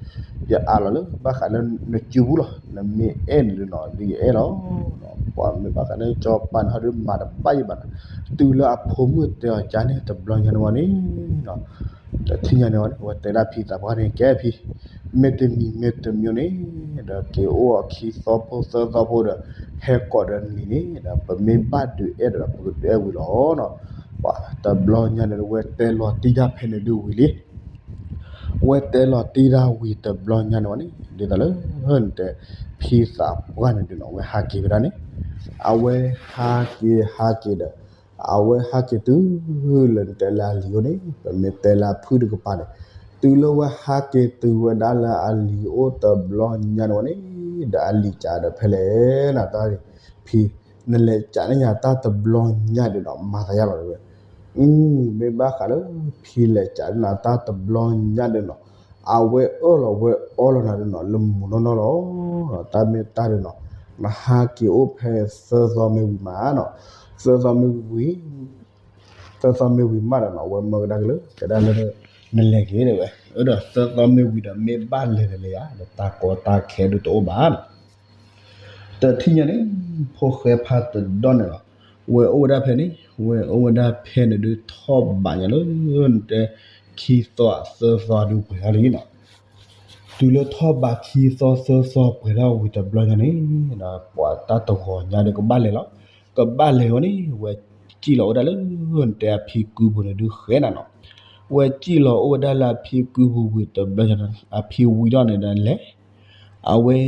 ယအးလီၤလၢ ဘၣ်ဃးလၢနစုပူၤလီၤ, နမ့ၢ်အဲၣ်န့ၣ်ဒုးနီၤ ဒုးယအဲၣ်လီၤ, ပှၤမ့ၢ်ဘၣ်ဃးလၢစီၤပၤန့ၣ်ဟီဒုးမၤတဘၣ်ယဘၣ်နီၤ, တုၤလၢအဖိမုၣ်တဲအီၤကန့ၣ်တဘျီညါန့ၣ်ဝဲန့ၣ် တထံၣ်ညါန့ၣ်ဝဲန့ၣ် အဝဲတဲဒၣ်ဖံသးပှၢ်န့ၣ် ကဲဖံ, မ့ၢ်တမံၤမ့ၢ်တမံၤန့ၣ် ဒီးက့ၤအိၣ်အခံသီဖိသၢသီဖိဒီး ဟဲကိးဒီးနံၤန့ၣ်ဒီး ပမ့ၢ်ဘၣ်ဒုးအဲၣ်ဒီး ပကဒုးအဲၣ်ဝံၤလီၤနီၤ, ပှၤတဘျီညါန့ၣ် ဝဲတဲလီၤတံၢ်တၢ်ဖဲန့ၣ်ဒုးဝံၤလံ ဝဲတဲလီၤတံၢ်တၢ်ဝံၤတဘျီညါန့ၣ်ဝဲန့ၣ် ဒ်သိးလၢ တဲ ဖံသးပှၢ်န့ၣ်ဒုးနီၤ အဝဲဟးက့ၤဝဲဒၣ်န့ၣ်, အဝဲဟးက့ၤဟးက့ၤဒီး အဝဲဟးက့ၤတုၤလၢနတဲလၢအလံၤအိၣ်န့ၣ် ပမ့ၢ်တဲလၢအဖုၣ်တကပၤန့ၣ်, တုၤလၢဝဲဟးက့ၤတုၤဝဲဒၣ်လၢအလံၤအိၣ်တဘျီညါန့ၣ်ဝဲန့ၣ်, ဒီးအလံၤကးဒီးဖဲလဲၣ်နၤတၢ်ဖံ, နလဲၤကးန့ၢ်ယၤတၢ်တဘျီညါဒုးနီၤ မၤသးယါလီၤတဲဝဲ, မ့ၢ်ဘၣ်ဃးလၢ ဖံလဲၤကးန့ၢ်နၤတၢ်တဘျီညါဒုးနီၤ အဝဲအၢၣ်လီၤဝဲအီလီၤနၤဒုးနီၤ လၢမူနီၢ်နီၢ်လီၤ, တၢ်မ့ၢ်တၢ်ဒုးနီၤ နဟးက့ၤအိၣ်ဖဲသၢသီမ့ၢ်ဝံၤမးနီၤ, သၢသီမ့ၢ်ဝံၤ သၢသီမ့ၢ်ဝံၤမးဒီးနီၤ အဝဲမၢကဒါက့ၤလၢ တဲဒၣ်လၢ နလဲၤက့ၤတဲဝဲ, အၢ ဒီးသၢသီမ့ၢ်ဝံၤဒီး မ့ၢ်ဘၣ်လဲၤတလဲၤယၤ ဒီးတၢ်ကီတၢ်ခဲဒုးတအိၣ်ဘၣ်နီၤ တထံၣ်ညါန့ၣ် ဖိၣ်ဃဲဖးတဒီၣ်န့ၣ်လီၤ, ဝဲအိၣ်ဝဲဒၣ်ဖဲန့ၣ် ဝဲအိၣ်ဝဲဒၣ်ဖဲန့ၣ်ဒုးထီၣ်ဘးညါလၢ နတဲ ခံသီသၢသီဒုးပှဲၤထီၣ်လံနီၤ, တုၤလၢထီၣ်ဘးခံသီသၢသီပှဲၤထီၣ်ဝံၤတဘျီညါန့ၣ် ဒီးပှၤတၢ်တဂီၤညါဒုးကဘၣ်လဲၤလီၤ, ကဘၣ်လဲၤဝဲန့ၣ် ဝဲစံၣ်လီၤအိၣ်ဒၣ်လၢ နတဲအဖံကုပူၤန့ၣ်ဒုးဃဲနၤနီၤ, ဝဲစံၣ်လီၤအိၣ်ဝဲဒၣ်လၢအဖံကုပူၤဝံၤတဘျီညါန့ၣ် အဖံဝံၤထီၣ်န့ၣ်ဒီးလဲၤ အဝဲ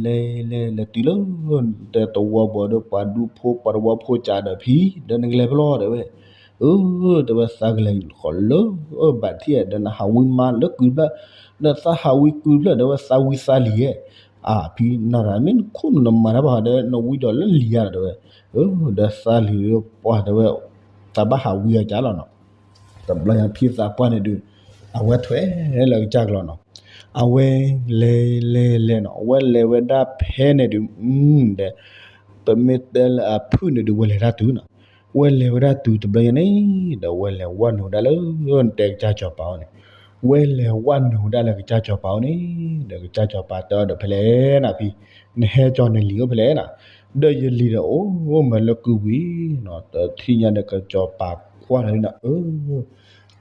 လဲၤလဲၤလဲၤတုၤလၢ တဲတဝီဘီဒီးပှၤဒူဖိ ပှၤတဝီဖိကးဒီးဖံ ဒီးနကလဲၤဖဲလဲၣ်တဲဝဲ, အၢ တဲဝဲသးကလဲၤဃီၤလၢ အၢ ဘၣ်ထံၣ်ဒီးနဟးဝံမါလၢကုၢ်ဖျၢၣ်, ဒီးသးဟးဝံကုၢ်ဖျၢၣ် တဲဝဲသးဝံသးလံၤဧဲ, အါ ဖံနၤတၢ် မ့ၢ်နခိၣ်နမၤတၢ်ဘၣ်ဒီး နဝံဒီးလၢလံၤဧါတဲဝဲ, အၢ ဒီးသးလံၤပှၤတဲဝဲ သးဘၣ်ဟးဝံအကးလီၤနီၤ တဘျီညါဖံသးပှၢ်န့ၣ်ဒုး အဝဲထွဲလၢကစၢ်ကလီၤနီၤ, အဝဲလဲၤလဲၤလဲၤနီၤ အဝဲလဲၤဝဲဒၣ်ဖဲန့ၣ်ဒုး ဒီး ပမ့ၢ်တဲလၢအဖုၣ်န့ၣ်ဒုး ဝဲလဲၤတၢ်တုၤနီၤ, ဝဲလဲၤဝဲဒၣ်တုၤတဘျီညါန့ၣ် ဒီးဝဲလဲၤဝဲနုာ်ဝဲဒၣ်လၢ နတဲကစၢ်စီၤပၤအိၣ်န့ၣ်, ဝဲလဲၤဝဲနုာ်ဝဲဒၣ်လၢကစၢ်စီၤပၤအိၣ်န့ၣ် ဒီးကစၢ်စီၤပၤတဲအီၤဒီးဖဲလဲၣ်နၤဖံ, နဟဲကၠီနလံၤအိၣ်ဖဲလဲၣ်နၤ, ဒီးယလံၤဒီးအိၣ်မးလၢကုၢ်ဝံၤနီၤ, တထံၣ်ညါဒီးကစီၤပၤကွၢ်လီၤန့ၣ် အၢ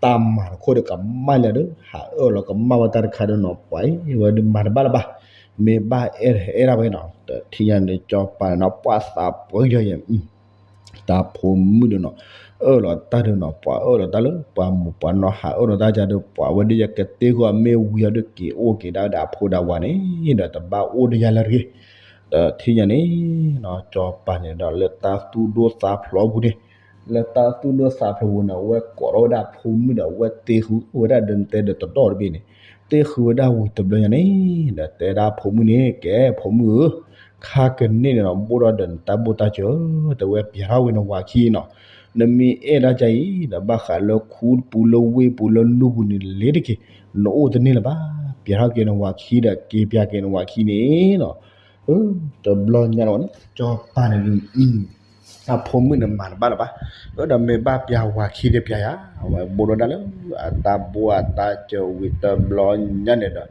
တၢ်မၤတခိၣ်ဒီးကမၣ်လၢဒီး ဟးအၢၣ်လီၤကမၣ်ဝဲတၢ်တခါဒီးနီၤ ပှၤအံၤဝဲဒုးမၤတဘၣ်လၢၤဘၣ်, မ့ၢ်ဘၣ်အဲၣ်အဲၣ်ဒၣ်ဝဲနီၤ, တထံၣ်ညါန့ၣ် စီၤပၤန့ၣ်နီၤ ပှၤသးပှၢ်ယီၤယဲ တၢ်ဖိမုၣ်ဒီးနီၤ အၢၣ်လီၤတၢ်ဒီးနီၤ ပှၤအၢၣ်လီၤတၢ်လၢ ပှၤမူးပှၤနီၢ်ဟးအၢၣ်လီၤတၢ်ကဒီး ပှၤဝဲဒၣ်ယကတ့ဃီအမ့ၢ်ဝံၤအီၤဒီးက့ၤအိၣ်က့ၤဒၣ်ဝဲဒၣ်အဖိဒၣ်ဝၤန့ၣ် ဒီးတဘၣ်အိၣ်ဒီးယၤလၢၤတဂ့ၤ, ဒီးထံၣ်ညါန့ၣ် စီၤပၤန့ၣ်ဒီးလၢတၢ်သူၣ်ဒိၣ်သးဖျိးပူၤန့ၣ် လၢတၢ်သူၣ်ဒိၣ်သးဖျိးပူၤန့ၣ် အဝဲကိးထီၣ်ဝဲဒၣ်အဖိမုၣ်ဒီး အဝဲတ့ဃုာ်ဝဲဒၣ်ဒီးနတဲဒီးတတီၢ်တဘ့ၣ်န့ၣ်, တ့ဃုာ်ဝဲဒၣ်ဝံၤတဘျီညါန့ၣ် ဒီးတဲဒၣ်အဖိမုၣ်န့ၣ် ကဲဖိမုၣ်ဧၢ, ခါကန့ၣ်န့ၣ်နီၤ ဘိၣ်ထီၣ်ဒီးနတၢ်ဘိၣ်တၢ်စၢၤ, တဲဝဲပျးထီၣ်က့ၤနဝၤခံနီၤ, နမ့ၢ်အဲၣ်ဒၣ်ကါအံၤ ဒီးဘၣ်ဃးလၢခူပူၤလၢဝ့ၢ်ပူၤလၢလူၢ်ပူၤန့ၣ် လ့ၤတက့ၢ်, နအိၣ်တန့ၢ်လၢၤဘၣ်, ပျးထီၣ်က့ၤနဝၤခံဒီးက့ၤပျးက့ၤနဝၤခံန့ၣ်နီၤ တဘျီညါလီၤန့ၣ် စီၤပၤန့ၣ်ဒုး အဖိမုၣ်န့ၣ်မၤတဘၣ်လၢၤဘၣ်, အၢ ဒီးမ့ၢ်ဘၣ်ပျးဝၤခံဒီးပျးယၤ, အဝဲဘိၣ်ထီၣ်ဒၣ်လၢ အတၢ်ဘိၣ်အတၢ်စၢၤဝံၤတဘျီညါန့ၣ်ဒီး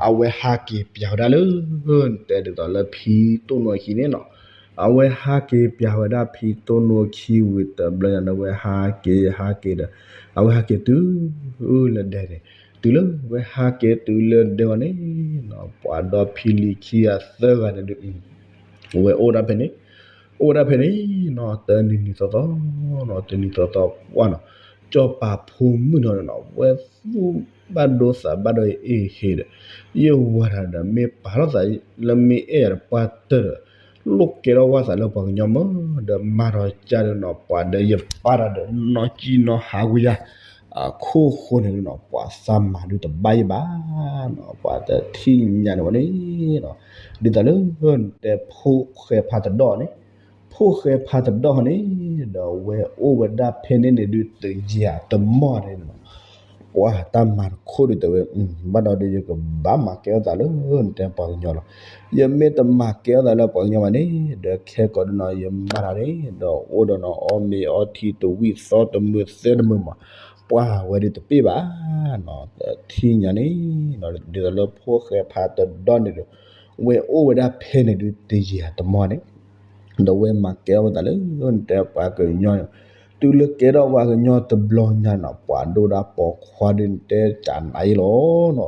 အဝဲဟးက့ၤပျးဝဲဒၣ်လၢ တဲဒ်သိးလၢဖံတိၢ်နိအခံန့ၣ်နီၤ, အဝဲဟးက့ၤပျးဝဲဒၣ်ဖံတိၢ်နိအခံဝံၤတဘျီညါန့ၣ် အဝဲဟးက့ၤဟးက့ၤဒီး အဝဲဟးက့ၤတုၤလၢဒဲန့ၣ်, တုၤလၢဝဲဟးက့ၤတုၤလၢဒဲဝဲန့ၣ် ပှၤဒီဖံလံၤခံဂၤသၢဂၤန့ၣ်ဒုး အဝဲအိၣ်ဒၣ်ဖဲန့ၣ်, အိၣ်ဒၣ်ဖဲန့ၣ်နီၤ တနံၤနံၤသီသီနီၤ တနံၤသီသီကွၢ်နီၤ, စီၤပၤဖိမုၣ်နီၤ ဝဲသူၣ် ဘၣ်ဒိသးဘၣ်ဒီးအ့ၣ်ဟ့ဒီး ယဝၤတၢ်ဒီး မ့ၢ်ပာ်ထီၣ်သးလၢမ့ၢ်အဲၣ်ယၤဒီးပှၢ်တၢၢ်ဒီး လိၣ်ကဲထီၣ်ဝဲသးလၢပှၤကညီမး ဒီးမၤထီၣ်ကၢ်ဒီးနီၤ ပှၤဒီးယပၢ်တၢ်ဒီး နီၢ်ကံၣ်နီၢ်ဟးဝံၤယၤ အခိၣ်ဃိန့ၣ်နီၤ ပှၤသးမၤဒုးတဘၣ်ယဘၣ်နီၤ ပှၤတထံၣ်ညါန့ၣ်ဝဲန့ၣ်နီၤ ဒ်သိးလၢ တဲဖိၣ်ဃဲဖးတဒီၣ်န့ၣ် ဖိၣ်ဃဲဖးတဒီၣ်န့ၣ် ဒီးဝဲအိၣ်ဝဲဒၣ်ဖဲန့ၣ်န့ၣ်ဒုးတယၤတမီၢ်န့ၣ်နီၤ ပှၤတၢ်မၤတခိၣ်ဒုးတဲဝဲ ဘၣ်ဒီးဒုးယကဘၣ်မၤကဲထီၣ်သးလၢ တဲပှၤကညီလီၤ. ယမ့ၢ်တမၤကဲထီၣ်သးလၢပှၤကညီဘၣ်န့ၣ် ဒီးခဲကိာ်ဒုးနီၤ ယမၤတၢ်န့ၣ် ဒီးအိၣ်ဒီးနီၤ အီၣ်မ့ၤအီထံတဝံၣ်သီတမုာ်သၢတမုာ်မး ပှၤဝဲဒုးတပ့ၢ်ဘၣ်နီၤ တထံၣ်ညါန့ၣ်နီၤ ဒ်သိးလၢဖိၣ်ဃဲဖးတဒီၣ်န့ၣ်ဒီး ဝဲအိၣ်ဝဲဒၣ်ဖဲန့ၣ်ဒုးတယၤတမီၢ်န့ၣ် ဒီးဝဲမၤကဲထီၣ်ဝဲသးလၢ တဲပှၤကညီန့ၣ် တုၤလၢကဲထီၣ်ပှၤကညီတဘျီညါနီၤ ပှၤဒိၣ်ဒၣ်ပိာ်ခွါဒုးတဲကနၤအံၤလီၤနီၤ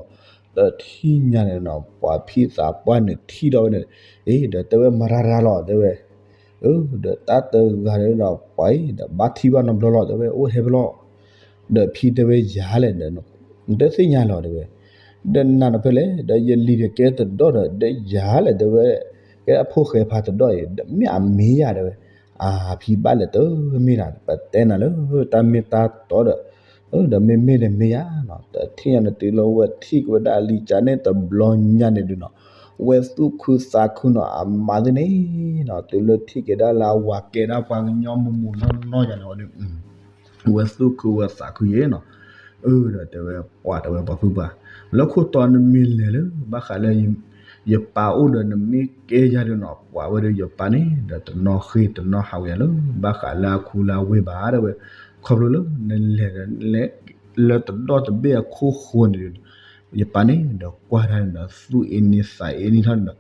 တထံၣ်ညါန့ၣ်နီၤ ပှၤဖံသးပှၢ်န့ၣ်ထံၣ်ဒီးဝဲန့ၣ် အ့ ဒီးတဲဝဲမၤရၤရၤလီၤ တဲဝဲ ဒီးတၢ်တဂၤန့ၣ်ဒီး ပှၤအံၤဒီးဘၣ်ထံၣ်ဘၣ်နီတဘျီလီၤ တဲဝဲအိၣ်ဟဲဖဲလီၤ ဒီးဖံတဲဝဲယၤလဲၣ်ဒီး နတသ့ၣ်ညါလီၤ တဲဝဲ ဒီးနၤနီၤဖဲလဲၣ် ဒီးယလံၤဒီးကဲတဒီၣ်ဒီး ဒီးယၤလဲၣ် တဲဝဲ ကဲအဖိၣ်ဃဲဖးတဒီၣ်အံၤ ဒီးမ့ၢ်အမ့ၢ်ယၤ တဲဝဲ အဖံဘၣ်လဲၣ်တမ့ၢ်နၤ ပတဲနၤလၢတၢ်မ့ၢ်တၢ်တီဒီး ဒီးမ့မ့ၢ်ဒီးမ့ၢ်ယၤနီၤ တထံၣ်ညါန့ၣ်တုၤလၢဝဲထံၣ်က့ၤဝဲဒၣ်အလံၤကၢ်န့ၣ်တဘျီညါန့ၣ်ဒုးနီၤ ဝဲသူၣ်ခုသးခုနီၤ အမါသ့ၣ်န့ၣ်နီၤ တုၤလၢထံၣ်က့ၤဒၣ်လၢအဝၤကဲဒၣ်ပှၤကညီမုၢ်မုၢ်နီၢ်နီၢ်ယၤန့ၣ်ဝဲဒုး ဝဲသူၣ်ခုဝဲသးခုယဲနီၤ အၢ ဒီးတဲဝဲပှၤတဲဝဲပှၤဖုပှၤ လၢခိၣ်တီနမ့ၢ်လဲၤလၢ ဘၣ်ဃးလၢ ယပၢ်အိၣ်ဒီးနမ့ၢ်ကဲယၤဒီးနီၤ ပှၤဝဲဒီးယပၢ်န့ၣ် ဒီးတနီၣ်ဃ့ၢ်တနီၣ်ဟးဝဲယၤလၢ ဘၣ်ဃးလၢအခူလၢအဝ့ၢ်ဘၣ် တဲဝဲ ခီဖျိလၢနလဲၤလဲၤ လၢတဒီၣ်တဘ့ၣ်အခိၣ်ဃိန့ၣ်ဒီး ယပၢ်န့ၣ်ဒီးကွၢ်တၢ်န့ၣ်ဒီး သူၣ်အ့န့သးအ့န့ထီၣ်န့ၣ်ဒီး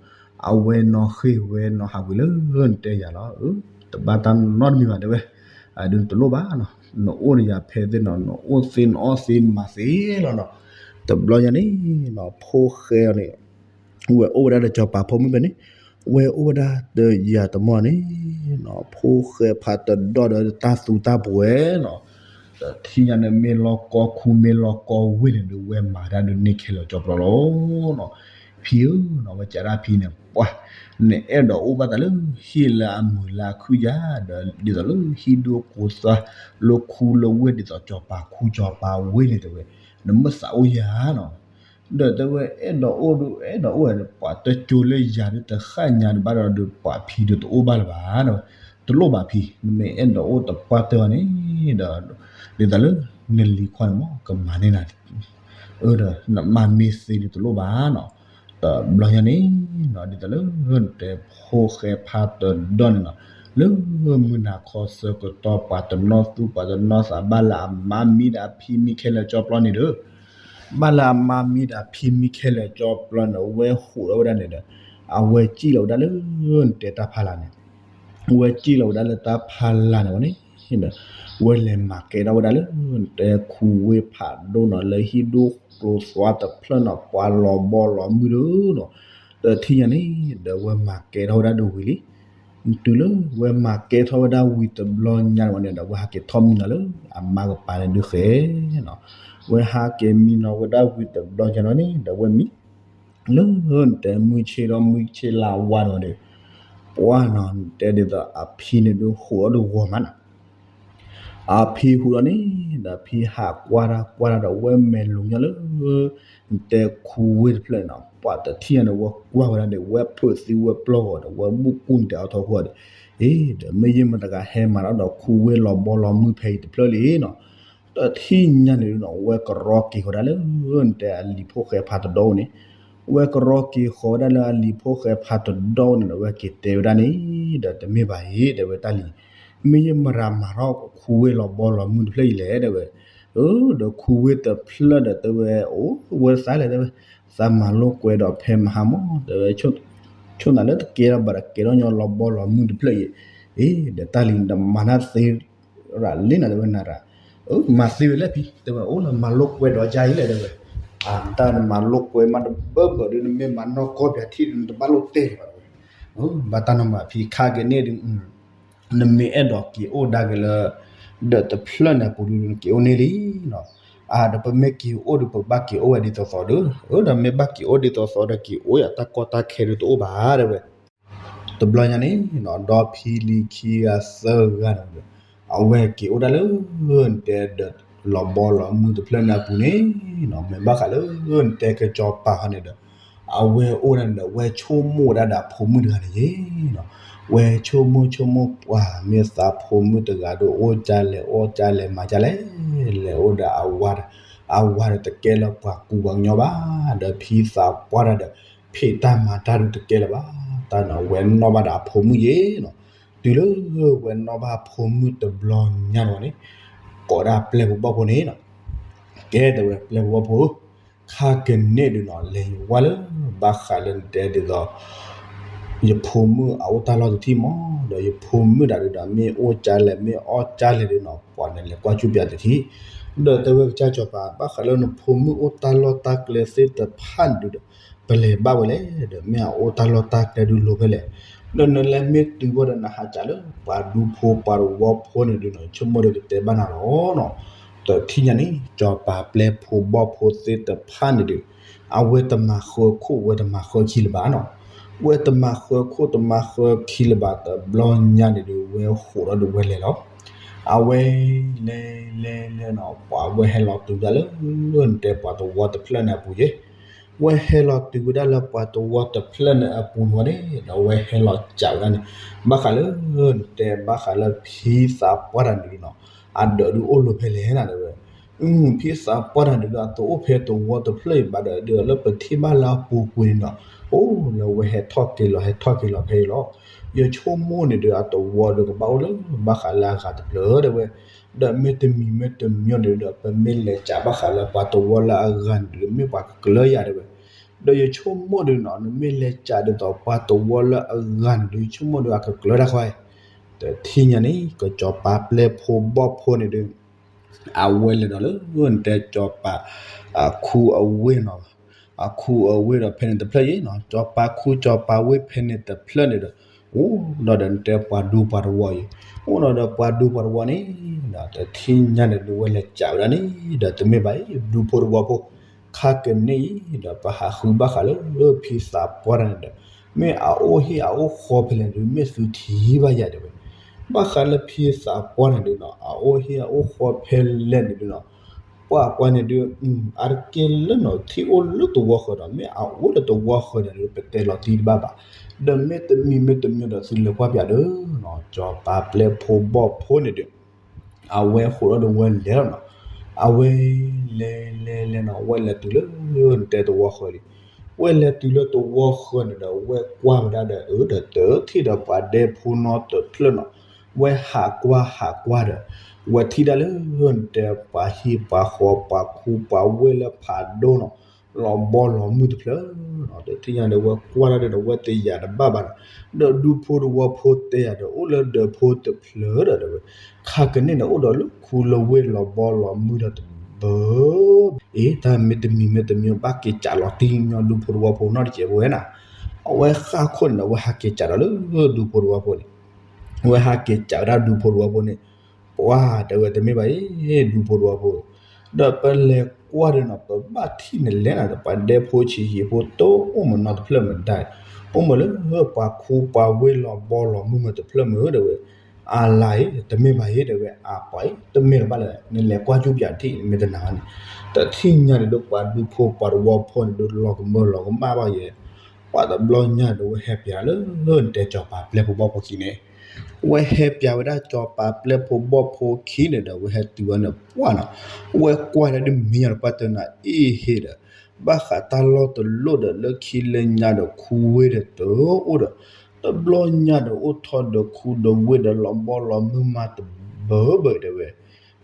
အဝဲနီၣ်ဃ့ၢ်ဝဲနီၣ်ဟးဝဲလၢနတဲယၤလီၤ တဘၣ်တၢ်နီတမံၤဘၣ် တဲဝဲ အဒုးတလိၣ်ဘၣ်နီၤ နအိၣ်ဒီးယၤဖဲသ့ၣ်နီၤ နအိၣ်သ့နအီၣ်သ့နမၤသ့လီၤနီၤ တဘျီညါန့ၣ်နီၤ ဖိၣ်ဃဲအီၤန့ၣ် ဝဲအိၣ်ဝဲဒၣ်ဒီးစီၤပၤဖိမုၣ်ဖဲန့ၣ် ဝဲအိၣ်ဝဲဒၣ်တယၤတမီၢ်န့ၣ်နီၤ ဖိၣ်ဃဲဖးတဒီၣ်ဒီးတၢ်သူတၢ်ပှဲၤနီၤ တထံၣ်ညါန့ၣ် မ့ၢ်လီၤကီခူမ့ၢ်လီၤကီဝ့ၢ်န့ၣ်ဒီး ဝဲမၤတၢ်ဒုးန့ၢ်ခဲလၢာ်ကၠီပျီလီၤနီၤ ဖံဧၢနီၤ ဝဲကးဒၣ်ဖံန့ၣ် ပှၤ နအဲၣ်ဒိးအိၣ်ဘၣ်သးလၢဟံၣ်လၢအမုာ်လၢအခုၣ်ယၤ ဒီးဒ်သိးလၢဟံၣ်ဒိၣ်ကိးသၢ လၢခူလၢဝ့ၢ်ဒ်သိးစီၤပၤခူစီၤပၤဝ့ၢ်န့ၣ်တဲဝဲ နမ့ၢ်သးအိၣ်ယၤနီၤ ဒီးတဲဝဲအဲၣ်ဒိးအိၣ်ဒုး အဲၣ်ဒိးအိၣ် ပှၤတကၠိလၢယၤဒုးတဃၣ်ညါဒုးဘၣ်ဒီးဒုး ပှၤဖံဒုးတအိၣ်ဘၣ်လၢၤဘၣ် တလိၣ်ဘၣ်ဖံ နမ့ၢ်အဲၣ်ဒိးအိၣ်တပှၢ်တၢၢ်အီၤန့ၣ်ဒီး ဒ်သိးလၢ နလံၤခွါန့ၣ်မ့ၢ်ကမၤန့ၢ်နၤ အၢ ဒီးနမၤမ့ၢ်သ့ဒုးတလိၣ်ဘၣ်နီၤ တဘျီညါန့ၣ်နီၤ ဒ်သိးလၢ နတဲဖိၣ်ဃဲဖးတဒီၣ်န့ၣ်နီၤ လၢမုၢ်နၤခီဆၢကတီၢ်ပှၤတနီၣ်သူၣ်ပှၤတနီၣ်သး ဘၣ်လၢအမါမံဒီးအဖံမံခဲလၢာ်ကၠီပျီန့ၣ်ဒီး ဘၣ်လၢအမါမံဒီးအဖံမံခဲလၢာ်ကၠီပျီန့ၣ် ဝဲဟူးထီၣ်ဝဲဒၣ်န့ၣ်ဒီး အဝဲစံၣ်လီၤဝဲဒၣ်လၢ နတဲတၢ်ဖးလၢ်န့ၣ် ဝဲစံၣ်လီၤဝဲဒၣ်လၢတၢ်ဖးလၢ်န့ၣ်ဝဲန့ၣ်ဒီး ဝဲလဲၤမၤကဲထီၣ်ဝဲဒၣ်လၢ နတဲခူဝ့ၢ်ဖးဒိၣ်နီၤ လၢဟံၣ်ဒိၣ်ကျိသွါတဖျၢၣ်နီၤ ပှၤလီၤဘီလီၤမုၢ်ဒီးနီၤ တထံၣ်ညါန့ၣ်ဒီး ဝဲမၤကဲထီၣ်ဝဲဒၣ်ဒိဝံၤလံ တုၤလၢဝဲမၤကဲထီၣ်ဝဲဒၣ်ဝံၤတဘျီညါန့ၣ်ဝဲန့ၣ်ဒီး ဝဲဟးက့ၤထီၣ်မံနီၤလၢ အမါကပၤန့ၣ်ဒုးဃဲနီၤ ဝဲဟးက့ၤမံနီၤဝဲဒၣ်ဝံၤတဘျီညါန့ၣ်ဒီး ဝဲမံ လၢနတဲမုၢ်ဆ့ၣ်ဒီးမုၢ်ဆ့ၣ်လၢအဝါဒီးန့ၣ် ပှၤနီၤ နတဲဒ်သိးအဖံန့ၣ်ဒုးဟူးထီၣ်တဂီၤမးနီၤ အဖံဟူးထီၣ်န့ၣ်ဒီး ဖံဟးကွၢ်တၢ်ကွၢ်တၢ်ဒီးဝဲမဲာ်လိၤညီလၢ နတဲခူဝ့ၢ်တဖျၢၣ်န့ၣ်နီၤ ပှၤတထံၣ်ညါန့ၣ် ဝဲကွၢ်ဝဲဒၣ်ဒီး ဝဲဖုးသံဝဲပျီၢ်ဂီၤဒီး ဝဲဘူၣ်ကူၣ်နတဲအီၤထီၣ်ဃီဒီး အ့ ဒီးမ့ၢ်ယမတဂၤဟဲမၤထီၣ်ဒီးခူဝ့ၢ်လီၤဘီလီၤမုၢ်ဖဲအံၤတဖျၢၣ်လံနီၤ တထံၣ်ညါန့ၣ်နီၤ ဝဲကရီက့ၤဃီၤဒၣ်လၢ နတဲအလံၤဖိၣ်ဃဲဖးတဒီၣ်န့ၣ် ဝဲကရီက့ၤဃီၤဝဲဒၣ်လၢအလံၤဖိၣ်ဃဲဖးတဒီၣ်န့ၣ်ဒီး ဝဲက့ၤတဲဝဲဒၣ်န့ၣ် ဒီးတမ့ၢ်ဘၣ်အံၤ တဲဝဲတၢ်လံၤ မ့ၢ်ယမတဂၤမၤထီၣ်ခူဝ့ၢ်လီၤဘီလီၤမုၢ်တဖျၢၣ်အံၤလဲၣ် တဲဝဲ အၢ ဒီးခူဝ့ၢ်တဖျၢၣ်ဒီးတဲဝဲ အိၣ်ဝဲသးလဲၣ် တဲဝဲ သးမၤလိာ်ကွဲဒီးဖဲမဟါမး တဲဝဲ ဆိၣ်နၤလၢတကဲထီၣ်ဘၣ်ဒီးကဲထီၣ်ညီလီၤဘီလီၤမုၢ်တဖျၢၣ်အံၤ အ့ ဒီးတၢ်လံၤနမၤတၢ်သ့ ရၤလံနၤ တဲဝဲနၤရၤ အၢ မၤသ့ဝဲလဲၣ်ဖံ တဲဝဲ အိၣ်လၢမၤလိာ်ကွဲဒီးယၤအံၤလဲၣ် တဲဝဲ အတၢ်နမၤလိာ်ကွဲမးတဘၢဘၢဒီး နမ့ၢ်မၤနီၢ်ကီၢ်ပၠးထံၣ်ဒီး နတဘၣ်လိာ်တဲာ်ဘၣ် တဲဝဲ ဘၣ်တၢ်နီၤမးဖံခါက့ၤန့ၣ်ဒီး နမ့ၢ်အဲၣ်ဒိးက့ၤအိၣ်ဒါက့ၤလၢ ဒီးတဖျၢၣ်န့ၣ်အပူၤဒီး နက့ၤအိၣ်န့ၢ်လံနီၤ အါဒီးပမ့ၢ်က့ၤအိၣ်ဒီး ပဘၣ်က့ၤအိၣ်ဝဲဒ်သိးသိးဒီး, အၢ ဒီးမ့ၢ်ဘၣ်က့ၤအိၣ်ဒ်သိးသိးဒီး က့ၤအိၣ်ယၤတၢ်ကီတၢ်ခဲဒုးတအိၣ်ဘၣ် တဲဝဲ. တဘျီညါန့ၣ်နီၤ ဒီဖံလံၤခံဂၤသၢဂၤန့ၣ်ဒီး အဝဲက့ၤအိၣ်ဒၣ်လၢ နတဲဒီး လီၤဘီလီၤမုၢ်တဖျၢၣ်န့ၣ်အပူၤန့ၣ်နီၤ, မ့ၢ်ဘၣ်ဃးလၢ နတဲကစီၤပၤဟီန့ၣ်ဒီး အဝဲအိၣ်ဒၣ်န့ၣ်ဒီး ဝဲဆိကမိၣ်ဝဲဒၣ်ဒီးအဖိမုၣ်တဂၤန့ၣ်ယ့နီၤ, ဝဲဆိကမိၣ်ဆိကမိၣ် ပှၤမ့ၢ်သးဖိမုၣ်တဂၤဒီး အိၣ်ကၢ်လဲၣ်အီၣ်ကၢ်လဲၣ်မၤကၢ်လဲၣ်, လဲၤအိၣ်ဒီးအဝၤဒီး အဝၤဒီးတကဲလၢပှၤကူပှၤကညီဘၣ်, ဒီးဖံသးပှၢ်တၢ်ဒီး ဖံးတၢ်မၤတၢ်ဒုးတကဲလၢၤဘၣ်, တၢ်န့ၣ် ဝဲနီၣ်ဘၣ်ဒီးအဖိမုၣ်ယ့နီၤ, တုၤလၢဝဲနီၣ်ဘၣ်အဖိမုၣ်တဘျီညါန့ၣ်န့ၣ် ကိးဒၣ်ပျဲၢ်ဖိဘီၣ်ဖိန့ၣ်နီၤ, ကဲတဲဝဲပျဲၢ်ဖိဘီၣ်ဖိ ခါကန့ၢ်ဒုးနီၤ လဲၤယဝါလၢ ဘၣ်ဃးလၢနတဲဒ်သိး ယဖိမုၣ်အအိၣ်တၢ်လီၢ်တထံၣ်မး, ဒီးယဖိမုၣ်ဒၣ်ဒုးဒီး မ့ၢ်အိၣ်ကၢ်လဲၣ် မ့ၢ်အီၣ်ကၢ်လဲၣ်ဒုးနီၤ ပှၤန့ၣ်လဲၤကွၢ်ကၠူပၠးတထံၣ်, ဒီးတဲဝဲကစၢ်စီၤပၤ ဘၣ်ဃးလၢနဖိမုၣ်အိၣ်တၢ်လီၢ်တၢ်ကျဲသ့ၣ်တဖၣ်န့ၣ်ဒုးဒီး ပလဲၤဘၣ်ဝဲလဲၣ်, ဒီးမ့ၢ်အအိၣ်တၢ်လီၢ်တၢ်ကျဲဒုးလိၤဖဲလဲၣ်, ဒီးနလဲၤမ့ၢ်တုၤဝဲဒီး နဟးကးလၢပှၤဒူဖိပှၤတဝီဖိန့ၣ်ဒုးနီၤ ဆိကမိၣ်ဒီးကတဲဘၣ်နၤလီၤနီၤ, တထံၣ်ညါန့ၣ် စီၤပၤပျဲၢ်ဖိဘီၣ်ဖိသ့ၣ်တဖၣ်န့ၣ်ဒုး အဝဲတမၤဃၢခိၣ် ဝဲတမၤဃၢခံလၢၤဘၣ်နီၤ, ဝဲတမၤဃၢခိၣ်တမၤဃၢခံလၢၤဘၣ် တဘျီညါန့ၣ်ဒုး ဝဲဟိးဒီးဝဲလဲၤလီၤ, အဝဲ လဲၤလဲၤလဲၤနီၤ ပှၤဝဲဟဲလီၤတုၤဝဲဒၣ်လၢ နတဲပှၤတဝီတဖျၢၣ်န့ၣ်အပူၤယ့ ဝဲဟဲလီၤတုၤဝဲဒၣ်လၢပှၤတဝီတဖျၢၣ်န့ၣ်အပူၤန့ၣ်န့ၣ် ဒီးဝဲဟဲလီၤကးဝဲဒၣ်န့ၣ် ဘၣ်ဃးလၢ နတဲဘၣ်ဃးလၢဖံသးပှၢ်တၢ်န့ၣ်ဒုးနီၤ အဒၢးဒုးအိၣ်လၢၤဖဲလဲၣ်န့ၣ်တဲဝဲ, ဖံသးပှၢ်တၢ်န့ၣ်ဒုး အတအိၣ်ဖဲတဝီတဖျၢၣ်အံၤဘၣ်ဒီး ဒ်သိးလၢပထံၣ်ဘၣ်လၢအပူၤကွံာ်န့ၣ်နီၤ အိၣ်လၢဝဲဟဲထီၣ်က့ၤလီၤ ဟဲထီၣ်က့ၤလီၤဖဲအံၤလီၤ, ယဆိကမိၣ်န့ၣ်ဒုး အတဝီဒီးကဘၣ်အိၣ်လၢ ဘၣ်ဃးလၢအဂၤတဖျၢၣ်တဲဝဲ, ဒီးမ့တမံၤမ့တမံၤန့ၣ်ဒီး ပမ့ၢ်လဲၤကးဘၣ်ဃးလၢပှၤတဝီလၢအဂၤန့ၣ်ဒုး မ့ၢ်ပှၤကကျၢၤယၤတဲဝဲ, ဒီးယဆိကမိၣ်ဒုးနီၤ နမ့ၢ်လဲၤကးဒ်သိးပှၤတဝီလၢအဂၤန့ၣ်ဒုး ယဆိကမိၣ်ဒီးအကကျၢၤတၢ်ခီ, တထံၣ်ညါန့ၣ် ကစီၤပၤပျဲၢ်ဖိဘီၣ်ဖိန့ၣ်ဒုး အဝဲလဲၤဒီးလၢ နတဲစီၤပၤ အခူအဝ့ၢ်နီၤ, အခူအဝ့ၢ်ဒီးဖဲန့ၣ်တဖျၢၣ်ယ့နီၤ စီၤပၤခူစီၤပၤဝ့ၢ်ဖဲန့ၣ်တဖျၢၣ်န့ၣ်ဒီး အိၣ်ဒီးနတဲပှၤဒူပှၤတဝီအံၤ, အိၣ်ဒီးပှၤဒူပှၤတဝီန့ၣ် တထံၣ်ညါန့ၣ်ဒုး ဝဲလဲၤကးဝဲဒၣ်န့ၣ် ဒီးတမ့ၢ်ဘၣ်အံၤ ဒူဖိတဝီဖိ ခါကန့ၢ်အံၤဒီး ပဟးဃုဘၣ်ဃးလၢဖံသးပှၢ်တၢ်န့ၣ်ဒီး မ့ၢ်အအိၣ်ဟံၣ်အအိၣ်ဃီဖဲလဲၣ်ဒုး မ့ၢ်သုထံၣ်ဘၣ်ယၤတဲဝဲ, ဘၣ်ဃးလၢဖံသးပှၢ်န့ၣ်ဒုးနီၤ အအိၣ်ဟံၣ်အအိၣ်ဃီဖဲလဲၣ်န့ၣ်ဒုးနီၤ ပှၤပှၤန့ၣ်ဒုး အါတက့ၢ်လၢနီၤ ထံၣ်အိၣ်လၢတဝီဃၢၤဒီး မ့ၢ်အအိၣ်လၢတဝီဃၢၤန့ၣ်ဒုး ပတဲလီၤတံၢ်တဘၣ်ဘၣ်, ဒီးမ့တမံၤမ့တမံၤဒီး သုလဲၤကွၢ်ပၠးဒီး စီၤပၤပျဲၢ်ဖိဘီၣ်ဖိန့ၣ်ဒုး အဝဲဟိးဒီးဝဲလဲၤလီၤနီၤ, အဝဲ လဲၤလဲၤလဲၤနီၤ ဝဲလဲၤတုၤလၢ နတဲတဝီဃၢၤလံ, ဝဲလဲၤတုၤလၢတဝီဃၢၤန့ၣ်ဒီး ဝဲကွၢ်ဝဲဒၣ်ဒီး အၢ ဒီးတထံၣ်ဒီးပှၤဒဲဖိနီတဖျၢၣ်နီၤ, ဝဲဟးကွၢ်ဟးကွၢ်ဒီး ဝဲထံၣ်ဒၣ်လၢ နတဲပှၤဟံၣ်ပှၤဃီပှၤခူပှၤဝ့ၢ်လၢဖးဒိၣ်နီၤ လီၤဘီလီၤမုၢ်တဖျၢၣ်နီၤ, တထံၣ်ညါဒီး ဝဲကွၢ်ဒၣ်ဒီး ဝဲတယာ်တဘၣ်ဘၣ်ဒီး ဒီးဒူဖိတဝီဖိတဲယၤဒီး အိၣ်လၢဒၢးဖိတဖျၢၣ်ဒီးတဲဝဲ, ခါကန့ၢ်န့ၣ် အိၣ်ဒီးလၢခူလၢဝ့ၢ်လီၤဘီလီၤမုၢ်ဒီးတဘၢ, အ့ တၢ်မ့တမံၤမ့တမံၤ ဘၣ်က့ၤကးလီၤတံၢ်ညီဒူဖိတဝီဖိနီတစဲးဖိဝဲနၤ, အဝဲဃၣ်ခိၣ်န့ၣ်ဒီး အဝဲဟးက့ၤကးဒီးလၢဒူဖိတဝီဖိန့ၣ်, အဝဲဟးက့ၤကးဝဲဒၣ်ဒူဖိတဝီဖိန့ၣ်, ပှၤတဲဝဲတမ့ၢ်ဘၣ်အံၤ ဒူဖိတဝီဖိ, ဒီးပလဲၤကွၢ်ဒီးနီၤ ပဘၣ်ထံၣ်န့ၣ်လဲၣ်နၤဒီး ပှၤဒဲဖိဆံးယံာ်ဖိတအိၣ်မးနီတဖျၢၣ်မးဒၣ်, အိၣ်မးလၢပှၤခူပှၤဝ့ၢ်လီၤဘီလီၤမုၢ်မးတဖျၢၣ်မးတဲဝဲ, အလါအံၤ တမ့ၢ်ဘၣ်အံၤတဲဝဲ အပှၤအံၤ တမ့ၢ်လၢၤဘၣ်လဲၣ် နလဲၤကွၢ်ကၠူပၠးထံၣ် မ့ၢ်တနာ်န့ၣ်, တထံၣ်ညါန့ၣ်ဒီး ပှၤဒူဖိပှၤတဝီဖိန့ၣ်ဒီး လီၤကမၢလီၤကမၣ်ဘၣ်ယဲ, ပှၤတဘျီညါဒီး ဝဲဟဲပၠးလၢ နတဲစီၤပၤပျဲၢ်ဖိဘီၣ်ဖိခံန့ၣ် ဝဲဟဲပၠးဝဲဒၣ်စီၤပၤပျဲၢ်ဖိဘီၣ်ဖိခံန့ၣ်ဒီး ဝဲဟဲတုၤဝဲန့ၣ်ပှၢ်နီၤ, ဝဲကွၢ်ဒၣ်ဒ်မ့ၢ်ညီဒီး ပှၤတနာ်အ့ၣ်ဟ့ဒီး ဘၣ်ဃးတၢ်လီၢ်တလီၢ်ဒီးလၢခံလၢညါဒီးခူဝ့ၢ်ဒီးတအိၣ်ဒီး တဘျီညါဒီးအိၣ်ထီၣ်ဒီးခူဒီးဝ့ၢ်ဒီးလီၤဘီလီၤမုၢ်မးတဘၢဘၢတဲဝဲ,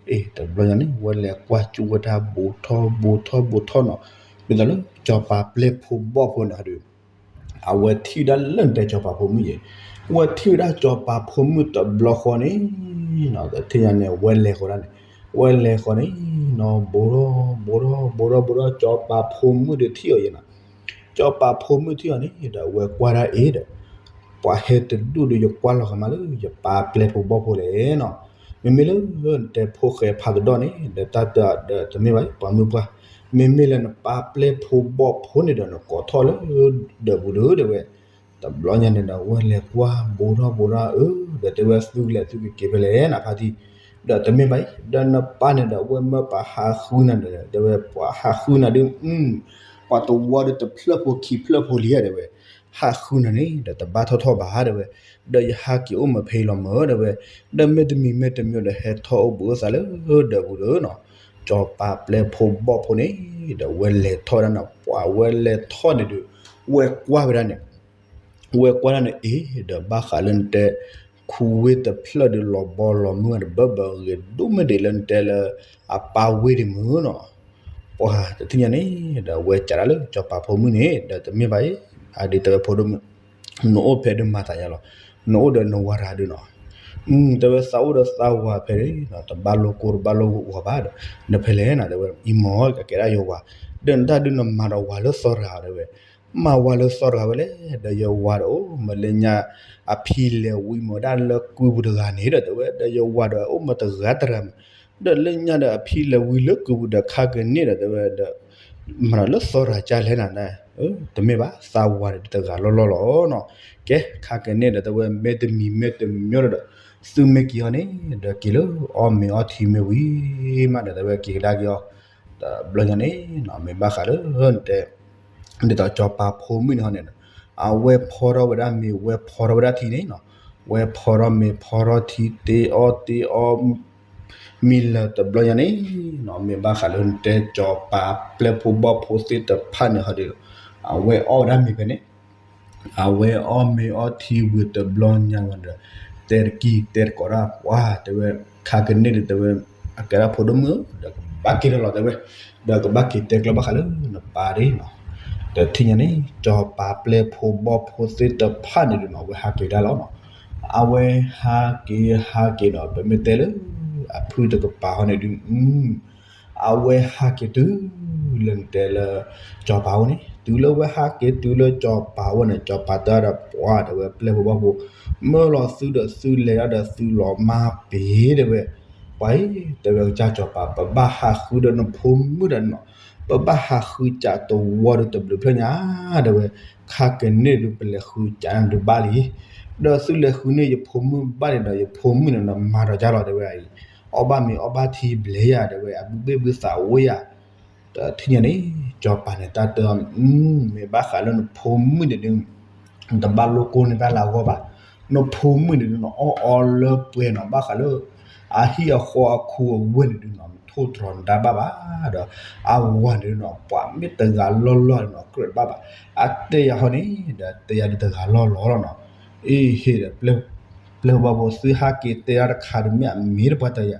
အ့ တဘျီညါန့ၣ် ဝဲလဲၤကွၢ်ကၠူဝဲဒၣ်ဘူးထီၣ်ဘူးထီၣ်ဘူးထီၣ်နီၤ, ဒ်သိးလၢစီၤပၤပျဲၢ်ဖိဘီၣ်ဖိန့ၣ်ဒီး အဝဲထံၣ်ဝဲဒၣ်လၢနတဲစီၤပၤဖိမုၣ်ယဲ, ဝဲထံၣ်ဝဲဒၣ်စီၤပၤဖိမုၣ်တဘျီဃီန့ၣ်, တထံၣ်ညါန့ၣ် ဝဲလဲၤဃီဒၣ်န့ၣ်, ဝဲလဲၤဃီန့ၣ်နီၤ ဘူးထီၣ်ဘူးထီၣ်ဘူးထီၣ်ဘူးထီၣ် စီၤပၤဖိမုၣ်ဒီးထံၣ်အီၤယဲနီၤ, စီၤပၤဖိမုၣ်ထံၣ်အီၤန့ၣ်ဒီး အဝဲကွၢ်ဒၣ်အ့ၣ်ဒီး ပှၤဟဲတဒူၣ်ဒီး ယကွၢ်လီၤကမၣ်လၢယပၢ်ပျဲၢ်ဖိဘီၣ်ဖိလဲၣ်နီၤ, မ့မ့ၢ်လၢနတဲဖိၣ်ဃဲဖးတဒီၣ်န့ၣ် ဒီးတၢ်တဒီးတမ့ၢ်ဘၣ် ပှၤမုၣ်ပှၢ်, မ့မ့ၢ်လၢနပၢ်ပျဲၢ်ဖိဘီၣ်ဖိန့ၣ်ဒီး နကိးထီၣ်လၢဒၢးပူၤဒီးတဲဝဲ, တဘျီညါန့ၣ်ဒီး ဝဲလဲၤကွၢ်ဘူးထီၣ်ဘူးထီၣ် အၢ ဒီးတဲဝဲ သုလဲၤသုကက့ၤဖဲလဲၣ်နဖါတံၢ်, ဒီးတမ့ၢ်ဘၣ်အံၤ ဒီးနပၢ်န့ၣ်ဒီး ဝဲမၢပှၤဟးဃုနၤဒီး တဲဝဲ ပှၤဟးဃုနၤဒုး ပှၤတဝီဒီးတဖျၢၣ်ဖိခံဖျၢၣ်ဖိလံဧါတဲဝဲ, ဟးဃုနၤန့ၣ်ဒီးတဘၣ်ထီၣ်ထီၣ်ဘၣ်တဲဝဲ, ဒီးယဟးက့ၤအိၣ်မ့ၢ်ဖဲအံၤလီၤမၢတဲဝဲ, ဒီးမ့တမံၤမ့တမံၤဒီး ဟဲထီၣ်အိၣ်ဘှံးအိၣ်သါလၢဒၢးပူၤဒီးနီၤ, စီၤပၤပျဲၢ်ဖိဘီၣ်ဖိန့ၣ်ဒီး ဝဲလဲၤထီၣ်ဝဲဒၣ်န့ၣ် ပှၤဝဲလဲၤထီၣ်န့ၣ်ဒီး ဝဲကွၢ်ဝဲဒၣ်န့ၣ် ဝဲကွၢ်ဒၣ်န့ၣ်အ့ၣ် ဒီးဘၣ်ဃးလၢနတဲ ခူဝ့ၢ်တဖျၢၣ်ဒီး လီၤဘီလီၤမုၢ်ဂၤတဘၢဘၢဂ့ၤဒိၣ်မ့ၢ်ဒံးလၢနတဲလၢ အပၢ်ဝ့ၢ်ဒံးမုၢ်နီၤ, ပှၤတထံၣ်ညါန့ၣ်ဒီး ဝဲကးဒၣ်လၢစီၤပၤဖိမုၣ်န့ၣ် ဒီးတမ့ၢ်ဘၣ်အံၤ အဒ်တဲဝဲဖိဒိၣ်မုၣ် နအိၣ်ဖဲဒုးမၤသးယါလီၤ, နအိၣ်ဒီးနဝၤတဂၤဒုးနီၤ, တဲဝဲသးအိၣ်ဒီးသးဝၤဖဲန့ၣ် တဘၣ်လိၣ်ကိၢ်တဘၣ်လိၣ်ဂီၤဘၣ်ဒီး နဖဲလဲၣ်နတဲဝဲ အံၤမ့ၢ်ကကဲဒၣ်ယဝၤ, ဒီးနတၢ်ဒုးနမၤဒီးဝၤလၢသီတဂၤတဲဝဲ မၤဝၤလၢသီတဂၤဝဲလဲၣ်, ဒီးယဝၤဒီးအိၣ်မ့ၢ်လၢညါ အဖံလဲၤဝံမ့ၢ်ဒၣ်လၢကုပူၤတဂၤန့ၣ်ဒီးတဲဝဲ, ဒီးယဝၤဒီးအိၣ်မ့ၢ်တဂၤတဂၤမး, ဒီးလၢညါဒီးအဖံလဲၤဝံလၢကုပူၤဒီး ခါကန့ၣ်ဒီးတဲဝဲဒီး မၤဒီးလၢသီတဂၤကလဲၣ်နၤ, တမ့ၢ်ဘၣ် သးဝၤဒီးတဂၤလီၢ်လီၢ်လီၤနီၤ, ကဲ ခါကန့ၣ်ဒီးတဲဝဲ မ့တမံၤမ့တမံၤဒီး သုမ့ၢ်က့ၤအီၤန့ၣ် ဒီးက့ၤလၢအီၣ်မ့ၤအီထံမ့ၢ်ဝံၤမးဒီး တဲဝဲက့ၤကဒါက့ၤအီၤ တဘျီညါန့ၣ်နီၤ မ့ၢ်ဘၣ်ဃးလၢနတဲ ဒ်သိးစီၤပၤဖိမုၣ်န့ၣ်ဟီန့ၣ်ဒီး အဝဲဖီထီၣ်ဝဲဒၣ်မ့ၤ ဝဲဖီထီၣ်ဝဲဒၣ်ထံန့ၣ်နီၤ, ဝဲဖီထီၣ်မ့ၤဖီထီၣ်ထံ တ့အီၣ်တ့အီ မံၤလၢာ်တဘျီညါန့ၣ်နီၤ မ့ၢ်ဘၣ်ဃးလၢနတဲစီၤပၤပျဲၢ်ဖိဘီၣ်ဖိသ့ၣ်တဖၣ်န့ၣ်ဟီဒီး အဝဲအီၣ်ဝဲဒၣ်မ့ၤဖဲန့ၣ် အဝဲအီၣ်မ့ၤအီထံဝံၤတဘျီညါဝဲဒီး တဲတကံၢ်တဲတကိးဒၣ် ပှၤတဲဝဲ ခါကန့ၣ်ဒီးတဲဝဲ အကဲဒၣ်ဖိဒိၣ်မုၣ်ဧၢ ဒီးကဘၣ်က့ၤထီၣ်လီၤတဲဝဲ, ဒီးကဘၣ်က့ၤတဲကျၢၤဘၣ်ဃးလၢနပၢ်ဒၣ်နီၤ, ဒီးထံၣ်ညါန့ၣ် စီၤပၤပျဲၢ်ဖိဘီၣ်ဖိသ့ၣ်တဖၣ်န့ၣ်ဒုးနီၤ အဝဲဟးက့ၤဒၣ်လီၤနီၤ, အဝဲဟးက့ၤဟးက့ၤဒီး ပမ့ၢ်တဲလၢ အဖုတကပၤဟီန့ၣ်ဒုး အဝဲဟးက့ၤတုၤလၢနတဲလၢ စီၤပၤအိၣ်န့ၣ် တုၤလၢဝဲဟးက့ၤတုၤလၢစီၤပၤအိၣ်န့ၣ် စီၤပၤတဲဒီးပှၤတဲဝဲပျဲၢ်ဖိဘီၣ်ဖိ မၢလီၤသုဒီးသုလဲၤဒၣ်ဒီးသုလီၤမၢ်ပ့ၤတဲဝဲ, ပှၤအံၤတဲဝဲကစၢ်စီၤပၤ ပဘၣ်ဟးဃုဒီးနဖိမုၣ်ဒီးနီၤ, ပဘၣ်ဟးဃုစးတဝီဒီးတဘျုးဖျၢၣ်ညါ တဲဝဲ, ခါကန့ၣ်ဒုးပလဲၤဃုစးန့ၣ်ဒုးဘၣ်လံ ဒီးသုလဲၤဃုန့ၢ်ယဖိမုၣ်ဘၣ်န့ၣ်ဒီး ယဖိမုၣ်န့ၣ်ဒီးမၤဒီးယါလီၤတဲဝဲအံၤ, အီၣ်ဘၣ်မ့ၤအီၣ်ဘၣ်ထံဘျဲယၤတဲဝဲ အဘုဘ့ၣ်ဘုသးဝဲယၤ, ဒီးထံၣ်ညါန့ၣ် စီၤပၤန့ၣ်တၢ်တၢ် မ့ၢ်ဘၣ်ဃးလၢနဖိမုၣ်န့ၣ်ဒုး တဘၣ်လိၣ်ကိၢ်န့ၢ်တၢ်လၢအဂီၢ်ဘၣ်, နဖိမုၣ်န့ၣ်ဒုး နအီၣ်အီလၢပှဲၤနီၤ ဘၣ်ဃးလၢ အဟံၣ်အဃီအခူအဝ့ၢ်န့ၣ်ဒုးနီၤ ထိၣ်တြီၤနဒါဘၣ်ဘၣ်ဒီး အဝၤန့ၣ်ဒုးနီၤ ပှၤမ့ၢ်တဂၤလီၢ်လီၢ်န့ၣ်နီၤ ကြၢးတဘၣ်ဘၣ်, အတဲယၤဟီန့ၣ် ဒီးတဲယၤဒုးတဂၤလီၢ်လီၢ်လီၤနီၤ, အ့ဟ့ၣ်ဒီး ပျဲၢ်ဘီၣ်ဖိသုဟးက့ၤတဲတၢ်တခါတမ့ၢ်အမ့ၢ်တပှၢ်တယၤ,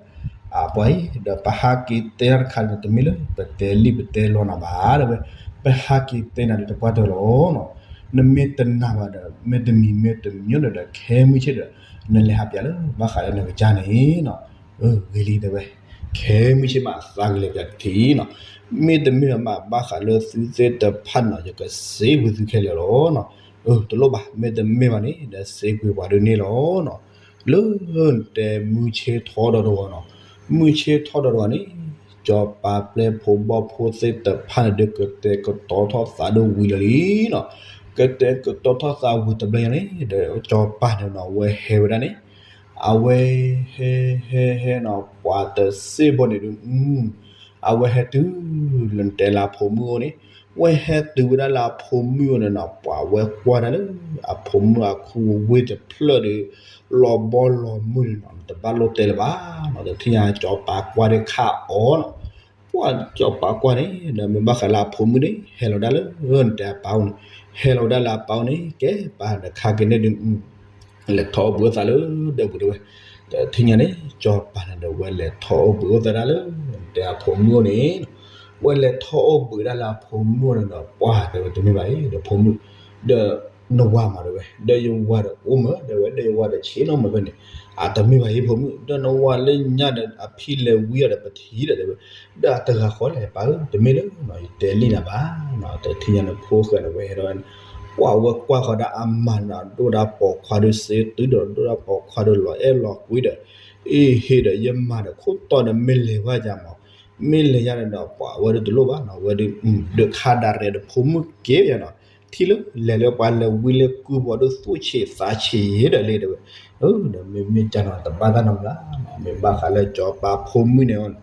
အပှၤအံၤ ဒီးပဟးက့ၤတဲတၢ်တခါန့ၣ် တမ့ၢ်လၢ ပတဲလံာ်ပတဲလီၤနၤဘၣ် တဲဝဲ, ပဟးက့ၤတဲနၤဒုးတပှၢ်တၢၢ်လီၤနီၤ, နမ့ၢ်တနာ်ဘၣ်ဒီး မ့တမံၤမ့တမံၤဒီး ခဲမုၢ်ဆ့ၣ်ဒီး နလဲၤဟးပျးလၢ ဘၣ်ဃးလၢနကစၢ်န့ၣ်နီၤ, ဂ့ၤလံတဲဝဲ, ခဲမုၢ်ဆ့ၣ်မးသးကလဲၤပျးတထံၣ်နီၤ, မ့တမ့ၢ်မးဘၣ်ဃးလၢသုသ့ၣ်တဖၣ်နီၤ ယကစ့ကွံာ်သုခဲလၢာ်လီၤနီၤ, တလိၣ်ဘၣ် မ့တမ့ၢ်ဘၣ်န့ၣ် ဒီးစ့ကွံာ်ပှၤဒုးန့ၣ်လီၤနီၤ, လၢတဲမုၢ်ဆ့ၣ်ထီၣ်ဒီးတဂီၤနီၤ, မုၢ်ဆ့ၣ်ထီၣ်ဒီးတဂီၤန့ၣ် စီၤပၤပျဲၢ်ဖိဘီၣ်ဖိသ့ၣ်တဖၣ်န့ၣ်ဒီး ကတဲာ်ကတီၤထီၣ်သးဒီးဝံၤလီၤလံနီၤ, ကတဲာ်ကတီၤထီၣ်သးဝံၤတဘျီညါန့ၣ် ဒီးစီၤပၤန့ၣ်နီၤ အဝဲဟဲဝဲဒၣ်န့ၣ်, အဝဲဟဲဟဲဟဲနီၤ ပှၤတစ့ၢ်ဖိန့ၣ်ဒုး အဝဲဟဲတုၤလၢနတဲလၢအဖိမုၣ်အိၣ်န့ၣ်, ဝဲဟဲတုၤဝဲဒၣ်လၢအဖိမုၣ်အိၣ်န့ၣ်နီၤ ပှၤဝဲကွၢ်ဒၣ်လၢ အဖိမုၣ်အခူအဝ့ၢ်တဖျၢၣ်ဒီး လီၤဘီလီၤမုၢ်န့ၣ်နီၤ တဘၣ်လိၣ်တဲလၢၤဘၣ်နီၤ, တထံၣ်ညါစီၤပၤကွၢ်ဒီးခးအီၤနီၤ, ပှၤစီၤပၤကွၢ်န့ၣ် ဒီးမ့ၢ်ဘၣ်ဃးလၢအဖိမုၣ်န့ၣ် ဟဲလီၤဒၣ်လၢနတဲအပၢ်အိၣ်န့ၣ်, ဟဲလီၤဝဲဒၣ်လၢအပၢ်အိၣ်န့ၣ် ကဲပၢ်ဒီးခါကန့ၣ်ဒုး လဲၤထီၣ်အိၣ်ဘှံးအိၣ်သါလၢဒၢးပူၤတဲဝဲ, ဒီးထံၣ်ညါန့ၣ် စီၤပၤန့ၣ်ဒီး ဝဲလဲၤထီၣ်အိၣ်ဘှံးအိၣ်သါဒၣ်လၢ တဲအဖိမုၣ်အိၣ်န့ၣ်, ဝဲလဲၤထီၣ်အိၣ်ဘှံးဒၣ်လၢအဖိမုၣ်အိၣ်န့ၣ်ဒီး ပှၤတဲဝဲတမ့ၢ်ဘၣ်အံၤ ဒီးဖိမုၣ်, ဒီးနဝၤမးတဲဝဲ ဒီးယဝၤဒီးအိၣ်မး တဲဝဲ ဒီးယဝၤဒီးဆ့ၣ်နီၤမးဖဲန့ၣ်, အတမ့ၢ်ဘၣ်အံၤဖိမုၣ် ဒီးနဝၤလၢညါဒီးအဖံလဲၤဝံဒီးပထံၣ်ဒီးတဲဝဲ, ဒီးအတဂၤဃီလဲၣ်ပၢ်ဧၢ တမ့ၢ်လၢ ယတဲလံနၤဘၣ်, ဒီးထံၣ်ညါန့ၣ်ဖိၣ်ဃဲန့ၣ်ဝဲဟဲဒီး ပှၤဝဲကွၢ်ဃီၤဒၣ်အမါန့ၣ် ဒိၣ်ဒၣ်ပိာ်ခွါဒီးစ့တုၤဒီး ဒိၣ်ဒၣ်ပိာ်ခွါဒီးလီၤအဲၣ်လီၤကွံဒီး, အ့ၣ် ဟ့ၣ်ဒီးယမၤဒီးခိၣ်တီဒီးမ့ၢ်လဲၤဝဲယၤမး, မ့ၢ်လဲၤယၤန့ၣ်ဒီး ပှၤဝဲဒၣ်တလိၣ်ဘၣ်နီၤ, ဝဲဒၣ် ဒုးခါဒၣ်ရဲၣ်ဒီးဖိမုၣ်က့ၤယၤနီၤ, ထံၣ်လၢလဲၤလၢပှၤလဲၤဝံလၢကုၢ်ပူၤဒီးသူၣ်ဆံးသးဆံးဒီးလံတဲဝဲ, ဒီးမ့မ့ၢ်ကန့ၣ်တဘၣ်တၢ်နီတမံၤဘၣ်, မ့ၢ်ဘၣ်ဃးလၢစီၤပၤဖိမုၣ်န့ၣ်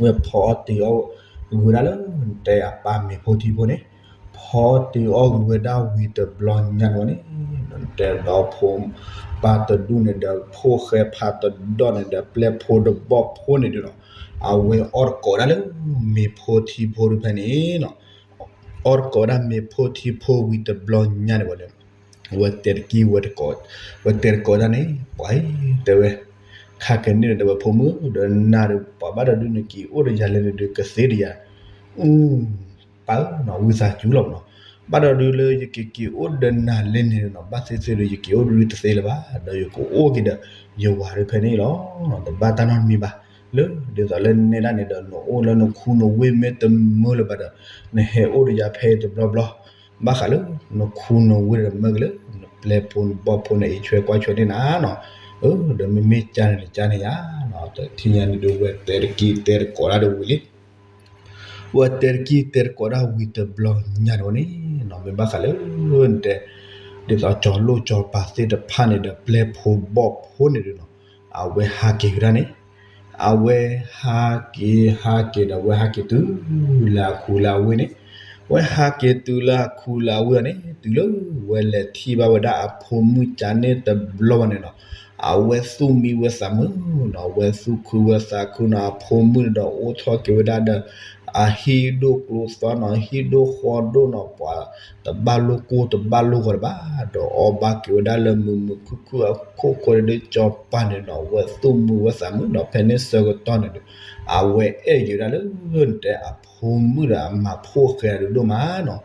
ဝဲဖီအီၣ်တ့ၤအီၣ်ဂ့ၤဝဲဒၣ်လၢ နတဲအပၢ်မ့ၤဖိထံဖိန့ၣ်, ဖီအီၣ်တ့ၤအီၣ်ဂ့ၤဝဲဒၣ်ဝံၤတဘျီညါန့ၣ်ဝဲန့ၣ်, နတဲဒီးဖိ ပၢ်တဒူၣ်န့ၣ်ဒီး ဖိၣ်ဃဲဖးတဒီၣ်န့ၣ်ဒီး ပျဲၢ်ဖိတဘီၣ်ဖိန့ၣ်ဒုးနီၤ, အဝဲအီၣ်တကိးဒၣ်လၢ မ့ၤဖိထံဖိတဖဲန့ၣ်နီၤ, အီၣ်တကိးဒၣ်မ့ၤဖိထံဖိဝံၤတဘျီညါန့ၣ်ဝဲန့ၣ်, ဝဲတဲတကံၢ်ဝဲတကိး, ဝဲတဲတကိးဒၣ်န့ၣ် ပှၤအံၤတဲဝဲ, ခါကနံၣ်န့ၣ်တဲဝဲဖိမုၣ်ဒီးနၤဒီး ပှၤဘၣ်ဒီးဒုးနက့ၤအိၣ်ဒီးယၤလဲၣ်န့ၣ်ဒုးကသ့ဒံးယၤ, အ ပၢ်ဧၢနီၤ ဝံသးစူၤလီၤနီၤ, ဘၣ်ဒီးဒုးလၢယကက့ၤအိၣ်ဒီးနၤလဲၣ်န့ၣ်နီၤ ဘၣ်သ့ၣ်သ့ၣ်ဒီး ယက့ၤအိၣ်ဒီးဒုးတသ့လၢၤဘၣ်, ဒီးယကအိၣ်က့ၤဒီးယဝၤဒုးဖဲန့ၣ်လီၤ, တဘၣ်တၢ်နီတမံၤဘၣ်, လၢဒ်သိးလၢနဲဒၣ်န့ၣ်ဒီး နအိၣ်လၢနခူနဝ့ၢ်မ့ၢ်တမုာ်လၢၤဘၣ်ဒီး နဟဲအိၣ်ဒီးယၤဖဲအံၤတဘျီဘျီ, ဘၣ်ဃးလၢနခူနဝ့ၢ်ဒီးမၢက့ၤလၢ နပျဲၢ်ဖိနဘီၣ်ဖိန့ၣ် အံးဆွဲကွၢ်ဆွဲန့ၢ်နၤနီၤ, ဒီးမ့မ့ၢ်ကန့ၣ်တကန့ၣ်ယါ, တထံၣ်ညါန့ၣ်ဒုး ဝဲတဲတကံၢ်တဲတကိးဒၣ်ဒုးဝံၤလံ ဝဲတဲတကံၢ်တဲတကိးဒၣ်ဝံၤတဘျီညါန့ၣ်ဝဲန့ၣ်နီၤ, မ့ၢ်ဘၣ်ဃးလၢ တဲ ဒ်သိးစီၤလိၣ်စီၤပၤသ့ၣ်တဖၣ်န့ၣ်ဒီး ပျဲၢ်ဖိဘီၣ်ဖိန့ၣ်ဒုးနီၤ, အဝဲဟးက့ၤဝဲဒၣ်န့ၣ်, အဝဲဟးက့ၤဟးက့ၤဒီး အဝဲဟးက့ၤတုၤလၢအခူလၢအဝ့ၢ်န့ၣ်, အဝဲဟးက့ၤတုၤလၢအခူလၢအဝ့ၢ်အီၤန့ၣ် တုၤလၢဝဲလဲၤထံၣ်ဘၣ်ဝဲဒၣ်အဖိမုၣ်ကန့ၣ်တဘျီဘၣ်န့ၣ်နီၤ, အဝဲသူၣ်မံဝဲသးမုာ်နီၤ, အဝဲသူၣ်ခုဝဲသးခုနီၤ, အဖိမုၣ်န့ၣ်ဒီးအိၣ်ထီၣ်က့ၤဝဲဒၣ်ဒီး အဟံၣ်ဒိၣ်ကျိသီနီၤ, ဟံၣ်ဒိၣ်ဃီဒိၣ်နီၤ, ပှၤတဘၣ်လိၣ်ကိၢ်တဘၣ်လိၣ်ဂီၤတဘၣ်, ဒီးအီၣ်ဘၣ်က့ၤဝဲဒၣ်လၢမုာ်မုာ်ခုၣ်ခုၣ်အခိၣ်ဃိန့ၣ်ဒီး စီၤပၤန့ၣ်နီၤ အဝဲသူၣ်မံဝဲသးမုာ်နီၤ, ဖဲန့ၣ်ဆၢကတီၢ်န့ၣ်ဒီး အဝဲအဲၣ်က့ၤဝဲဒၣ်လၢ နတဲအဖိမုၣ်ဒီးအမၤဖိၣ်ဃဲဒုးဒိၣ်မးနီၤ,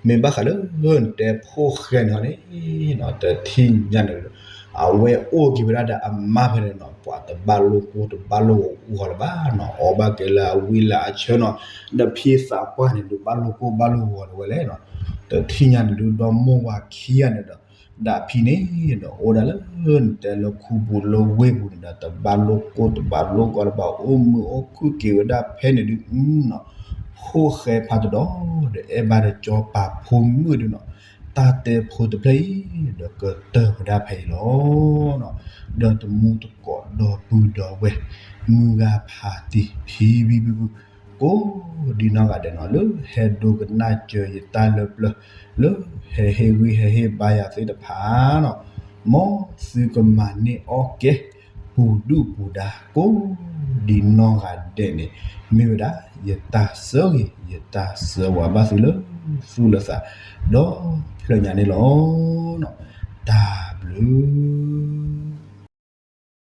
မ့ၢ်ဘၣ်ဃးလၢ နတဲဖိၣ်ဃဲန့ၣ်န့ၣ်နီၤ, တထံၣ်ညါန့ၣ်ဒီး အဝဲအိၣ်က့ၤဝဲဒၣ်ဒီးအမါဖဲန့ၣ်နီၤ, ပှၤတဘၣ်လိၣ်ကိၢ်တဘၣ်လိၣ်ဂီၤလၢၤဘၣ်နီၤ, အီၣ်ဘၣ်က့ၤလၢအဝံလၢအဆၢနီၤ, ဒီးဖံသးပှၢ်န့ၣ်ဒုး ဘၣ်လိၣ်ကိၢ်ဘၣ်လိၣ်ဂီၤလၢၤဝဲလဲၣ်နီၤ, တထံၣ်ညါန့ၣ်ဒုး ဒီမိၢ်ဝၤခံဂၤန့ၣ်ဒီး ဒၣ်ဖံန့ၣ်ဒီး အိၣ်ဒၣ်လၢ နတဲလၢခူပူၤလၢဝ့ၢ်ပူၤန့ၣ်ဒီး တဘၣ်လိၣ်ကိၢ်တဘၣ်လိၣ်ဂီၤလၢၤဘၣ်, အိၣ်မုာ်အိၣ်ခုၣ်က့ၤဝဲဒၣ်ဖဲန့ၣ်ဒုးနီၤ, ဖိၣ်ဃဲဖးတဒီၣ်ဒီး အဲၣ်ဘၣ်ဒီးစီၤပၤဖိမုၣ်ဒုးနီၤ, တၢ်တဲဖိတဖျၢၣ်အံၤ ဒီးကတၢၢ်ဝဲဒၣ်ဖဲအံၤလီၤ. ဒီးတမူတကိးဒီပုၢ်ဒီဝဲၢ် မုၢ်ဂၤဖးတံၢ်ဖံဖံဖုဖု ကိးဒံနီၢ်ဂၤဒဲးနီၤ, လၢဟဲဒိကနၣ်စၢၤယတၢ်လၢပျၢၤ လၢဟဲဟ့ၣ်ဂံၢ်ဟဲဟ့ၣ်ဘါယၤသ့ၣ်တဖၣ်နီၤ, မ်သုကမၤန့ၢ်အီၣ်ကဲ ပူၤဒုၣ်ပူၤဒါ ကိးဒံနီၢ်ဂၤဒဲးန့ၣ် မ့ၢ်ဝဲဒၣ်ယတၢ်ဆၢဂ့ၤ ယတၢ်ဆၢဝါဘၣ်သုလၢသူၣ်လၢသး ဒီဖျၢၣ်ညါန့ၣ်လီၤ. တၢ်ဘျုး